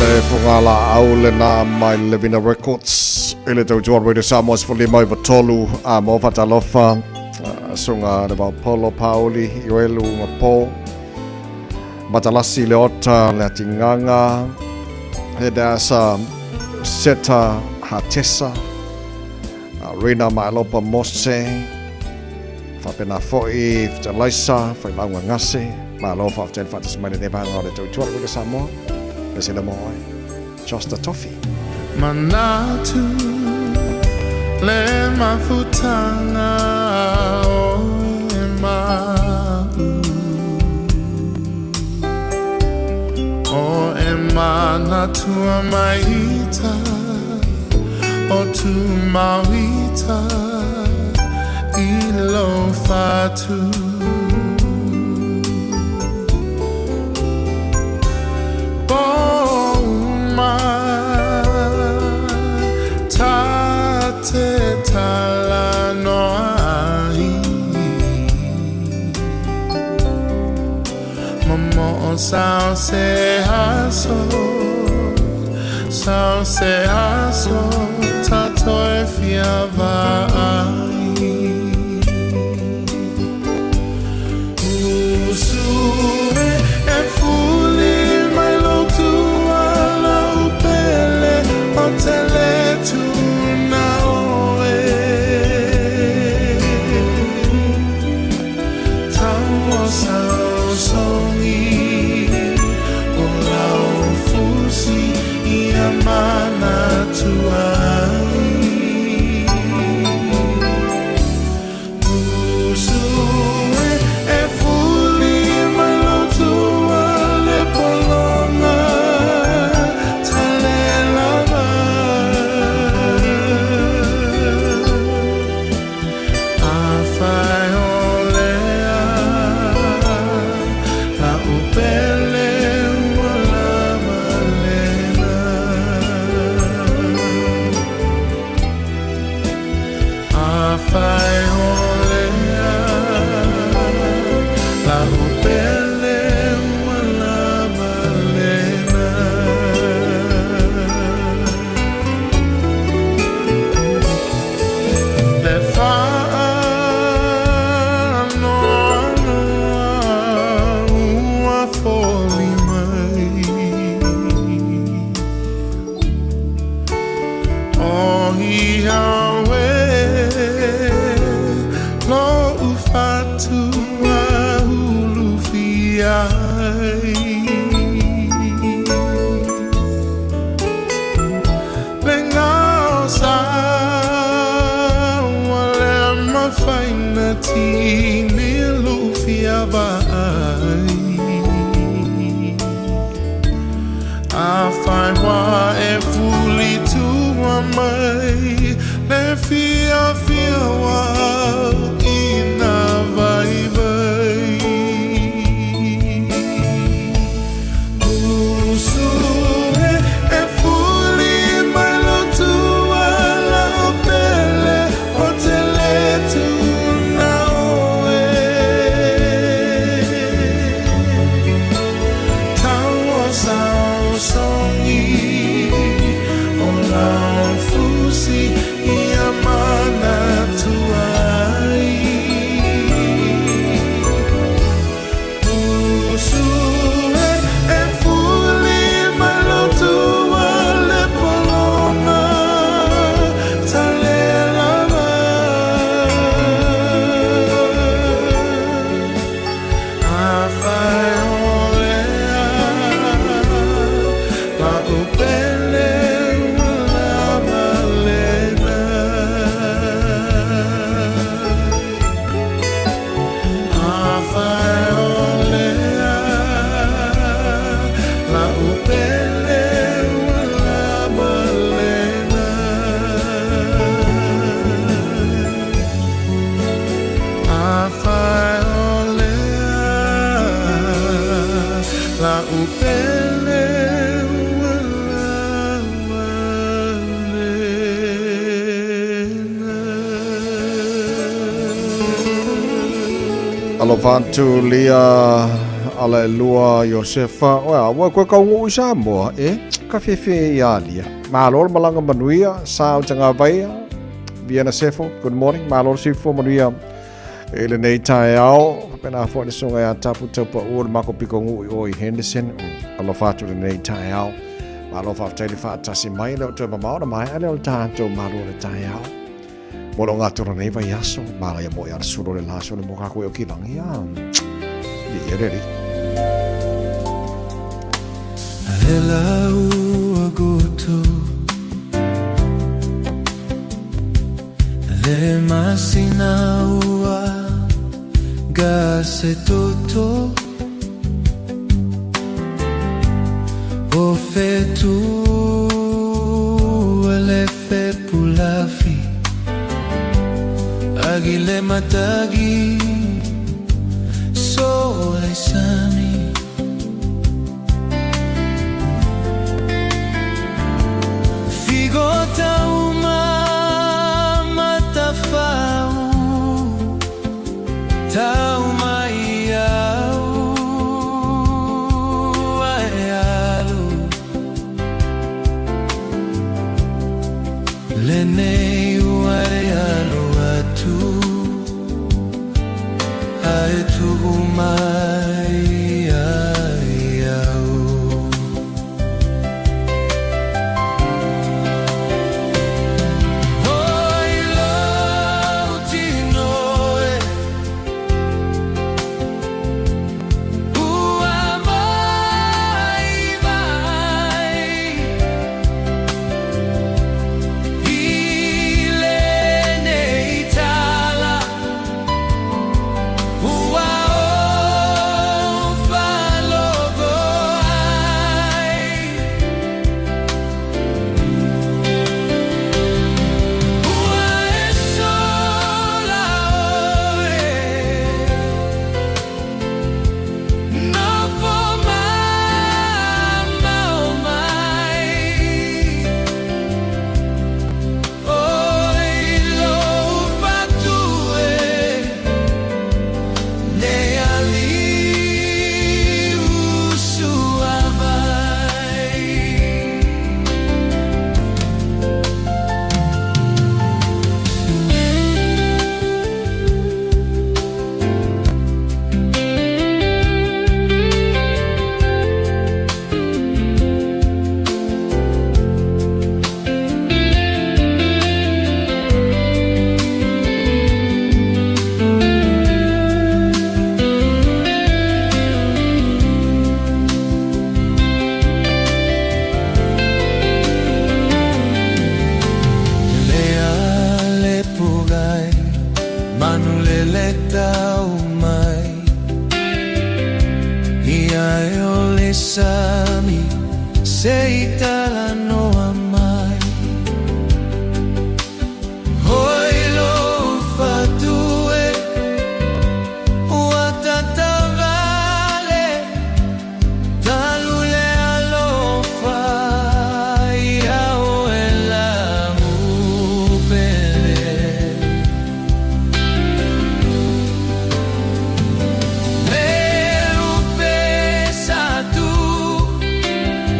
Speaker 4: Le fogalaau lena mai Levina Records i le tautua Radio Samoa 15 93 a mo Fatalofa sunga le Vaupolo Pauli Ioelu Ngapo Matalasi Leota le Atinganga Hedasa Seta Hatesa Rina Maalopa Mose Faapena foi Fetalaisa Failauga Gase Malo faafetai le faatasi mai lenei vaega o le tautua le Radio Samoa Pesela mo oe Josta Tofi.
Speaker 7: Manatu le mafutanga o e ma'u O e manatua maita o tu mauita i lo fatu. Momo'o sao se aso Sao se aso Tatou e fia vaai Usu e e fuli mai lou tuala u pele O te le tuna oe Tau o saosaogi O lau fusi ia manatua ai Usu e e fuli mai lou tua le pologa talelava Afai o lea la'u pele ua lava lena Afai o lea la'u pele ua lava lena Le faanoanoa ua foli mai O ia oe lo'u fatu ulufia ai Le gao sa ua le mafai ona tini lo'u fia vaai Afai ua e fuli tua mai le fiafia ua auina vaivai Usu e e fuli mai lou tua la'u pele ou te le tuuna oe Tau o saosaogi o lau fusi ia manatua ai Usu e e fuli mai lou tua le pologa talelava Afai o lea la'u pele ua lava lena Afai o lea la'u pele ua lava lena Afai o lea la'u pele ua lava lena
Speaker 4: Alofa atu lia ala e lua Iosefa. Oea, ua koe kaugu'u i Samoa, e, ka fiafia ia lia. Malo le malaga manuia, sa o Tagavaia, Viana Sefo, good morning, malo le soifua manuia i lenei taeao. Faapena foi le susuga ia Tapu Taupa'u o le mako pikogu'u i o i Henderson. Alofa atu i lenei taeao. Malo faafetai le faatasi mai, le o toe mamao na maea lea o le tatou malo o le taeao. Mo le ogatolo nei vaiaso, malaia mo ia le sulu o le la sulu mo kākou e o ki langi a. Viia le Alii.
Speaker 6: Lela ua gutu Le masina ua gase toto O fetu le fepulafi Agi le matagi Sola sami Figo tauma matafau Tau mai au.
Speaker 7: ae o le sami se i talanoa mai. Oi lou fatu e, ua tatavale, talu le alofa ia oe lau pele. Le lupe sa tu,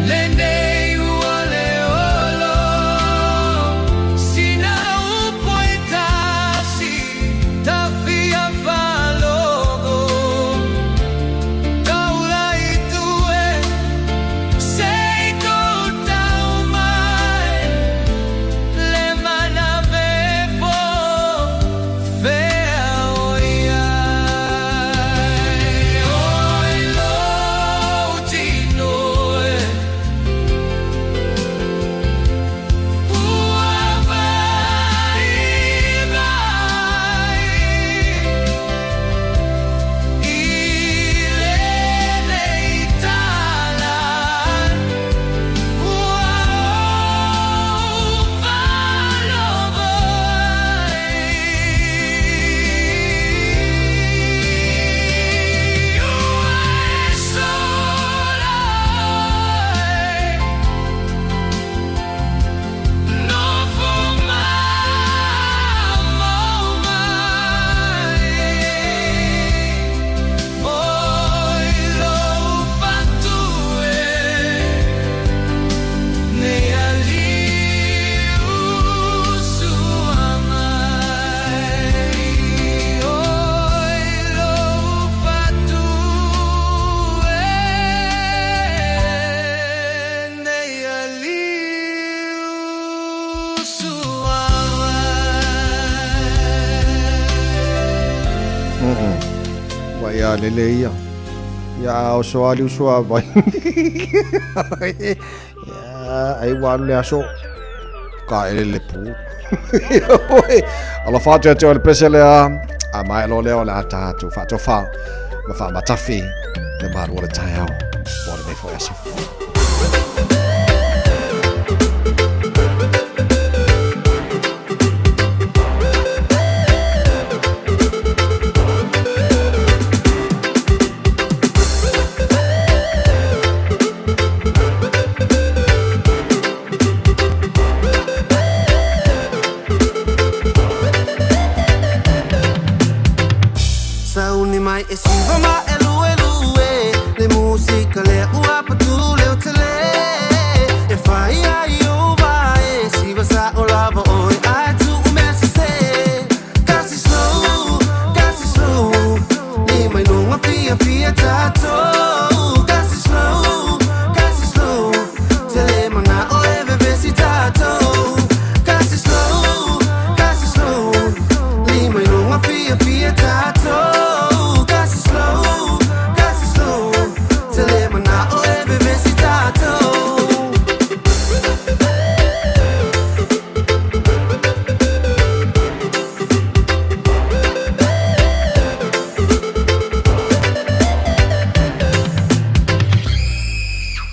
Speaker 7: lenei ua le olo, sina upu e tasi, tafia faalogo, taula i tua e, se i tou tau mai, le manave po o fea o i ai. Oi lou tino e, ua vaivai i lenei tala, ua ou faalogo ai, ua e sola oe, nofo maumau mai. Oi lou fatu e, nei alii sua mai. Oi lou fatu e, nei alii sua mai.
Speaker 4: Vai a lele ia. Ia a oso ali uso a vai. Ia ai ua alu le aso. Ka ele le pu. Alofa atu ia te oe le pese lea. A maea loa lea o le a tatou faatofa ma faamatafi le malu o le taeao mo lenei foi aso.
Speaker 6: Sauni mai e siva ma e lue lue Le musika lea ua patu leo tele E fai ai o va e siva sa o lava oe ai tu o mea sese Kasi slow, kasi slow Le mai lunga fia fia tatou Kasi slow, kasi slow Tele mana o e vevesi tatou Kasi slow, kasi slow Le mai lunga fia fia tatou Kasi slow, kasi slow Tele mana o e vevesi tatou.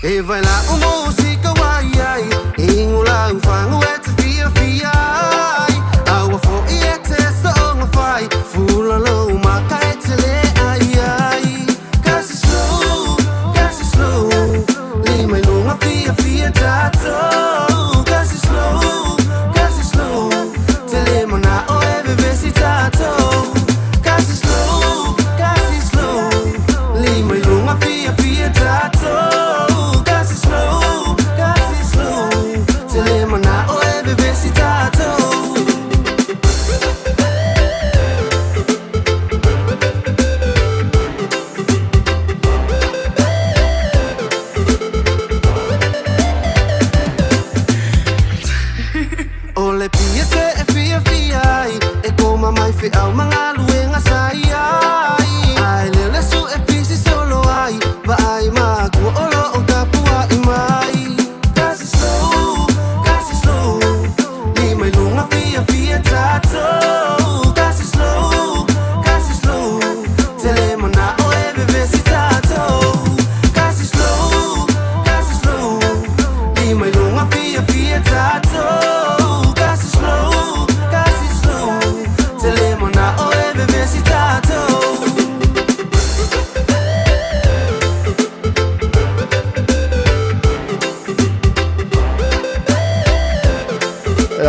Speaker 6: E vai la o musika ua i ai E igu lau fagu e te fiafia ai Aua fo'i e te so'oga fai Fula lou maka e te le ai ai Kasi slow, kasi slow Lima i luga fiafia tatou Kasi slow, kasi slow Te le mana'o e vevesi tatou Kasi slow, kasi slow Lima i luga fiafia tatou Kasi slow, kasi slow Te le mana'o e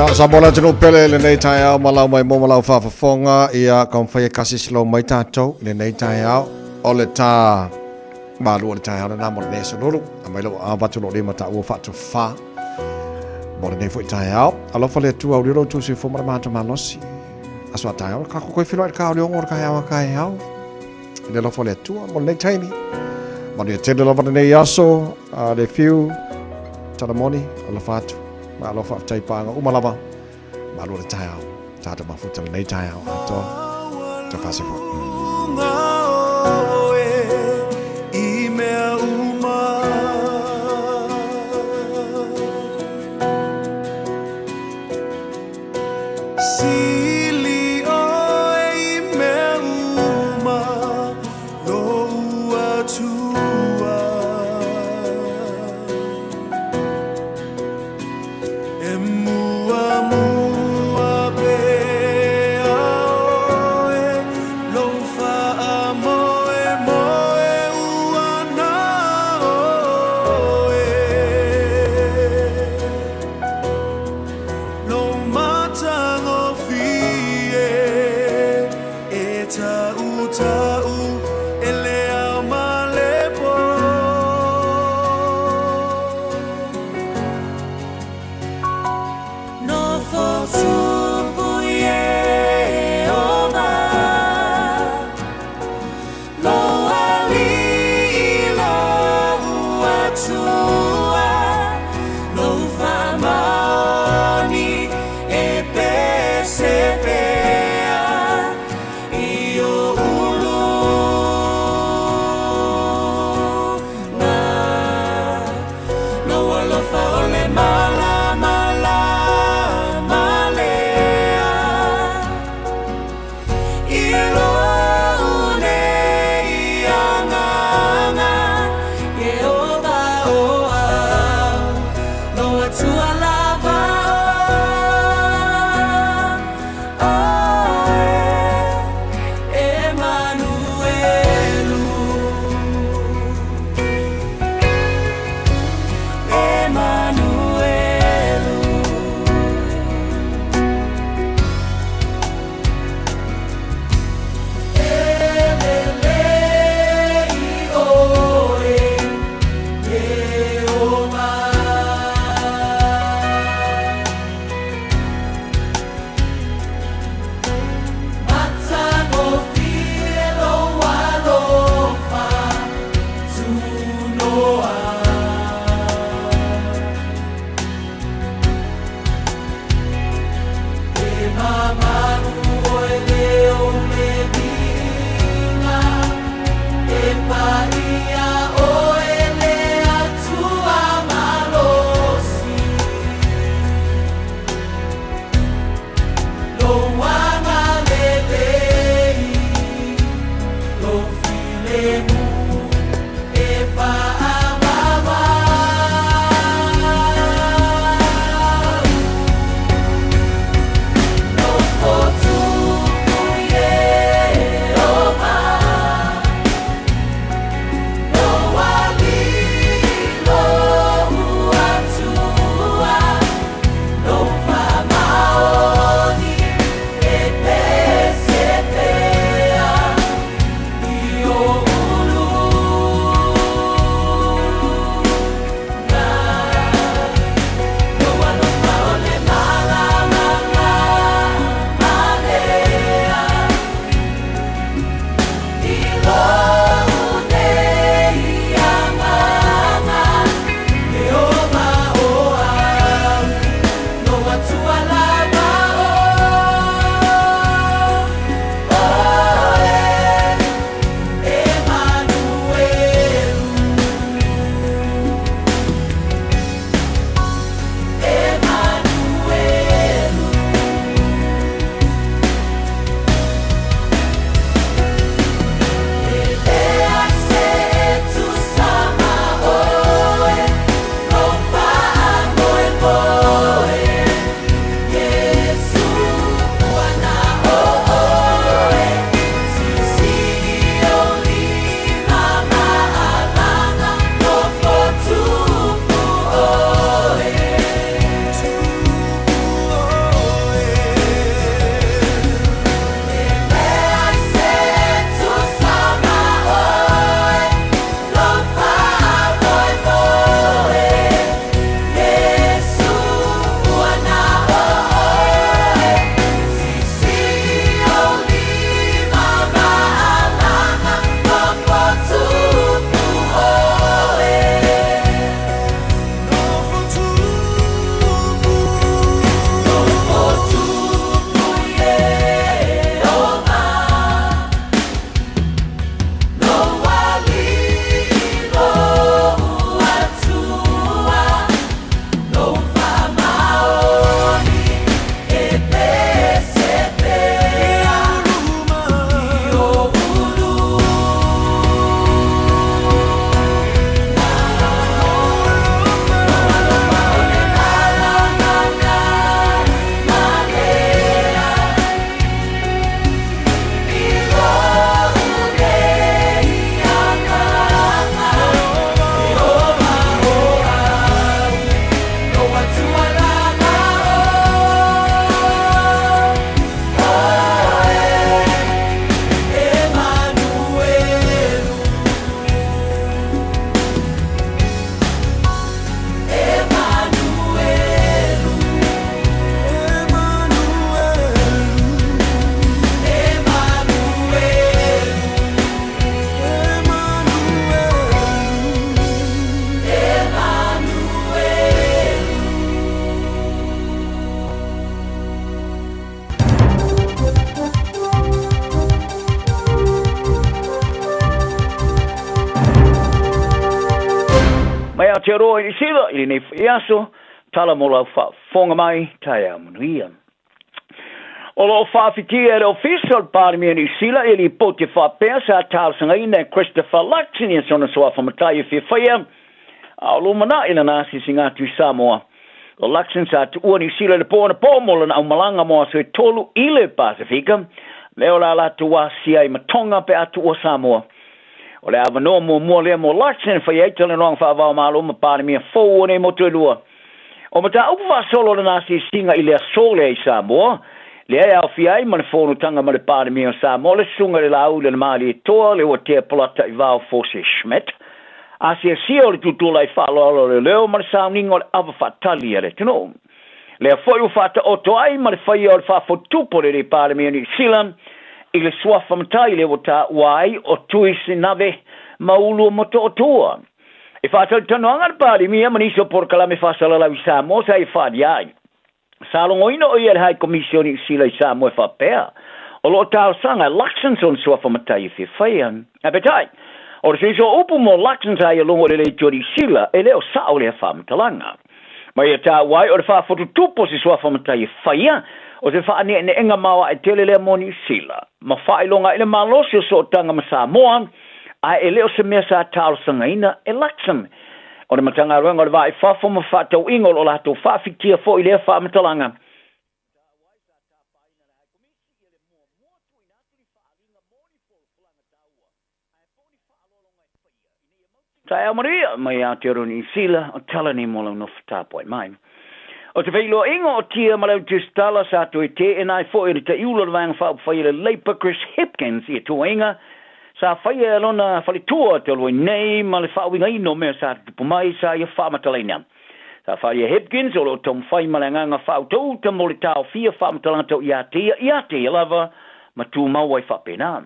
Speaker 4: Ia, Samoa le atunuu pele i lenei taeao ma lau maimoa ma lau faafofoga. Ia, taumafai e kasi slow mai tatou i lenei taeao. O le ta malu o le taeao lena mo lenei aso lulu. Aumai lou aao avatu lou lima taua faatofa mo lenei foi taeao. Alofa le Atua, aulia lo outou soifua ma le matou malosi. Aso a taeao, ka koe feiloai i le kaoleogo o le taeao a taeao. I le alofa o le Atua mo lenei taimi. Manuia tele lava lenei aso, a le fiu, talamoni, alofa atu. Malo faafetai paaga uma lava. Malo le taeao. Tatou mafuta lenei taeao atoa. Tau faasefua.
Speaker 7: I mea uma. Sili oe i mea uma lou Atua. E muamua pea oe lou faamoemoe ua na oe. Lou matagofie e tautau e le ao ma le po.
Speaker 6: Nofo tupu Ieova, lou Alii lou Atua, lou faamaoni e pese pea i o'u luga. Lou alofa o le mālamalama lea i lou nei agaga, Ieova o au, lou Atua lava oe, Emanuelu. Emanuelu. E lelei oe, Ieova.
Speaker 19: Mai Aotearoa i Niu Sila i lenei foi aso, tala mo lau faafofoga mai, taeao manuia. O lo o faafitia e le Ofisa o le Palemia o Niu Sila ia lipoti e faapea sa talosagaina e Christopher Luxon ia sona suafa matai e fia faia a o lumanai lana asiasiga atu i Samoa. O Luxon sa tuua Niu Sila i le po anapo mo lana aumalaga mo aso e tolu i le Pasefika, lea o le a latou asia ai ma Tonga pe a tuua Samoa. O le avanoa muamua lea mo Luxon e faia ai talanoaga faava-o-Malo ma Palemia fou o nei motu e lua. O mataupu faasolo o lana asiasiga i le aso lea i Samoa, lea e aofia ai ma le fonotaga ma le Palemia o Samoa, le Susuga i le Laauli o le Malietoa, Leuatea Polataivao Fosi Schmidt, asiasia o le tutulai faaaloalo o leoleo ma le sauniga o le ava faatali a le atunuu. Lea foi ua faataoto ai ma le faia o le faafotutupu o le alii Palemia o Niu Sila i le suafa matai lea ua taua ai o Tui Sinave Maulu Motootua. E faatalitanoaga le Palemia ma nisi o polokalame faasalalau i Samoa sa ia faaalia ai. Sa logoina o ia e le High Komisi o Niu Sila i Samoa e faapea, o lo o talosaga e Luxon sona suafa matai e fia faia. Ae peitai, o le suiso o upu mo Luxon sa ia logo i le leitu o Niu Sila, e le o sao lea faamatalaga. Ma ia taua ai o le faafotutupu o se suafa matai e faia, o se faaneeneega maoae tele lea mo Niu Sila, ma faailoga ai le malosi o sootaga ma Samoa, ae e le o se mea sa talosagaina e Luxon. O le Matagaluega o le Va i Fafo ma Fefaatauaiga o lo o latou faafitia foi lea faamatalaga. Taeao manuia mai Aotearoa Niu Sila, o tala nei mo lau nofo tapuai mai. O te feiloaiga o Tia ma lau tusitala sa toe teena ai foi e le taiulu o le Vaega Faaupufai a le Labour Chris Hipkins ia tuaiga sa faia e lona faletua talu ai nei ma le faauigaina o mea sa tutupu mai sa ia faamatalaina. Sa faaalia e Hipkins o lo o taumafai ma le agaga faautauta mo le taofia faamatalaga tau ia te ia ia te ia lava ma tumau ai faapena.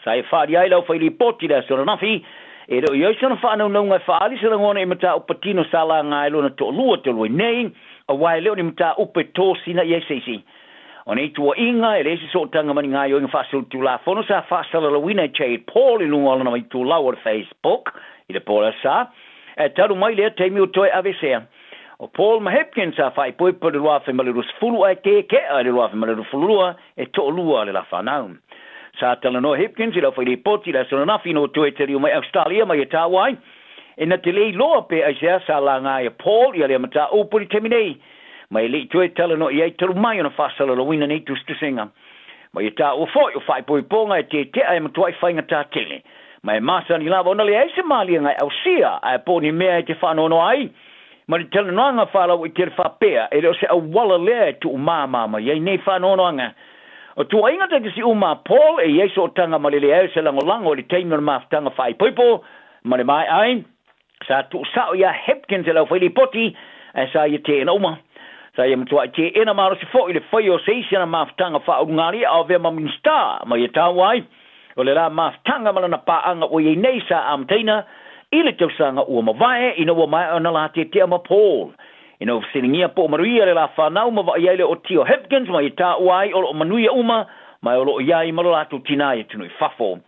Speaker 19: Sa e faaalia ai le aufailipoti i le aso ananafi, e le o i ai sona faanaunauga e faaali se lagona i mataupu patino sa laga ai lona toalua talu ai nei, aua e le o ni mataupu e tosina i ai se isi. O nei tuuaiga, e leai se sootaga ma ni gaoioiga faasolitulafono sa faasalalauina e Jade Paul i luga o lana itulau o le Facebook i le po o le Aso Sa, ae talu mai lea taimi ua toe aveesea. O Paul ma Hipkins sa faaipoipo i le 2020 ae kekea i le 2022 e toalua le la fanau. Sa talanoa Hipkins i le aufailipoti i le aso ananafi ina ua toe taliu mai Ausetalia mai e taua ai, e na te le iloa pe aisea sa laga ai e Paul ia lea mataupu i le taimi nei, ma e le i toe talanoa i ai talu mai ona faasalalauina nei tusitusiga. Ma ia taua foi o faaipoipoga e tetea e matuai faigata tele, ma e masani lava ona leai se maliega e ausia ae po o ni mea e te faanoanoa ai Ma le talanoaga faalauaitele faapea, e le o se auala lea e tuumāmā mai ai nei faanoanoaga. O tuuaiga taitasi uma a Paul e i ai sootaga ma le leai o se lagolago i le taimi o le mafutaga faaipoipo ma le maea ai, sa tuusao iā Hipkins e le aufailipoti, ae sa ia teena uma. Sa ia matuai teena malosi foi i le faia o se isi ana mafutaga faaulugalia a o avea ma Minisita ma ia taua ai O le la mafutaga ma lana paaga ua i ai nei sa amataina i le tausaga ua mavae ina ua maea ona la tetea ma Paul. Ina ua fesiligia po o manuia le la fanau ma vaai ai le oti o Hipkins ma ia taua ai o lo o manuia uma ma o lo o i ai ma lo latou tina i atunuu i fafo.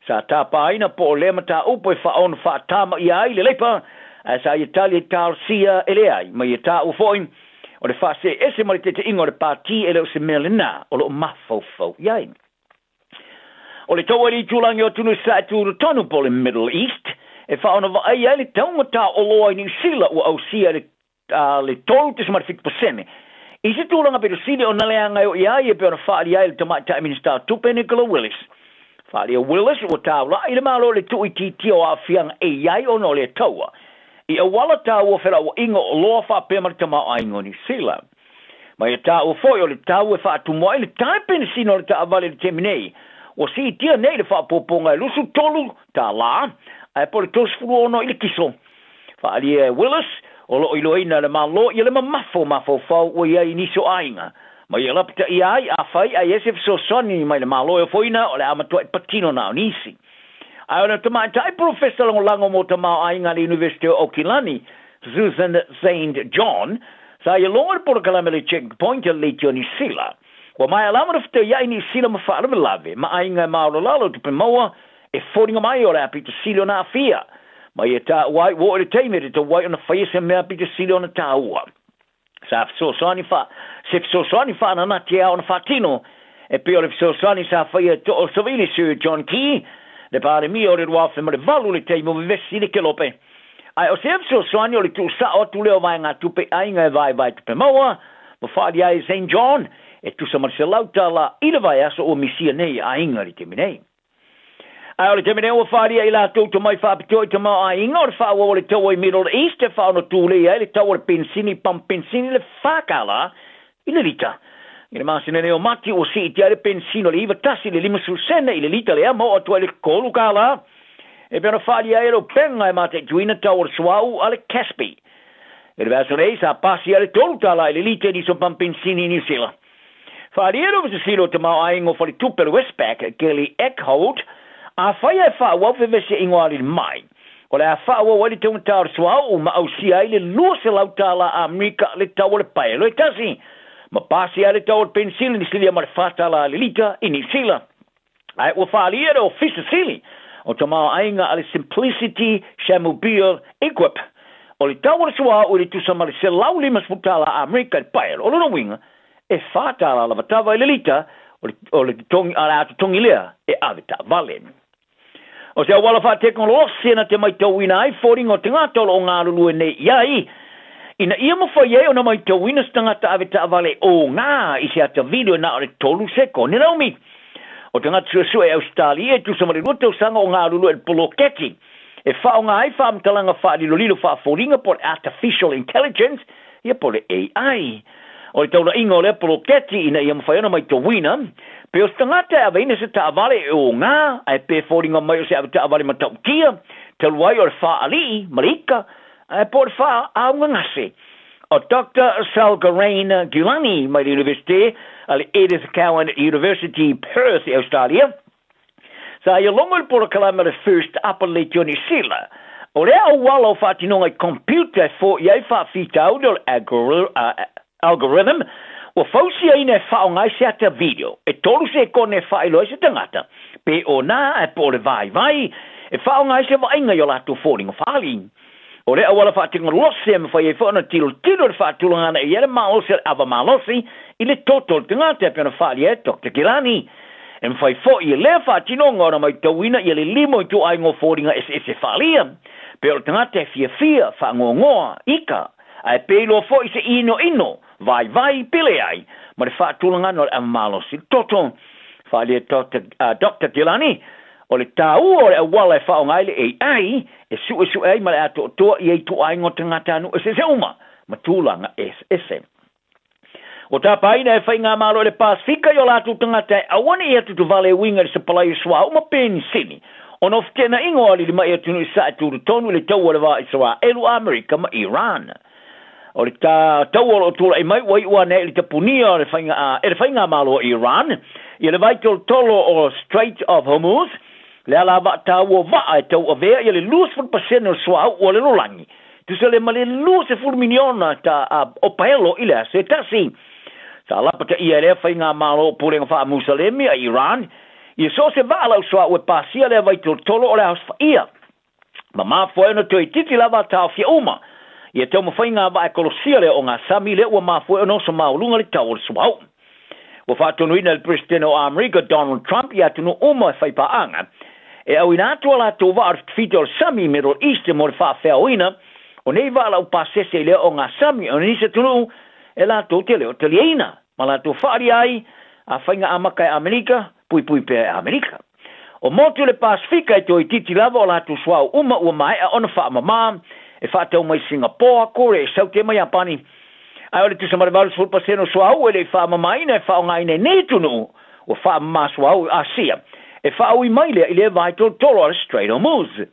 Speaker 19: Sa tapaina po o lea mataupu e faaono faatamaia ai le Leipa ae sa ia tali ai talosia e leai ma ia taua foi o le faasee ese ma le taitaiga o le pati e le o se mea lena o lo o mafaufau i ai. O le taua i le itulagi o atunuu sae tutotonu po o le Middle East, e faaono vaaia ai le taugata o oloa i Niu Sila ua ausia i le le 3.7%. I se tulaga pito sili ona leaga e oo i ai e pei ona faaalia ai le Tamaitai Minisita o Tupe Nicola Willis. Faaalia Willis ua taulai le Malo i le tuuitiitia o aafiaga e i ai ona o lea taua i auala taua felauaiga o oloa faapea ma le tamaoaiga o Niu Sila. Ma ia taua foi o le tau e faatumu ai le tale penisina o le taavale i le taimi nei, ua siitia nei le faaopoopoga e $23 ae po o le 36 i le kiso. Faaalia e Willis, o lo o iloaina e le Malo ia le mamafa o mafaufau ua i ai i nisi o aiga, ma ia lapataia ai afai ae i ai se fesoasoani mai le Malo e ofoina o le a matuai patino na o nisi. Ae o le tamaitai polofesa lagolago mo tamaoaiga a le Iunivesite o Aukilani, Susan Saint John, sa ia logo i le polokalame le Checkpoint a le Leitio Niu Sila. Ua maea lava ona fetaiai Niu Sila ma faalavelave ma aiga e maolalalo tupe maua e foliga mai o le a pito sili ona aafia. Ma ia taua ai, ua oo i le taimi e tatau ai ona faia se mea pito sili ona taua. Sa fesoasoani fa, se fesoasoani faananati e ao ona faatino, e pei o le fesoasoani sa faia e too o Savili Sir John Key, le Palemia o le 2008 i le taimi o vevesi i le Kelope. Ae o sea fesoasoani o le tuusao atu lea o vaegatupe i aiga e vaevae tupe maua, ma faaalia ai e Saint John, e tusa ma le $100 i le vaiaso ua misia nei e aiga i le taimi nei. Ae o le taimi nei ua faaalia i latou tomai faapitoa i tamaoaiga o le faaauau o le taua i Middle East e faaonotulei ai le tau o le penisini pamu penisini i le $4 i le lita. I le masina nei o Mati ua siitia ai le penisini o le 91 i le 50 sene i le lita lea ma oo atu ai i le $3 e pei ona faaalia ai e le upega e mataituina tau o le suauu a le Casspi. I le vaiaso nei sa pasi ai le $3 i le lita i nisi o pamu penisini i Niu Sila. Faaalia le Ofisa Sili o Tamaoaiga o Faletupe o le Westpac, Kelly Eckhold, afai ae faaauau fevesiaiga o alii mai, o le a faaauau ai le taugata o le suauu ma ausia ai le $200 Amerika le tau o le paelo e tasi, ma pasia ai le tau o le penisini i silia ma le $4 i le lita i Niu Sila. Ae ua faaalia le Ofisa Sili o Tamaoaiga a le Simplicity Shamubeel Equip, o le tau o le suauu i le tusa ma le $150 Amerika i le paelo. O lona uiga, e $4 lava tava i le lita o le totogi, a o le a totogi lea e ave taavale. O se auala faatekonolosi e na te maitauina ai foliga o tagata o lo o galulue nei i ai, ina ia mafai ai ona maitauina se tagata ave taavale oga i se ata video na o le 3 sekone le umi. O tagata suesue e Ausetalia e tusa ma le 2 tausaga o galulue i le poloketi e faaaoga ai faamatalaga faalilolilo faafoliga po o le Artificial Intelligence ia po o le AI. O le taulaiga o lea poloketi ina ia mafai ona maitauina pe o se tagata e aveina se taavale e oga ae pe foliga mai o se ave taavale matautia talu ai o le faalii ma le ika ae po o le faaugagase. O Doctor Salgarain Gilani mai le Iunivesite a le Edith Cowan University Perth i Australia, Sa ia logo i le polokalame o le First Up a le Leitio Niu Sila. O lea auala o faatinoga i computer e foia ai faafitauli o le algorithm ua fausiaina e faaaoga ai se ata video e 3 sekone e faailoa ai se tagata pe o nā ae po o le vaivai e faaaoga ai se vaaiga i o latou foliga faali. O le auala faatekonolosi e mafai ai foi ona tilotilo i le faatulagaga e i ai le malosi o le ava malosi i le toto o le tagata e pei ona faaalia ai Doctor Gilani. E mafai foi e lea faatinoga ona maitauina ia le limo i ituaiga o foliga eseese faaalia, pe o le tagata e fiafia, faangoangoa, ika, ae pe iloa foi se inoino, vaivai, pe leai, ma le faatulagaga o le ava malosi i le toto. Faaalia Doctor Gilani, O le taua o le auala e faaaoga ai le AI e suesue ai ma le atoatoa ia ituaiga o tagatanuu eseese uma ma tulaga eseese. Ua tapaina e Faigamalo i le Pasefika i o latou tagata e aua ne i atutuvale e uiga i le sapalai o suauu ma penisini ona o feteenaiga o alilima'i atunuu i sae tulutonu i le taua o le va o Isaraelu, Amerika ma Iran. O le taua o lo o tulai mai ua iu ane ai i le tapunia o le faiga, e le Faigamalo o Iran ia le vaitolotolo o Strait of Hormuz, le alavaa taua o vaa e tauavea ia le 20% o le suauu a le lolagi, tusa lea ma le 20 miliona ta o paelo i le aso e tasi. Sa lapataia e lea Faigamalo o Pulega Faa-Musalemi a Iran ia so o se vaa lau suauu e pasia lea vaitolotolo o le a osofai'a. Ma mafua ai ona toe itiiti lava a taofia uma ia taumafaiga a vaa e kolosia lea o ngā sami lea ua mafua ai ona oso maualuga le tau o le suauu. Ua faatonuina e le Peresetene o Amerika Donald Trump i atunuu uma e faipaaga e auina atu a latou vaa o le fitafita o le sami i Middle East mo le faafeaoina o nei vaa laupasese i lea o ngā sami o nisi atunuu e latou te le o taliaina ma latou faaalia ai a faiga amaka e Amerika, puipui pea e Amerika. O motu le Pasefika e toeitiiti lava o latou suauu uma ua maea ona faamamā e faatau mai Singapoa, Korea e Saute ma Iapani. Ae o le tusa ma le 80% o suauu e le i faamamaina e faaaogaina i nei atunuu ua faamamā suauu i Asia e faaui mai lea i le vaetolotolo a le Strait of Hormuz.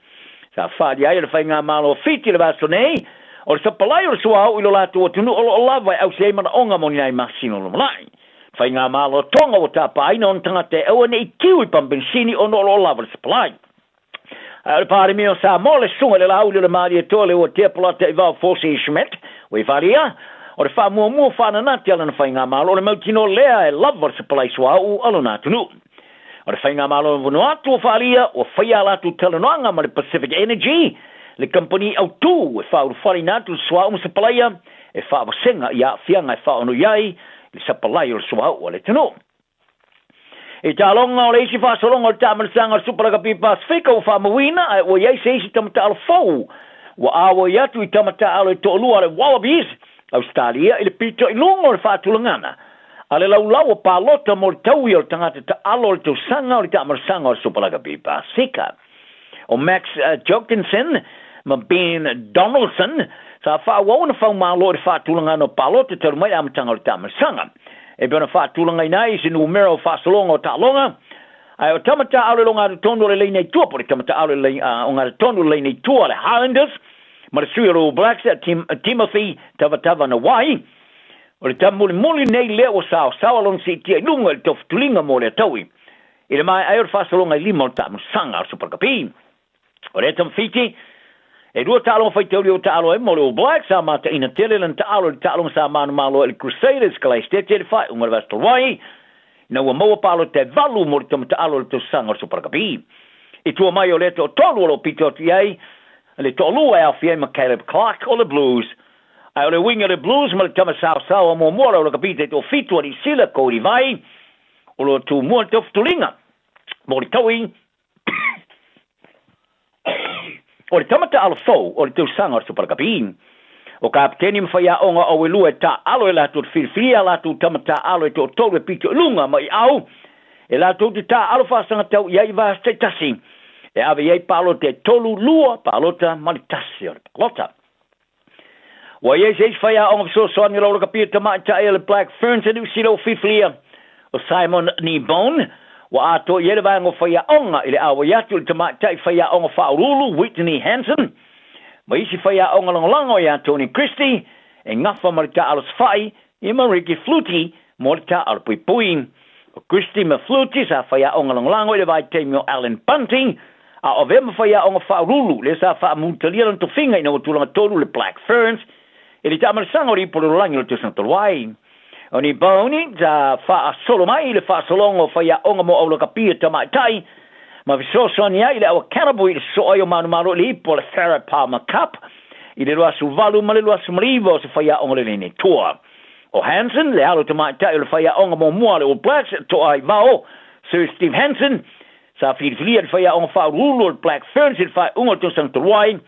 Speaker 19: Sa faaalia ai e le Faigamalo o Fiti i le vaiaso nei o le sapalai o le suauu i lo latou atunuu o lo o lava e ausi ai manaoga mo ni nai masina o lumanai. Faigamalo Tonga ua tapaaina ona tagata e aua ne i tiu i pamupenisini ona o lo o lava le sapalai. Ae o le Palemia o Samoa le susuga i le Laauli o le Malietoa Leuatea Polataivao Fosi Schmidt ua i faaalia, o le faamuamua faananati a lana Faigamalo o le mautinoa lea e lava le sapalai suauu a lona atunuu. O le Faigamalo o Vanuatu ua faaalia, ua faia a latou talanoaga ma le Pacific Energy, le kamupani autū e faaulufaleina atu le suauu ma sapalaia e faavasega i aafiaga e faaono i ai le sapalai o le suauu a le atunuu. I taaloga o le isi faasologa o le taamanasaga o le Supa Lakapi Pasefika ua faamauina ae ua i ai se isi tama taalo fou ua auai atu i tama taalo e toalua a le Wallabies, Ausetalia i le pito i luga o le faatulagana a le laulau o palota mo le taui o le tagata taalo o le tausaga o le taamanasaga o le Supa Lakapi Pasefika. O Max Jorgensen ma Ben Donaldson sa faaauau ona faumalo i le faatulagana o palota talu mai le amataga o le taamanasaga. E pei ona faatulagaina ai i se numera o faasologa o taaloga, ae o tama taaalo i le ogatotonu o le laina i tua po o le tama taaalo i le ogatotonu o le laina i tua a le Highlanders ma le sui o le All Blacks Timothy Tavatavanawai, o le tama mulimuli nei lea ua saosaoa lona siitia i luga i le tofutuliga mo lea taui. I le maea ai o le faasologa i lima o le taamanasaga o le Super Rugby. O lea tamafiti, e lua taaloga faitauli o taalo ai mo le All Blacks, sa mataina tele lana taalo i le taaloga sa manumalo ai le Crusaders Kalaesetete i le faaiuga o le vaiaso talu ai, ina ua maua palota e valu mo le tama taalo i le tausaga o le Super Rugby. I tua mai o lea toatolu o lo o pito atu i ai le toalua e aofia ai ma Caleb Clarke o le Blues. Ae o le uiga o le Blues ma le tama saosaoa muamua o le Rugby taitoafitu a Niu Sila, Cody Vai, o lo o tumua le taufutuliga mo le taui o le tama taalo fou o le tausaga o le Super Rugby. O kapeteni ma faiaoga o Auelua e taaalo e latou te filifilia a latou tama taaalo e toatolu e pito i luga ma i au e latou te taaalo faasagatau i ai i vaiaso taitasi e ave i ai palota e tolu, lua palota ma le tasi o le palota. Ua i ai se isi faiaoga fesoasoani o le Lakapi Tamaitai a le Black Ferns a Niu Sila ua filifilia o Simon Kneebone ua atoa i ai le vaega o faiaoga i le auai atu i le tamaitai faiaoga faauluulu Whitney Hansen ma isi faiaoga lagolago ia Tony Christie e gafa ma le taaalo safa'i ia ma Ricky Flutie mo le taaalo puipui. O Christie ma Flutie sa faiaoga lagolago i le vaitaimi o Alan Bunting a o avea ma faiaoga faauluulu lea sa faamutalia lona tofiga ina ua tulaga tolu le Black Ferns i le taamanasaga o le ipu lalolagi o le tausaga talu ai. O ni Boney sa faasolo mai i le faasologa o faiaoga mo aulakapia tamaitai ma fesoasoani ai i le au Canterbury i le sosoo ai o manumalo i le ipu o le Farah Palmer Cup i le 2008 ma le 2009 o se faiaoga le lenei toa. O Hansen, le alo tamaitai o le faiaoga muamua a le All Blacks, Toa Aivao, Sir Steve Hansen, sa filifilia le faiaoga faauluulu o le Black Ferns i le faaiuga o le tausaga talu ai,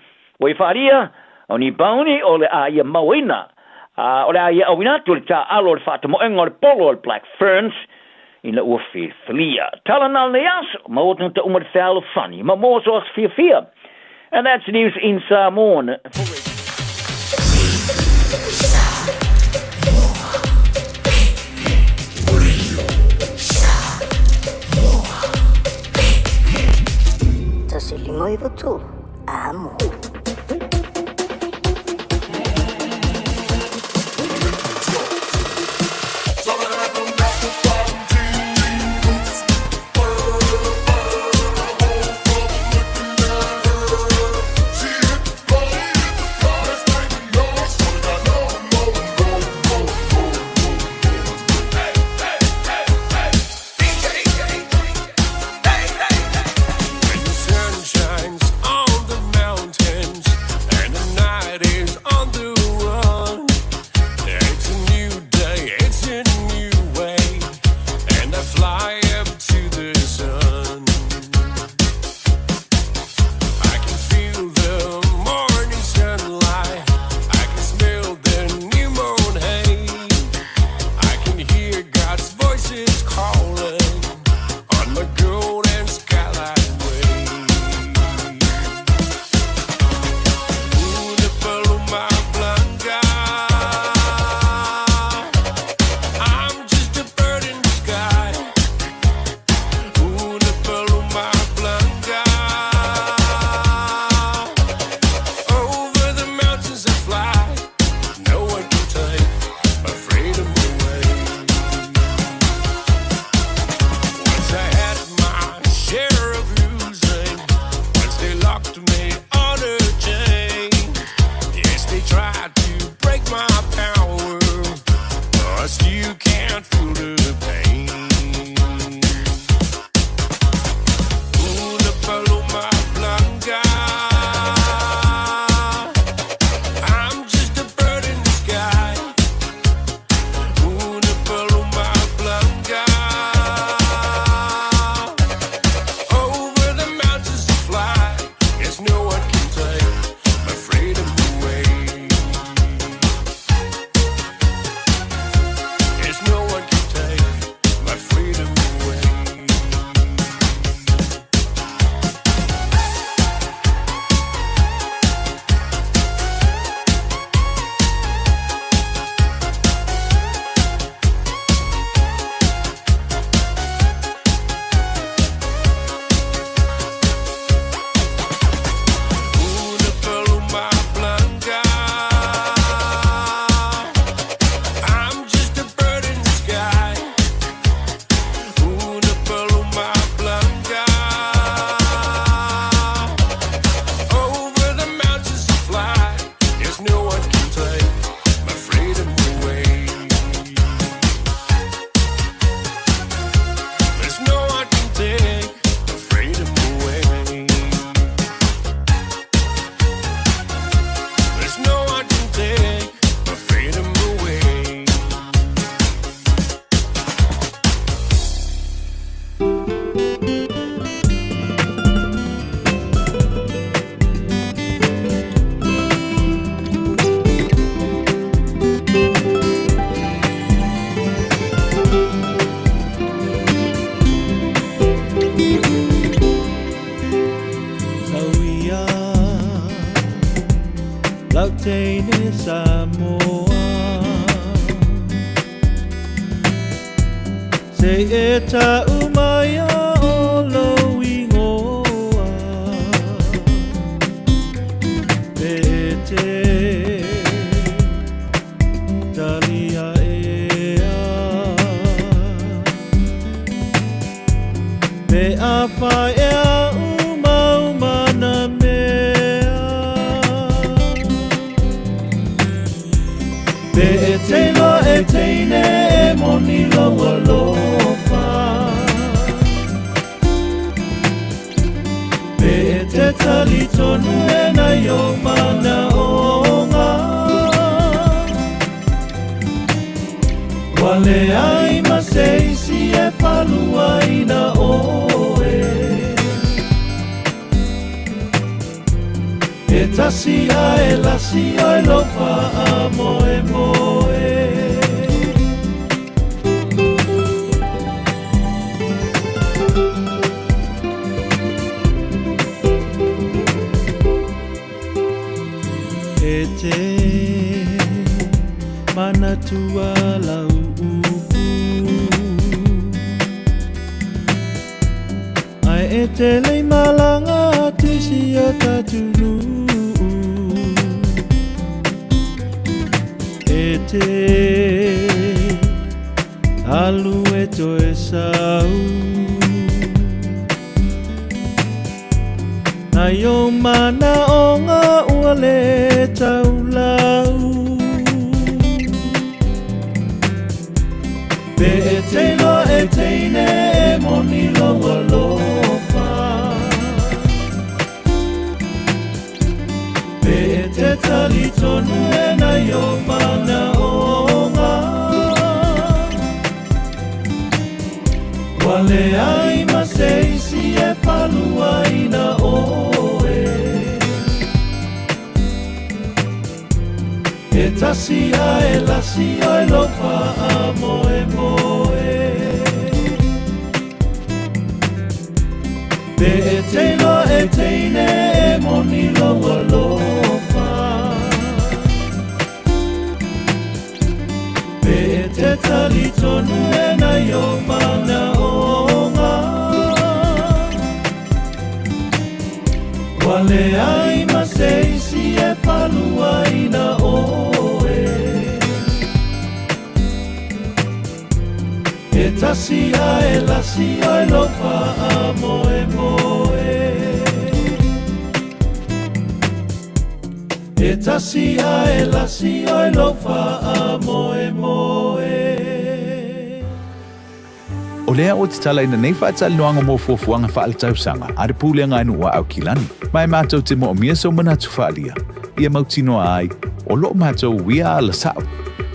Speaker 19: ua ia faaalia, o ni Boney o le a ia mauina, a o le a ia auina atu le taaalo o le faatamoega o le polo a le Black Ferns ina ua filifilia. Tala na lenei aso, maua tagata uma le fealofani, ma moa so aso fiafia. And that's news in Samoan.
Speaker 18: Tasi lima iwa tolu. Amo.
Speaker 7: Lau teine Samoa Se e tau mai a o lou ingoa Pe e te talia ea Pe afai e a'u mau mana mea Pe e te iloa e teine e moni lou alofa Pe e te talitonu e nai o manaoga Ua leai ma se isi e faluaina ʻoe E tasi a e lasi ai lou faamoemoe. E te manatua lau upu Ae e te lei malanga atu i si o tatu nuu E te alu e toe sau Nai ou manaoga ua le taulau Pe e te iloa e teine e moni lou alofa Pe e te talitonu e nai ou manaoga Ua leai ma se isi e faluaina ʻoe E tasi a e lasi ai lou faamoemoe Pe e te iloa e teine e moni lou alofa Pe e te talitonu e nai o manaoga Ua leai ma se isi e faluaina ʻoe E tasi a e lasi ai lou faamoemoe E tasi a e lasi ai lou faamoemoe.
Speaker 9: O lea ua tatalaina nei faatalanoaga mo fuafuaga faaletausaga a le Pulega a Nuu a Aukilani, ma e matou te moomia sou manatu faaalia, ia mautinoa ai, o loo matou uia ala sao.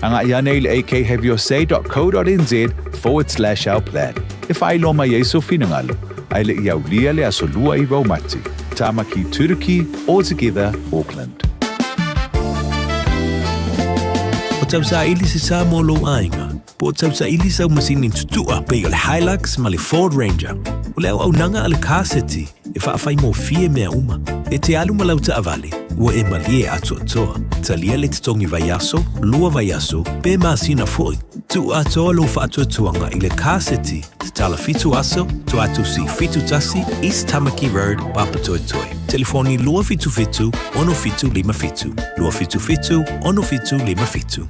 Speaker 9: Agai ane i le akhaveyourSay.co.nz/ourplan e faailoa mai ai sou finagalo, ae le i aulia le aso 29 o Mati. Tāmaki Turuki All Together Auckland.
Speaker 20: O tausaili se sa mo lou aiga, po o tausaili sau masini tutua pei o le Hilux ma le Ford Ranger. O le auaunaga a le Car City e faafaigofie mea uma. E te alu ma lau taavale, ua e malie atoatoa. Talia le totogi vaiaso, lua vaiaso, pe masina foi. Tuu atoa lou faatuatuaga i le Car City Tatala 7 aso, Tuatusi 71, East Tamaki Road, Papatoetoe. Telefoni 277 6757, 277 6757.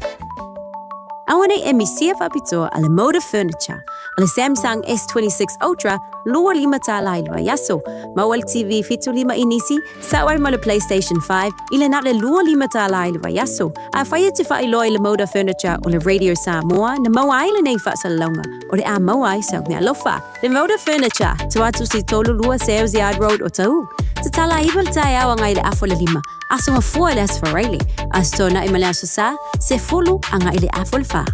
Speaker 22: Auanei e misia faapitoa a le Moda Furniture, o le Samsung S26 Ultra 25 tala i le vaiaso, maua le TV 75 inisi, sao ai ma le PlayStation 5 i le na o le 25 tala i le vaiaso. Afai e te faailoa i le Moda Furniture o le Radio Samoa na maua ai lenei faasalalauga, o le a maua ai sau meaalofa. Le Moda Furniture, Tuatusi 32 Sales Yard Road, Otahuhu. Tatala 9 le taeao agai i le afa o le 5, aso Gafua i le Aso Faraile, Aso Toonai ma le Aso Sa, 10 agai i le afa o le 4.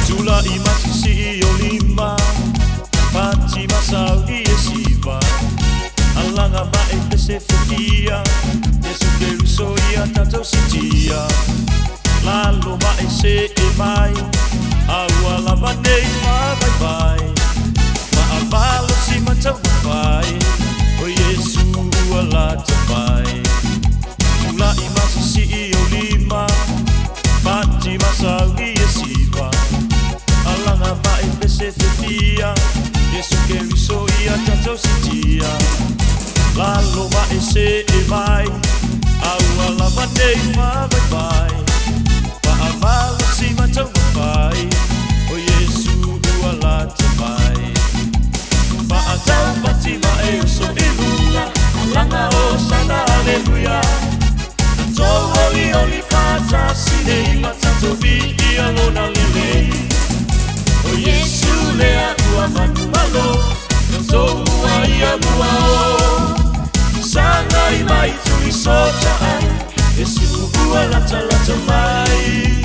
Speaker 7: Tula i
Speaker 8: lava nei faavaivai faavalosi ma taumafai o Iesu ua lata mai. Tula'i ma sisi'i o lima pati ma sauni e siva alaga ma e pese fefia Iesu Keriso ia tatou sitia lalo ma e se'e mai aua lava nei faavaivai faavalosi ma taumafai o Iesu ua lata mai. Faataupati ma e uso i luga alaga o sana aleluia tatou olioli faatasi nei ma tatou viia lona lelei o Iesu lea ua manumalo tatou mua ia mua o sagai mai tulisota ai Iesu ua latalata mai.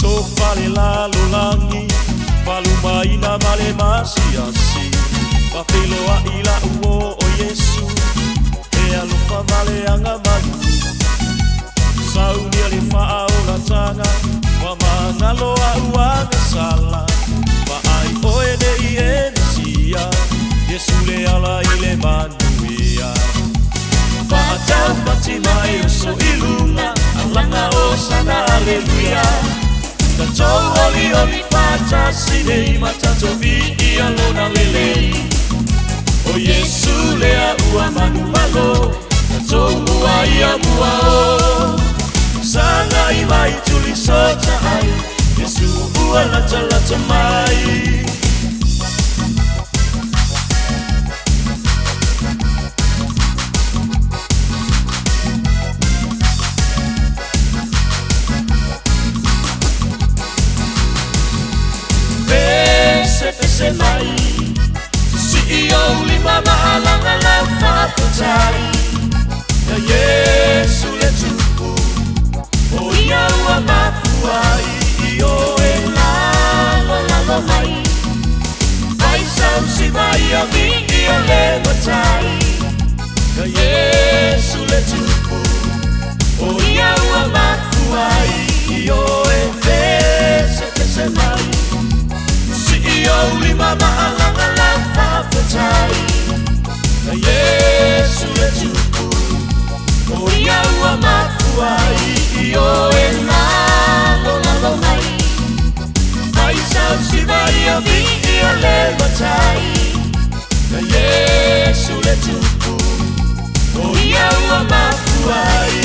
Speaker 8: Tofa le lalolagi falumaina ma le masiasi fafeiloa'i la'u o o Iesu e alofa ma le agamalu saunia le faaolataga ua magalo a'u agasala vaai oe nei e Mesia Iesu le ala i le manuia faataupati mai oso i luga alaga o sana aleluia tatou olioli faatasi nei ma tatou viia lona lelei o Iesu lea ua manumalo tatou mua ia mua o sagai mai tulisota ai Iesu ua latalata mai. Pese pese mai Sii ou lima maalaga lau faafetai Ia Iesu le tupu O ia ua mafua ai i o e lalolalo mai Fai sausi mai a viia le matai Ia Iesu le tupu O ia ua mafua ai i o e pese pese mai Sii ou lima maalaga lau faafetai Ia Iesu le tupu O ia ua mafua ai i o e lalolalo mai Fai sausi mai a viia le matai Ia Iesu le tupu O ia ua mafua ai.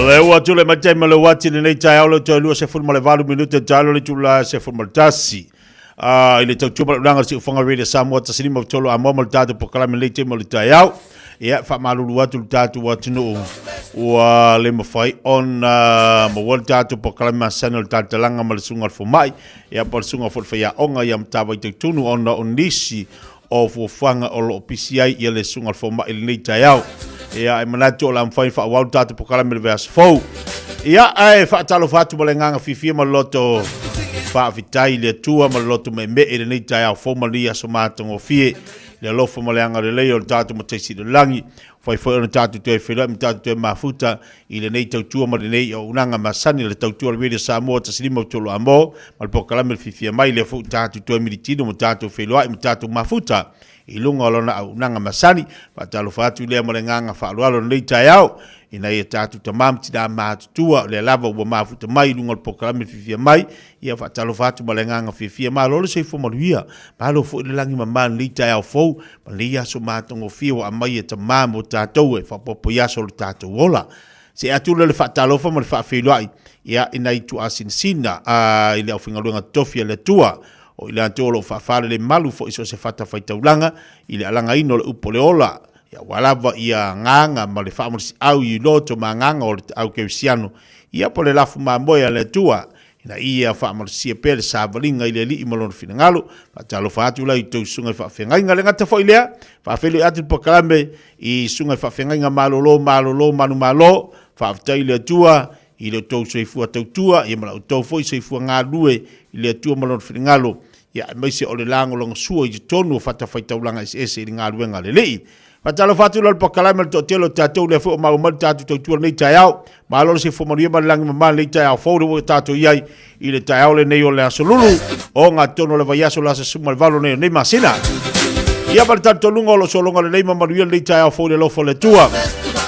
Speaker 1: Le ua tule mai taimi le uati lenei taeao le toe 28 minute talo le itula 11. I le tautua ma le ulaga o le Siufoga Radio Samoa 153 Amoa ma le tatou polokalame lenei taimi o le taeao. Ia, faamalulu atu le tatou atunuu ua le mafai ona maua le tatou polokalame masani o le talatalaga ma le susuga i le fomai, ia po o le susuga foi i le faiaoga ia Matavai Tautunu ona o nisi o fuafuaga o lo o pisi ai ia le susuga i le fomai i lenei taeao. Ia, e manatu o le a mafai ona faaauau le tatou polokalame i le vaiaso fou. Ia, ae faatalofa atu ma le agaga fiafia ma le loto faafetai i le Atua ma le loto meemee i lenei taeao fou ma lenei aso matagofie, le alofa ma le agalelei o le tatou Matai Sili o le Lagi. Ua fai foi ona tatou toe feiloai ma tatou toe mafuta i lenei tautua ma lenei auaunaga masani a le tautua a le Radio Samoa 153 Amo ma le polokalame le fiafia mai lea foi ua tatou toe militino ma tatou feiloai ma tatou mafuta i luga o lana auaunaga masani. Faatalofa atu lea ma le agaga faaaloalo i lenei taeao ina ia tatou tama ma tina matutua o lea lava ua mafuta mai i luga o le polokalame le fiafia mai. Ia faatalofa atu ma le agaga fiafia. Malo le soifua manuia. Malo foi le lagi mama i lenei taeao fou ma lenei aso matagofie ua aumai e Tama mo tatou e faaopoopo i aso o le tatou ola. Se atu lea le faatalofa ma le faafeiloai ia i nai tuaasinasina a i le aufaigaluega totofi a le Atua o i latou o lo o faafalelemalu malu foi so o se fatafaitaulaga i le alagaina o le upu o le ola, ia aua lava ia agaga ma le faamalosiau i loto ma agaga o le au kerisiano ia po o le lafu mamoe a le Atua Ina ia faamalosia pea le savaliga i le Alii ma Lona finagalo. Faatalofa atu la i tou susuga i faafeagaiga. Le gata foi lea, faafeiloai atu le polokalame i susuga i faafeagaiga malolo, malolo, manumalo. Faafetai i le Atua i lo outou soifua tautua, ia ma la outou foi soifua galulue i le Atua ma Lona finagalo, ia aemaise o le lagolagosua i totonu o fatafaitaulaga eseese i le galuega a le Alii. Faatalofa atu la le pakalame le toatele o tatou lea foi o maua mai le tatou tautua lenei taeao. Malo le soifua manuia ma le lagi mama lenei taeao fou le ua tatou i ai i le taeao lenei o le aso Lulu o gatonu o le vaiaso le aso 18 nei o nei masina. Ia ma le talitonuga o lo o sologa lelei ma manuia lenei taeao fou i le alofa o le Atua.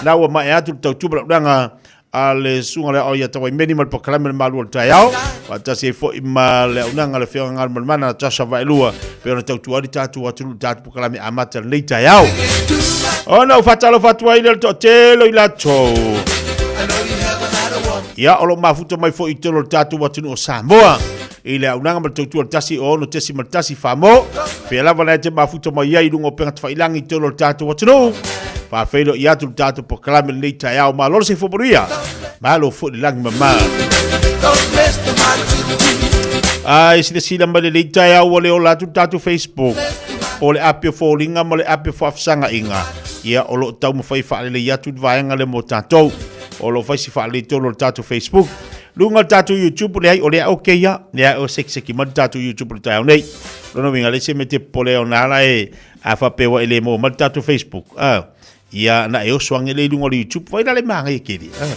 Speaker 1: Na ua maea atu le tautua ma le auaunaga a le susuga le ao ia Tawaimeni ma le pakalame le malu o le taeao, faatasi ai foi ma le auaunaga a le Afioga Galumalemana Natasha Vaelua, pei ona tautua ai le tatou atunuu i le tatou pakalame amata lenei taeao. Ona ou faatalofa atu ai lea i le toatele o i latou ia o lo o mafuta mai foi i totonu o le tatou atunuu o Samoa i le auaunaga ma le tautua o le 106.1 Famo, fea lava la e te mafuta mai ai i luga o upega tafailagi i totonu o le tatou atunuu. Faafeiloai atu le tatou polokalame i lenei taeao. Malo le soifua manuia, malo foi le lagi mama. Ai, silasila mai lenei taeao ua le ola atu le tatou Facebook po o le api o foliga ma le api o faafesagaiga. Ia, o lo o taumafai e faalelei atu le vaega lea mo tatou. O lo o fai si faalelei tonu o le tatou Facebook. Luga o le tatou YouTube, leai, o lea ok ia. Lea o sekiseki mai le tatou YouTube le taeao nei. Lona uiga, leai se mea te popole ona ala e a faapea ua e le maua mai le tatou Facebook. Ah, ia na e oso ange le i luga o le YouTube, vai la le māngaia kele. Ah,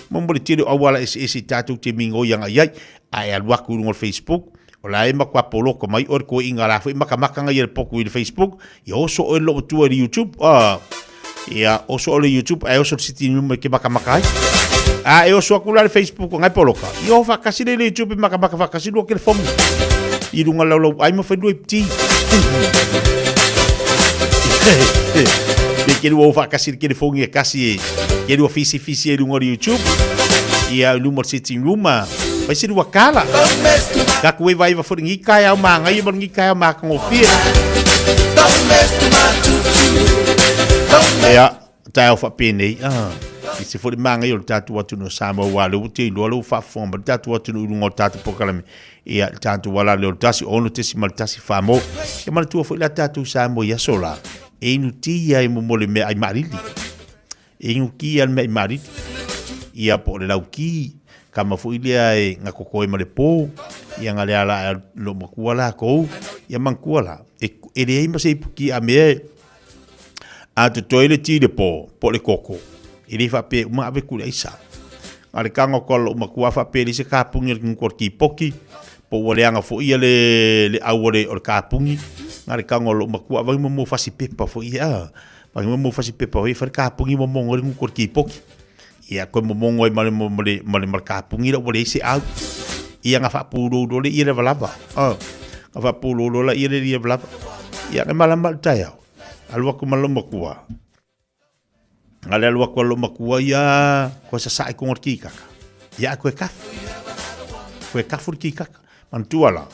Speaker 1: mo mo le tele o auala eseese i tatou te migoi anga i ai. A e alu aku i luga o le Facebook, o la e matua poloka mai oe le koiinga la foi makamaka ngai le poku i le Facebook, ia oso oe le loomatua i le YouTube. Ah, Ia, oso o le YouTube, ae oso le sitting room e ke makamaka ai. A e oso aku la le Facebook o ngai poloka. Ia o whakasi le YouTube e makamaka whakasi lua ke le fongi. I runga lau lau ai ma whenua i pti. Pe ke lua o whakasi le ke le fongi e kasi e. Ke lua fisi fisi e runga o le YouTube. Ia, luma o le sitting room a. Vai se lua kala. Ka kue vai va fori ngi kai au ma ngai ma ngi kai au ma kongofie. Ia, taeao faapenei, ah, i se foi le māngai o le tatou atunuu o Samoa, aua o lea ua te iloa lea ua faafofoga mai le tatou atunuu i luga o le tatou polokalame, ia, le tatou ala lea o le 1 6.1 Famo. Ia manatua foi la tatou Samoa i aso la, e inu ti ai mo le meaai maalili. E inu ki a le meaai maalili. Ia po o le lauki, kama foi lea e gakoko ai ma le po, ia nga le ala a lo matua lakou, ia manatua la, e, e leai ma se ipu ki a mea e, a totoe le ti i le po, po o le koko, e le faapea uma ave ku le aisa. A le kaga o lou matua faapea e leai se kapugi o le nuku o le kipoki, po ua leaga foi ia le, le au o le, o le kapugi, na le kaga o lou matua avai mo mo fasi pepa foi ia, avai mo mo fasi pepa foi, fai le kapugi mo mo le nuku o le kipoki. Ia koe momongo ai ma le, ma le, ma le, ma le kapugi la ua leai se au. Ia nga faapulou loa le ia lavalava. Oh. Nga faapulou loa la ia le ia lavalava. Ia nga malama le taeao. Alu aku ma lou matua. A le alu atu a lou matua ia koe sasae i koga o le kikaka, ia ae koe kafu. Koe kafu le kikaka. Manatua la,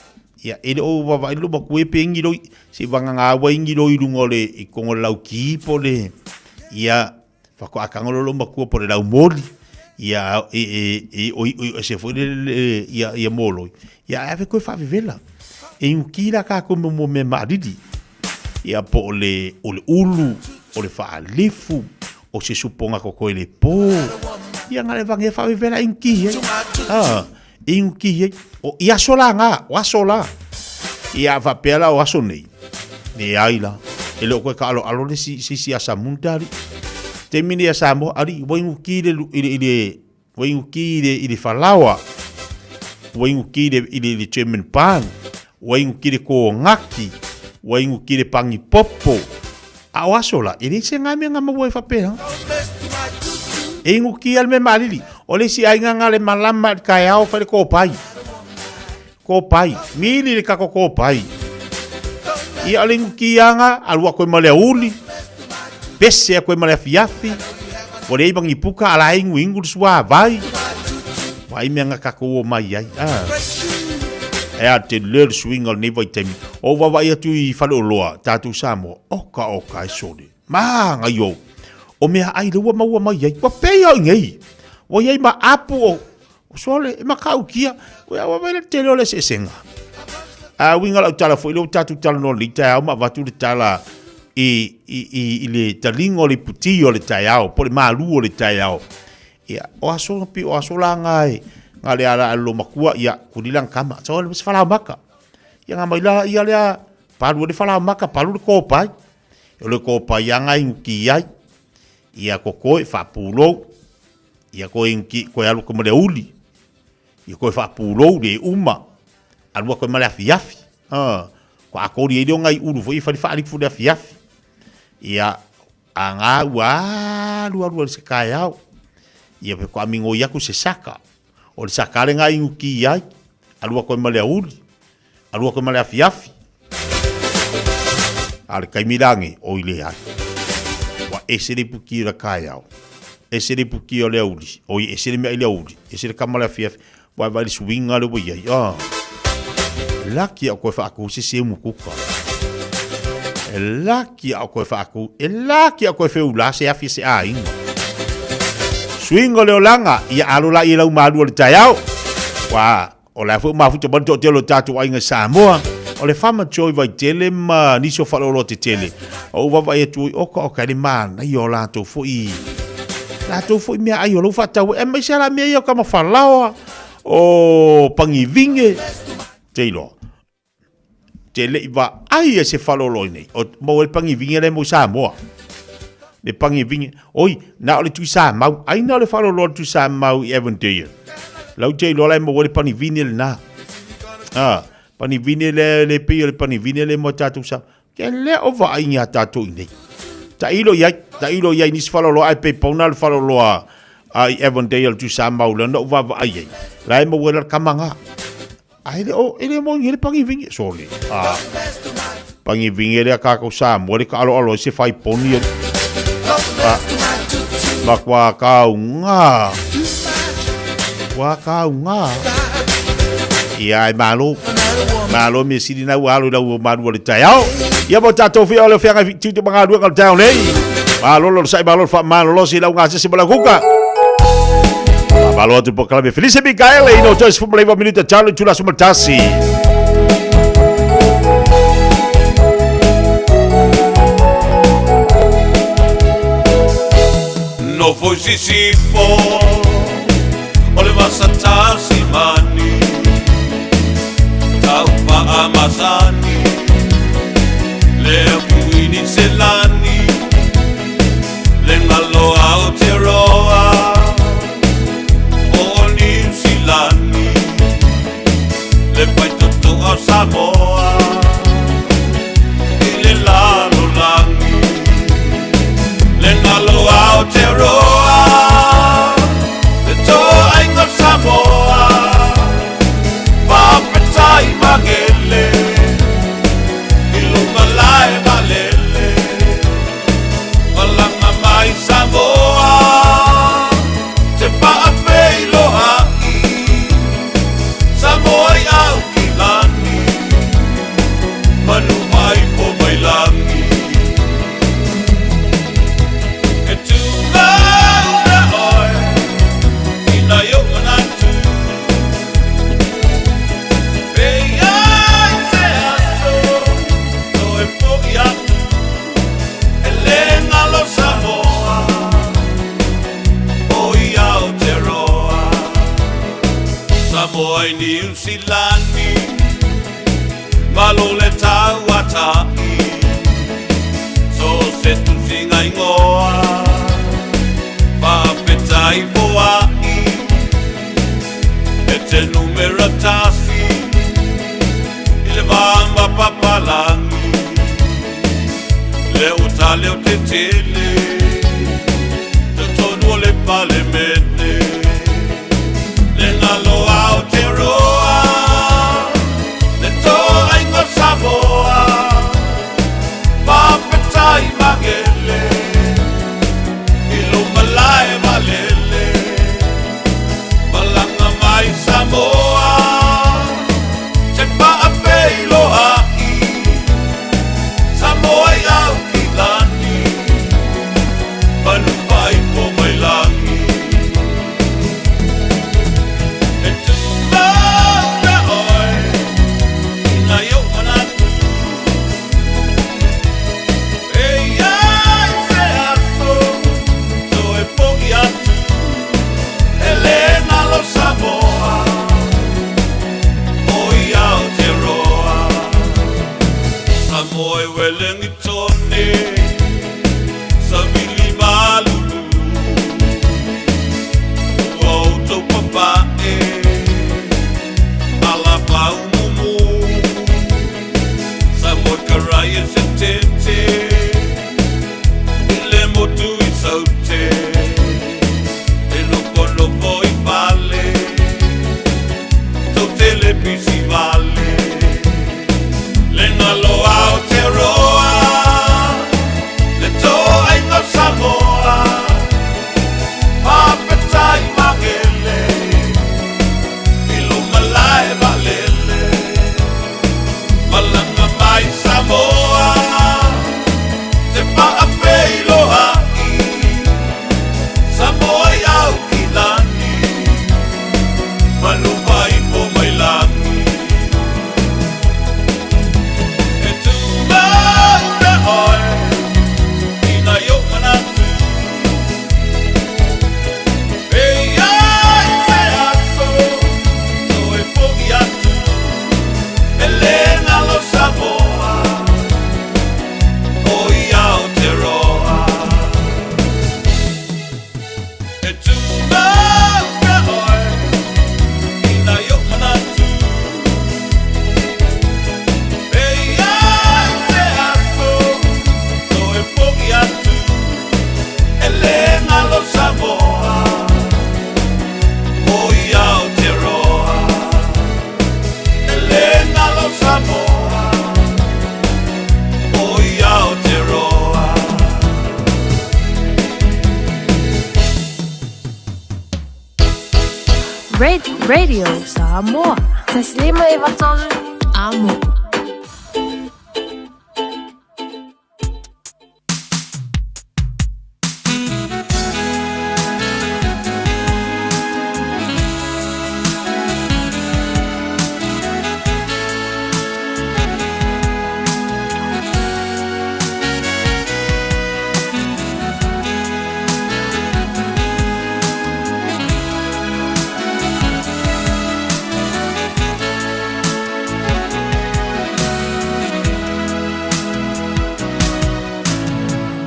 Speaker 1: ia e le o vaavaai lou matua ia pe ingi loi, se i vagana ua ingi loi i luga o le i koga o le lauki po o le, ia faatoa tago loa lou matua po o le laumoli, ia e e e oioi ese foi le le ia ia moloi, ia ae ave koe faavevela. E inuki la tatou mo mo mea maalili. Ia po o le o le ulu, o le faalifu, o se supoga totoe le pō. Ia na le vagea faavevela e inuki ai. Ah, e inuki ai. O i aso la na, o aso la. Ia faapea la o aso nei. Leai la. E le o koe kaaloalo le si si si asa munda ali. Taimi nei a Samoa, ali, ua inuki le i le i le Ua inuki i le, i le falaoa, ua inuki i le, i le, i le German barn, ua inuki i le kōgaki, ua inuki i le pangipopo. A o aso la, e leai se ngā mea ngā maua e faapea. E inuki a le mea maalili. O le isi aiga ngā le malama i le taeao fai le kōpai. Kōpai, mili le kako kōpai. Ia o le inukiaga, alu atu ai ma le aouli, pese atu ai ma le afiafi, ua leai ma ni puka, a la e inuinu le suavai. Vaai mea na tatou omai ai. Ah. E a te le le suiga o lenei vaitaimi. O vaavaai atu i faleoloa, tatou Samoa, oka oka e sole. Mānaia o, o meaai lea ua maua mai ai. Ua pei lava o i nei. Ua i ai ma apu o, O sole, e matautia, koe au avai le tele o le eseesega. A uiga lau tala foi lea ua tatou talanoa nei taeao ma avatu le tala i, i, i, i le taliga o le iputi o le taeao, po o le malu o le taeao. Ia, o aso, pi o aso la nga e, nga le ala a lo matua, ia, kuli lana tama, so le se falaomaka. Ia nga mai la, ia lea, palu le falaomaka, palu le kōpai. O le kōpai a nga inuki ai, ia kokoe, faapulou, Ia koe inki, koe alu koe ma le auli. Ia koe faapulou le uma. Alua koe ma le afiafi. Ah, ko akori ai leo ngai ulu foi fali faalifu le afiafi. Ia, a ngā ua alu alu alu se kaeao. Ia pe ko amingo i aku se saka. O le saka le ngā ingu ki ai. Alua koe ma le auli. Alua koe ma le afiafi. A le taimi lagi, oi leai. Ua ese le ipuki o le taeao. Ese le ipuki o le aouli. Oi, ese le mea i le aouli. Ese le kama le afiafi. Ua vaai le suiga lea ua i ai. Ah. Laki a o koe faatu se se mukuka. E laki a o koe faatu. E laki a o koe feula se afi se aiga. Suiga o le olaga, ia alo la i lau malu o le taeao. Ua O le a foi ua mafuta mai le toatele o tatou aiga i Samoa, o le Farmer Joy Vaitele ma nisi o faleoloa tetele. O ou vaavaai atu ai, oka oka, e le manaia o latou foi, latou foi meaai o la ua faatau ai, aemaise lava la mea ia o Kamafalaoa, o Pagivine, te iloa. Te le i vaai ai se faleoloa i nei, o maua ai le pagivine lea mo i Samoa. Le pagivine, oi, na o le Tuisamau, ai na o le faleoloa le Tuisamau i Avondale. Lau te iloa la e maua ai le panivine lena. Ah, panivine le le pei o le panivine le mo tatou sa. Ke le o vaai ni a tatou i nei. Tailo i ai, tailo i ai nisi faleoloa ai pei pauna le faleoloa a i Avondale Tuisamau lea na ou vaavaai ai. La e maua ai la le kama nga. Ae le o, e le mo le pangivingi, sole. Ah. Pangivingi le ka ko sa mo le ka alo alo se fai poni. Ah. Ma kwa ka unga. Kwa ka unga. Ia e malo. Malo me sili na ua alo i lau malu o le taeao. Ia mo tātou whia o le whianga tiute mga luenga o le taeao nei. Malo lo sai malo fa malo lo si lau ngā sese mo kuka. Malo atu po kalame Felice Mikaele i no toes fumulaiva minuta talo i tula sumatasi.
Speaker 10: Nofo i Sisifo o le vasa tasimani Taufa'a masani Le akuini selani Le galo Aotearoa O Niu Silani Le faitotoa o Samoa I le lalolagi Le galo Aotearoa Le toaiga o Samoa Faafetai Magele I luga lae vaalele. Tusilani Malo le tauata'i So se tusiga igoa Faafetai foa'i E te numera tasi I le va ma papalagi Le uta le o tetele Totonu o le Palemene Le galo Aotearoa Le toaiga o Samoa Faafetai magele I lou malae valele Malaga mai Samoa Te faafeiloai Samoa i Aukilani Manu faaifo mai lagi E tumau pea oe I nai ou manatu E i ai se aso Toe fo'i atu E lē galo Samoa O i Aotearoa Samoa e Welengitone Savili malulu Ua outou papa'e Alafaumumu Samoa karai e se tete I le motu i Saute E nofonofo i fale Tou te le pisi vale Le galo Aotearoa Le toaiga o Samoa Faafetai magele I lou malae valele Malaga mai Samoa Te faafeiloai Samoa i Aukilani Manu faaifo mai lagi E tumau pea oe I nai ou manatu E i ai se aso Toe fo'i atu E lē galo Samoa O i Aotearoa E tumau pea oe I nai ou manatu E i ai se aso Toe fo'i atu E lē galo Samoa O i Aotearoa E lē galo Samoa O i Aotearoa
Speaker 14: Radio Samoa. 1 5 3 Amo.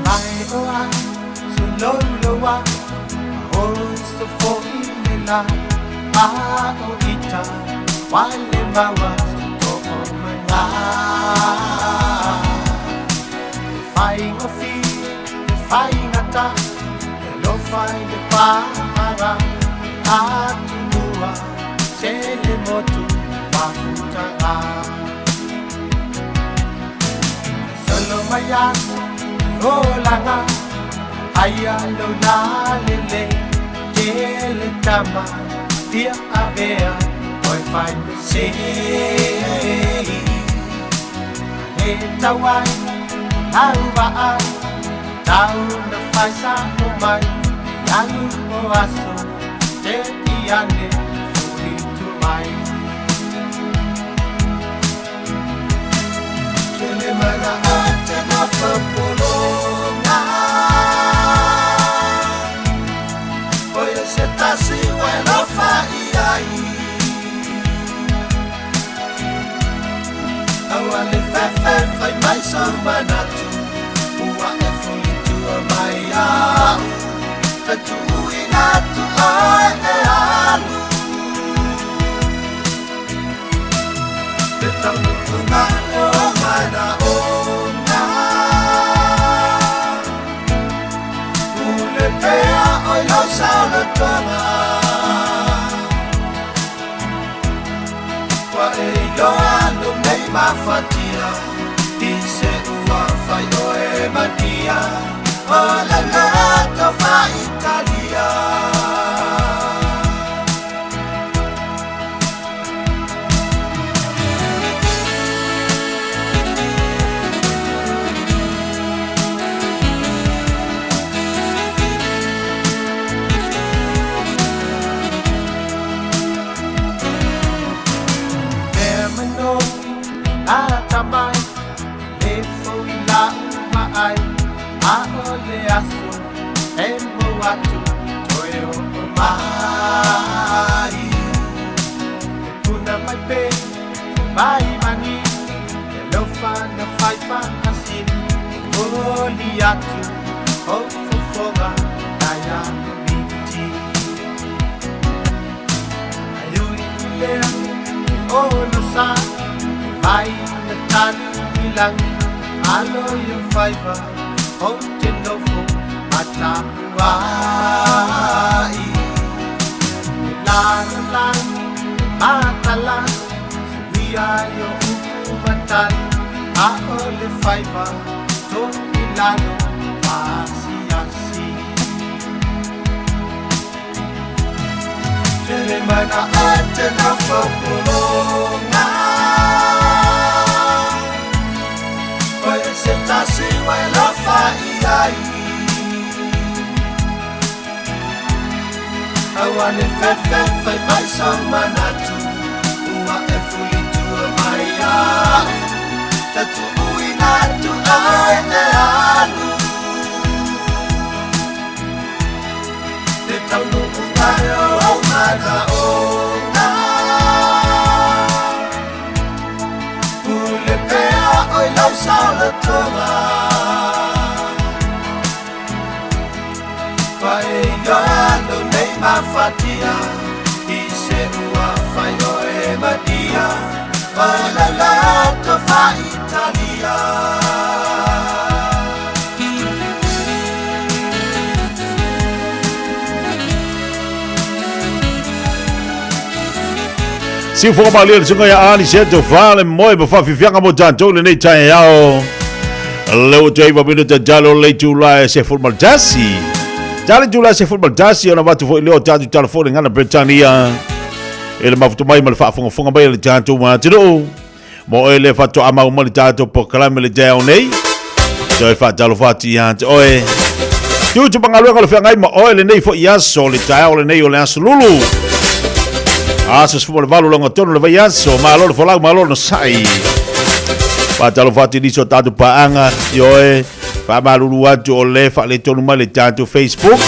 Speaker 17: Mai o ai se loloa O se fo'i le la A o ita Wale maua se to'o mai ngā E whaingawhie, e whaingata E alofa i le pāra E atunua Se le motu mafutaga Solo mai aso olaga Aia lo la lele Tele tama Fia avea Oi fai me sei Le tauai Au vaai Tau na fai sa o mai Alu o aso Te iane Furi tu mai Tele mana ate na whapolonga Oia se tasi wai lofa i ai. Tatuuina atu oe e alu Le taunuuga o manaoga Pule pea oi lau saolotoga Ua e iloa lou nei mafatia I se ua fai oe matia O le loto faaitalia Mea manogi lata mai Le fou i lau vaai A o le aso e mou atu Toe oo mai E puna mai pe te vai mani E alofa na fai faasini Momoli atu o fofoga nai a miti Ai ui i lea e ono sa E vai na tanu i langi Alo i o faiva o te nofo matapuai E lalolagi e matalasi Suia i o upu matali A o le faiva to i lalo ma asiasi Tele mana o te nofo pologa O e se tasi ua e lofa i ai Aua le fefe fai mai so manatu Ua e fulitua mai ia'u Tatuuina atu oe e alu Le taunuuga o ou manaoga Pule pea oi lau saolotoga Ua e iloa lou nei mafatia I se ua fai oe madia O lau loto faaitalia
Speaker 21: Siufoga malie le susuga ia Ali Seto Fale moe ma faafiafiaga mo tatou lenei taeao. Le ua toe iva minuta talo le itula e 11. Tale itula e 11 ona avatu foi lea o tatou tala foi le gana Peretania e le mafuta mai ma le faafogafoga mai a le tatou atunuu. Mo oe le faatoa mau mai le tatou polokalame le taeao nei. Toe faatalofa atu ia te oe. Tiute ma galuega o le feagai ma oe lenei foi aso, le taeao lenei o le aso Lulu. Aso 18 loga tonu le vaiaso, malo le folau, malo le nasai. Faatalofa atu i nisi o tatou paaga, ioe, faamalulu atu o le faaletonu mai le tatou Facebook,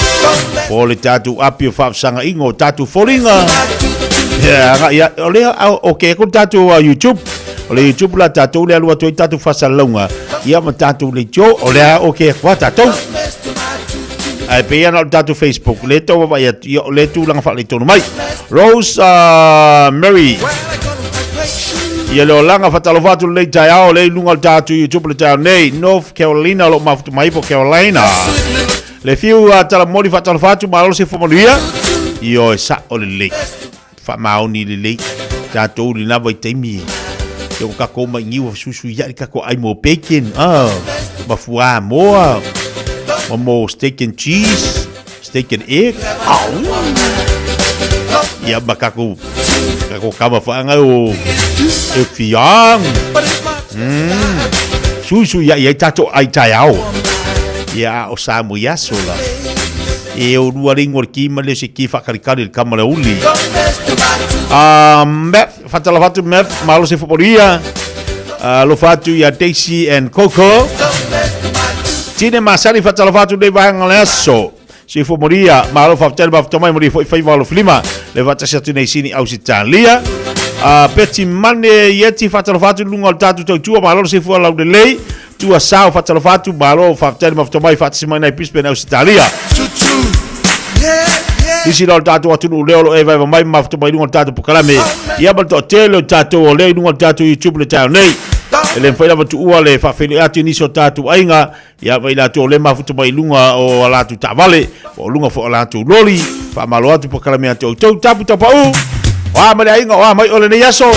Speaker 21: po o le tatou api o faafesagaiga o tatou foliga. Yeah, agai ia, o lea, okay, ko tatou YouTube, o le YouTube la tatou le alu atu ai tatou faasalalauga, ia ma tatou leitio, o lea okay atu lava tatou. Ae pei lava na o le tatou Facebook, lea e tau vaavaai atu, ia o lea tulaga faaletonu mai. Rose Mary, ia le olaga faatalofa atu lenei taeao, lea i luga o le tatou YouTube le taeao nei, North Carolina o lo o mafuta mai po Carolina. Le fiu Talamoli faatalofa atu, malo le soifua manuia. Ioe, sao lelei. Faamaoni lelei tatou i lena vaitaimi. Ia ua tatou mai niu fesuisuiai le tatou ai mo bacon, ah, ma fuamoa, ma mo steak and cheese, steak and egg. Au! Ia ma tatou, tatou kama whaanga o e fiang. Suisuiai ai tatou ai taeao. Ia a o Samoa i aso la. E o lua le ingoa o le ki ma le se ki whakalikali le kama le uli. Meth, whatala whatu Meth, malo se foporia. Alofa atu ia Daisy and Coco. Tine Masani whatala whatu nei vahanga le aso. Se foporia, malo whafetele ma whatamai mori foi whaiva alo filima. Le whatasi atu nei sini Ausitalia. Betty Mane Yeti whatala whatu lunga o le tātou tautua, malo se fua lau lelei. Tua Sao, faatalofa atu, malo, faafetai le mafuta mai, faatasi mai nai Brisbane, Ausitalia.
Speaker 1: Nisi la o le tatou atunuu lea o lo o evaeva mai ma mafuta mai i luga o le tatou polokalame. Ia ma le toatele o tatou o lea i luga o le tatou YouTube i le taeao nei. E le mafai lava tuua le faafeiloai atu i nisi o tatou aiga, ia ma i latou o lea e mafuta mai i luga o a latou taavale, po o luga foi o a latou loli. Faamalo atu polokalame ia te outou. Tapu tapauu, o a ma le aiga, o a mai o lenei aso.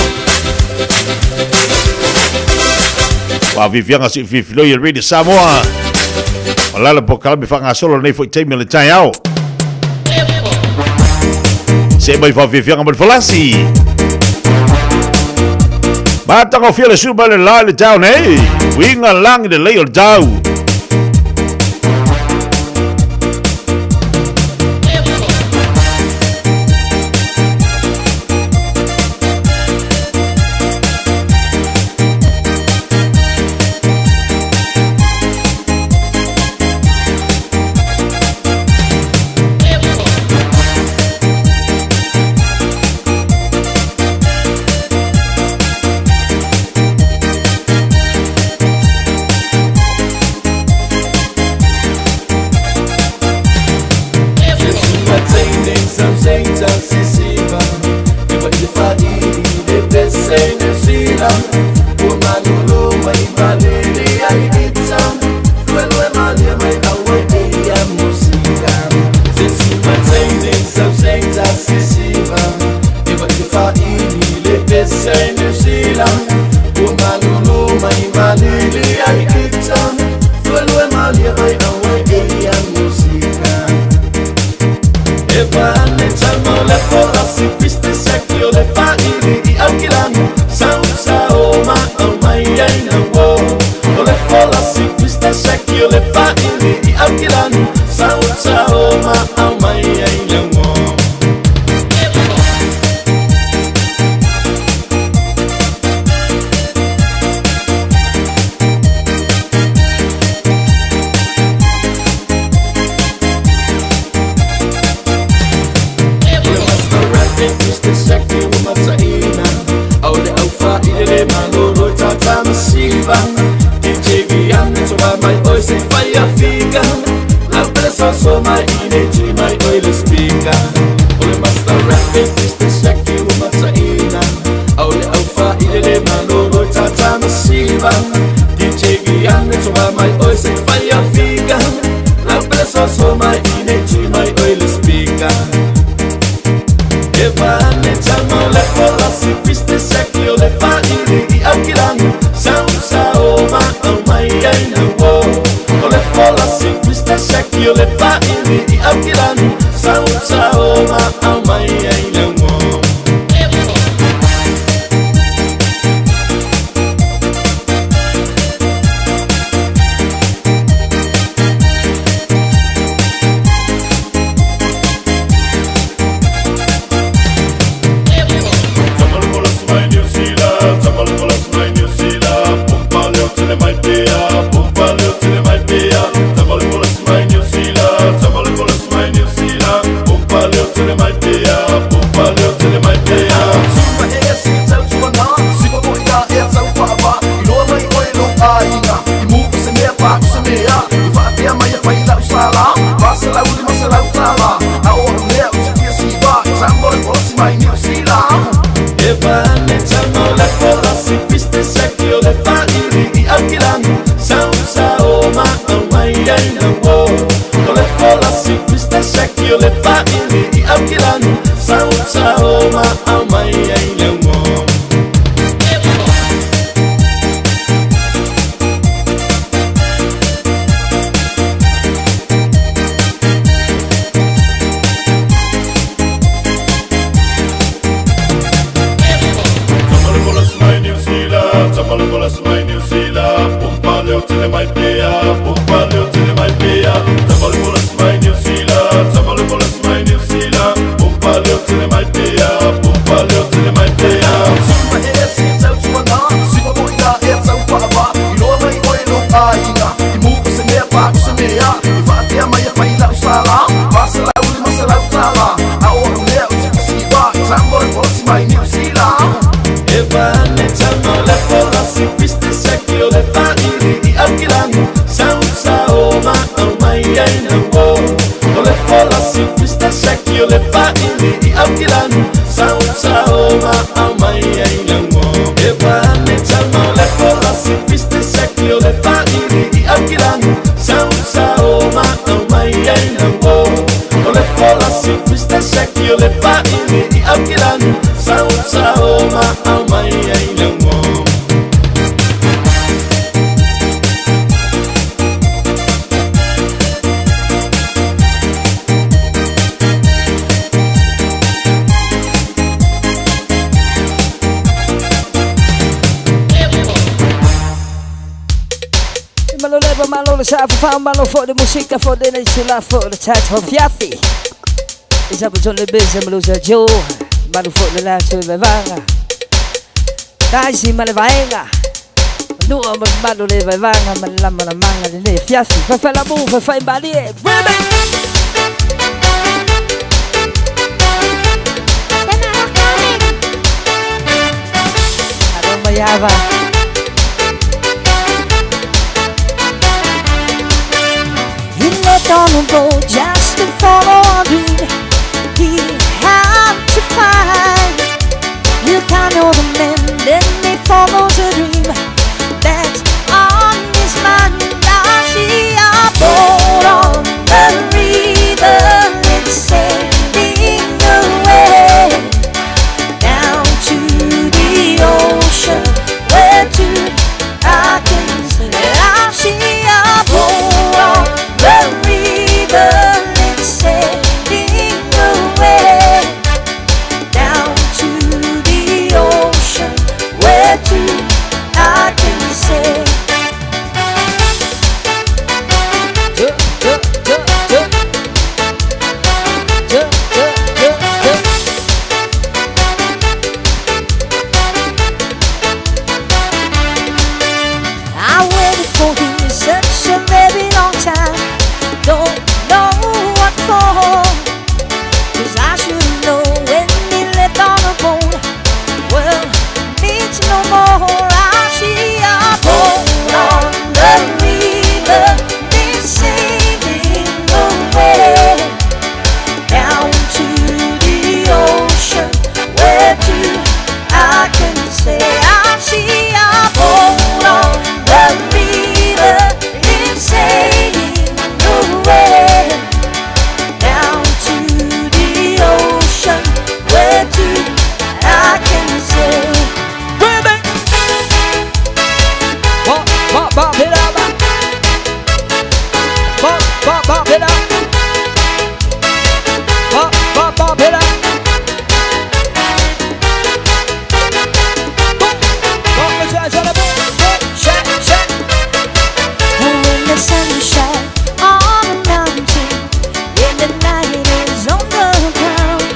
Speaker 1: Ua fiafiaga si fifiloi e Radio Samoa. O lala polokalame faagasolo lenei foi taimi o le taeao. Se mai faafiafiaga ma le falasi. Matagofie le sui mai le la i le taeao nei. Uiga lagi lelei o le tau.
Speaker 10: Sa o ma au mai ai na o. O le fola si Aukilani Sau sao ma au mai ai le
Speaker 5: Malo leva malo le sa fa malo fo de música fo de ne sula fo le chat fo fiafi. Isa bu le beze malo sa jo malo fo le la tu ve vanga. Dai si male vaenga. No malo le ve vanga mal la mala manga le ne fiafi. Fa fa la bu fa fa bali. Mayava.
Speaker 12: He left on the road just to follow a dream. He had to find. You can't know the man, then he follows a dream that's on his mind. I see a boat on the river, it's sailing away down to the ocean, where to I can say. I see a boat on the river, it's sailing away down to the ocean, where to I can say. I waited for him such a very long time. Don't know what for. 'Cause I should know when he left on the boat. Well, needs no more. I see a boat on the river, it's sailing away down to the ocean, where to I can say. I see a boat on the river, it's sailing away down to the ocean, where to I can say.
Speaker 5: Baby. Ba ba ba ba ba. Ba ba ba ba. Ba ba ba ba.
Speaker 12: When the sun shines on the mountain, and the night is on the ground,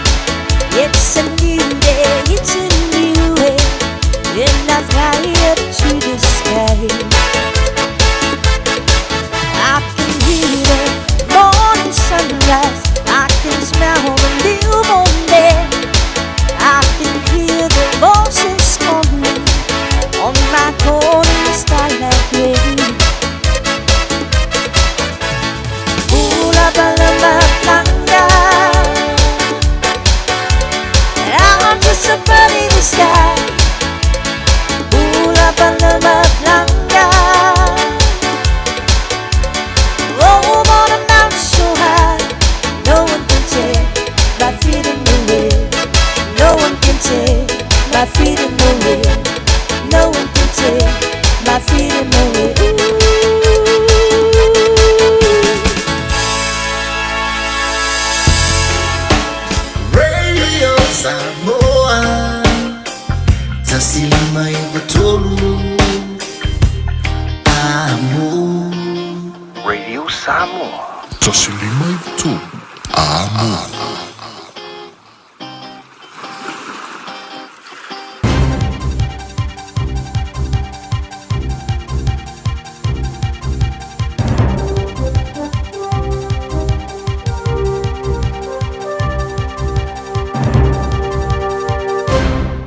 Speaker 12: it's a new day, it's a new way, and I fly up to the sky. I can hear the morning sunrise, I can smell the newborn day, I can hear the voices calling on my golden starlight way. Ula balama planga. I'm just a bird in the sky. Ula balama planga. Oh, I'm on a mountain so high, no one can take my freedom away. No one can take my freedom away. No one can take my freedom away.
Speaker 6: Radio Samoa 159 Amo
Speaker 23: Radio Samoa
Speaker 11: 153 Amo.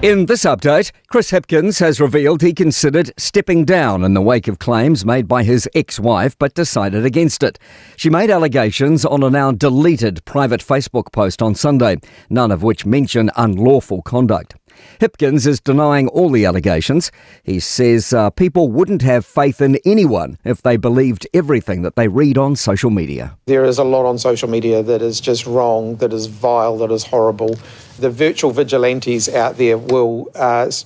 Speaker 24: In this update, Chris Hipkins has revealed he considered stepping down in the wake of claims made by his ex-wife, but decided against it. She made allegations on a now deleted private Facebook post on Sunday, none of which mention unlawful conduct. Hipkins is denying all the allegations. He says people wouldn't have faith in anyone if they believed everything that they read on social media.
Speaker 2: There is a lot on social media that is just wrong, that is vile, that is horrible. The virtual vigilantes out there will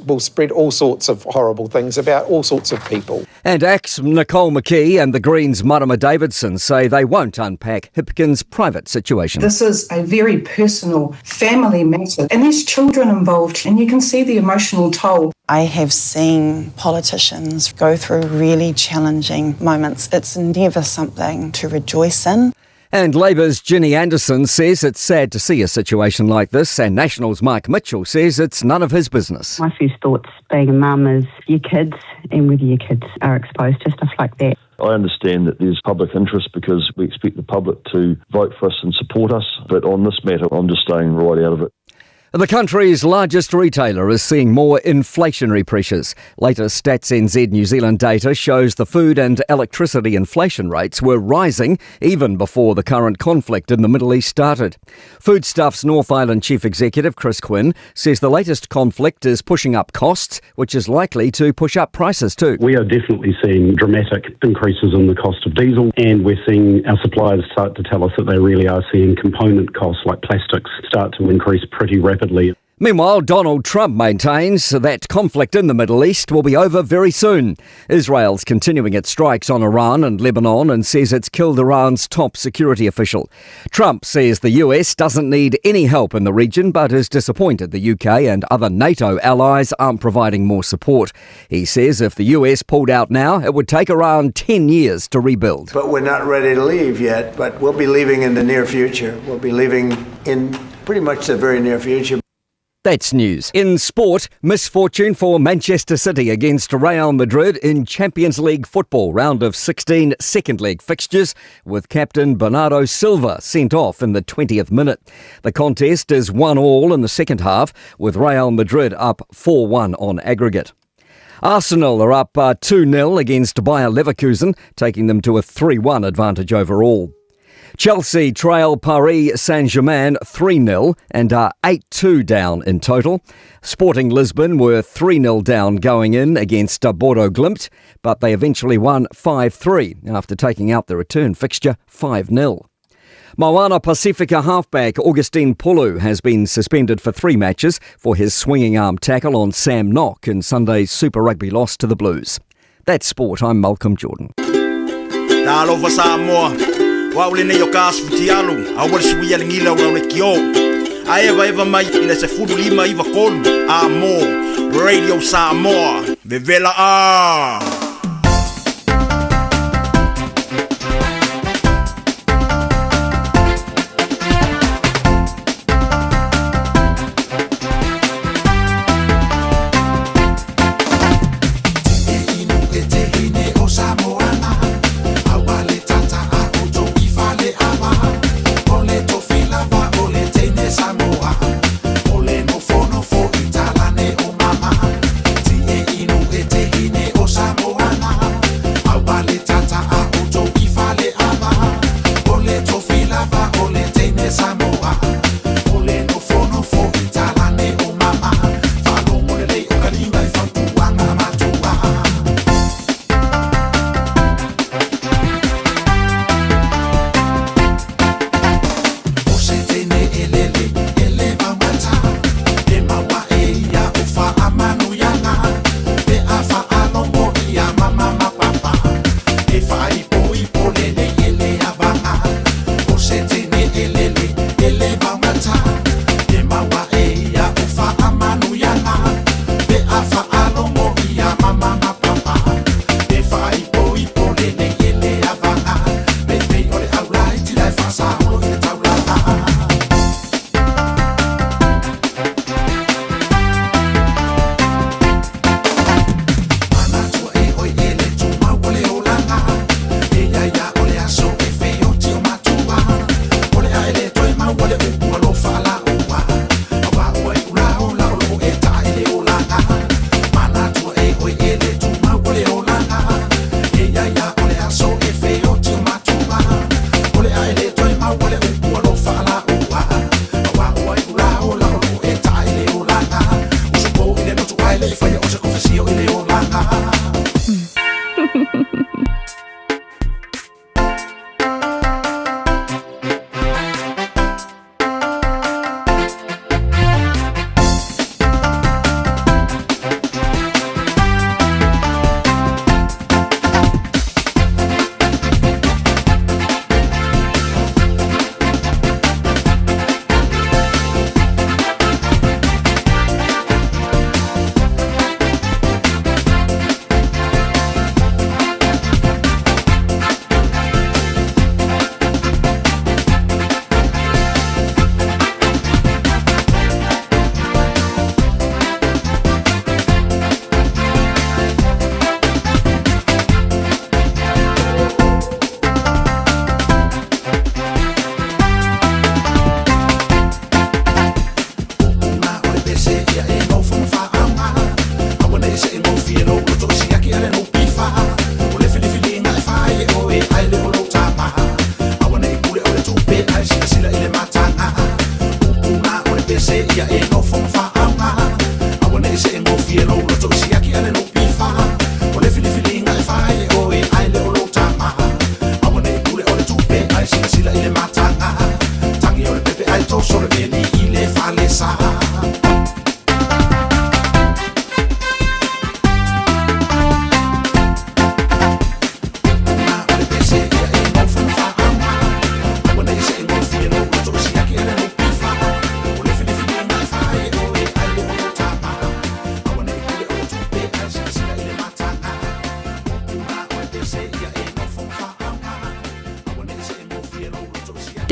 Speaker 2: will spread all sorts of horrible things about all sorts of people.
Speaker 24: And ACT's Nicole McKee and the Greens' Marama Davidson say they won't unpack Hipkins' private situation.
Speaker 3: This is a very personal family matter, and there's children involved, and you can see the emotional toll.
Speaker 15: I have seen politicians go through really challenging moments. It's never something to rejoice in.
Speaker 24: And Labour's Ginny Andersen says it's sad to see a situation like this, and National's Mark Mitchell says it's none of his business.
Speaker 16: My first thoughts being a mum is your kids and whether your kids are exposed to stuff like that.
Speaker 25: I understand that there's public interest because we expect the public to vote for us and support us, but on this matter, I'm just staying right out of it.
Speaker 24: The country's largest retailer is seeing more inflationary pressures. Latest Stats NZ New Zealand data shows the food and electricity inflation rates were rising even before the current conflict in the Middle East started. Foodstuffs North Island Chief Executive Chris Quinn says the latest conflict is pushing up costs, which is likely to push up prices too.
Speaker 26: We are definitely seeing dramatic increases in the cost of diesel, and we're seeing our suppliers start to tell us that they really are seeing component costs like plastics start to increase pretty rapidly.
Speaker 24: Meanwhile, Donald Trump maintains that conflict in the Middle East will be over very soon. Israel's continuing its strikes on Iran and Lebanon and says it's killed Iran's top security official. Trump says the US doesn't need any help in the region, but is disappointed the UK and other NATO allies aren't providing more support. He says if the US pulled out now, it would take around 10 years to rebuild.
Speaker 27: But we're not ready to leave yet, but we'll be leaving in the near future. We'll be leaving in pretty much the very near future.
Speaker 24: That's news. In sport, misfortune for Manchester City against Real Madrid in Champions League football round of 16 second leg fixtures, with captain Bernardo Silva sent off in the 20th minute. The contest is 1-all in the second half, with Real Madrid up 4-1 on aggregate. Arsenal are up 2-0 against Bayer Leverkusen, taking them to a 3-1 advantage overall. Chelsea trail Paris Saint-Germain 3-0 and are 8-2 down in total. Sporting Lisbon were 3-0 down going in against Bordeaux Glimt, but they eventually won 5-3 after taking out the return fixture 5-0. Moana Pacifica halfback Augustine Pulu has been suspended for 3 matches for his swinging arm tackle on Sam Nock in Sunday's Super Rugby loss to the Blues. That's sport. I'm Malcolm Jordan.
Speaker 28: Talofa Samoa, o au lenei o ka aso futialu, a ua le sui a le gila o lau lekiō. A evaeva mai i le 15 93 a mō Radio Samoa, vevela a!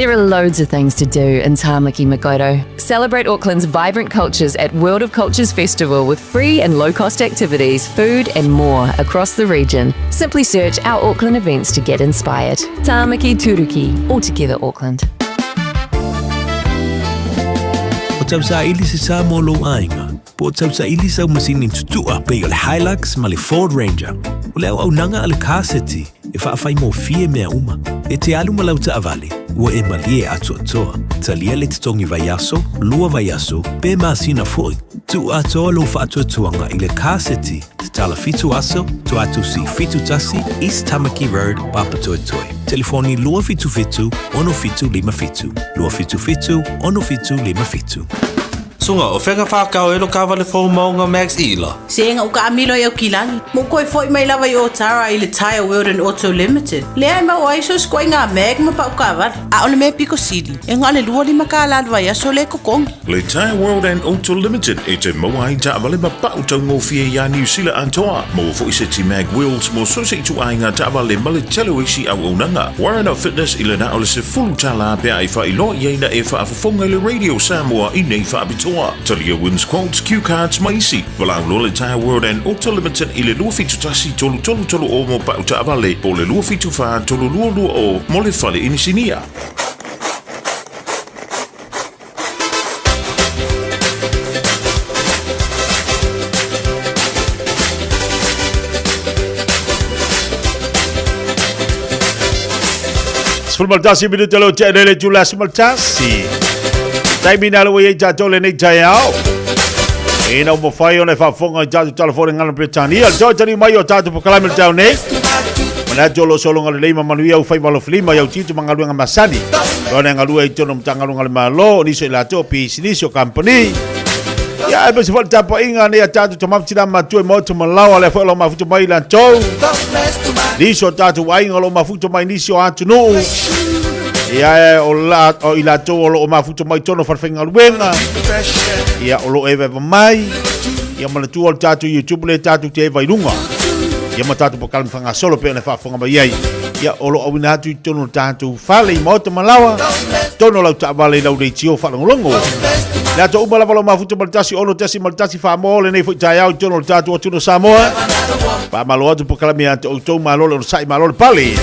Speaker 4: There are loads of things to do in Tāmaki Makaurau. Celebrate Auckland's vibrant cultures at World of Cultures Festival with free and low-cost activities, food and more across the region. Simply search our Auckland events to get inspired. Tāmaki Turuki, all together Auckland.
Speaker 7: O tausaili se sa mo lou aiga, po o tausaili sau masini tutua pei o le Hilux ma le Ford Ranger. O le auaunaga a le Car City e faafaigofie mea uma. E te alu ma lau taavale, ua e malie atoatoa. Talia le totogi vaiaso, lua vaiaso, pe masina foi. Tuu atoa lou faatuatuaga i le Car City, tatala fitu aso, Tuatusi 71, East Tamaki Road, Papatoetoe. Telefoni 277 6757, 277 6757.
Speaker 9: Suga, o fea ka whākau e lo kāwale fou maunga Max Ila?
Speaker 13: Sega uka amilo i au kilagi. Mo koe foi mai lava i Otara i le Tyre World and Auto Limited. Lea e maua ai so sikoa i ngā mag ma pau kāwale. A o le mea piko sili, e ngā le 25 kālā le vaiaso le kokongi.
Speaker 11: Le Tyre World and Auto Limited e te maua ai taavale ma pau taugofie iā Niu Sila atoa. Maua foi se ti mag wheels mo so se ituaiga taavale ma le tele o isi auaunaga. Warren Fitness i le na o le $10 pe a e faailoa i ai na e faafofoga i le Radio Samoa i nei faapitoa. Talia wins quotes, cue cards ma isi. Valaau loa le Tyre World and Auto Limited i le 271 3330 mo pau taavale po o le 274 3220 mo le fale inisinia.
Speaker 21: 11 minute lo te le tula 11. Taimi na lo ye tatou lenei taeao. Ina ua mafai ona e faafofoga i tatou telefoni ngana Peretania. Le toe taliu mai o tatou polokalame le taeao nei. Manatu o lo o sologa lelei ma manuia au faiva alofilima i au tiute ma galuega masani. Ona e galue ai i totonu o Matagaluega a le Malo, o nisi o i latou o pisinisi, o kamupani. Ia, aemaise foi le tapuaiga nei a tatou tama ma tina matua i maota ma laoa, lea foi o lo o mafuta mai i latou. Nisi o tatou aiga o lo o mafuta mai nisi o atunuu. Ia, o, la, o i latou o lo o mafuta mai totonu o falefaigaluega. Ia, o lo o evaeva mai. Ia, manatua o le tatou YouTube lea tatou te eva i luga. Ia, ma tatou polokalame faagasolo pei ona e faafofoga mai ai. Ia, o lo o auina atu i totonu o le tatou fale i maota ma laoa, totonu o lau taavale i lau leitio faalogologo. Le ato uma lava lau mafuta ma le 16.1 Samoa lenei foi taeao i totonu o le tatou atunuu o Samoa. Faamalo atu polokalame ia te outou, malo le onosai, malo le pale.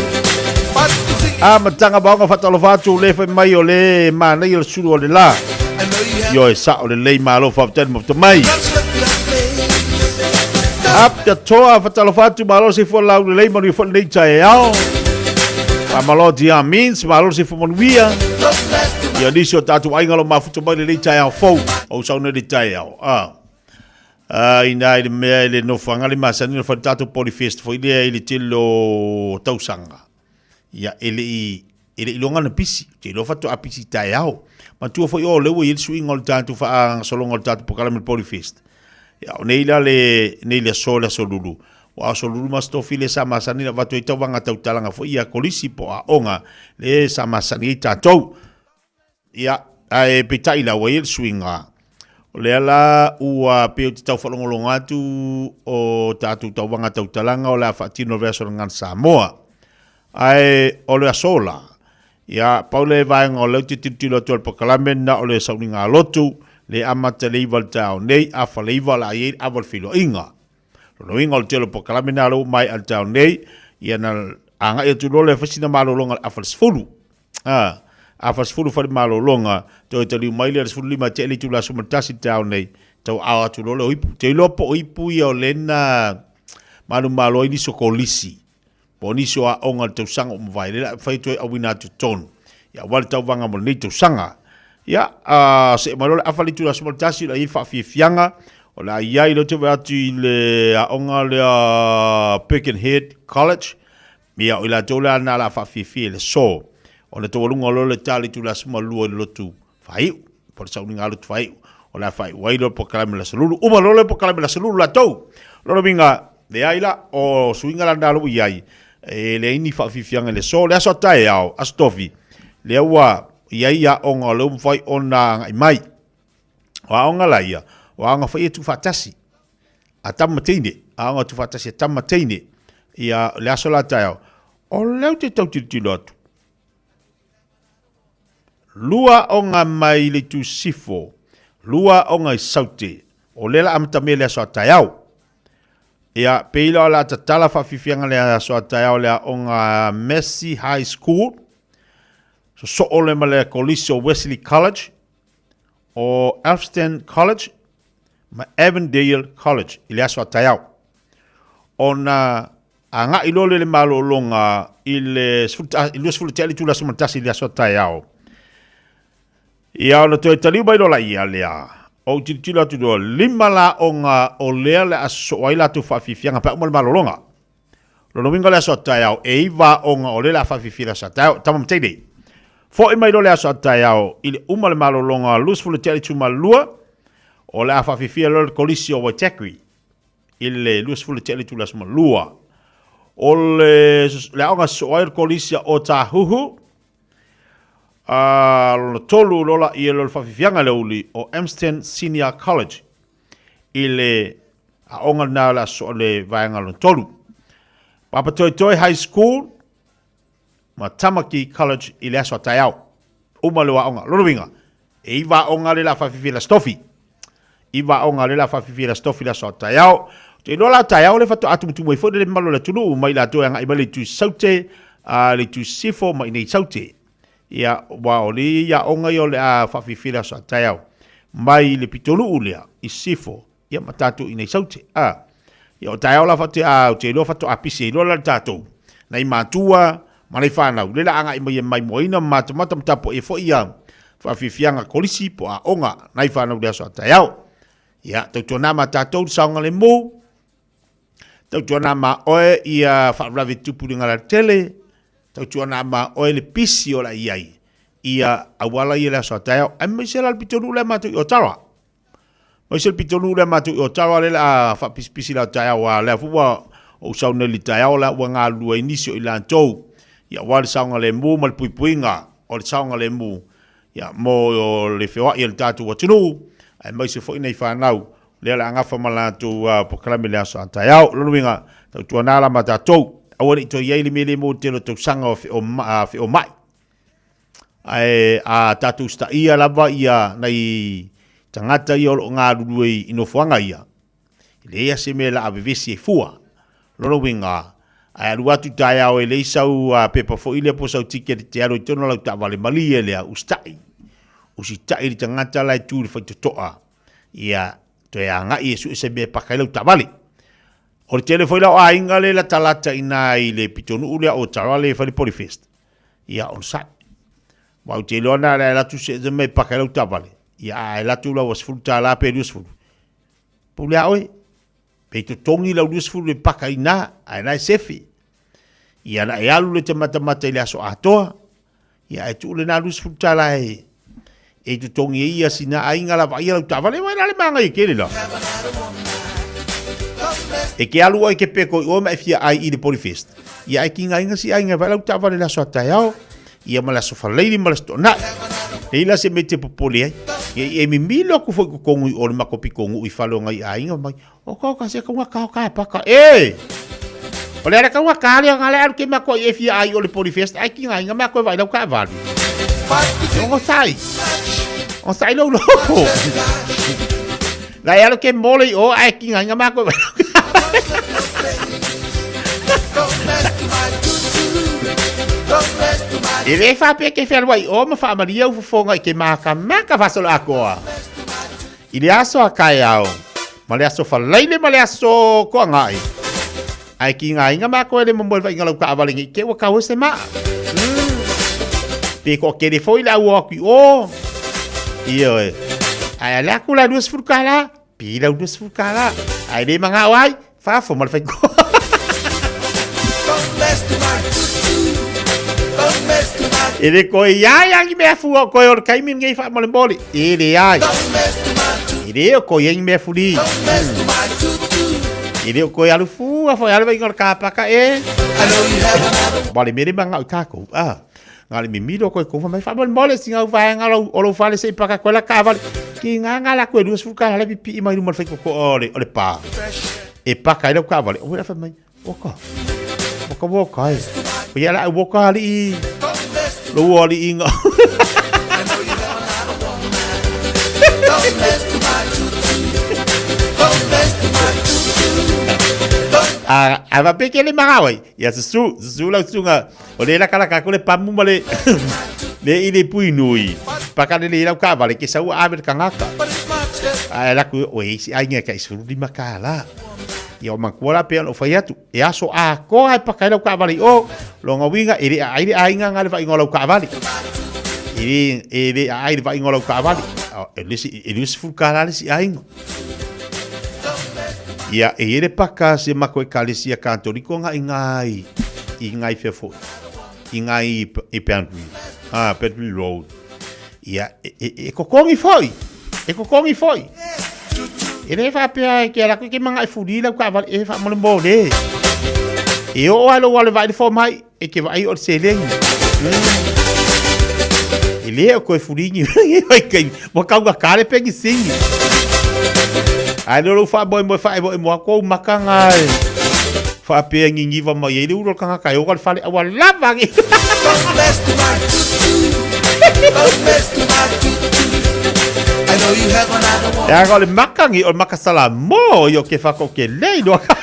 Speaker 21: Amataga vaoga faatalofa atu le fai mai o le manaia le sulu o le la. Ioe sao lelei malo faafetai le mafuta mai. Apia toa faatalofa atu malo se fua lau lelei manuia foi lenei taeao. Faamalo dia means malo se fua manuia. Ia nisi o tatou aiga lo mafuta mai lenei taeao fou. O sauna le taeao. Ah. Ah, ina i le mea i le nofoaga le masani na fai le tatou Polyfest foi lea i le tele o tausaga. Ia, e le i, e le i iloga na pisi. Ou te iloa faatoa pisi i taeao. Matua foi o lea ua i ai le suiga o le tatou faagasologa o le tatou polokalame o le Polyfest. Ia, o nei la le, nei le aso, le aso Lulu. Ua aso Lulu ma aso Tofi lea sa masani na avatu ai tauvaga tautalaga foi ia kolisi po o aoga le sa masani ai tatou. Ia, ae peitai la ua i ai le suiga. O lea la ua pei ou te tau faalogologo atu o tatou tauvaga tautalaga o le a faatino i le vaiaso o le Gagana Samoa. Ae o le aso la, ia, pau le vaega o lea ou te tilotilo atu ai i le polokalame na o le sauniga lotu, le amata i le 9 i le taeao nei, afa le 9 o le a i ai le ava o le feiloaiga. Lona uiga o le tele o polokalame na lea ua maea i le taeao nei, ia na agai atu loa lea e fai sina malologa i le afa le 10. A, afa 10 fale malologa, toe taliu mai lea le 15 tea i le itula 11 i le taeao nei, tau ao atu loa lea o ipu. Te iloa po o ipu ia o lena manumalo ai nisi o kolisi, po o nisi o aoga i le tausaga ua mavae, lea o le a mafai toe auina atu i totonu. Ia, aua le tauvaga mo lenei tausaga. Ia, a, see mai loa le afa le itula 11, o le a i ai le faafiafiaga, o le a i ai, lea ou te vaai atu i le aoga lea Birkenhead College, Ia, o i latou la na la faafiafia i le aso, ona taualuga loa le tala i itula 12 i le lotu faaiu, po o le sauniga lotu faaiu, o le a faaiu ai loa le polokalame o le aso Lulu. Uma loa le polokalame o le aso Lulu latou. Lona uiga, leai la, o suiga la na ua i ai, e leai ni faafiafiaga i le aso. O le aso a taeao, aso Tofi, lea ua i ai aoga o lea ua mafai ona agai mai. O aoga la ia, o aoga foi ia tuufaatasi a tama ma teine, aoga tuufaatasi a tama ma teine, ia le aso la taeao, o lea ou te tau tilotilo atu. Lua aoga mai le itu Sifo, lua aoga i Saute, o lea la amatamea i le aso a taeao. Ia, pei la o le a tatala faafiafiaga le aso a taeao le aoga Massey High School, sosoo le ma le kolisi o Wesley College, o Elphinstone College ma Avondale College i le aso a taeao. Ona agai loa lea i le malologa i le 20 tea i le itula 11 i le aso a taeao. Ia ona toe taliu mai loa laia lea, ou tilotilo atu loa, lima la aoga o lea o le a sosoo ai latou faafiafiaga pe a uma le malologa. Lona uiga o le aso a taeao, e iva aoga o lea o le a faafiafia i le aso a taeao. Tama ma teine. Foi mai loa le aso a taeao i le uma o le malologa 20 tea i le itula o le a faafiafia loa le kolisi o Waitakere i le 20 tea i le itula 12. O le, le aoga sosoo ai o le kolisi a Otahuhu, a lona tolu loa laia o le faafiafiaga i le aoauli o Amsden Senior College i le aoga lena o le aso o le vaega lona tolu. Papatoetoe High School ma Tamaki College i le aso a taeao. Uma le aoga. Lona uiga, e iva aoga le la faafiafia i le Aso Tofi. Iva aoga le la faafiafia i le Aso Tofi le aso a taeao. Ou te iloa la taeao le faatoa tumutumu ai foi le mamalu o le atunuu mai latou e agai mai le itu Saute, a le itu Sifo ma inei Saute. Ia, aua o le ia aoga ia o le a faafiafia i le aso a taeao mai le pitonuu lea i Sifo, ia ma tatou inei Saute. A, ia o taeao la faatoa, ou te iloa faatoa pisi ai loa la le tatou, nai matua ma nai fanau, lea la agai mai e maimoaina ma matamata ma tapuai ai foi ia faafiafiaga kolisi po o aoga nai fanau i le aso a taeao. Ia, tautuana ma tatou le saogalemu, tautuana ma oe ia faalavelave tupu i le galatele, tautuana ma oe le pisi o la i ai ia auala ia i le aso a taeao, aemaise la le pitonuu lea matou i Ottawa. Aemaise le pitonuu lea matou i Ottawa lea o le a faapisipisi la taeao a lea foi ua ou sau nei i le taeao la ua galulue ai nisi o i latou ia aua le saogalemu ma le puipuiga o le saogalemu ia mo le feoai o le tatou atunuu aemaise foi nai fanau lea o le a gafa ma latou polokalame i le aso a taeao. O lona uiga, tautuana la ma tatou, aua ne i toe i ai le mea lea mo le tele o tausaga o feomai. Ae a tatou usitaia lava ia nai tagata ia o lo o galulue i nofoaga ia, e leai lava se mea o le a vevesi ai fua. O lona uiga, a e alu atu taeao e leai sau pepa foi lea po o sau ticket e te alu ai i totonu o lau taavale, malie lea, usitai. Usitai i le tagata la e tu i le faitotoa, ia toe agai e sue se mea e paka ai lau taavale. O le tele foi la o aiga lea e latalata i ina i le pitonuu lea o Tara lea e fai le Polyfest, ia onosai. Aua ou te iloa na o le a alu atu se mea e paka ai lau taavale, ia a alu atu la ua $10 pe 20, pule a oe. Pe totogi lau 20 e paka i ina, ae la e sefe. Ia na e alu le te matamata i le aso atoa, ia ae tuu lena $20 e totogi ai ia sina aiga la vaaia lau taavale, uai la le manaia tele la. E ke alu oe ke peko i oe ma e fia ai i le Polyfest. Ia ae kiga inga si aiga e vaai lau taavale i le aso a taeao, ia ma le aso faleili ma le aso toonai. Leai la se mea e te popole ai. Ia e mimilo atu foi i totonu i o le matou pitonuu i fale o nai aiga mai, Oka oka se kaunga ka oka e paka. E! O le ala kaunga ka lea nga le alu ke matou i e fia ai o le Polyfest ai kiga inga matou e vaai lau taavale. Ongo sai. O sai lou loko. Na e alu ke mole i o ai kiga inga matou e vaai lau E le faapea ke fealuai o ma faamalia u fofoga i ke makamaka faasoloatoa. I le aso a taeao, ma le aso falaile ma le aso toagai. Ae kigaina matou e le momoe le vaiga lau taavale nei te ua tau ai se maa. Pe toatele foi le au o atu i o. Ioe. Ae ale atu la 20 tala, pi lau 20 tala. Ae le manao ai, fafo ma le faitotoa. E le toe i ai a ni mea fua o toe o le taimi lenei faamolemole. E leai. E le o toe i ai ni mea fuli. E le o toe alu fua foi a le vaiga o le kapaka e. Aua o le mea lea e manao i tatou, a. Na o le mimilo koe kou mai faamolemole sina au vaega o lou fale se i paka atu ai la taavale. Ki ngā ngā la koe 20 tala le pipii mai luma o le faitotoa o le, o le pā. E paka ai lau taavale. Oi la fai mai, oka. Oka woka e. O ia la au woka alii. Lou alii nga.
Speaker 1: A a va pe ke le magawa ia susu susu lau susuga o le lakalaka aku le pamu ma le le i le pui nui paka le le lau kaavale ke sau ave le tagata ae alu atu o e isi aiga e tai 15 kālā. Ia o matua la pei ona ou fai atu e aso atoa e paka ai lau kaavale i o lona uiga e le aai le aiga na le vaaiga o lau kaavale. E le e le aai le vaaiga o lau kaavale. E le isi e 20 kālā le isi aiga. Ia, e i ai le paka a si a matou ekalesia Katoliko nga i ngā i, i ngā i whea foi, i ngā i, i Boundary, ah, Boundary Road. Ia, e, e, e kokongi foi, e kokongi foi. E le faapea e ke ala koe ke manga e fuli lau kaavale, e faamolemole. E oo lava i lou alo e vaai le fomai, E ke vaai o le seleni. E le o koe fuligi ai kai wa kau ka kare pengi singi. Ai lo fa boy mo fa e mo ko maka ngai. Fa pe ngi ngi va mai le uro ka ka yo ka fale awa lava ngi. Ya ko le maka ngi o maka sala mo yo ke fa ko ke le lo ka.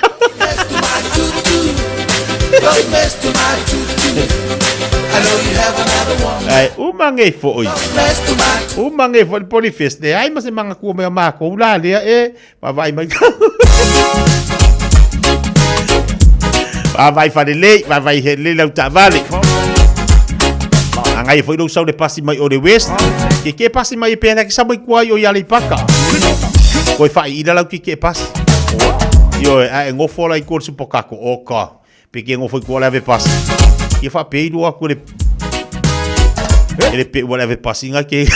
Speaker 1: Ai, uma ngei foi. Uma ngei foi poli fest le ai ma se manga kua mea mākou la lea e vai mai. Vai whare lei, vai vai he le lau taavale. Angai foi lou sau le pasi mai o le West. Ke ke pasi mai e pēhea ke sa mai kua i o i Aleipaka. Koe whai ira lau ke ke pasi. Ioe, ae ngofo la i kua le supakako, o ka. Pe ke ngofo i kua le ave pasi. Ia wha pei roa koe le... E le pe ua le ave pasi nga ke.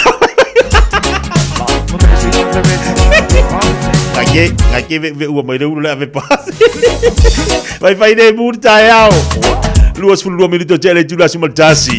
Speaker 1: Nga ke, nga ke ve, ve ua mai le ulu le ave pasi. Vai vai le muri tae ao. 22 minuto tele tula suma tasi.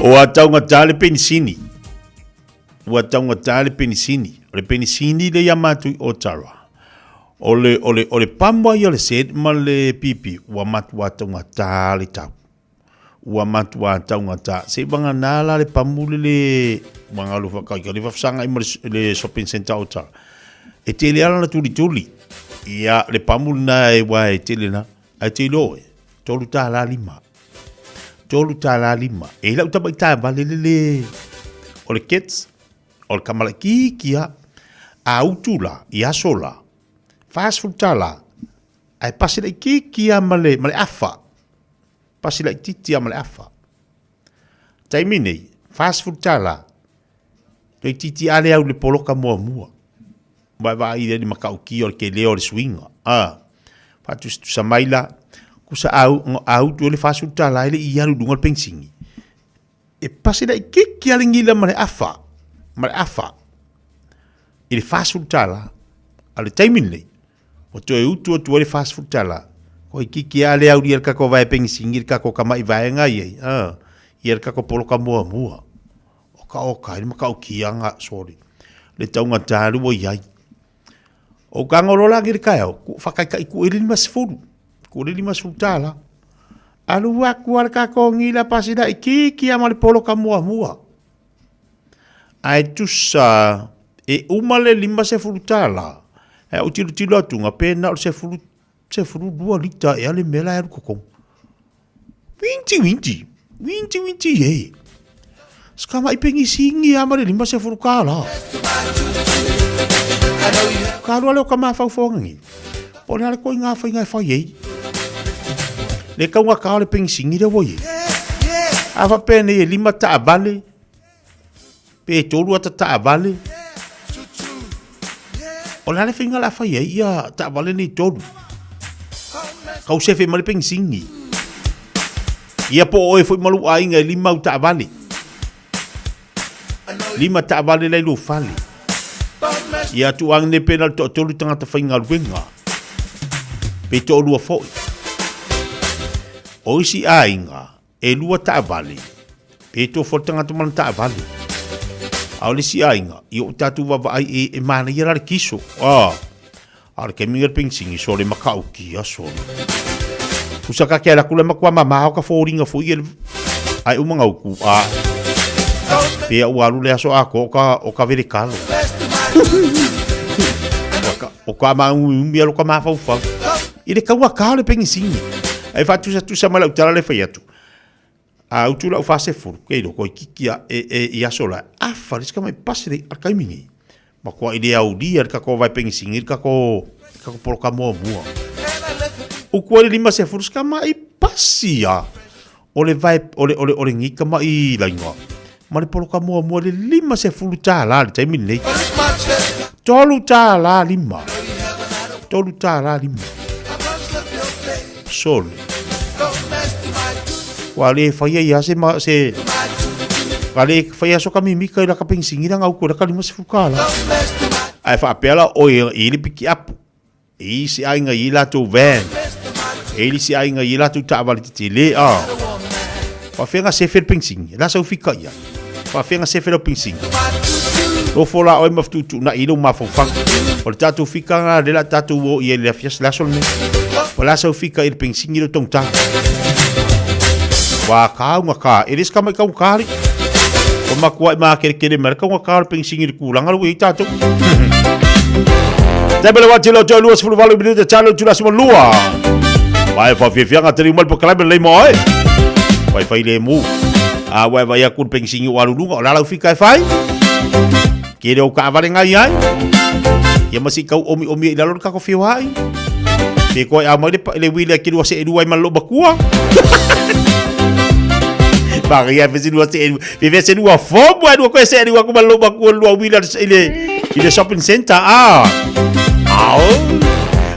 Speaker 1: Ua taugata le penisini. Ua taugata le penisini. O le penisini le ia matou i Ottawa. O le, o le, o le pamu ai o le set ma le pipi, ua matua taugata le tau. Ua matua taugata. Se vagana la le pamu le le, ua galu whakaika, le whafsanga i ma le shopping center o Ottawa. E tele ala na tulituli. Ia, le pamu lena e wa e tele na. Ae te iloa oe, $3.50. $3.50. E i lau tama i taavale le le o le kids, o le tama laitiiti lava. A utu la, i aso la, $40, ae pasi laitiiti lava ma le, ma le afa. Pasi laitiiti lava ma le afa. Taimi nei, $40, toeitiiti lava le au i le poloka muamua. Vaavaai i le matautia o le tele o le suiga. A, faatusatusa mai la, kusa a, a utu ai le $40 e le i alu i luga o le penisini. E pasi laitiiti lava le gila ma le afa, ma le afa i le $40. A o le taimi lenei, ua toe utu atu ai le $40. Toeitiiti lava le aulia i le tatou vae penisini i le tatou tamai vaega i ai, a, ia le tatou poloka muamua. O ka oka ai le matautia ga sorry le taugata le ua i ai. O ka ngolo la le taeao, ku whakaitai ku e le 50, ku le $50. Alu aku a le tatou ngila pasina i kiki a ma le poloka muamua. Ae tusa e uma le $50, e au tilotilo atu ga pe na o le sefulu, 12 lita ea le mea la e alu totonu. Winti winti, winti winti e. Skamai pengisini a ma le $50. Ka lua leo ka mafaufauga ni. Po o le a le koiga faiga e fai ai. Le taugata o le pengisini lea ua i ai. A faapea nei e 5 taavale, pe 3 ata taavale. O le a le faiga o le a fai ai ia taavale nei tolu? Kau sefe ma le penisini. Ia po o oe foi ma lou aiga e 5 au taavale. 5 taavale la i lou fale. Ia tuuagi nei pe na o le toatolu tagata faigaluega. Pe toalua foi. O isi aiga, E lua taavale, pe tofu le tagata ma lana taavale. A o le isi aiga, i o tatou vaavaai e, e manaia la le kiso. Ah, a o le taimi le penisini, sole matautia, sole. Kusa ka ke ala kula matua mamao ka fōringa foi e le ai uma ngau ku a pe au alu le aso a ko ka o ka vere kalo. O ka maumi alo ka mafaufau. I le kaua ka o le penisini. Ai faatusatusa mai lau tala le fai atu. A utu lau 40, kei loko i kiki a e, e, i aso la, afa le sika mai pasi le al kaimi nei. Ma kua i le aulia le kako vai penisini, le kako, le kako poloka muamua. Uku ai le 50 sika mai pasi a. O le vai, o le, o le, o le ngika mai lainga. Ma le poloka muamua le $50 le taimi lenei. $3.50. $3.50. Sole. Ua le whaia ia se ma se ka le whaia so ka mimika i la ka pensingi la ngau ko la ka $50. Ai whaapea la oe i le piki apu. E i se aiga i latou van. E i se aiga i latou taavale tetele. Ah. Faafeaga sefe le penisini. La sau fika ia. Faafeaga sefe le penisini. Nofo la oe ma fetuutuunai i lou mafaufau. O le tatou fika lena lea o le a tatou o i ai i le afiafi le aso lenei. O le a sau fika i le penisini lea o taugata. Ua taugata. E le se tama i taugata alii. Ua matuaʻi makerekere mai le taugata o le penisini i le tulaga lea ua i ai tatou. Taimi le wati lo toe 28 minute talo tula sima lua. Mai fa fiafiaga tali mai le polokalame lelei mo oe. Fai fai le mu. A ua e vai aku le penisini ua alu luga o le a lau fika e fai. Ke le o kaavale ngai ai. Ia ma si kau omi omi i lalo le kako fioai. Pe koe au mai le, le wili a ke lua se e lua i malo makua. Maria fe se lua se e fe se lua fomu ai lua koe se e lua ku malo makua lua wili i le i le shopping center ah. Au.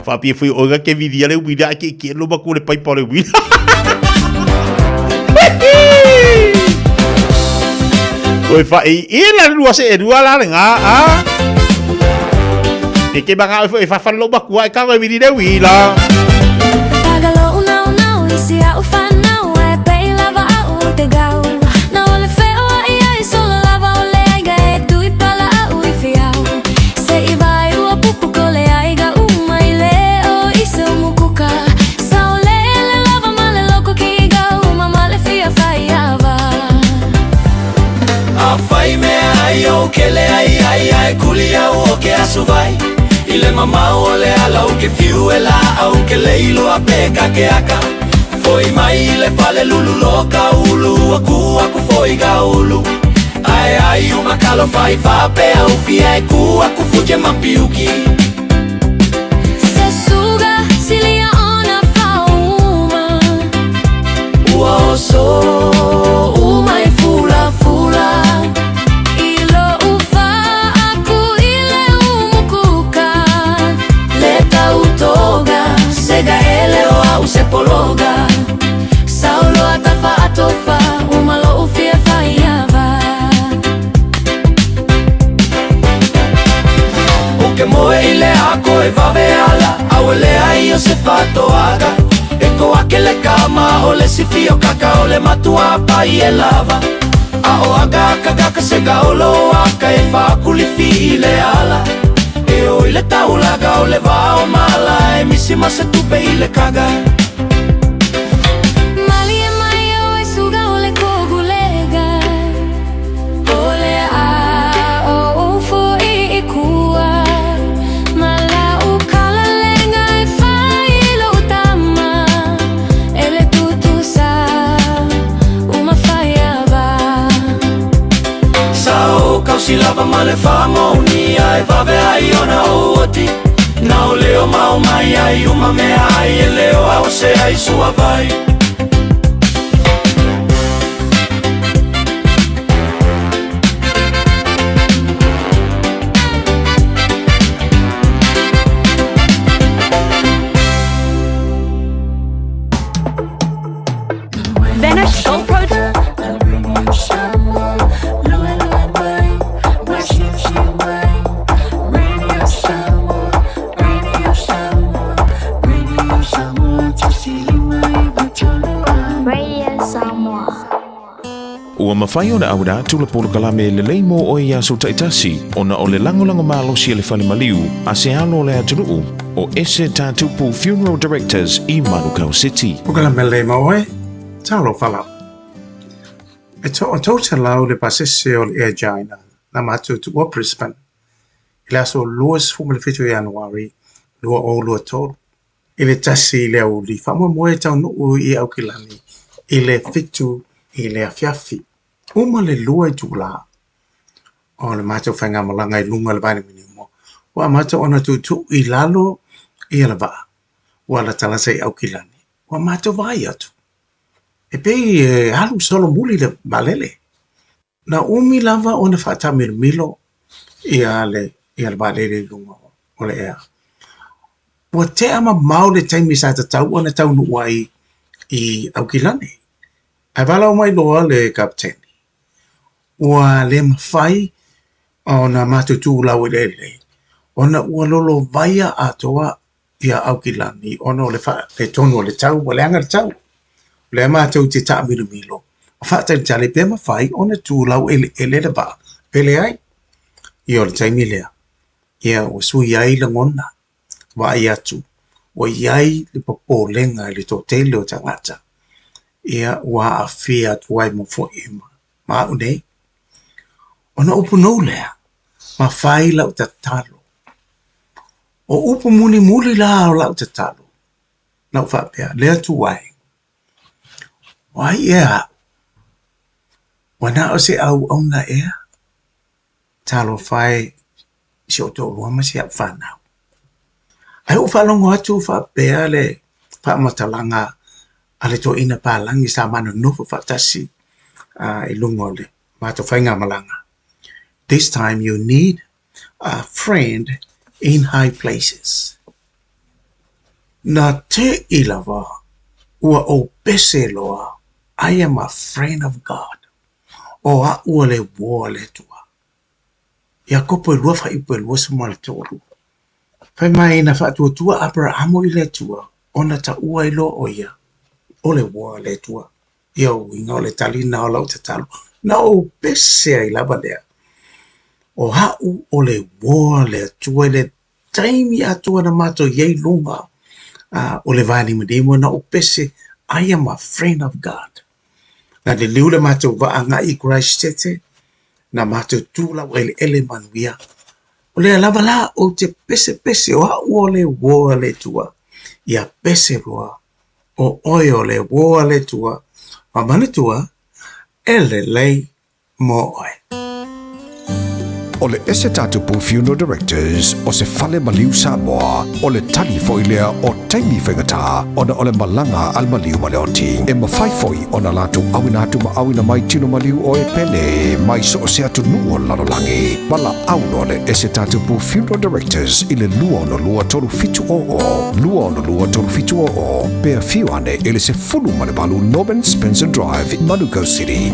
Speaker 1: Fa pie fui oga ke vidia le wili a ke ke lo makua le paipa o le wili. Oi fa i i la lua se e lua la le ngā a. Ke ke manga oi fa fa lo makua e ka wili le wila.
Speaker 8: Tagalo unau nau isi au whanau e pei lava au te gau. Na ole wheo ai ai solo lava ole ai ga e tui pala au i whiau. Se i vai ua pupu kole ai ga uma i le o i se umukuka. Sa o le ele lava ma le loko ki ga uma ma le fia whai ava.
Speaker 10: A fai mea ai o kele ai ai ai kuli au o ke asu vai. I le mamau o le ala u ke fiu e la au ke leilo a pe ka ke aka. Foi mai i le fale lulu lo ka ulu aku aku foi ga ulu. Ai ai o makalo fai fa pe au fia e ku aku fuje mapiuki.
Speaker 8: Se suga silia ona fauma.
Speaker 10: Ua oso uma i fula fula.
Speaker 8: I lo ufa aku i le umukuka.
Speaker 10: Le tautoga sega ele o au se pologa.
Speaker 8: Saulo atafa atofa umalo ufia faiava.
Speaker 10: O ke moe i le ako e vave ala Au e lea i o se whatoaga E ko ake le kama o le sifi o kaka o le matua pai e lava. A o aga aka gaka se gaolo aka e whakulifi i le ala. E o i le taulaga o le vao mala e misi ma se tupe i le kaga.
Speaker 8: Mali e mai o e suga o le kogulega. O le a o ufo i i kua. Mala u kalalenga e fai lo tama. Ele tutusa uma faiava.
Speaker 10: Sa o kausi lava ma le whamonia e vave ai ona o oti. Na o leo mau mai ai uma mea ai e leo au se ai sua vai.
Speaker 8: Vanish Gold Pro
Speaker 14: Radio Samoa.
Speaker 11: Ua mafai ona auina atu le polokalame lelei mo oe i aso taitasi ona o le lagolago malosi a le fale maliu a se alo o le atunuu o Ese Tatupu Funeral Directors i Manukau City.
Speaker 17: Polokalame lelei mo oe, talofa lava. E toa 300 le pasese o le Air China na matou tuua Brisbane i le aso 27 Ianuari 2023 i le 1 i le aoauli faamoemoe e taunuu i Aukilani i le 7 i le afiafi. Uma le 2 itulā o le matou faigamalaga i luga o le vailimanimo ua amata ona tuutuu i lalo ia le vaa ua latalata i Aukilani. Ua matou vaai atu e pei e alu solomuli le vaalele. Na umi lava ona faataamilomilo ia le ia le vaalele i luga o le ea. Ua tea mamao le taimi sa tatau ona taunuu ai i Aukilani. Ae valaau mai loa le kapeteni. Ua le mafai ona matou tulau eleele ona ua lolovaia atoa ia Aukilani ona o le faaletonu o le tau, ua leaga le tau. O lea matou te taamilomilo ma faatalitali pe mafai ona tulau eleele le vaa pe leai. Ia o le taimi lea, ia ua sui ai lagona, vaai atu, ua i ai le popolega i le toatele o tagata. Ia ua aafia atu ai ma foi ma au nei. Ona upu nou lea, ma fai lau tatalo. O upu mulimuli la o lau tatalo, na ou faapea, Le Atua e, o ai ea aʻu? Ua na o se auauna ea? Talofa e i si ou toalua ma si au fanau. Ae ou faalogo atu faapea le faamatalaga a le toeaina palagi sa ma nonofo faatasi i luga o le matou faigamalaga. This time you need a friend in high places. Na teʻi lava ua ou pese loa, I am a friend of God. O aʻu o le uō a le Atua. Iakopo e lua faaiupu e 23. Fai mai na faatuatua Aperahamo i le Atua, ona taua ai loa ʻo ia o le uō a le Atua. Ia uiga o le tali lena o lau tatalo, na ou pese ai lava lea. O aʻu o le uō a le Atua i le taimi atoa na matou i ai i luga o le vānimanima na ou pese, I am a friend of God. Na liliu le matou vaa agai i Christchurch, na matou tu laueleele manuia. O lea lava la ou te pesepese o aʻu o le uō a le Atua, ia pese loa o ʻoe o le uō a le Atua, ma manatua e lelei mo ʻoe.
Speaker 5: O le Ese Tatupu Funeral Directors o se fale maliu Samoa, o le tali foi lea o taimi faigata ona o le malaga a le maliu ma le oti. E mafai foi ona latou auina atu ma auina mai tino maliu o e pele mai so o se atunuu o le lalolagi. Valaau loa le Ese Tatupu Funeral Directors i le 262 3700, 262 3700, pe afio ane i le 18 Norman Spencer Drive, Manukau City.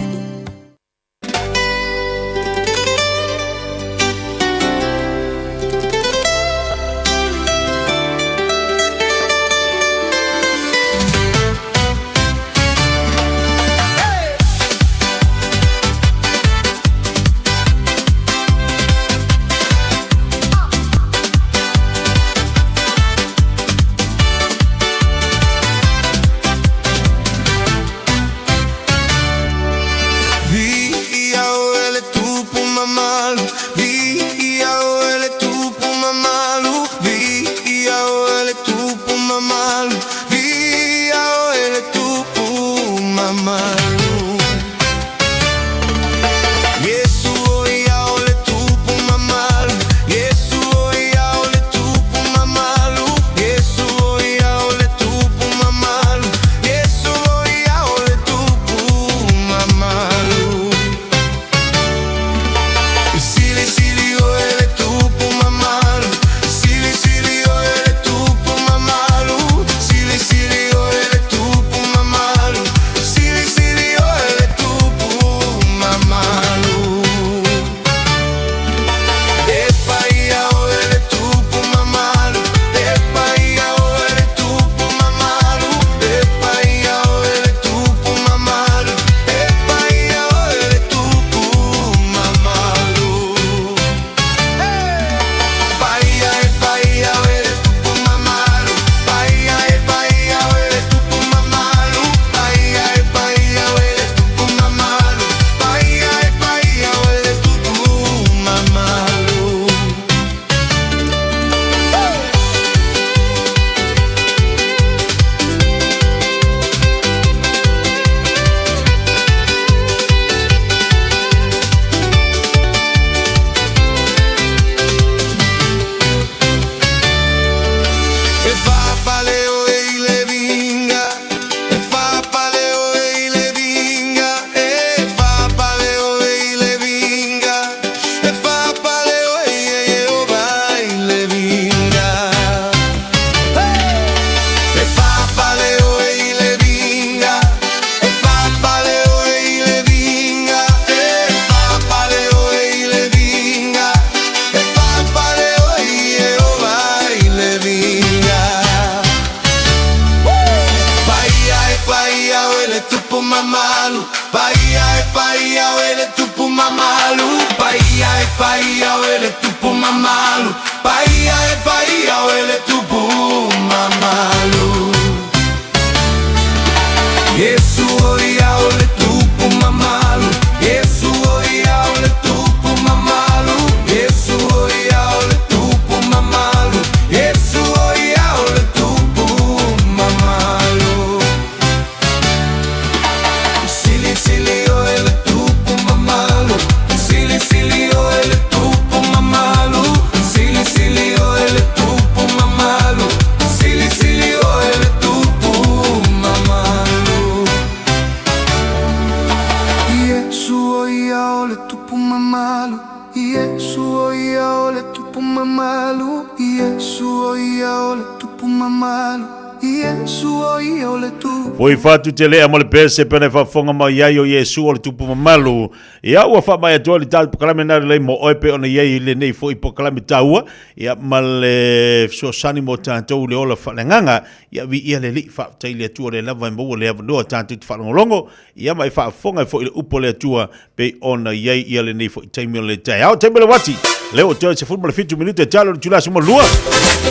Speaker 6: Iesu o ia o le tupu mamalu Iesu o ia o le tupu mamalu Iesu o ia o le tupu
Speaker 1: Foi fatu te lea mo le pese pena e faafofoga mai ai o Iesu o le tupu mamalu. Ia ua faamaea atu ai le tatou polokalame na lelei mo oe pei ona i ai i lenei foi polokalame taua, ia ma le fesoasoani mo tatou i le ola faaleagaga. Ia viia le Alii, faafetai i le Atua o lea lava e maua le avanoa tatou te faalogologo, ia ma e faafofoga ai foi i le upu a le Atua pei ona i ai ia lenei foi taimi o le taeao. Taimi o le uati, lea ua toe 17 minute talo i le itula 12.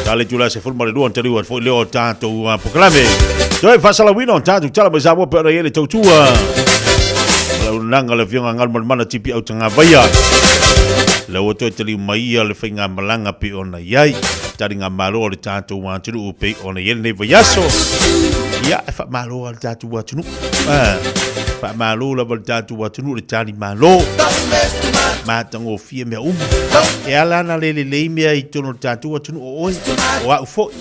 Speaker 1: Talo i le itula 12 ona taliu atu foi lea o tatou polokalame. Toe faasalauina o tatou tala mai Samoa pei ona i ai le tautua. Launaga le Afioga Galumalemana Tipi Autagavaia. Lea ua toe taliu mai ia le faigamalaga pei ona i ai taligamalo a le tatou atunuu pei ona i ai lenei vaiaso. Ia, e faamalo lava le tatou atunuu. Faamalo lava le tatou atunuu le talimalo. Matagofie mea uma. E ala ona le lelei mea i totonu o le tatou atunuu o oe, o au foi.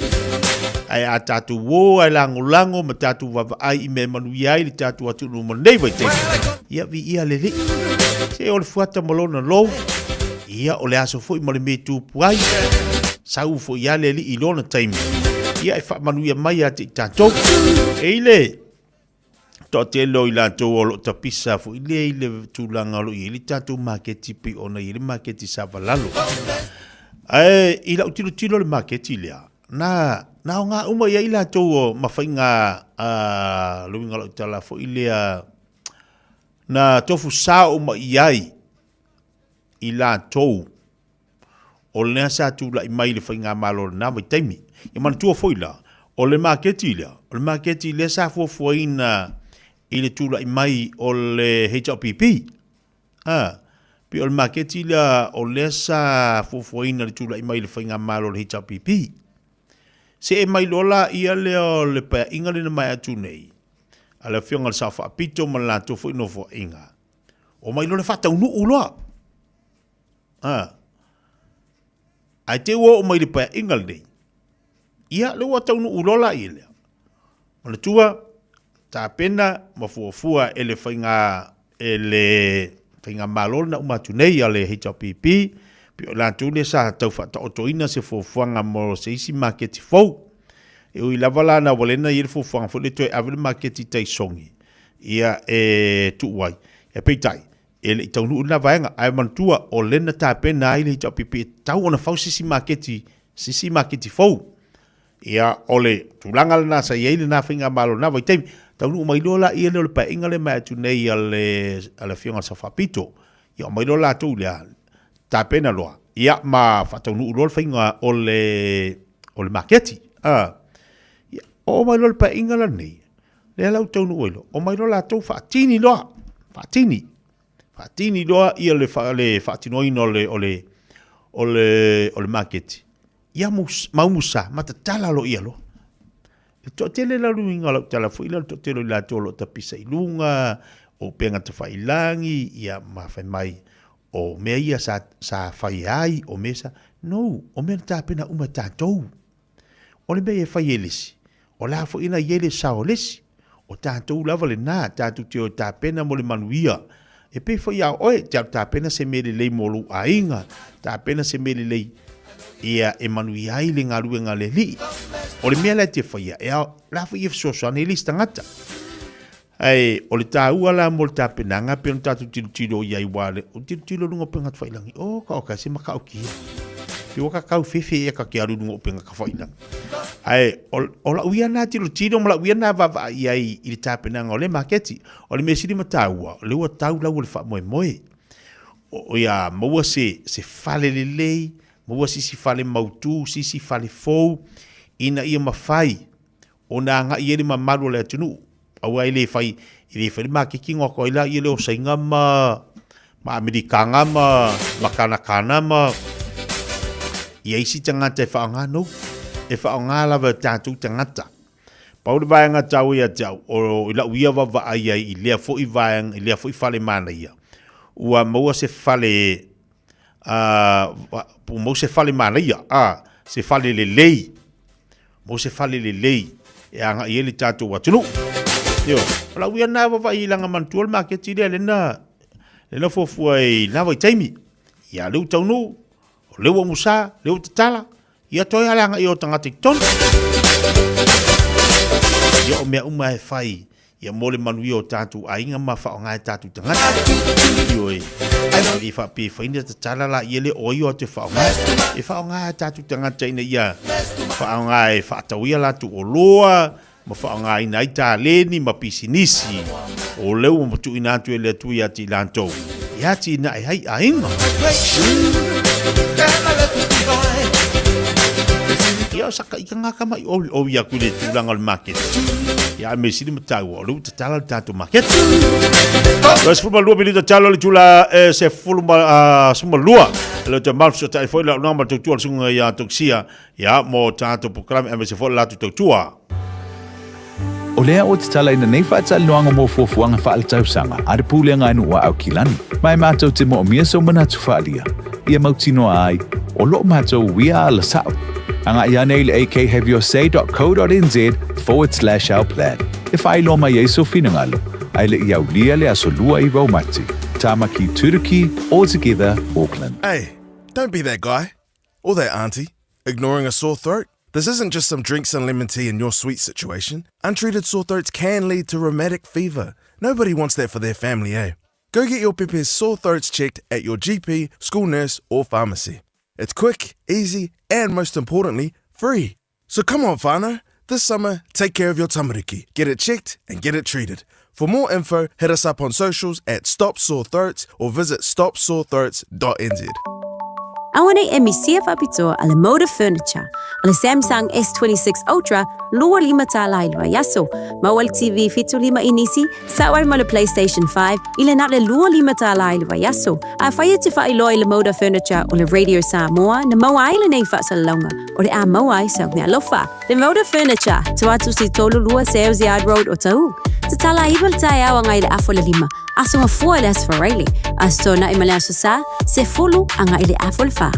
Speaker 1: Ae a tatou o ae lagolago ma tatou vaavaai i mea e manuia ai le tatou atunuu mo lenei vaitaimi, ia viia le Alii. Se o le fuata ma lona lou, ia o le aso foi ma le mea e tupu ai, sau foi lava le Alii i lona taimi, ia e faamanuia mai ia te i tatou. E i le toatele o i latou o lo o tapisa foi lea i le tulaga o lo o i ai le tatou maketi pei ona i ai le maketi Savalalo. Ae i lau tilotilo i le maketi lea, na, na aoga uma i ai latou o ma faiga le uiga o lau tala foi lea, na tofu sao uma i ai i latou o lea sa tulai mai i le faigamalo i lena vaitaimi. Ia manatua foi la, o le maketi lea, o le maketi lea sa fuafuaina i le tulai mai o le HRPP. A, pei o le maketi lea o lea sa fuafuaina i le tulai mai i le faigamalo o le HRPP. See mai loa la ia lea o le paeaiga lea na maea atu nei, a le Afioga i le Sao Faapito ma le latou foi nofoaiga, omai loa le faataunuu loa. A. Ae te i ua oo mai i le paeaiga lenei, ia, lea ua taunuu loa la ia lea. Manatua, tapena ma fuafua e le faiga, e le faigamalo lena uma atu nei a le HRPP, pei o i latou lea sa tau faataotoina se fuafuaga mo se isi maketi fou. E ui lava la na ua lena i ai le fuafuaga foi lea toe ave le maketi i tai Sogi, ia e tuu ai. Ia peitai, E le i taunuu lena vaega, ae manatua o lea na tapena ai le HRPP e tatau ona fau se isi maketi, se isi maketi fou. Ia, o le tulaga lena sa i ai lena faigamalo i lena vaitaimi. Taunuu mai loa laia lea o le paeaiga lea e maea atu nei a le Afioga i le Sao Faapito. Ia, omai loa latou lea, tapena loa, ia ma faataunuu loa le faiga o le maketi. Ia, oo mai loa le paeaiga lenei, Lea la ua taunuu ai loa, omai loa latou faatini loa, faatini. Faatini loa ia le, fa, le faatinoina o le, o le, o le, o le maketi. Ia maumusa, ma tatala loa ia loa. E toatele la luiga o lau tala foi lea, o le toatele o i latou o lo o tapisa i luga, o upega tafailagi, ia ma fai mai, o mea ia sa, sa fai ai, o mea sa... No, o mea na tapena uma e tatou. O le mea e fai e le isi, o le a foi na i ai le sao o le isi. O tatou lava lena, tatou te o e tapena mo le manuia. E pei foi ia oe, te alu tapena se mea lelei mo lou aiga, tapena se mea lelei ia e manuia ai le galuega a le Alii. O le mea la e te faia, e ao, la foi e fesoasoani ai le isi tagata. Ae o le taua la mo le tapenaga pei ona tatou tilotilo i ai aua o le tilotilo i luga o upega tafailagi, oh ka oka se matautia. Pe ua ka tau fefe ea ka te alu i luga o upega tafailagi. Ae o lau ia na tilotilo ma lau ia na vaavaai i ai i le tapenaga o lea maketi. O le mea sili ma taua, o lea ua tau lau o le faamoemoe. O ia maua se, se fale lelei, maua se isi fale mautu, se isi fale fou, ina ia mafai ona agai i ai le mamalu o le atunuu, aua e le fai, e le fai le maketi ona o atu ai laia lea o Saina ma, ma Amerikaga ma, ma Kanakana ma ia isi tagata e faaaoga no. E faaaoga lava e tatou tagata. Pau le vaega taua ia te au, o i lau ia vaavaai ai i lea foi vaega, i lea foi fale manaia, ua maua se fale, ua maua se fale manaia, se fale lelei, mo se fale lelei e agai ai le tatou atunuu. Ioe, o lau ia lena vaavaai i laga manatua le maketi lea lena, lena fuafua i lena vaitaimi. Ia, lea ua taunuu, o lea ua umusa, lea ua tatala, ia toe ale agai o tagata i totonu. Ia o mea uma e fai, ia mo le manuia o tatou aiga ma faaaoga e tatou tagata. Ioe, e le faapea e fai ni tatala laia lea o ai o atu e faaaoga. E faaaoga e tatou tagata ina ia faaaoga e faatau ai a latou oloa, ma faaaogaina ai taleni ma pisinisi o lea ua matuuina atu e le Atua ia te i latou e atinae ai aiga. Ia o saka ika ngā kama i oi oi aku le tulaga o le maketi. Ia a me sili ma taua, o lea ua tatala le tatou maketi. Ua 12 minita talo le tula e se fulu ma suma lua. Le te malfu so tai foi la unanga ma tautua le sunga ia toksia. Ia mo tatou polokalame aemaise foi le latou tautua.
Speaker 2: O lea ua tatalaina nei faatalanoaga mo fuafuaga faaletausaga a le Pulega a Nuu a Aukilani, ma e matou te moomia sou manatu faaalia, ia mautinoa ai, o loo matou uia ala sa'o. Agai ane i le akhaveyoursaydotco.nz/ourplan e faailoa mai ai sou finagalo, ae le i aulia le aso 29 o Mati. Tāmaki Turuki, All Together, Auckland.
Speaker 12: Hey, don't be that guy. Or that auntie, ignoring a sore throat. This isn't just some drinks and lemon tea in your sweet situation. Untreated sore throats can lead to rheumatic fever. Nobody wants that for their family, eh? Go get your pepe's sore throats checked at your GP, school nurse, or pharmacy. It's quick, easy, and most importantly, free. So come on, whānau. This summer, take care of your tamariki. Get it checked and get it treated. For more info, hit us up on socials at Stop Sore Throats or visit stopsorethroats.nz.
Speaker 14: Aua nei e misia faapitoa a le Moda Furniture, o le Samsung S26 Ultra 25 tālā i le vaiaso, maua le TV 75 inisi, sao ai ma le PlayStation 5 i le na o le 25 tālā i le vaiaso. Afai e te faailoa i le Moda Furniture o le Radio Samoa na maua ai lenei faasalalauga, o le a maua ai sau meaalofa. Le Moda Furniture, Tuatusi 32 Sales Yard Road, Otahuhu. Tatala iva le taeao agai i le afa o le lima, aso mafua i le Aso Faraile, Aso Toonai ma le Aso Sa, sefulu agai i le afa o le fa.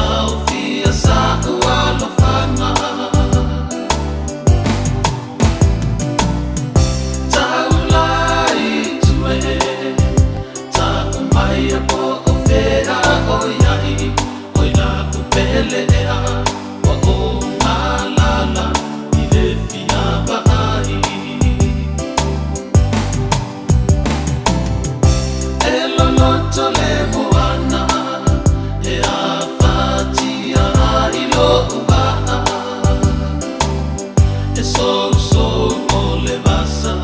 Speaker 10: saofia sa'u alofaga. Taulai tue, ta'u maia po o fea o iai, oi la'u pele ea, ua ou malala i le fia va'ai. E loloto le moana, e afatia ai lo'u va'a, e sousou o le vasa,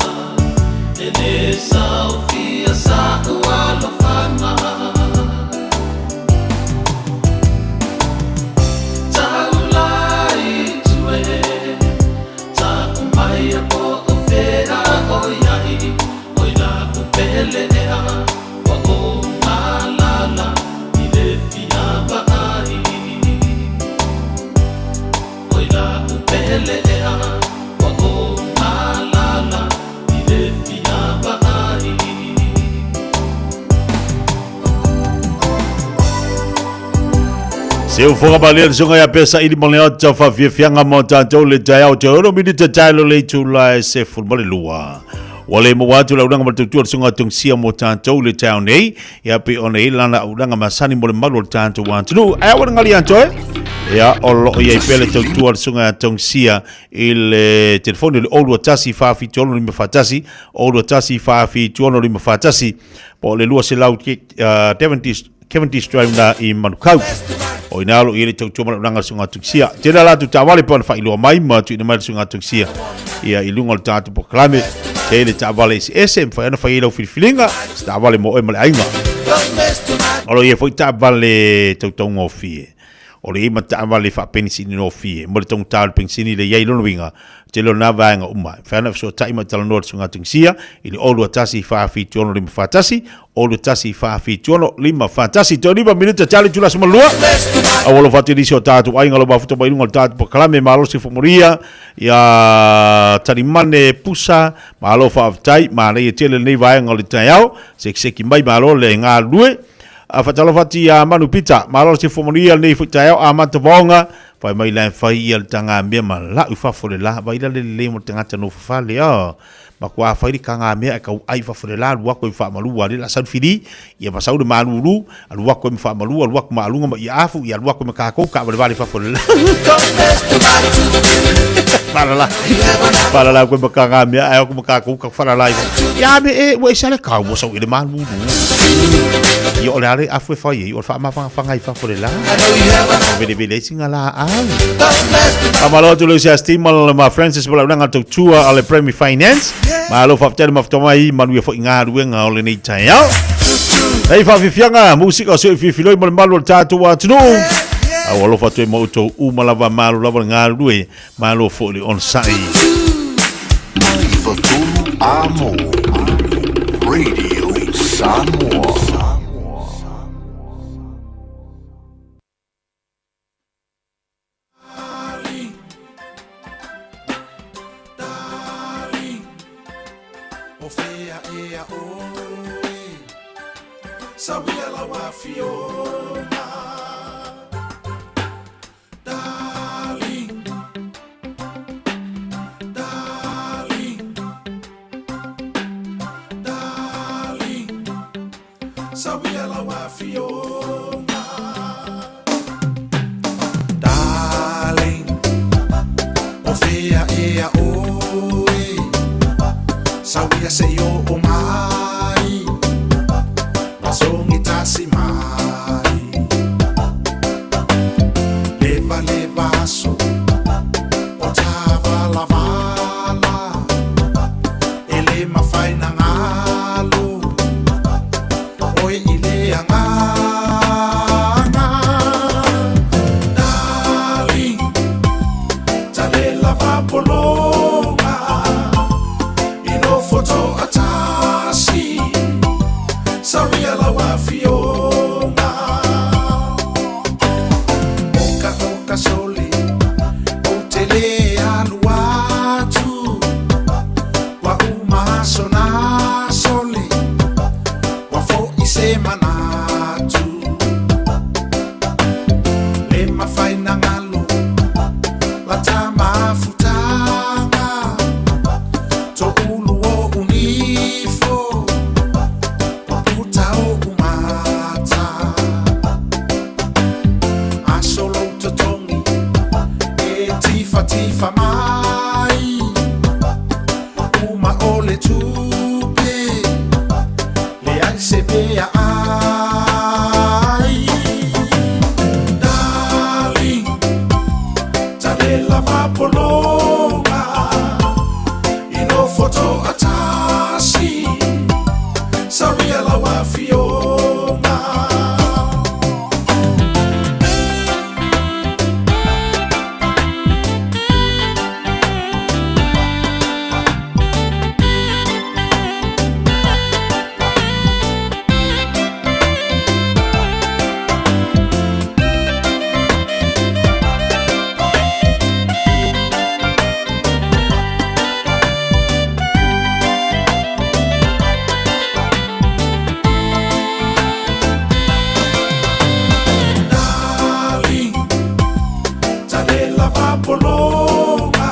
Speaker 10: e lē saofia sa'u alofaga. Taulai tue, ta'u maia po o fea o iai, oi la'u pele ea, ua ou malala i le fia va'ai. Oi la'u pele ea, ua ou malala i le fia va'ai.
Speaker 1: Se o foga malia le suga ia pesa ili mo le ota faafiafiaga mo tatou le taeao te ono minita taelo le itula e 12. Ua le maua atu le aunaga ma le tautua le suga tongisia mo tatou le taeao nei, ia pe ona i lana aunaga masani mo le malu o le tatou atunuu. Ae aua le gali atoe, ia o loo iai pea le tautua le suga tongisia i le telefoni le 021 476 541, 021 476 541, po o le 200 Cavendish Drive na i Manukau. O ina alo i le tautua ma le suga tongisia. Tele la tu taavale pe ona faailoa mai ma tuuina mai le suga tongisia ia i luga o le tatou polokalame. Tele taavale eseese e mafai ona fai ai lau filifiliga, se taavale mo oe ma le aiga. O lo o i ai foi taavale tautaugofie. O le i ma taavale faapenisini gofie mo le taugata o le penisini le i ai lona uiga tele o lena vaega uma. E mafai ona fesootai ma talanoa le suga tongisia i le 021 476 541, 021 476 541. Toe 5 minute tali tula suma lua. Au alofa atu i nisi o tatou aiga lo mafuta mai luga o le tatou polokalame malosi fomoria ia Talimane Pusa, malo faafetai, manaia tele lenei vaega o le taeao, sekiseki mai malo le galulue. A faatalofa atu ia Manu Pita, malosi fomoria lenei foi taeao, amata vaoga, fai mai la e fai ia le tagamea ma lau i fafo le la, vai la le lelei mo le tagata nofo fale, oh. Matua fai le tagamea e tau ai fafo le la, alu atu e faamalu a le la sau fili, ia ma sau le malulu, alu atu e ma faamalu, alu atu ma aluga ma ia afu, ia alu atu ma tatou taavale fafo le la. Falala. Falala koe ma tagamea, ae o atu ma tatou ka falala i. Ia me e, ua ese le kau, ua sau i le malulu. Ia o le a le afu e fai ai, o le faamafagafaga i fafo le la. Velevele ai singa laau. Faamalo atu le usi Steve ma Francis ma launaga tautua a le Premier Finance. Malo faafetai le mafuta mai, manuia foi galuega o lenei taeao. Nei faafiafiaga, musika o se i filifiloi mo le malu o le tatou atunuu. Au alofa atu ai ma outou uma lava, malo lava le galulue, malo foi le onosai.
Speaker 21: 93 Amo Radio Samoa.
Speaker 6: O fea ea oe Sawia lau afioga Darling Darling Darling Sawia lau afioga Darling O fea ea oe Sawia se i oo mai Masogi tasi mai Leva leva aso O tavalavala E le mafai na galo Oe i le agaga Darling Talela vapologa I nofo toatasi.
Speaker 3: Tifa mai Uma o le tupe Leai se mea ai Darling Talela vapologa I nofo toatasi Sauia lau afioga. Darling, talela vapologa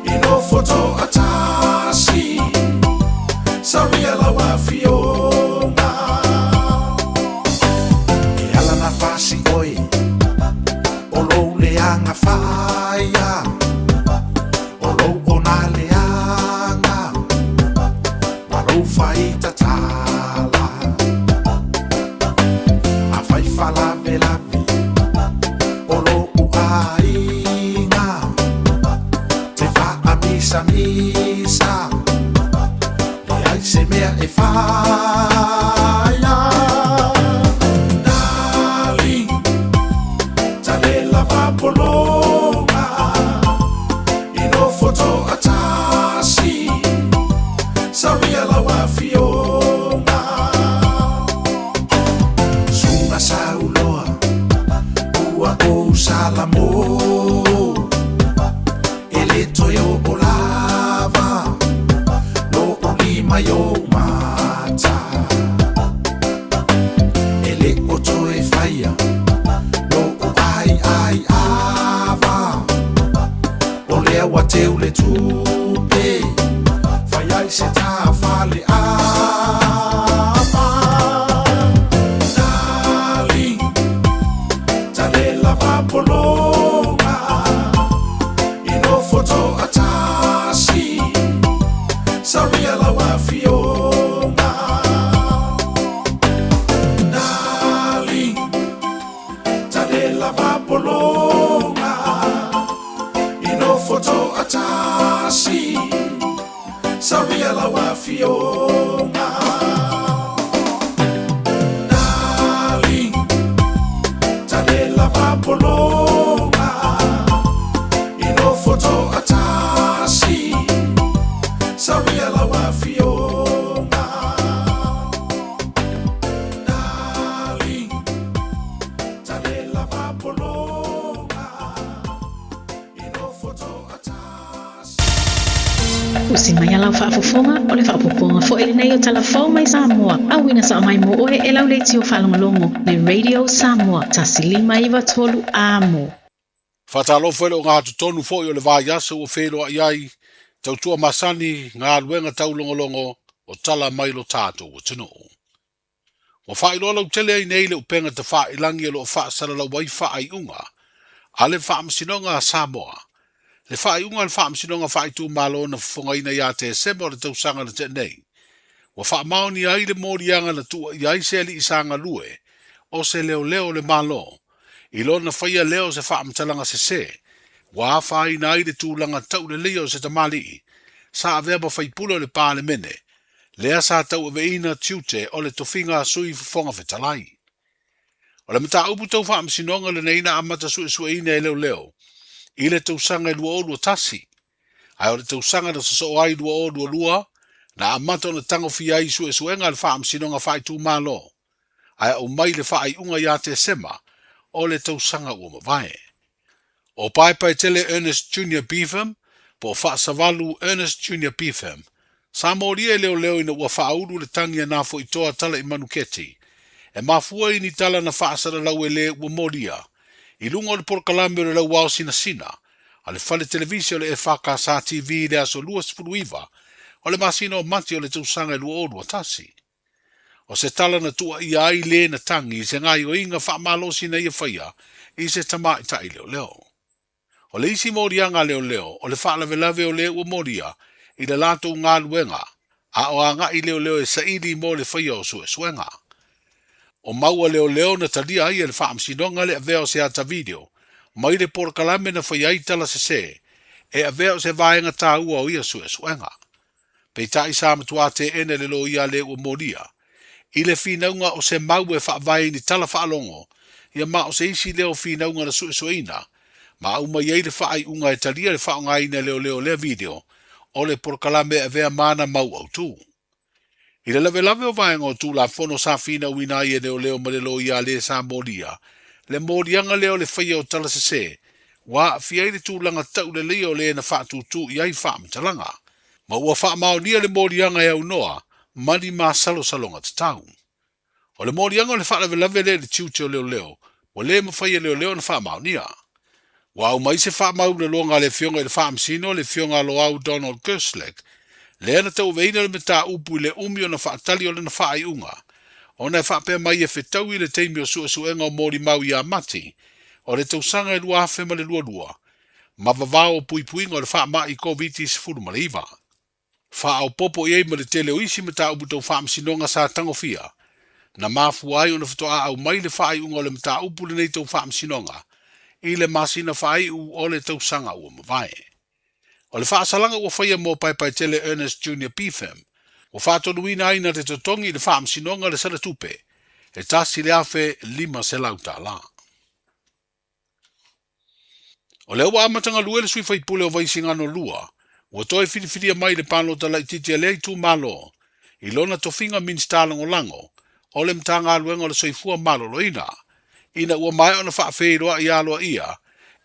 Speaker 3: I nofo toatasi Sauia lau afioga E ala na fasi oe O lou leaga faia O lou ona leaga Ma lou faitatala Afai falavelave O lou aiga Te faamisamisa Leai se mea e faia Darling Talela vapologa I nofo toatasi Sauia lau afioga Suga sauloa Ua ou salamo E le toe oo lava Lo'u lima i ou mata E le o toe faia Lo'u aiai ava O lea ua teu le tupe Fai ai se taafale ava Darling Talela vapologa I nofo toatasi Sauia lau afioga Darling Talela vapologa I nofo toatasi Sauia lau afioga Darling Talela vapologa I nofo toatasi Sauia lau afioga Darling Talela vapologa I nofo toatasi
Speaker 15: Usi mai a lau faafofoga, o le faaopoopoga foi lenei o Tala Fou mai Samoa, auina sao mai mo oe e lau leitio faalogologo, le Radio Samoa, 1 5 9 3 Amo.
Speaker 11: Faatalofa i le ogatotonu foi o le vaiaso ua feiloai ai, tautua masani, galuega taulogologo o tala mai lo tatou atunuu. Ua faailoa lautele ai nei le upega tafailagi o lo o faasalalau ai faaiuga a le Faamasinoga a Samoa. Le faaiuga a le Faamasinoga Faaitumalo na fofogaina ia Tesema o le tausaga na tea nei, ua faamaonia ai le moliaga na tuuaia ai se alii sa galue o se leoleo o le Malo i lona faia lea o se faamatalaga sesē ua afaina ai le tulaga tauleleia o se tamalii sa avea ma faipule o le Palemene lea sa tauaveina tiute o le tofiga a Sui Fofoga Fetalai. O le mataupu tau faamasinoga lenei na amata suesueina e leoleo i le tausaga e 2021, ae o le tausaga na sosoo ai 2022 na amata ona tagofia ai suesuega a le Faamasinoga Faaitumalo, ae aumai le faaiuga ia Tesema o le tausaga ua mavae. O Paepaetele Ernest Junior Beetham, po o Faasavalu Ernest Junior Beetham, sa molia e leoleo ina ua faaulu le tagi a Nafoitoa Talaimanuketi, e mafua i ni tala na faasalalau e le ua molia i luga o le polokalame o le Lauao Sinasina a le fale televise o le EFKS TV i le aso 29 o le masina o Mati o le tausaga e 2021. O se tala na tuuaia ai le na tagi i se gaoioiga faamalosi na ia faia i se tamaitai leoleo.
Speaker 16: O le isi moliaga a leoleo, o le faalavelave o le ua molia i le latou galuega a o agai leoleo e saili mo le faia o suesuega. O mau a leoleo na talia ai e le Faamasinoga le avea o se ata video mai le polokalame na faia ai tala sesē e avea o se vaega taua o ia suesuega. Peitai sa matuā teena le loia a le ua molia i le finauga o se mau e faavae i ni tala faalogo ia ma o se isi lea o finauga na suesueina ma aumai ai le faaiuga e talia le faaaogaina e leoleo o lea video o le polokalame e avea ma ana mau autū. I le lavelave o vaega o Tulafono sa finauina ai e leoleo ma le loia a le sa molia le moliaga lea o le faia o tala sesē ua aafia ai le tulaga tauleleia o le na faatūtū i ai faamatalaga ma ua faamaonia le moliaga e aunoa ma ni masalosaloga tatau. O le moliaga o le faalavelave lea i le tiute o leoleo, ua le mafai e leoleo ona faamaonia. Ua aumai se faamauleloga a le Afioga i le Faamasino, le Afioga a Loau Donald Kerslake, lea na tauaveina le mataupu i le umi ona faatali o lana faaiuga, ona e faapea mai e fetaui le taimi o suesuega o molimau ia Mati o le tausaga e 2022 ma vavao o puipuiga o le faamai Koviti-19. Faaopoopo i ai ma le tele o isi mataupu tau faamasinoga sa tagofia, na mafua ai ona faatoa aumai le faaiuga o le mataupu lenei tau faamasinoga i le masina faaiu o le tausaga ua mavae. O le faasalaga ua faia mo Paepaetele Ernest Junior Bifem, ua faatonuina ai na te totogi i le faamasinoga le sala tupe e $1,500. O lea ua amata galue le sui faipule o Vaisigano 2, ua toe filifilia mai i le palota laitiiti a lea itumalo i lona tofiga Minisita Lagolago o le Matagaluega o le Soifua Maloloina, ina ua maea ona faafeiloai aloaia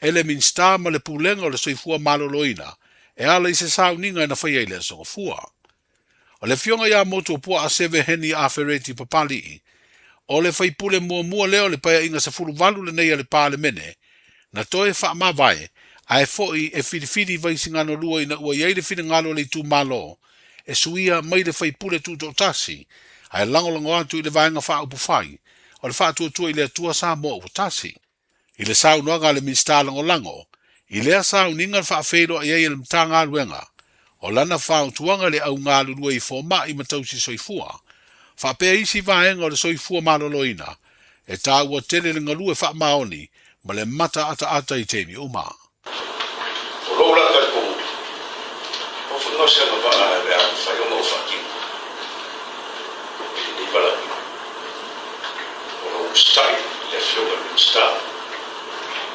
Speaker 16: e le Minisita ma le Pulega o le Soifua Maloloina e ala i se sauniga na faia i le Aso Gafua. O le Afioga ia Motuopuaa Seve Heni Afereti Papali'i, o le faipule muamua lea o le Paeaiga 18 lenei a le Palemene, na toe faamavae ae foi e filifili Vaisigano 2 ina ua i ai le finagalo o le itumalo e suia mai le faipule tutoatasi ae lagolago atu i le Vaega Faaupufai o le Faatuatua i le Atua Samoa Ua Tasi. I le saunoaga a le Minisita Lagolago i lea sauniga na faafeiloai ai e le Matagaluega o lana fautuaga i le au galulue i fomai ma tausi soifua, faapea isi vaega o le soifua maloloina, e taua tele le galue faamaoni ma le mataataata i taimi uma.
Speaker 18: O lou la talitonuga, o faiga o se agavaa e le mafai ona ou faatino i lenei valaauina. O lou usitai i le Afioga i le Minisita,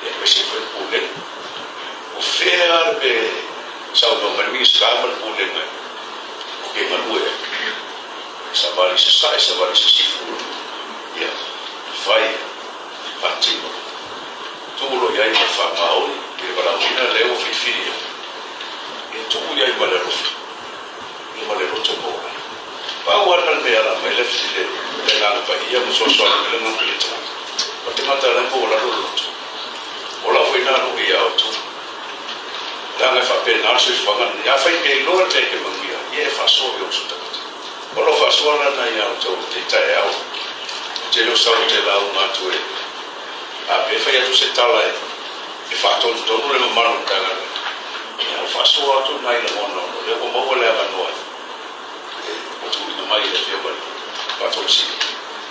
Speaker 18: aemaise foi le Pulega. O fea le mea e saunoa mai le Minisita ma le Pulega ou te galue ai? Savali i sasae, savali i sisifo, ia, fai, faatino. Tuu loa i ai ma le faamaoni i le valaauina lea ua filifilia, ia tuu i ai ma le alofa, ia ma le loto maualalo. Pau lava lena le mea e ala mai le le Agaga Paia ma fesoasoani mai le Agaga i le tagata, o le tagata la e maualalo le loto. O lau foi lena loʻi ia outou. Leaga e faapena le soifuaga lenei. Afai e iloa le mea e te manuia ai, ia e faasoa i ou uso tagata. O lau faasoa lena ia outou i te taeao, ou te le o sau ou te lauga atu e A pe fai atu se tala e faatonutonu le mamalu o le Matagaluega, ia ua faasoa atu nai lagona ona o lea ua maua le avanoa e ua tuuina mai e le Afioga i le Faatonu Sili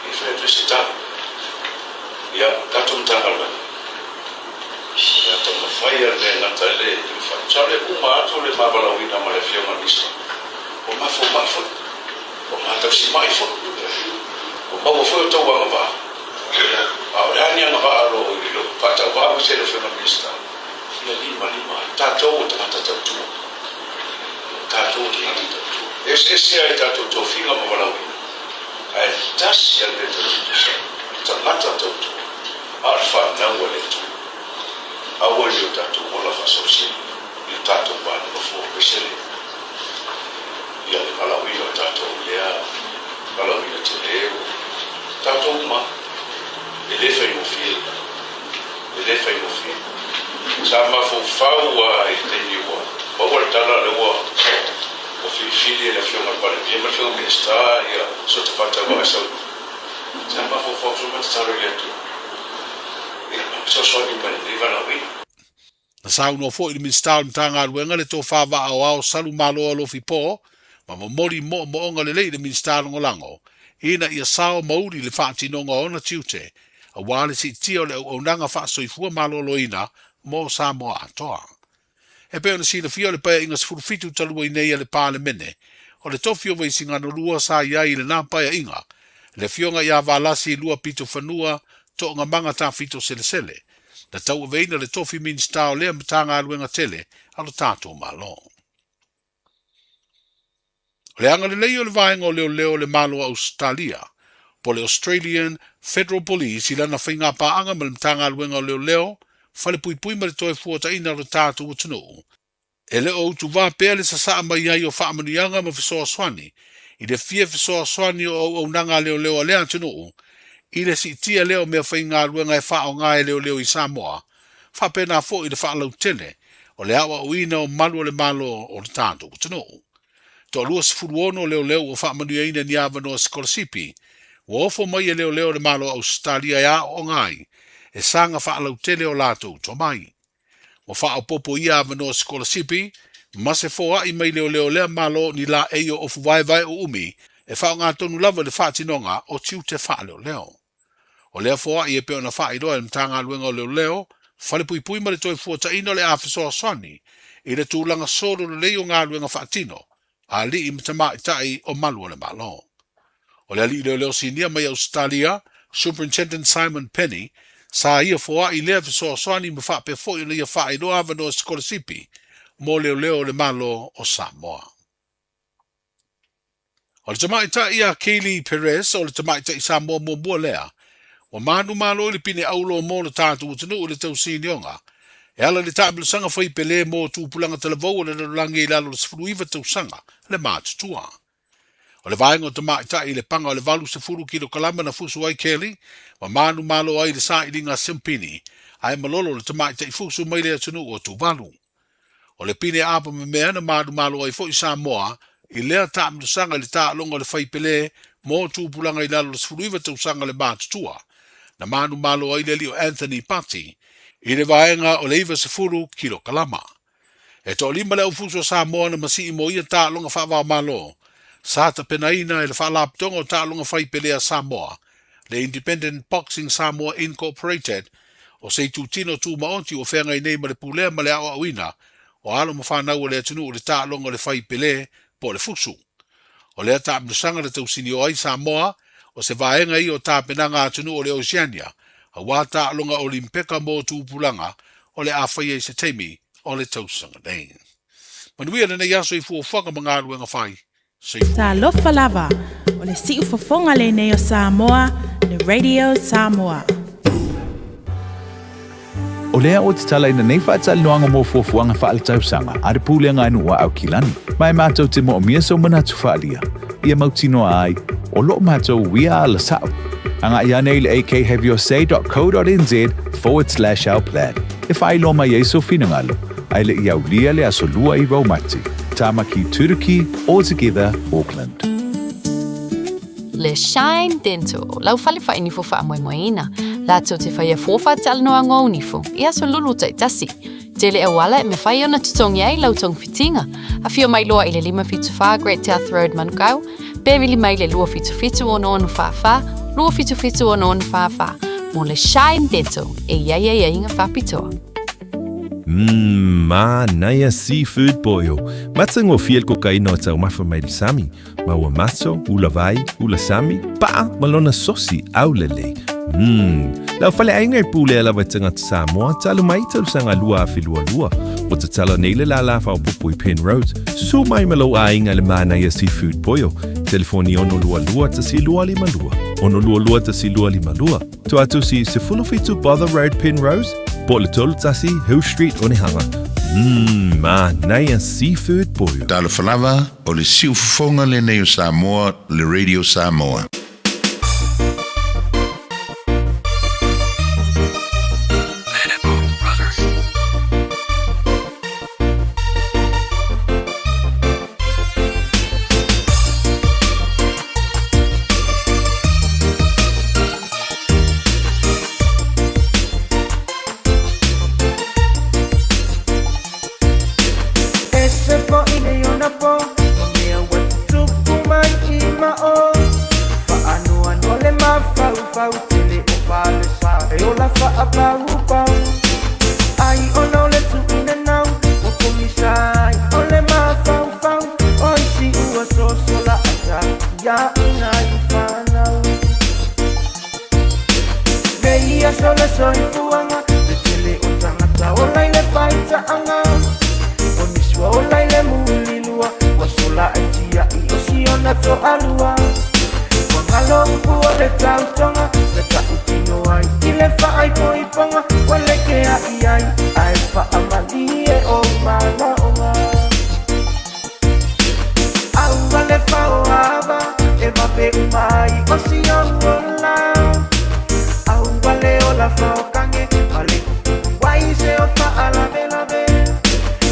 Speaker 18: e fai atu ai se tala. Ia, tatou Matagaluega, o le a taumafai lava le mea e gata ai le mafai. Masalo e uma atu le ma valaauina ma le Afioga i le Minisita, ua mafua mai foi, ua ma tausimai foi, ua maua foi outou agavaa. A o le a ni agavaa o lo o i lou faatauvaa aemaise le Afioga i le Minisita, ia limalima ai. Tatou o tagata tautua. Tatou o tagata tautua. E eseese ai tatou tofiga ma valaauina, ae tasi lava le mea e tatou tutusa ai, o tagata tautua, a o le fanau a le Atua. Aua ne i o tatou ola faasausili i lo tatou va nonofo aemaise le ia le valaauina o tatou i lea valaauina tele ua tatou uma e le faigofie e le faigofie. Sa mafaufau a i le taimi ua maua le tala lea ua ua filifili e le Afioga i le Palemia ma le Afioga Minisita ia Sota Faatauvaga e sau sa mafaufau soo ma tatalo i le Atua ia fesoasoani mai i lenei valaauina.
Speaker 16: Na saunoa foi le Minisita o le Matagaluega le Tofa Vaa-aoao Salu Malo Alofi Paul ma momoli moomooga lelei i le Minisita Lagolago ina ia sao ma uli le faatinoga o ona tiute auā le siitia o le auaunaga faasoifua maloloina mo Samoa atoa. E pei ona silafia o le Paeaiga 17 talu ai nei a le Palemene, o le tofi o Vaisigano 2 sa i ai i lena Paeaiga, le Afioga ia Valasi Luapitofanua Toogamaga Tafito Selesele, na tauaveina le tofi Minisita o lea Matagaluega tele a lo tatou Malo. O le agalelei o le Vaega o Leoleo o le Malo o Ausetalia, po o le Australian Federal Police i lana faigapaaga ma le Matagaluega o Leoleo, Falepuipui ma le Toefuataiga o lo tatou atunuu, e le o utuvā pea le sasaa mai ai o faamanuiaga ma fesoasoani i le fia fesoasoani o auaunaga a leoleo a lea atunuu i le siitia lea o meafaigaluega e faaaoga e leoleo i Samoa, faapena foi i le faalautele o le aoaoina o malu o le Malo o le tatou atunuu. Toalua 16 leoleo ua faamanuiaina i ni avanoa sikolasipi ua ofo mai e leoleo o le Malo o Ausetalia e aooga ai e saga faalautele o latou tomai. Ua faaopoopo ia avanoa sikolasipi ma se foai mai leoleo lea Malo ni laei o ofu vaevae uumi e faaaoga lava i le faatinoga o tiute faaleoleo. O lea foai e pei ona faailoa e le Matagaluega o Leoleo, Falepuipui ma le Toefuataiga o le a fesoasoani i le tulaga solo lelei o galuega faatino a alii ma tamaitai o malu o le Malo. O le alii leoleo sinia mai Ausetalia, Superintendent Simon Penny, sa ia foai lea fesoasoani ma faapea foi ona ia faailoa avanoa sikolasipi mo leoleo o le Malo o Samoa. O le tamaitai ia Kaylee Perez o le tamaitai Samoa muamua lea, ua manumalo i le pine auro mo le tatou atunuu i le tausinioga, e ala i le taamilosaga fai pelē mo tupulaga talavou o le lalolagi i lalo o le 19 tausaga le matutua. O le vaega o tamaitai i le paga o le 80 kilokalama na fusu ai Kelly, ma manumalo ai i le sailiga a Simpini, ae malolo le tamaitai fusu mai le atunuu o Tuvalu. O le pine aapa memea na manumalo ai foi Samoa i lea taamilosaga i le taaloga o le fai pelē mo tupulaga i lalo o le 19 tausaga le matutua, na manumalo ai le alii o Anthony Pati i le vaega o le 90 kilokalama. E toalima le aufusu a Samoa na masii mo ia taaloga faava-o-Malo, sa tapenaina e le Faalapotopotoga o Taaloga Fai Pelē a Samoa, le Independent Boxing Samoa Incorporated, o se itutino tumaoti ua feagai nei ma le pulea ma le aoaoina o alo ma fanau o le atunuu i le taaloga o le fai pelē po o le fusu. O lea taamilosaga na tausinio ai Samoa, o se vaega ia o tapenaga a atunuu o le Oceania, auā taaloga Olimpeka mo tupulaga o le a faia i se taimi o le tausaga nei. Manuia lenei aso i fuafuaga ma galuega fai. Soifua.
Speaker 15: Talofa lava, o le siufofoga lenei o Samoa, le Radio Samoa.
Speaker 2: O lea ua tatalaina nei faatalanoaga mo fuafuaga faaletausaga a le Pulega a Nuu a Aukilani, ma e matou te moomia sou manatu faaalia, ia mautinoa ai, o loo matou uia ala sao. Agai ane i le akhaveyourSay.co.nz/ourplan e faailoa mai ai sou finagalo, ae le i aulia le aso 29 o Mati. Tamaki Turuki, All Together, Auckland.
Speaker 4: Le Shine Dental, lau fale whainifo whaamoemoeina. Lātou te whaia fōwha talanoa ngō nifo, i aso lulu taitasi. Tele auala e me whai ona tutongi ai lau tong fitinga. A whio mai loa i le 574 Great South Road Manukau, pe vili mai le 277 6644, 277 6644, mō le Shine Dental e iai ai ai inga whapitoa.
Speaker 7: Mmm, manaia seafood boil. Matagofie le kokaina o taumafa mai le sami. Ma ua maso, ula vai, ula sami, paa ma lona sosi aulelei. Mmm, lau faleaiga e pulea lava e tagata Samoa talu mai tausaga 2022. Ua tatala nei le lālā faaopoopo i Penrose. Susu mai ma lou aiga i le manaia seafood boil. Telefoni 622 1252. 622 1252. Tuatusi 17 Bother Road Penrose, po o le 31 Hill Street Onehunga. Mmm, manaia seafood boil.
Speaker 11: Talofa lava, o le siufofoga lenei o Samoa, le Radio Samoa.
Speaker 19: soifuaga Le tele o tagata ola i le faitaaga O nisi ua ola i le mulilua Ua sola ai tiai o siona toalua Ua galo upu o le tautoga Na tautino ai i le faaipoipoga Ua le kea'i ai ae faamalie ou manaoga Aua le faoava e vave uma ai o si ou ola Aua le ola faokange ma le kukuku ai se o faalavelave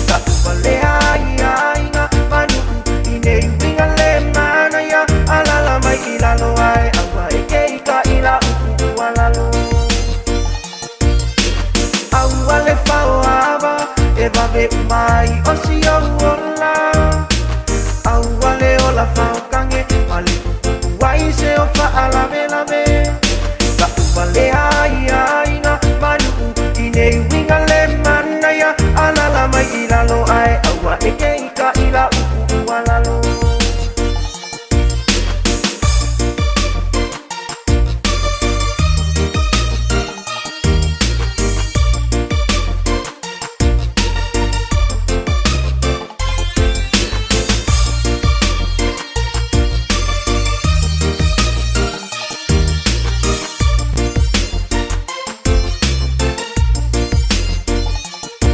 Speaker 19: Taʻuvalea ai aiga ma nuu i nei uiga le manaia Alala mai i lalo ae aua e ke i ka ila upu ua lalo Aua le faoava e vave uma ai o si ou ola Aua le ola faokange ma le kukuku ai se o faalavelave Taʻuvalea ai aiga ma nuu i nei uiga le manaia Alala mai i lalo ae aua e ke i ka ila upu ua lalo.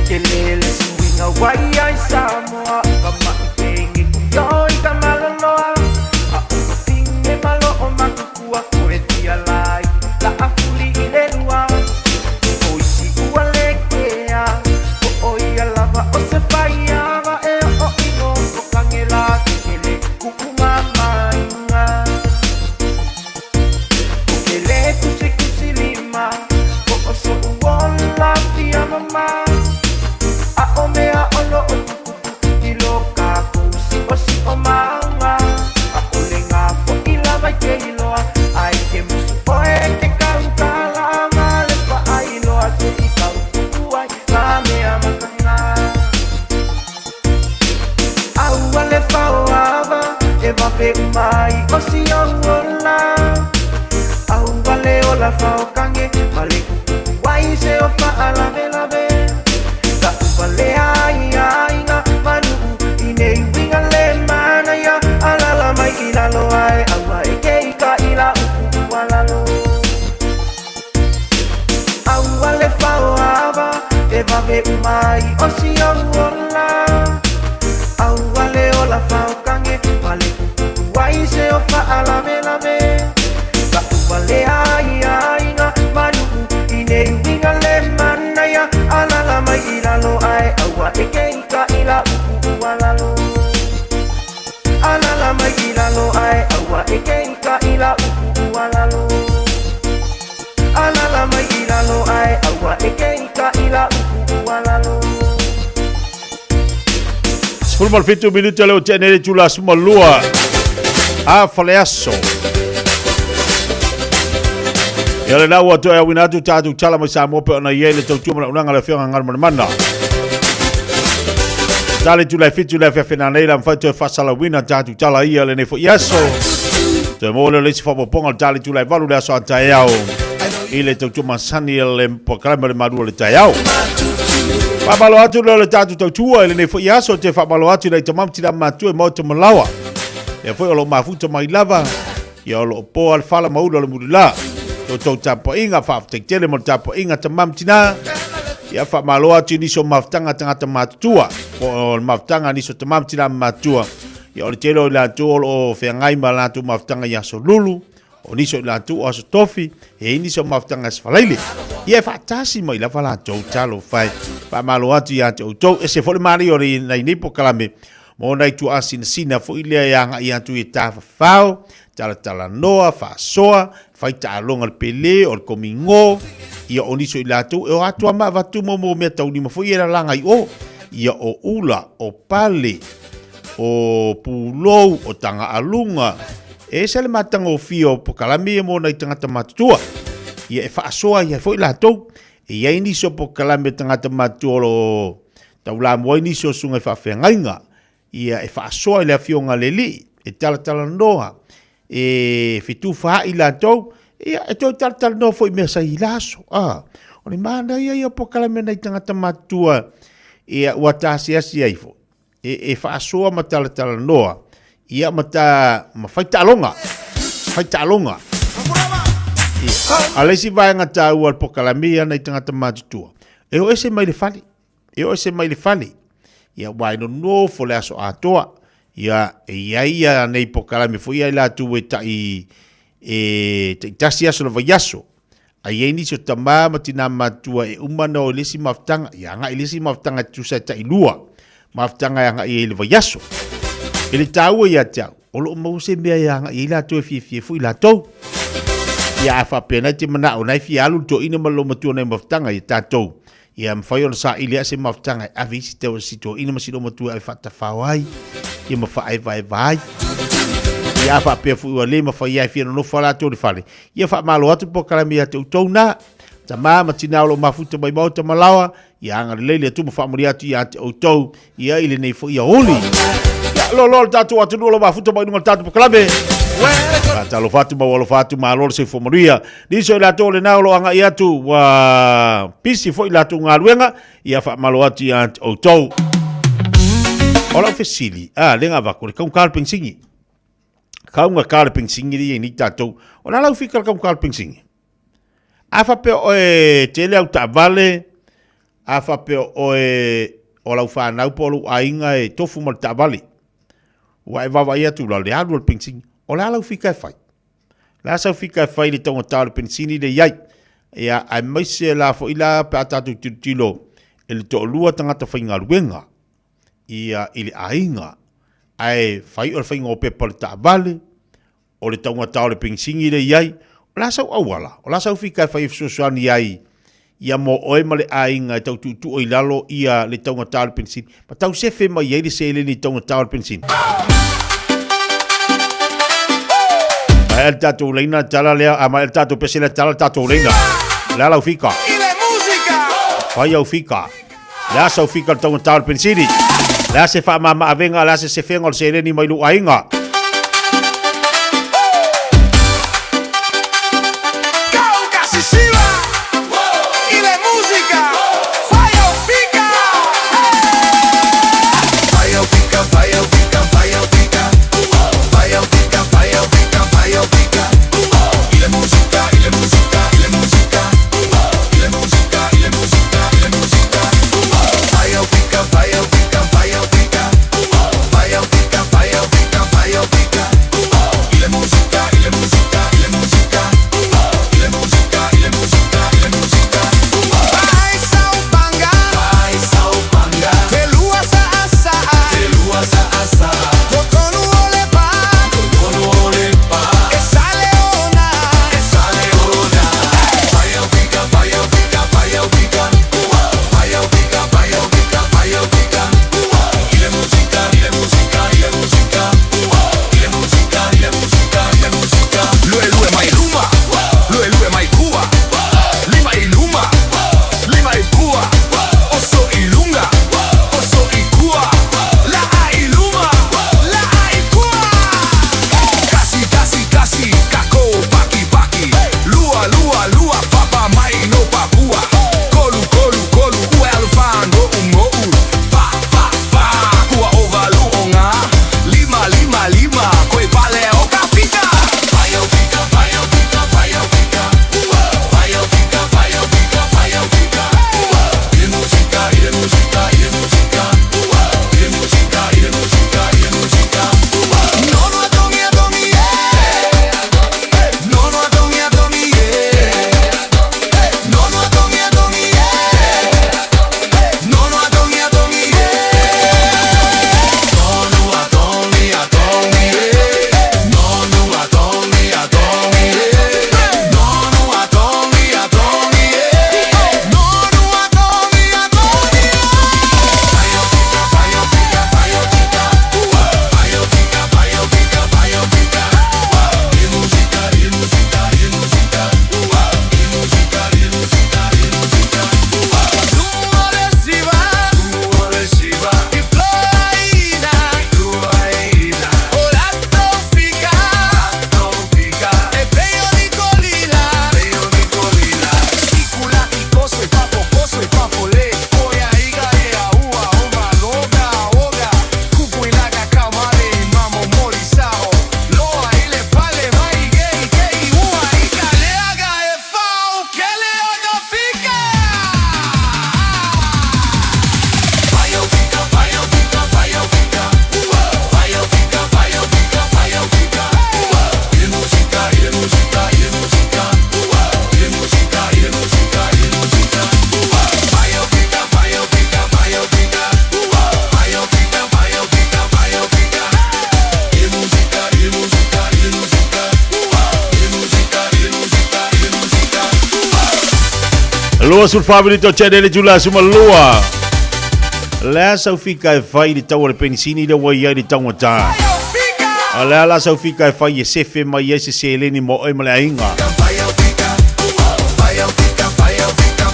Speaker 19: Tele le suiga ua i ai Samoa Ka maʻi penge kio i ka maloloa A o ka pinge malo o makukua Ko e fia lai la a fuli i le lua O isi ua le kea Po o ia lava o se faiava E o ino ko kangela ke kele Kuʻu mamainga O ke le kusikusi lima Po o soʻu ola fia mama A o mea o lo o tupupu I lo kākou siʻosiʻo maga A o le ngā foʻi lava i ke iloa A e ke musu ʻoe ke kaukala Ma le paʻailoa se i kaukuku ai Ka mea makana Aua le faoava e vave uma ai o si ou ola Aua le ola faokange ma le kukuku ai se o faalavelave Taʻuvalea ai aiga ma nuu i nei uiga le manaia Alala mai i lalo ae aua e ke i ka ila upu ua lalo Aua le faoava e vave uma ai o si ou ola Aua le ola faokange ma le kukuku ai se o faalavelave Taʻuvalea ai aiga ma nuu i nei uiga le manaia Alala mai i lalo ae aua e ke i ka ila upu ua lalo Alala mai i lalo ae aua e ke i ka ila upu ua lalo Alala mai i lalo ae aua e ke i ka ila upu ua lalo.
Speaker 1: 17 minute leo te nei tula suma lua a faleaso. Ia le lau atu e awina atu tātou tala mai Samoa pe ona i ai le tautua mana unanga le afioga ngalo mana mana. Tale tula e fitu le afia fena nei la mwhai toe whasalawina tātou tala ia le nei fo iaso. Toe mō le leisi whapoponga le tale tula e valu le aso a taeao. I le tautua masani le pokalama le marua le taeao. Whamalo atu leo le tātou tautua i lenei foi aso te whamalo atu nei tamam tira matua e maota malawa. Ia foi o lo mafuta mai lava, ia o lo po al whala maula le murula. Tau tau tapainga, whaafetai mo le tapainga tamam tina. Ia whamalo atu ni so mafutanga tangata matutua. Po o le mafutanga ni so tamam tina matua. Ia o le tele o i latou o lo o feagai ma latou mafutaga i aso lulu, o nisi o i latou o aso tofi, e i nisi o mafutaga i aso falaile. Ia e faatasi mai lava latou talofa e. Faamalo atu ia te outou. Ese foi le manaia o nai nei polokalame mo nai tuaasinasina foi lea e agai atu i tafafao, talatalanoa, faasoa, fai taaloga le pele, o le komigo, ia o nisi o i latou e o atu lava ma avatu mo mea taulima foi ia e lalaga i o, ia o ula, o pale, o pulou, o tagaaluga, e ese le matagofie o polokalame ia mo nai tagata matutua. Ia e faasoa ai foi latou. E i ai nisi o polokalame tagata matutua o lo o taulamua ai nisi o susuga i faafeagaiga. Ia e faasoa i le afioga a le alii, e talatalanoa, e fetufaai latou, ia e toe talatalanoa foi i mea sa i la aso. A, O le manaia ia o polokalame a nai tagata matutua, ia ua ta asiasi ai foi e, e faasoa ma talatalanoa, ia ma ta ma fai taaloga, fai taaloga. Ia. A le isi vaega taua o le polokalame ia nai tagata matutua, e o ese mai le fale, e o ese mai le fale. Ia aua e nonofo le aso atoa. Ia e i ai ia nei polokalame foi ia i latou e tai e taitasi aso o le vaiaso. A i ai nisi o tama ma tinā matutua e uma ona o i le isi mafutaga, ia agai i le isi mafutaga e tusa e tailua mafutaga e agai ai i le vaiaso. E le taua ia te au, o lo o maua se mea e agai ai latou e fiafia ai foi latou. Ia a faapea na e te manao na e fia alu le toeaina ma le loomatua nai mafutaga ia tatou, ia mafai ona saili ea se mafutaga e ave ai si toeaina ma si loomatua e ave faatafao ai, ia ma faaevaeva ai. Ia a faapea foi ua le mafai ai e fia nonofo lava latou i le fale, Ia faamalo atu polokalame ia te outou na. Tama ma tina o lo o mafuta mai maota ma laoa, ia agalelei le Atua ma faamanuia atu ia te outou ia i lenei foi aoauli. Ia loaloa le tatou atunuu o lo o mafuta mai luga o le tatou polokalame. Faatalofa atu ma ua alofa atu, malo le soifua manuia. Nisi o i latou o lena o lo o agai atu ua pisi foi latou galuega, ia faamalo atu ia te outou. O lau fesili, a, le gavako, le kaunka o le penisini. Kaunga ka le penisini le i ai nei tatou. O le a lau fika le kaunga le penisini? A faapea oe tele au taavale, a faapea oe o lau fanau po o lou aiga e tofu ma le taavale, ua e vaavaai atu la le alu o le penisini. O le a lau fika e fai? O le a sau fika e fai i le taugata o le penisini le i ai? Ia, aemaise la foi la pe a tatou tilotilo i le toalua tagata faigaluega ia i le aiga, ae fai o le faiga o pepa o le taavale, o le taugata o le penisini lea e i ai, o le a sau auala, o le a sau fika e fai e fesoasoani ai ia mo oe ma le aiga e tau tuutuu i lalo ia le taugata o le penisini, ma tau sefe mai ai le seleni i le taugata o le penisini. Maea le tatou laina tala lea, a maea le tatou pese lea tala le tatou laina. O le a lau fika? Fai au fika. Le a sau fika le taugata o le penisini? Le a se faamama-avega, le a se sefega o le seleni mai lou aiga? 24 minute o tene le tula suma lua. Le sau fika e fai le tau o le penisini le ua iai le taugata. A le ala sau fika e fai e sefe mai ai se seleni mo oe ma le aiga.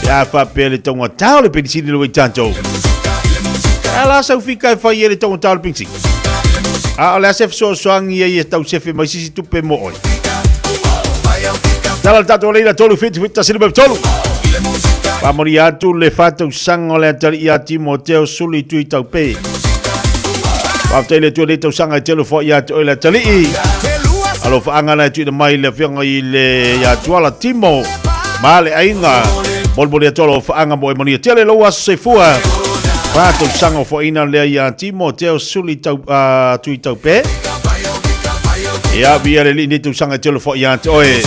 Speaker 1: Pe a faapea le taugata o le penisini le ua i tatou. A la sau fika e fai e le taugata o le penisini. A o le a se fesoasoani ai e tau sefe mai sisi tupe mo oe. Tala le tatou leila 3 7 7 1 5 3. Faamanuia atu le faatausaga o le atalii ia Timoteo Suli Tui Taupe. Faafetai le Atua i lenei tausaga e tele foi ia te oe le atalii. Alofaaga na e tuuina mai le afioga i le ia Tuala Timo ma le aiga. Molimoli atu alofaaga mo e manuia tele lou aso soifua. Faatausaga o foaiina lea ia Timoteo Suli Tau, Tui Taupe. Ia, via le lii nei tausaga e tele foi ia te oe.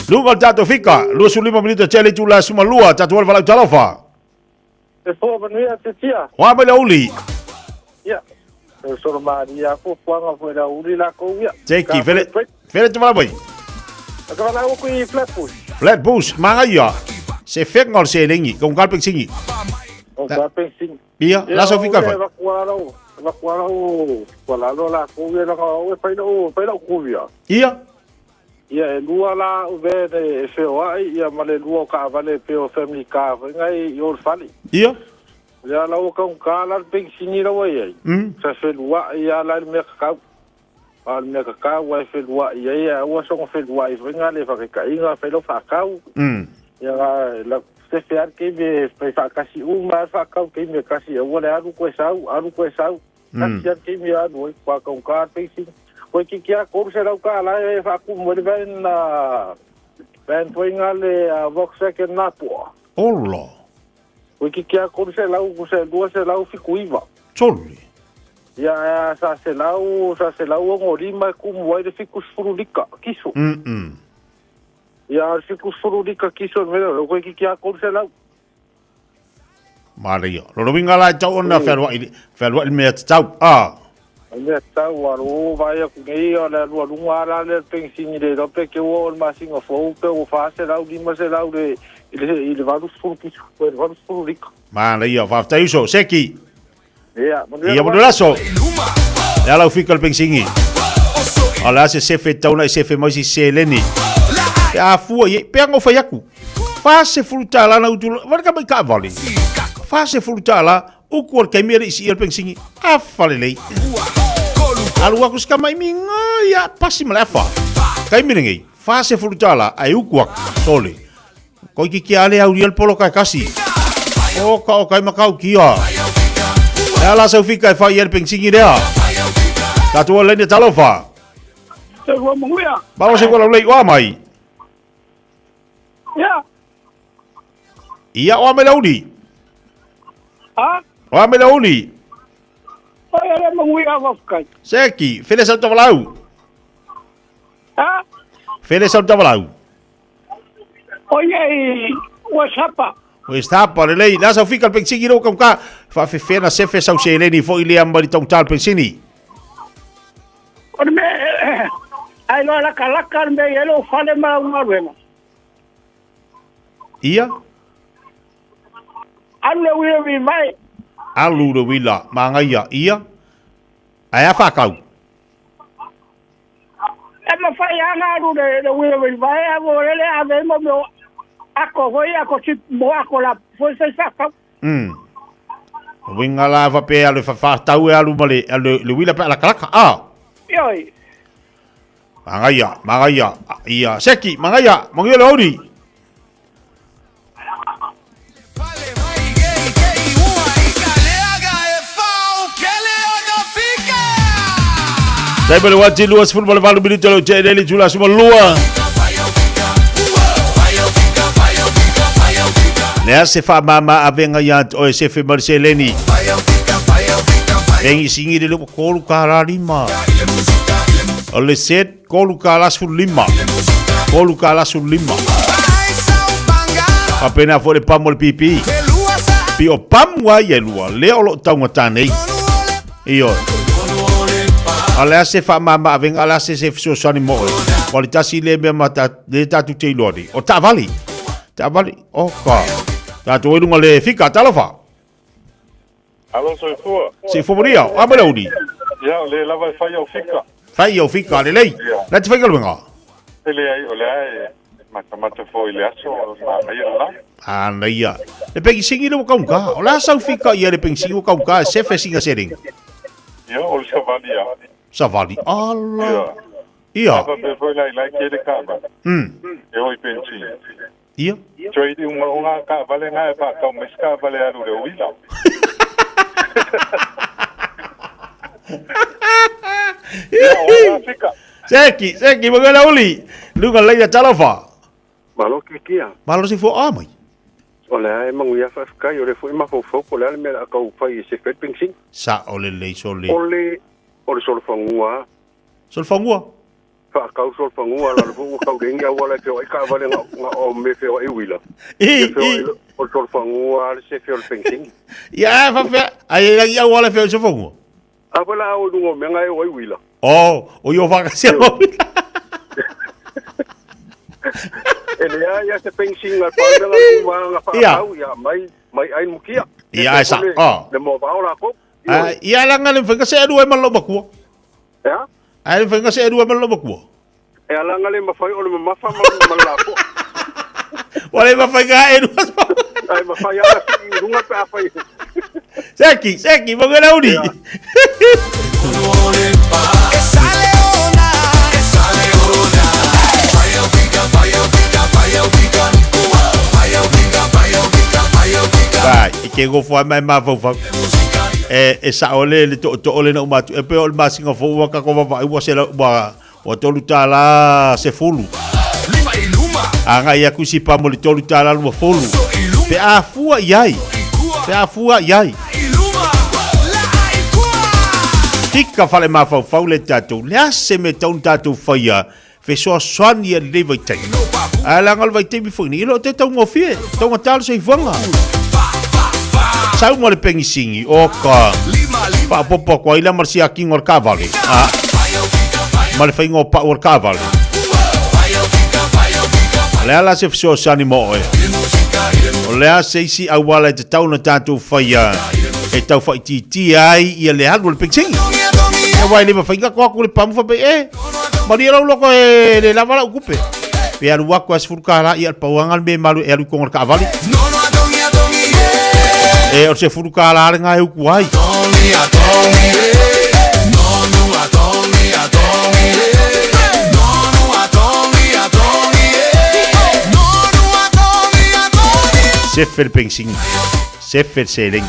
Speaker 1: Luga o le tatou fika, 25 minuta tele itula sumalua, tatou ole valau talofa.
Speaker 20: E fō manuia te tia.
Speaker 1: Hoa mai le uli.
Speaker 20: Ia. E solo maria ko fuanga fo la uli la ko ia.
Speaker 1: Teki, fele, fele te wala mai.
Speaker 20: Ka wala o kui Flatbush.
Speaker 1: Flatbush, manga ia. Se fenga o le selengi, kong kalpeng singi.
Speaker 20: O kalpeng singi.
Speaker 1: Ia, la sau fika fai. Ia.
Speaker 20: Ia e lua la o van e feoai ia ma le lua o kaavale e pei o family car foi ngai i o le fale.
Speaker 1: Ia.
Speaker 20: Ia la ua kaugata la le penisini la ua i ai. Sa feluai a la i le mea kakau. A o le mea kakau a e feluai ai ae aua soona feluai foi nga le faakaitaiga fai lau faakau. Ia la sefe a le taimi e fai faatasi uma a le faakau taimi e tasi aua le alu toe sau alu toe sau. Tasi a le taimi e alu ai ua kaugata le penisini. Koe kiki a 300 tala e faatumu ai le van van foi nga le Volkswagen Napoa.
Speaker 1: Ola.
Speaker 20: Koe kiki a 300 ku se 279.
Speaker 1: Tole.
Speaker 20: Ia a sa selau sa selau ono lima e kumu ai le 70 lika kiso. Ia 70 lika kiso le mea koe kiki a 300.
Speaker 1: Manaia. Lona uiga la e tau ona fealuai, fealuai le mea tatau. Ah.
Speaker 20: O le mea tatau, ua alu vaai atu nei, o le alualuga lava la lea o le penisini le iloa pe te ua oo i le masina fou pe ua 400, 500 le, i le, i le 80 kiso, pe le 80 lita.
Speaker 1: Manaia. Faafetai uso. Seki.
Speaker 20: Ia, manuia
Speaker 1: Ia, manuia le aso. Le ala ufika le penisini. O le a se sefe tau na i sefe mai si seleni. Pe a fua i, pe anga o fai aku. 40 tālā na utu, wale ka mai kaavale. 40 tālā, uku o le taimi e le isi i le penisini. A fale lei. Alu aku sika mai mi ia pasi ma le afa. Taimi lenei, 40 tālā, ai uku aku, sole. Koi ki kia ale au riel polo kai kasi. O ka o kai makau kia. E ala sau fika e whai e le pengsini rea. Tātua lene talofa.
Speaker 22: Se ua manuia.
Speaker 1: Malo se ua lei oa mai.
Speaker 22: Ia.
Speaker 1: Ia oa mai lauli.
Speaker 22: Ha?
Speaker 1: Oa mai lauli.
Speaker 22: Oi ale manuia wafkai.
Speaker 1: Seki, fele sau tavalau.
Speaker 22: Ha?
Speaker 1: Fele sau tavalau.
Speaker 22: O ia i West Harbour.
Speaker 1: West Harbour, lelei. La sau fika le pensini lou kauka. Faafefea na sefe sau seleni foi lea ma le taugata le pensini.
Speaker 22: O le mea, ai loa lakalaka le mea i ai lou fale ma lau galuega.
Speaker 1: Ia?
Speaker 22: Alu le uila uivae.
Speaker 1: Alu le uila, magaia. Ia? Ae a faakau?
Speaker 22: E mafai lava ona alu le le uila uivae ae ua lele ave ai mo mea o ako foi ako chip mo ako la foi fai faakau.
Speaker 1: Uiga la faapea alu e faatau e alu ma le le uila pe a lakalaka a.
Speaker 22: Ioe.
Speaker 1: Magaia, magaia, ia Seki, magaia, manuia le aoauli. Taimi o le uati 28 minute o le tea nei le itula 12. Le a se faamama avega ia te oe sefe ma le seleni. Pengi singi le lepo kolu ka la lima. O le set kolu ka la 15. Kolu ka la 15. Faapena foi le pamu o le pipi. Pi o pamu ai e lua, lea o loo taugata nei. Ioe. A le a se faamama-avega, a le a se se fesoasoani mo oe. Ua le tasi lea mea ma ta, le tatou te iloa nei. O taavale. Taavale. Oka. Tatou ai luga le fika, talofa.
Speaker 20: Alo soifua.
Speaker 1: Soifua manuia. A mai le uli.
Speaker 20: Ia, o le lava e fai au fika.
Speaker 1: Fai au fika, lelei.
Speaker 20: Ia.
Speaker 1: La te faigaluega?
Speaker 20: E leai, o lea e matamata foi i le aso, manaia lena.
Speaker 1: Manaia. Le pengisini le ua kaunga. O le a sau fika ia le pengisini ua kaunga e sefe singa seleng.
Speaker 20: Ia, o le savali a.
Speaker 1: Savali. Ala.
Speaker 20: Ia.
Speaker 1: Ia.
Speaker 20: A faapea foi la i lai kele taavale. E o i penisini.
Speaker 1: Ia.
Speaker 20: Trade uma o ngā taavale ngā e whātau mai se taavale alu le uila. Ia, o ngā fika.
Speaker 1: Seki, seki, mo uli. Luga leia talofa.
Speaker 9: Malo kikia.
Speaker 1: Malo se fo amai.
Speaker 9: O le a e manuia faafetai, o le foi mafaufau po o le a le mea o le a tau fai e se fai le penisini.
Speaker 1: Sa o lelei sole.
Speaker 9: O le o le solofanua.
Speaker 1: Solofanua?
Speaker 9: Faatau solofanua la le foi ua tau leai ni auala e feoai taavale na na o mea e feoai uila.
Speaker 1: I,
Speaker 9: E feoai
Speaker 1: i.
Speaker 9: o le solofanua a le sefe o le penisini.
Speaker 1: Ia, faapea, ai e lagi auala e feoai solofanua.
Speaker 9: A foi la a o i luga o mea na e o ai uila.
Speaker 1: Oh, o io whakasia mo uila.
Speaker 9: E leai a se penisini a le pale na uma na faatau ia mai mai ai mukia.
Speaker 1: Ia, ai sa, oh.
Speaker 9: Le moa vao lakou.
Speaker 1: Ah, ia langa le whainga se aru ai ma lo makua.
Speaker 9: Ea?
Speaker 1: Ai le whainga se aru ai ma lo makua.
Speaker 9: E alanga le mawhai o le mamafa ma ma le lapo.
Speaker 1: Wa le mawhai ngā e rua.
Speaker 9: Ai mawhai ala si runga pe a whai.
Speaker 1: Seki, seki, mo ngana uri. Vai, e ke gofo ai mai mafaufau. E, e sao le le tootoo le na uma atu. E pei o le masina fou ua kako vavaai ua sela ua ua $3 se fulu. Agai aku si pa mo le $3 20. Pe a fua i ai. Pe a fua i ai. Tika fale mafaufau le tatou. Le a se mea tau na tatou faia fesoasoani ia lenei vaitaimi. Ae leaga o le vaitaimi foi nei, e le o te taugofie, taugata le soifuaga. Sau ma le pegisini, oka, faaopoopo atu ai lea ma le siakiga o le taavale, a, ma le faiga o pau o le taavale. O le a la se fesoasoani mo oe? O le a se isi auala e tatau ona tatou faia e tau faaitiitia ai ia le alu o le pegisini? Aua e le mafai ona to atu le pamu faapea, e, Malie lou loko e le lava lau kupe. Pe alu atu a $10 ia le pauaga le mea e malu e alu i totonu o le taavale. E o le $10 lena e utu ai. Sefe le penisini. Sefe le seleni.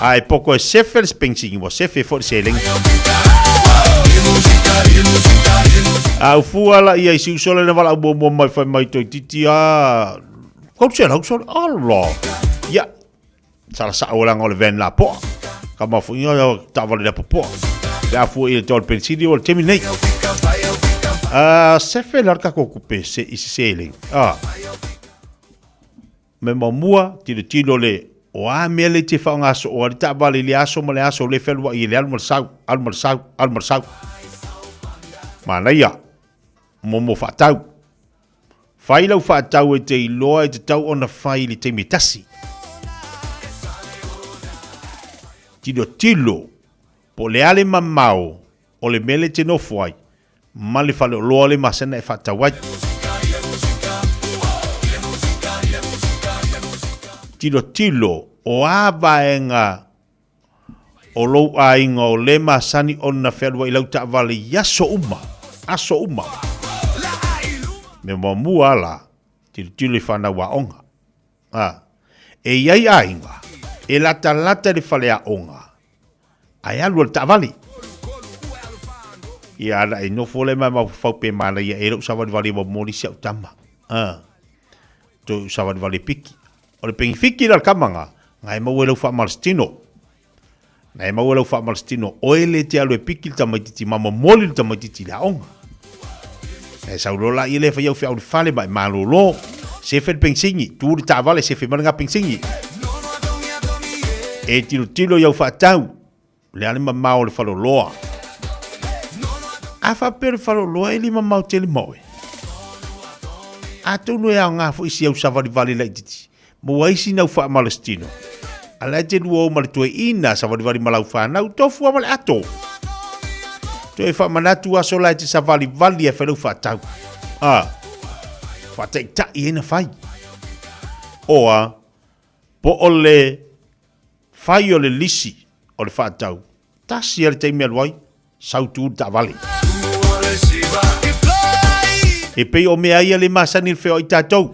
Speaker 1: A e poko e sefe le penisini, ua sefe foi le seleni. A ufua la ia i si uso le na wala mua mua mai whai mai toi titi a kau se lau sole ala ia sala sa o langa o le van la poa ka mafu inga ia ta wale la poa pe a fua i le tol pensili o le temi nei a sefe la ka ko kupe se i se seleni a Me ma mua, tilotilo le, o a mea le te whaongaso o ali taavale i le aso ma le aso le fealuai i le alu ma le sau, alu ma le sau, alu ma le sau. Manaia, momo whaatau. Whai lau whaatau e te iloa e te tau ona whai i le taimi e tasi. Tilotilo, po o le a le mamao o le mea le te nofo ai, ma le faleoloa le masana e faatau ai. Tilotilo, o a vaega o lou aiga o le masani ona fealuai lau taavale i aso uma, aso uma. Mea muamua la, tilotilo i whanau aoga. A, e i ai aiga e latalata i le faleaoga, ae alu a le taavale. Ia ana e nofo le mai mafaufau pe manaia e lou savalivali ua momoli si au tama. A, toe u savalivali piki. O le pengifiki la le kama nga, nga e maua i lau faamalositino. Na e maua lau faamalositino, oe le te alu e piki le tamaititi ma momoli le tamaititi i le aoga. E sau loa la ia le fai au feau i le fale ma e malolo. Sefe le pengsini, tu le taavale sefe mai le nga pengsini. E tilotilo i au faatau, le a le mamao o le faleoloa. A faapea o le faleoloa e le mamao tele ma oe. Atonu e aoga foi si au savalivali laititi mo ai sina au faamalositino. A la e te lua o ma le toeaina savalivali ma lau fanau, tofu lava ma le ato. Toe faamanatu aso la e te savalivali ai fai lau faatau. A, faataitai ai na fai. Oa, po o le fai o le lisi o le faatau, tasi lava le taimi e alu ai, sau tu le taavale. E pei o mea ia le masani le feoai tatou.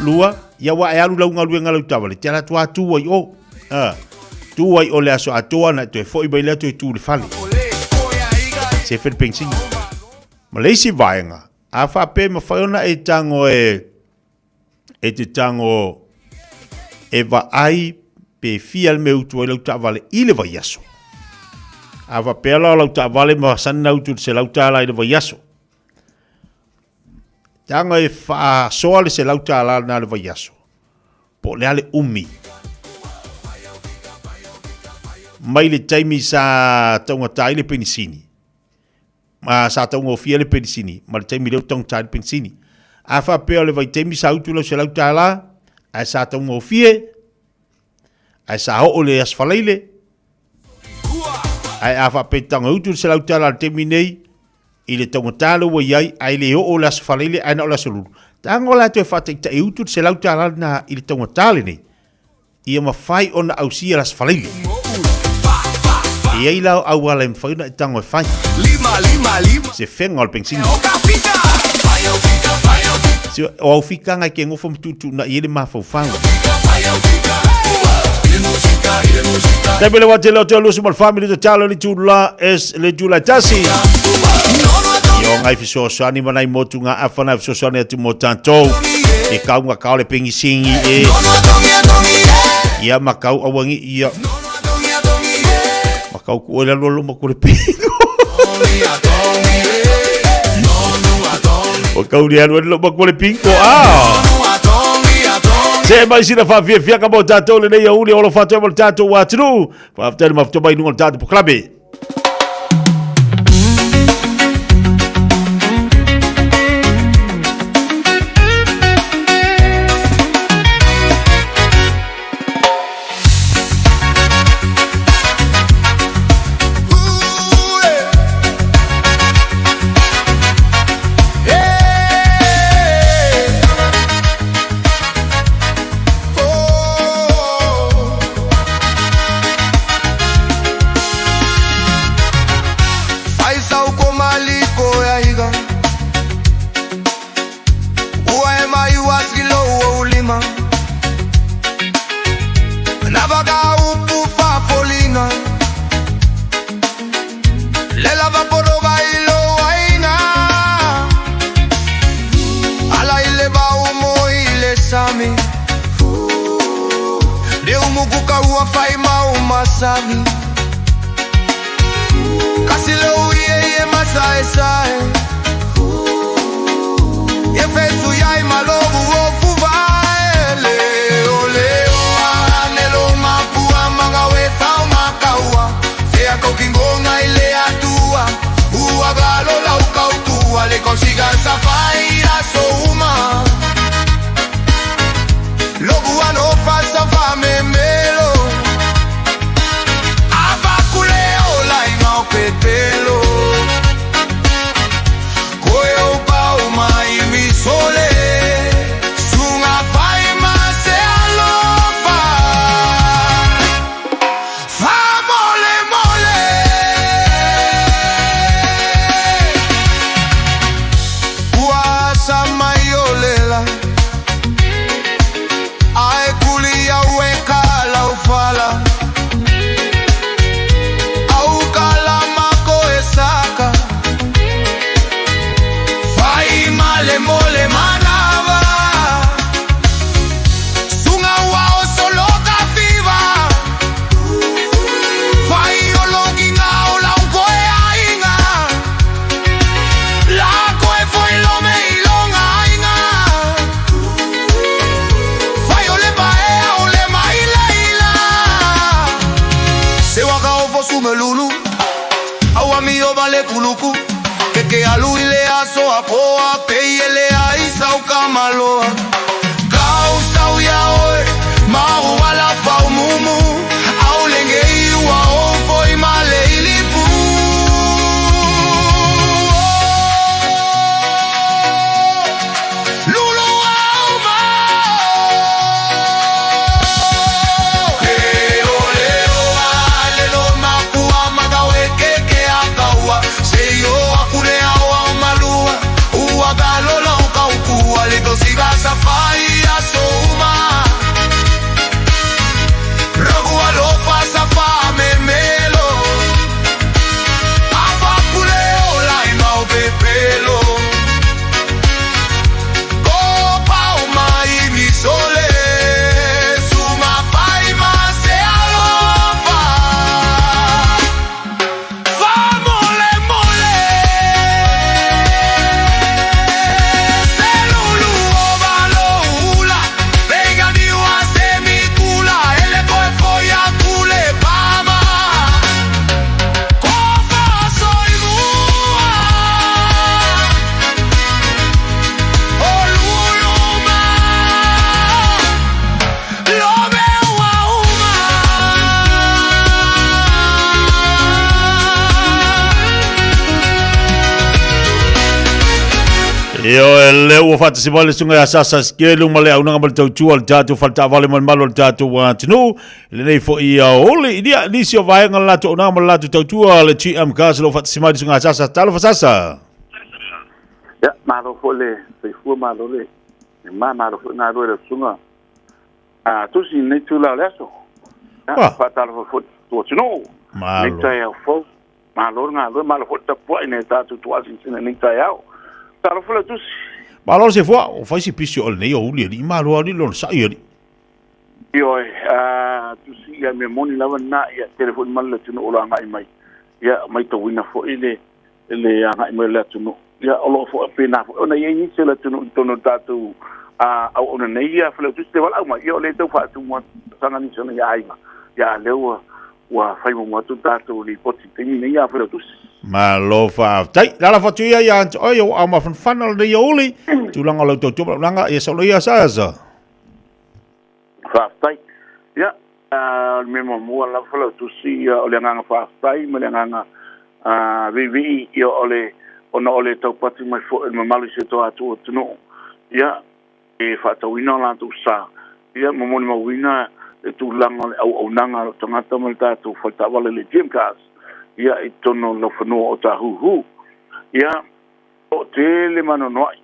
Speaker 1: Lua, ia ua e alu lau galuega lau taavale, te ala atu lava tu ai o. A, tu ai o le aso atoa na e toe foi mai lea toe tu i le fale. Sefe le penisini. Ma le isi vaega, a faapea e mafai ona e tago e e te tago e vaai pe fia le mea utu ai lau taavale i le vaiaso. A faapea la o lau taavale masani na utu i le $100 i le vaiaso. Tago e faasoa le $100 lena i le vaiaso, po o le a le umi. Mai le taimi sa taugata ai le penisini, ma sa taugofie le penisini ma le taimi lea ua taugata ai le penisini. A faapea o le vaitaimi sa utu lau $100 ae sa taugofie ae sa oo i le Aso Faraile, ae a faapea e tago e utu le $100 i le taimi nei i le taugata lea ua i ai ae le oo i le Aso Faraile ae na o le Aso Lulu, tago la e toe faataitai e utu le $100 lena i le taugata lenei ia mafai ona ausia le Aso Faraile. E i ai la auala e mafai ona e tago e fai. Se fega o le penisini. O au fikanga e ke gofo ma tuutuunai ai le mafaufau. Taimi le wate leo te lusu ma le family te talo le tula es le tula tasi. Io ngai fesoasoani ma nai motu ngā awhana e fesoasoani atu mō tātou. E kau ngā kao le pengisingi e. Ia ma kau awangi ia. Ma kau ku oe lalo loma ko le pingo. O kau ni alu loma ko le pingo. Ah! Se mai sina whawhiawhia ka mō tātou le nei auli olo whātua mo le tātou wātunu. Whawhiawhia le mawhito mai nunga le tātou poklabe.
Speaker 6: Sumelulu, soapoa pei e leai sau kamaloa. Kau sau ia oe, ma ua la faumumu, au lengei ua ou foi ma le ilipu. Lulu au ma He o leo a lelo makua makau e ke ke a kaua Se i o aku le ao ao malua Ua ka lola o ka ukua Le tosiga sa fai a souma Rogu alofa sa fa memelo Afa pule o lai mau pepelo Ko pau mai ni sole Suma fai ma se alofa Fa mole mole Se lulu o valo ula Veiga niua se mikula Ele koe foi a kule pama Ko fa soimua O lulu ma Lobe ua uma.
Speaker 1: Ioe, lea ua faatasi mai le susuga ia Sasa Sikelu ma le auaunaga ma le tautua o le tatou faletaavale ma le malu o le tatou atunuu. I lenei foi aoauli, ia, nisi o vaega o le latou auaunaga ma le latou tautua, le GM Cars o lo o faatasi mai le susuga ia Sasa. Talofa Sasa.
Speaker 8: Ia, malo foi le soifua, malo le ma, malo foi galue le susuga a Tusi i lenei itula o le aso. Ia,
Speaker 1: Ah.
Speaker 8: faatalofa foi i le atunuu.
Speaker 1: Malo.
Speaker 8: Lenei taeao fou. Malo le galue, malo foi le tapuai nai tatou tuuasinasina i lenei taeao. Talofa le Tusi.
Speaker 1: Malo le soifua, ua fai se pisi o lenei aoauli alii, malo alii le onosai alii.
Speaker 8: Ioe, a Tusi, ia mea moni lava lena, ia tele foi male le atunuu o lo o agai mai. Ia maitauina foi le le agai mai o le atunuu. Ia o lo o faapena foi ona i ai nisi o le atunuu i totonu o le tatou auauna nei ia Failautusi te valaau mai, ia o lea e tau faatumu atu nisi o nai aiga. Ia a lea ua ua fai muamua atu le tatou lipoti i le taimi nei ia Failautusi.
Speaker 1: Malo faafetai. Le alafo atu ia ia te oe, ua mafanafana lenei aoauli, tulaga o lau tautua ma lau auaunaga, ia soloia Sasa.
Speaker 8: Faafetai. Ia, o le mea muamua lava Failautusi, ia, o le agaga faafetai ma le agaga viivii, ia, o le, ona o le taupati mai foi o le mamalu i si o tatou atunuu, ia, e faatauina o latou sa, ia, ma molimauina le tulaga o le auaunaga a lou tagata ma le tatou faletaavale le GM Cars, ia, i totonu o laufanua o Tāhuhu. Ia, o tele ma anoanoai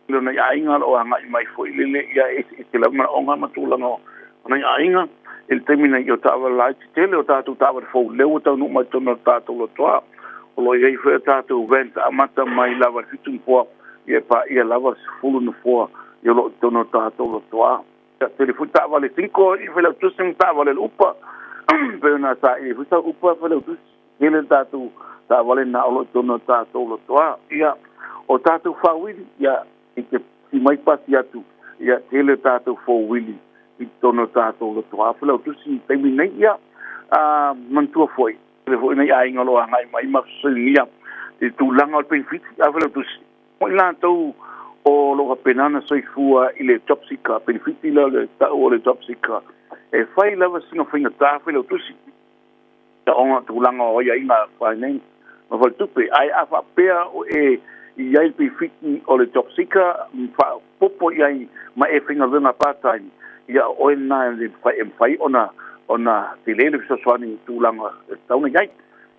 Speaker 8: tele o nai aiga o lo o agai mai foi lele, ia e eseese lava manaoga ma tulaga o nai aiga i le taimi nei o taavale laiti tele o tatou taavale fou lea ua taunuu mai totonu o le tatou lotoa. O lo o i ai foi a tatou vans amata mai lava i le 7 nofoa ia e paia lava le 10 nofoa ia o lo o i totonu o le tatou lotoa. Ia tele foi taavale single i Failautusi ma taavale a le upa pei ona saili ai foi sau upa Failautusi. Tele le tatou taavale na o lo o i totonu o le tatou lotoa. Ia, o tatou faawili, ia, i te pasi mai pasi atu, ia, tele tatou four-wheelie i totonu o le tatou lotoa. Failautusi i taimi nei, ia, a, manatua foi, tele foi nai aiga o lo o agai mai ma fesoasoania i le tulaga o le penefiti. A Failautusi, o i latou o lo o faapena ona soifua i le job seeker, penefiti lea o le tau o le job seeker, e fai lava sina faigata Failautusi. Ona o tulaga o aiaiga finance ma faletupe. Ae a faapea o e i ai le penefiti o le job seeker faaopoopo i ai ma e faigaluega part time, ia o oe lena e mafai ona ona tele le fesoasoani i tulaga e tatau ona i ai.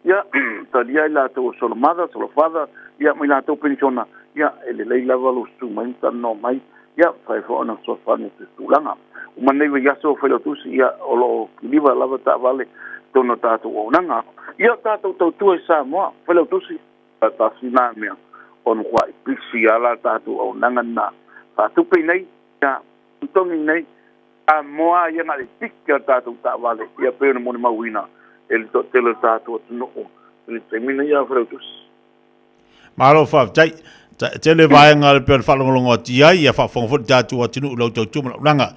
Speaker 8: Ia talia ai latou o solo mother, solo father, ia ma i latou penisiona, ia e lelei lava lou susu mai ma talanoa mai, ia mafai foi ona fesoasoani atu i tulaga. Uma nei vaiaso Failautusi, ia o lo o kiliva lava taavale i totonu o tatou auaunaga. Ia o tatou tautua i Samoa, Failautusi, tasi na mea o le matuai pisi lava la tatou auaunaga lena. Faatupe nei, ia totogi nei, Samoa ia na o le piki lava o tatou taavale, ia pei ona molimauina e le toatele o le tatou atunuu i le taimi nei ia Failautusi.
Speaker 1: Malo faafetai. Tele vaega e pei ona faalogologo atu i ai, ia faafofoga foi le tatou atunuu i lau tautua ma lau auaunaga.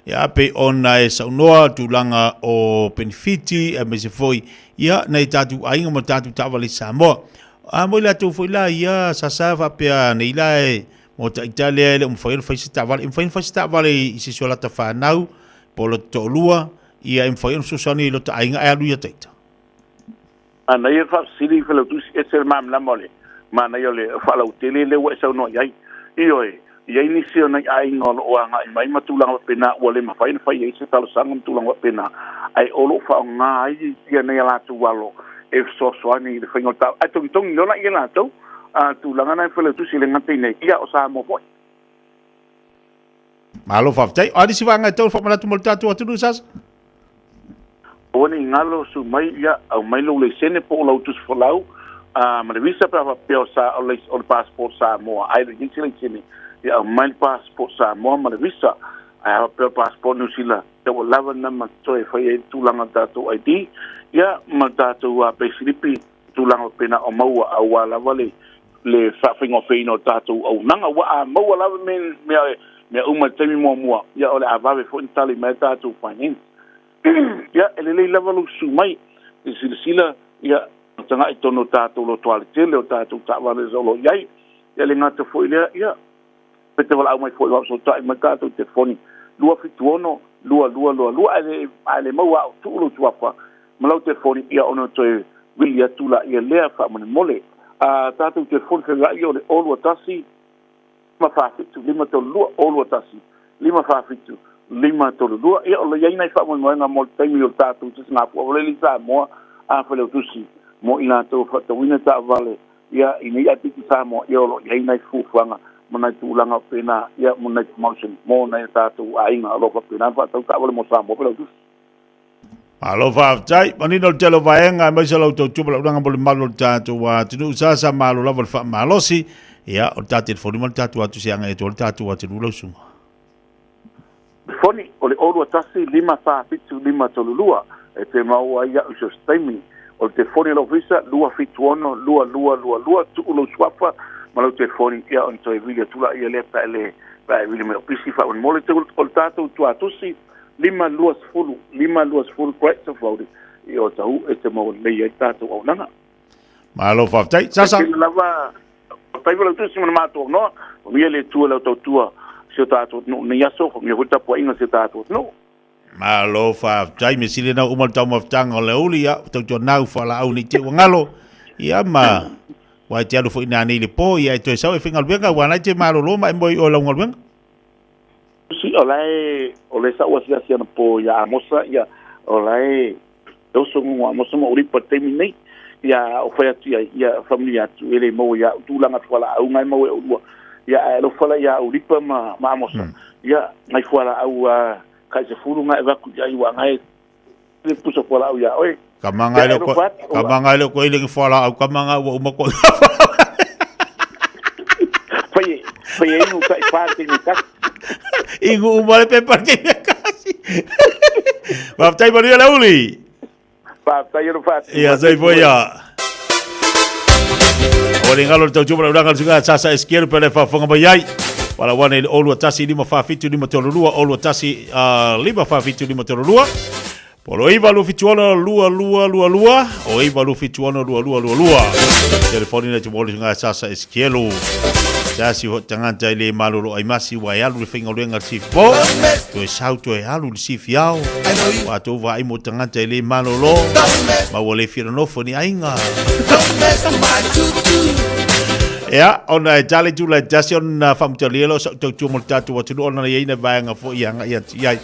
Speaker 1: Ia pei ona e saunoa tulaga o penefiti aemaise foi ia nai tatou aiga ma tatou taavale i Samoa. A mo i latou foi la ia sasa faapea nei la e mo ita lea e le o mafai ona fai se taavale. E mafai ona fai se taavale i se isi o lata fanau po o lota toalua, ia e mafai ona fesoasoani i lota aiga ae alu ia ta ita.
Speaker 8: Manaia le faafesili i Failautusi, ese le malamalama o le manaia o le faalautele lea ua e saunoa i ai. Ioe, e i ai nisi o nai aiga o lo o agai mai ma tulaga faapena ua le mafai ona fai ai se talosaga ma tulaga faapena, ae o lo o faaaoga ai ia nai a latou alo e fesoasoani i le faiga o le taavale. Ae togitogi loa la i latou a tulaga na e Failautusi, e le gata i nei, ia o Samoa foi.
Speaker 1: Malo faafetai. O a nisi vaega e tatau ona faamanatu mo le tatou atunuu, Sasa?
Speaker 8: Aua ne i galo, su mai, ia, aumai lou laisene po o lau tusi folau, a, ma le visa pe a faapea o sa, o le, o le passport Samoa, ae le i ai se laisene, ia aumai le passport Samoa ma le visa. Ae a faapea o le passport Niu Sila, ia ua lava lena ma toe fai ai le tulaga o le tatou ID, ia, ma le tatou peisilipi, tulaga faapena o maua aua lava le le faafaigofieina o tatou auaunaga. Ua a maua lava mea, mea, mea uma i le taimi muamua, ia o le a vave foi ona tali mai tatou finance. Ia, e lelei lava lou susu mai, e silasila, ia, tagai tonu o tatou lotoale tele, o tatou taavale o lo o i ai. Ia, le gata foi lea, ia, pe te valaau mai foi, faafesootai mai tatou telefoni 276 2222, ae le, ae le maua au tuu lou suafa ma lau telefoni, ia ona toe vili atu laia lea faamolemole. A tatou telefoni feagai o le 021 547 532, 021 547 532. Ia o lo i ai nai faamoemoega mo le taimi o le tatou sisigafua lele i Samoa a Failautusi mo i latou faatauina taavale ia ina ia apiti Samoa, ia o lo o i ai nai fuafuaga ma nai tulaga faapena, ia mo nai promotion mo nai o tatou aiga o lo o faapena ona faatau taavale mo Samoa Failautusi.
Speaker 1: Malo faafetai. Manino le tele o vaega aemaise lau tautua ma lau ulaga mo le malu o le tatou atunuu. Sasa malo lava le faamalosi. Ia, o le ta telefoni ma le tatou atu se agai atu ai le tatou atunuu lau susuga.
Speaker 8: Telefoni o le 021 547 532 e te maua ai au i so o se taimi. O le telefoni a le ofisa 276 2222 tuu lou suafa ma lau telefoni ia ona toe vili atu laia lea pe a e pe a e vili mai opisi faamolemole. O le tatou tuatusi 520, 520 Great Road i Otahuhu e te maua lelei ai le tatou auaunaga.
Speaker 1: Malo faafetai. Sasa.
Speaker 8: Tele lava, faafetai foi lau tusi ma le matou avanoa. Faamanuia le Atua i lau tautua i si o tatou atunuu i lenei aso, faamanuia foi le tapuaiga a si o tatou atunuu.
Speaker 1: Malo faafetai, mea sili lena ua uma le taumafataga o le aoauli, ia tautuanau faalaau nei te i ua galo, ia ma ua e te alu foi nanei i le po, ia e toe sau e faigaluega, aua na e te malolo ma e moe i o i lau galuega.
Speaker 8: Si o la e o le sa ua asiasi anapo ia Amosa ia o la e oso ngongo Amosa ma Uripa i le taimi nei ia o fai atu ia ia faamanuia atu e le maua ia tulaga fualaau ngai maua e olua ia ae alofa la ia Uripa ma ma Amosa ia ngai fualaau a kai se fulu ngai vaku ia iwa ngai le pusa fualaau ia oe
Speaker 1: Kamanga le ko kamanga le ko ile ngi fualaau kamanga ua uma ko
Speaker 8: Fai fai inu kai pa te ni kasi.
Speaker 1: Ingu uma le pepa te ni kasi. Faafetai manuia le uli.
Speaker 8: Faafetai alo faatu.
Speaker 1: Ia soifua ia. O le ngalo le tautua ma le ulaga le suga sasa esquerdo pe le faafofoga mai ai. Wala wane i le 0 1 5 4 7 5 3 2 0 1 5 4 7 5 3 2 Polo 9 2 7 6 2 2 2 2 o 9 2 7 6 2 2 2 2 Telefoni na te moli ngā sasa esquerdo. Sasi ho tangata i le malolo ai masi wa e alu le whaingaluenga le sifi po. Toe sau toe alu le sifi ao. Wa tō vaai mo tangata i le malolo. Ma ua le whira nofo ni ainga. Ia, ona e tale tula e tasi ona whamutalia lo sa tautua mo le tātou atunuu ona ia ina vaenga fo i anga ia ti ai.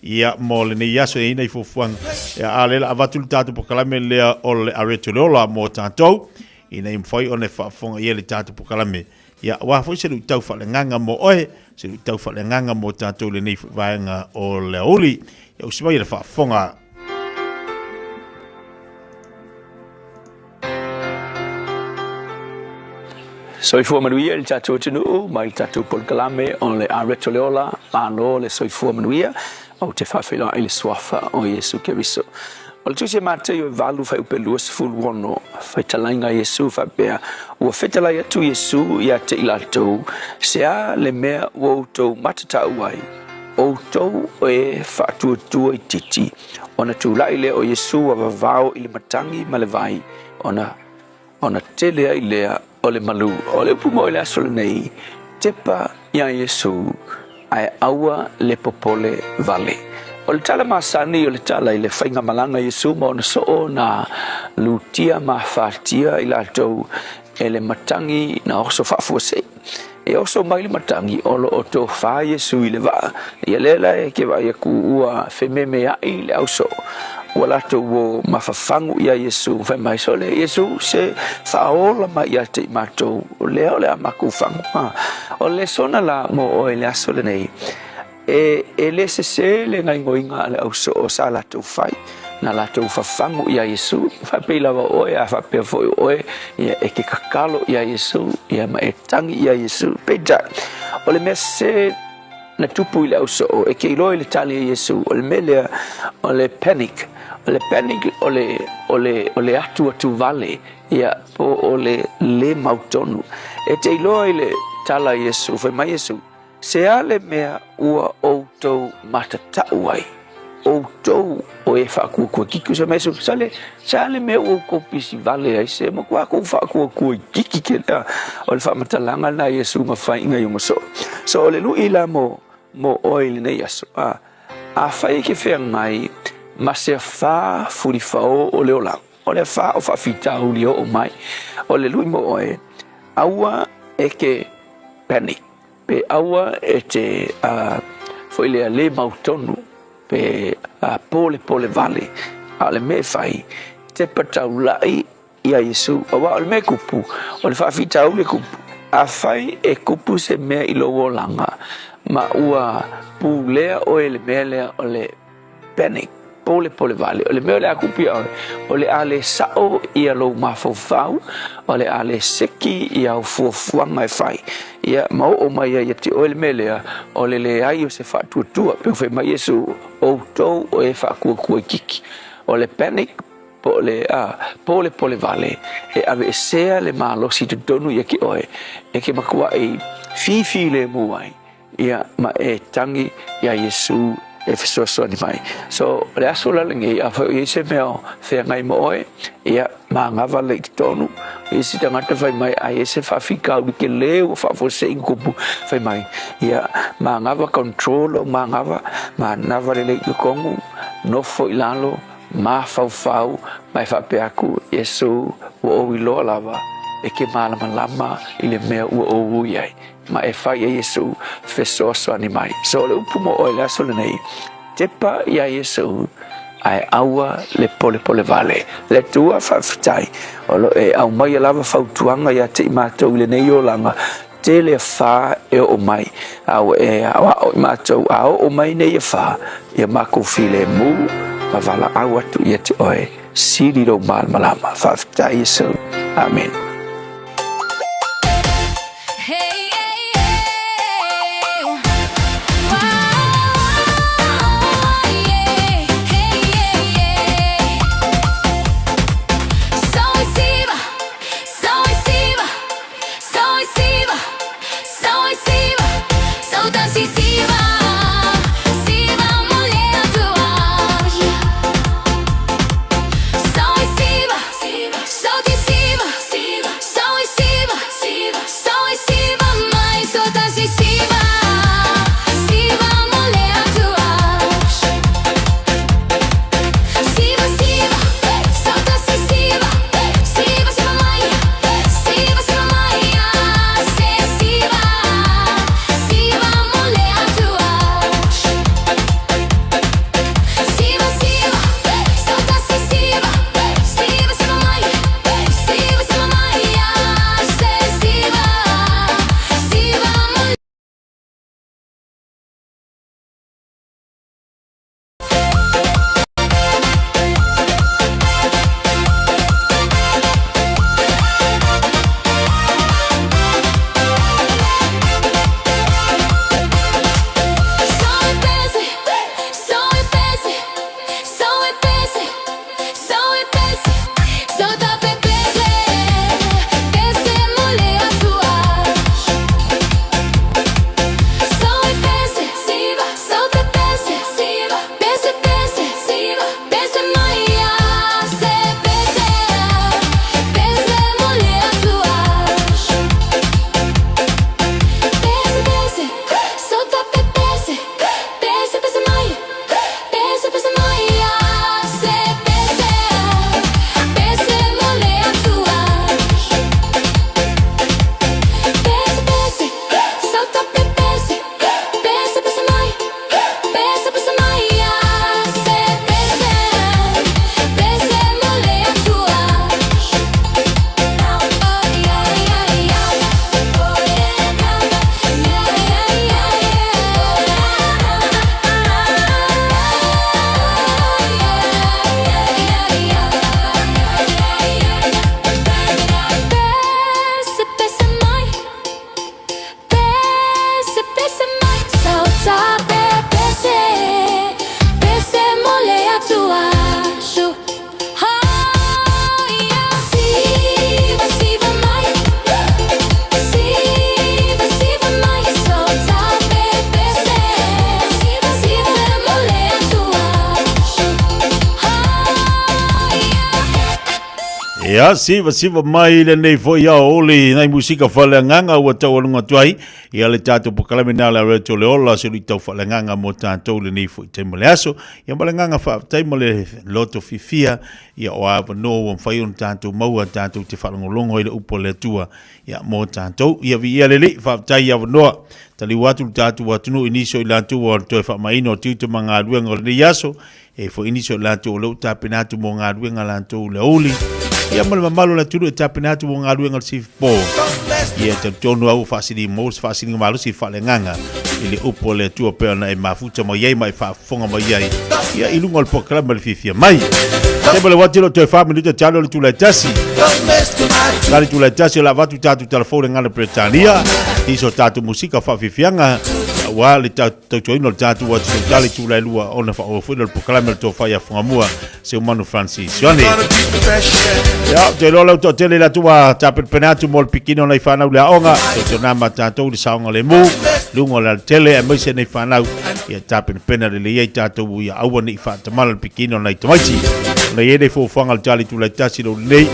Speaker 1: Ia, mo lenei aso e ina i fuafuaga. Ia, a lela avatu le tātou pokalame lea o le areto le ola mo tātou. Ina i mawhai ona e whaafonga ia le tātou pokalame. Ia, wā foi se luitau whalegaga mo oe, se luitau whalegaga mo tātou lenei vaenga o le aouli. Ia, usi mai le whaafonga.
Speaker 13: Soifua manuia i le tatou atunuu mai le tatou polokalame o le Areto le Ola, malo le soifua manuia, ou te faafeiloai i le Suafa o Iesu Keriso. O le Tusi a Mataio e 8 fuaiupe 26, faitalaiga a Iesu faapea, Ua fetalai atu Iesu ia te i latou, Se a le mea ua outou matatau ai, outou e faatuatua itiiti? Ona tulai lea o Iesu ua vavao i le matagi ma le vai, ona ona tele ai lea o le malu. O le upu mo i le aso lenei, tepa iā Iesu, ae aua le popole vale. O le tala masani o le tala i le faigamalaga a Iesu ma ona soo na lutia ma afatia i latou e le matagi na oso faafuasei. E oso mai le matagi o loo tofa Iesu i le vaa, ia lea la e ke vaai aku ua fememeai le ausoo, ua latou o mafafagu iā Iesu, fai mai, Sole, Iesu, se faaola mai ia te i matou, o lea o le a makou fagu. A o le lesona la mo oe i le aso lenei, e, e le sesē le gaoioiga a le ausoo sa latou fai, na latou fafagu iā Iesu, faapei lava o oe, a faapea foi o oe, ia, e ke kakalo iā Iesu, ia, ma e tagi iā Iesu. Peitai, o le mea sesē na tupu i le ausoo, e ke iloa i le tali a Iesu, o le mea lea, o le panic. O le panic, o le, o le, o le atuatu vale, ia, po o le lē mautonu. E te iloa i le tala a Iesu, fai mai Iesu, Se a le mea ua outou matatau ai, outou o e faakuakua kiki? Sa mai sa le, sa le mea ua outou pisi vale ai, se matua kou faakuakua kiki ke lea. O le faamatalaga lena a Iesu ma faiga i ona soo. So o le lui la mo, mo oe i lenei aso, a, afai e ke feagai ma se afā fulifaō o le olaga, o le afā o faafitauli e oo mai, o le lui mo oe, aua e ke panic. Pe aua e te foi lea le mautonu pe polepole vale, a o le mea e fai, tepa taulai iā Iesu, aua o le mea e kupu, o le faafitauli e kupu. Afai e kupu se mea i lou olaga, ma ua pulea oe i le mea lea o le Panic, polepole vale. O le mea o le a kupu iā oe, o le a le sao ia lou mafaufau, o le a le seki i au fuafuaga e fai. Ia, ma oo mai ai ia te oe le mea lea, o le leai o se faatuatua. Pei ona fai mai Iesu, Outou o e faakuakua itiiti. O le panic, po o le a, polepole vale, e aveesea le malosi i totonu ia te oe, e te matuai fifilemu ai. Ia, ma e tagi iā Iesu e fesoasoani mai. So, o le aso la lenei, afai o i ai se mea o feagai ma oe, ia, manava lea i totonu. O isi tagata fai mai, a i ai se faafitauli tele ua faafuasei ona tupu, fai mai, ia, manava control lou manava, manava lelei i totonu, nofo i lalo, mafaufau, ma e faapea atu, Iesu, ua ou iloa lava e ke malamalama i le mea ua ou ui ai. Ma e fai e Iesu fesoasoani mai. So o le upu mo oe i le aso lenei, tepa iā Iesu ae aua le polepole vale. Le Atua faafetai o lo o e aumaia lava fautuaga ia te i matou i lenei olaga, tele afa e oo mai, a ua e aoao i matou a oo mai nei afa, ia makou filemu ma valaau atu ia te oe. Sili lou malamalama. Faafetai Iesu. Amene.
Speaker 1: Ia, siva siva mai lenei foi aoauli nai musika faaleagaga ua taualuga atu ai ia le tatou polokalame na le Radio le Ola se luitau faaleagaga mo tatou lenei foi taimi o le aso. Ia ma le agaga faafetai ma le loto fiafia ia o avanoa ua mafai ona tatou maua tatou te faalogologo ai le upu a le Atua ia mo tatou. Ia viia le Alii, faafetai i avanoa. Taliu atu le tatou atunuu i nisi o i latou ua toe faamaina o tiute ma galuega o lenei aso. E foi nisi o latou o lea ua tapena atu mo galuega latou i le aoauli. Ia ma le mamalu o le atunuu e tapena atu mo galuega o le sifipo. Ia e talitonu lava ua faasili maua se faasiliga malosi faaleagaga i le upu a le Atua pei ona e mafuta mai ai ma e faafofoga mai ai ia i luga o le polokalame o le fiafia mai. Se ma le uati lo toe 4 minuta te alo le itula e tasi. La le itula e tasi o le a avatu tatou talafou le gana Peretania. Nisi o tatou musika faafiafiaga aua le tautuaina o le tatou atunuu tala itula e lua ona faaauau foi lea o le polokalame o le tofa ia Fugamua Seumanu Francis Ioane. Ia, ou te iloa lau toatele i le atua tapenapena atu mo le pikina o nai fanau le aoga, tautuana ma tatou le saoga lemu, luga o le alatele, aemaise nei fanau, ia tapenapena lelei ai tatou ia aua ne i faatamala le pikina o nai tamaiti. Ona i ai nei fuafuaga a le tali itula e tasi lou lenei,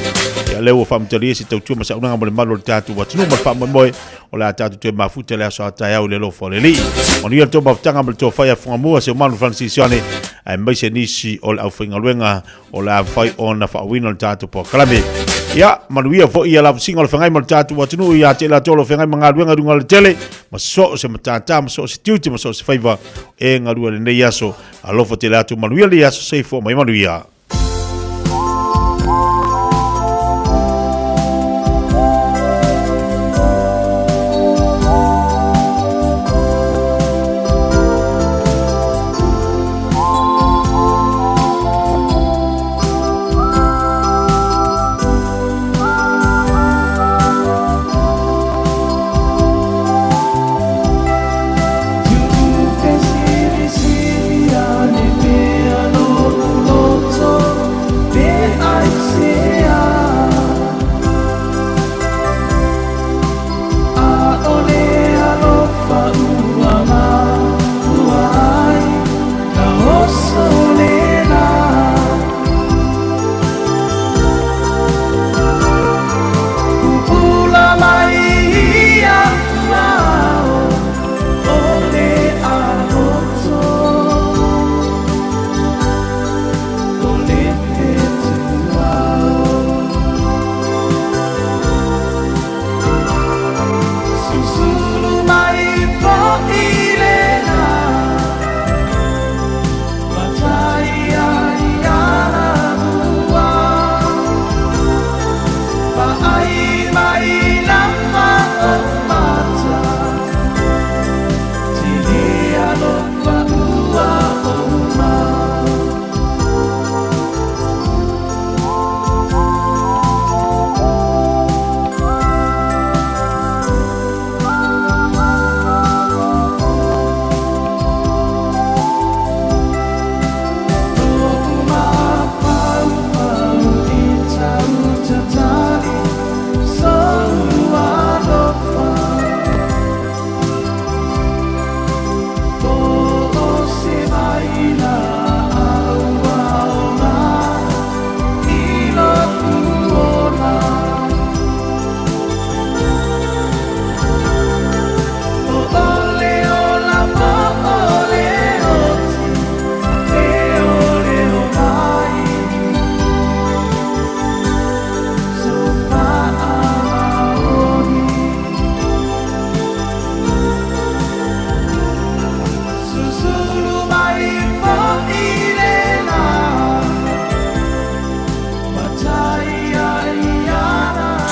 Speaker 1: ia lea ua faamatalia se tautua ma saunoaga mo le malu o le tatou atunuu ma le faamoemoe o le a tatou toe mafuta le aso a taeao i le alofa o le Alii. Manuia le tou mafutaga ma le tofa ia Fugamua, Seumanu Francis Ioane, aemaise nisi o le aufaigaluega o le a mafai ona faauuina le tatou polokalame. Ia, manuia foi ia lavasiga o le feagai ma le tatou atunuu ia te i latou o lo o feagai ma galuega i luga o le tele, ma so o se matata, ma so o se tiute, ma so o se faiva e galue i lenei aso. Alofa tele atu, manuia lenei aso, soifua mai manuia.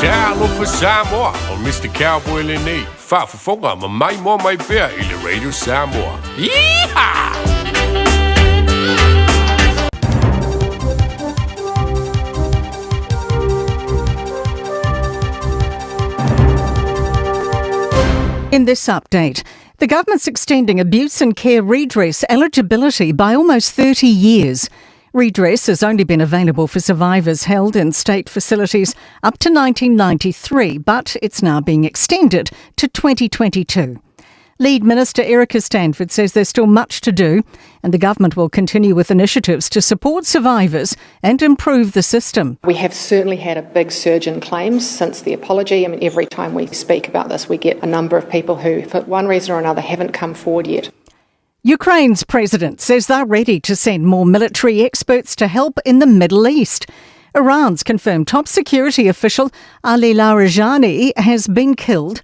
Speaker 5: Talofa Samoa, o Mr. Cowboy lenei, faafofoga ma maimoa mai pea i le Radio Samoa. Yeehaw!
Speaker 17: In this update, the government's extending abuse and care redress eligibility by almost 30 years. Redress has only been available for survivors held in state facilities up to 1993, but it's now being extended to 2022. Lead Minister Erica Stanford says there's still much to do and the government will continue with initiatives to support survivors and improve the system.
Speaker 12: We have certainly had a big surge in claims since the apology. I mean, every time we speak about this, we get a number of people who, for one reason or another, haven't come forward yet.
Speaker 17: Ukraine's president says they're ready to send more military experts to help in the Middle East. Iran's confirmed top security official Ali Larijani has been killed.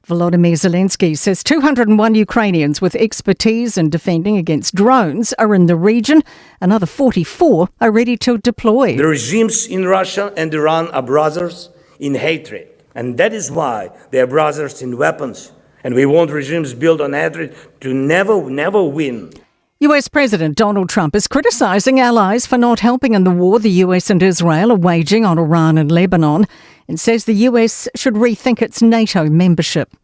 Speaker 17: Volodymyr Zelensky says 201 Ukrainians with expertise in defending against drones are in the region. Another 44 are ready to deploy.
Speaker 14: The regimes in Russia and Iran are brothers in hatred, and that is why they are brothers in weapons. And we want regimes built on hatred to never, never win.
Speaker 17: US President Donald Trump is criticizing allies for not helping in the war the US and Israel are waging on Iran and Lebanon and says the US should rethink its NATO membership.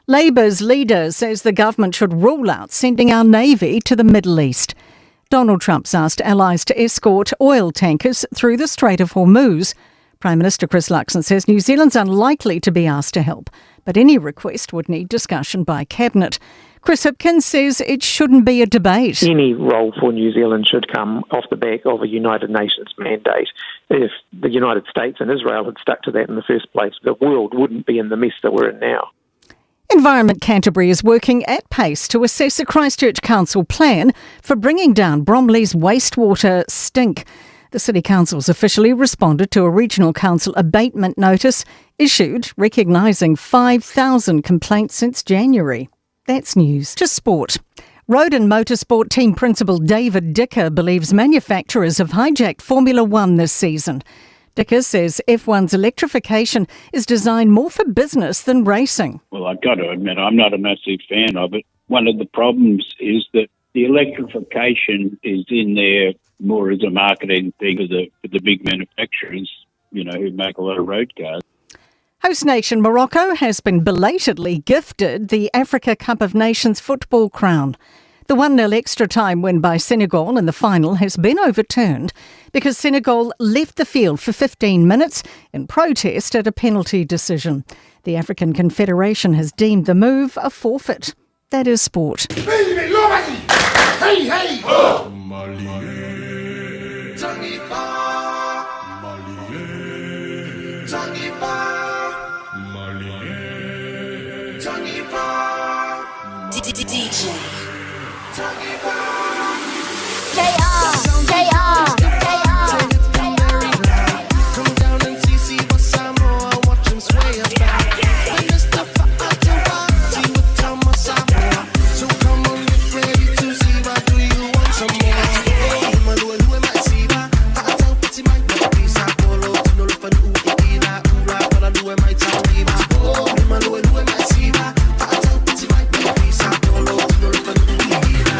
Speaker 17: Labour's leader says the government should rule out sending our navy to the Middle East. Donald Trump's asked allies to escort oil tankers through the Strait of Hormuz. Prime Minister Chris Luxon says New Zealand's unlikely to be asked to help, but any request would need discussion by Cabinet. Chris Hipkins says it shouldn't be a debate.
Speaker 23: Any role for New Zealand should come off the back of a United Nations mandate. If the United States and Israel had stuck to that in the first place, the world wouldn't be in the mess that we're in now.
Speaker 17: Environment Canterbury is working at pace to assess a Christchurch Council plan for bringing down Bromley's wastewater stink. The City Council's officially responded to a regional council abatement notice issued recognising 5,000 complaints since January. That's news. To sport. Road and Motorsport team principal David Dicker believes manufacturers have hijacked Formula One this season. Dicker says F1's electrification is designed more for business than racing.
Speaker 24: Well, I've got to admit, I'm not a massive fan of it. One of the problems is that the electrification is in there more as a marketing thing for the, for the big manufacturers, you know, who make a lot of road cars.
Speaker 17: Host nation Morocco has been belatedly gifted the Africa Cup of Nations football crown. The 1 0 extra time win by Senegal in the final has been overturned because Senegal left the field for 15 minutes in protest at a penalty decision. The African Confederation has deemed the move a forfeit. That is sport.
Speaker 3: Hey, hey!
Speaker 25: DJ. J-R, J-R,
Speaker 3: Come down and see, see what Samoa, watch 'em sway about. When it's the fa'atawati with Tama Samoa. So come on, get ready to see why do you want some more? Malua lua mai siva, fa'atau pati mai wai sa kolo, tino lo fanu i ila ula, wala lua mai tau iva. Malua lua mai siva, fa'atau pati mai wai sa kolo, tino lo fanu i ila.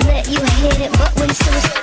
Speaker 25: Let you hit it, but when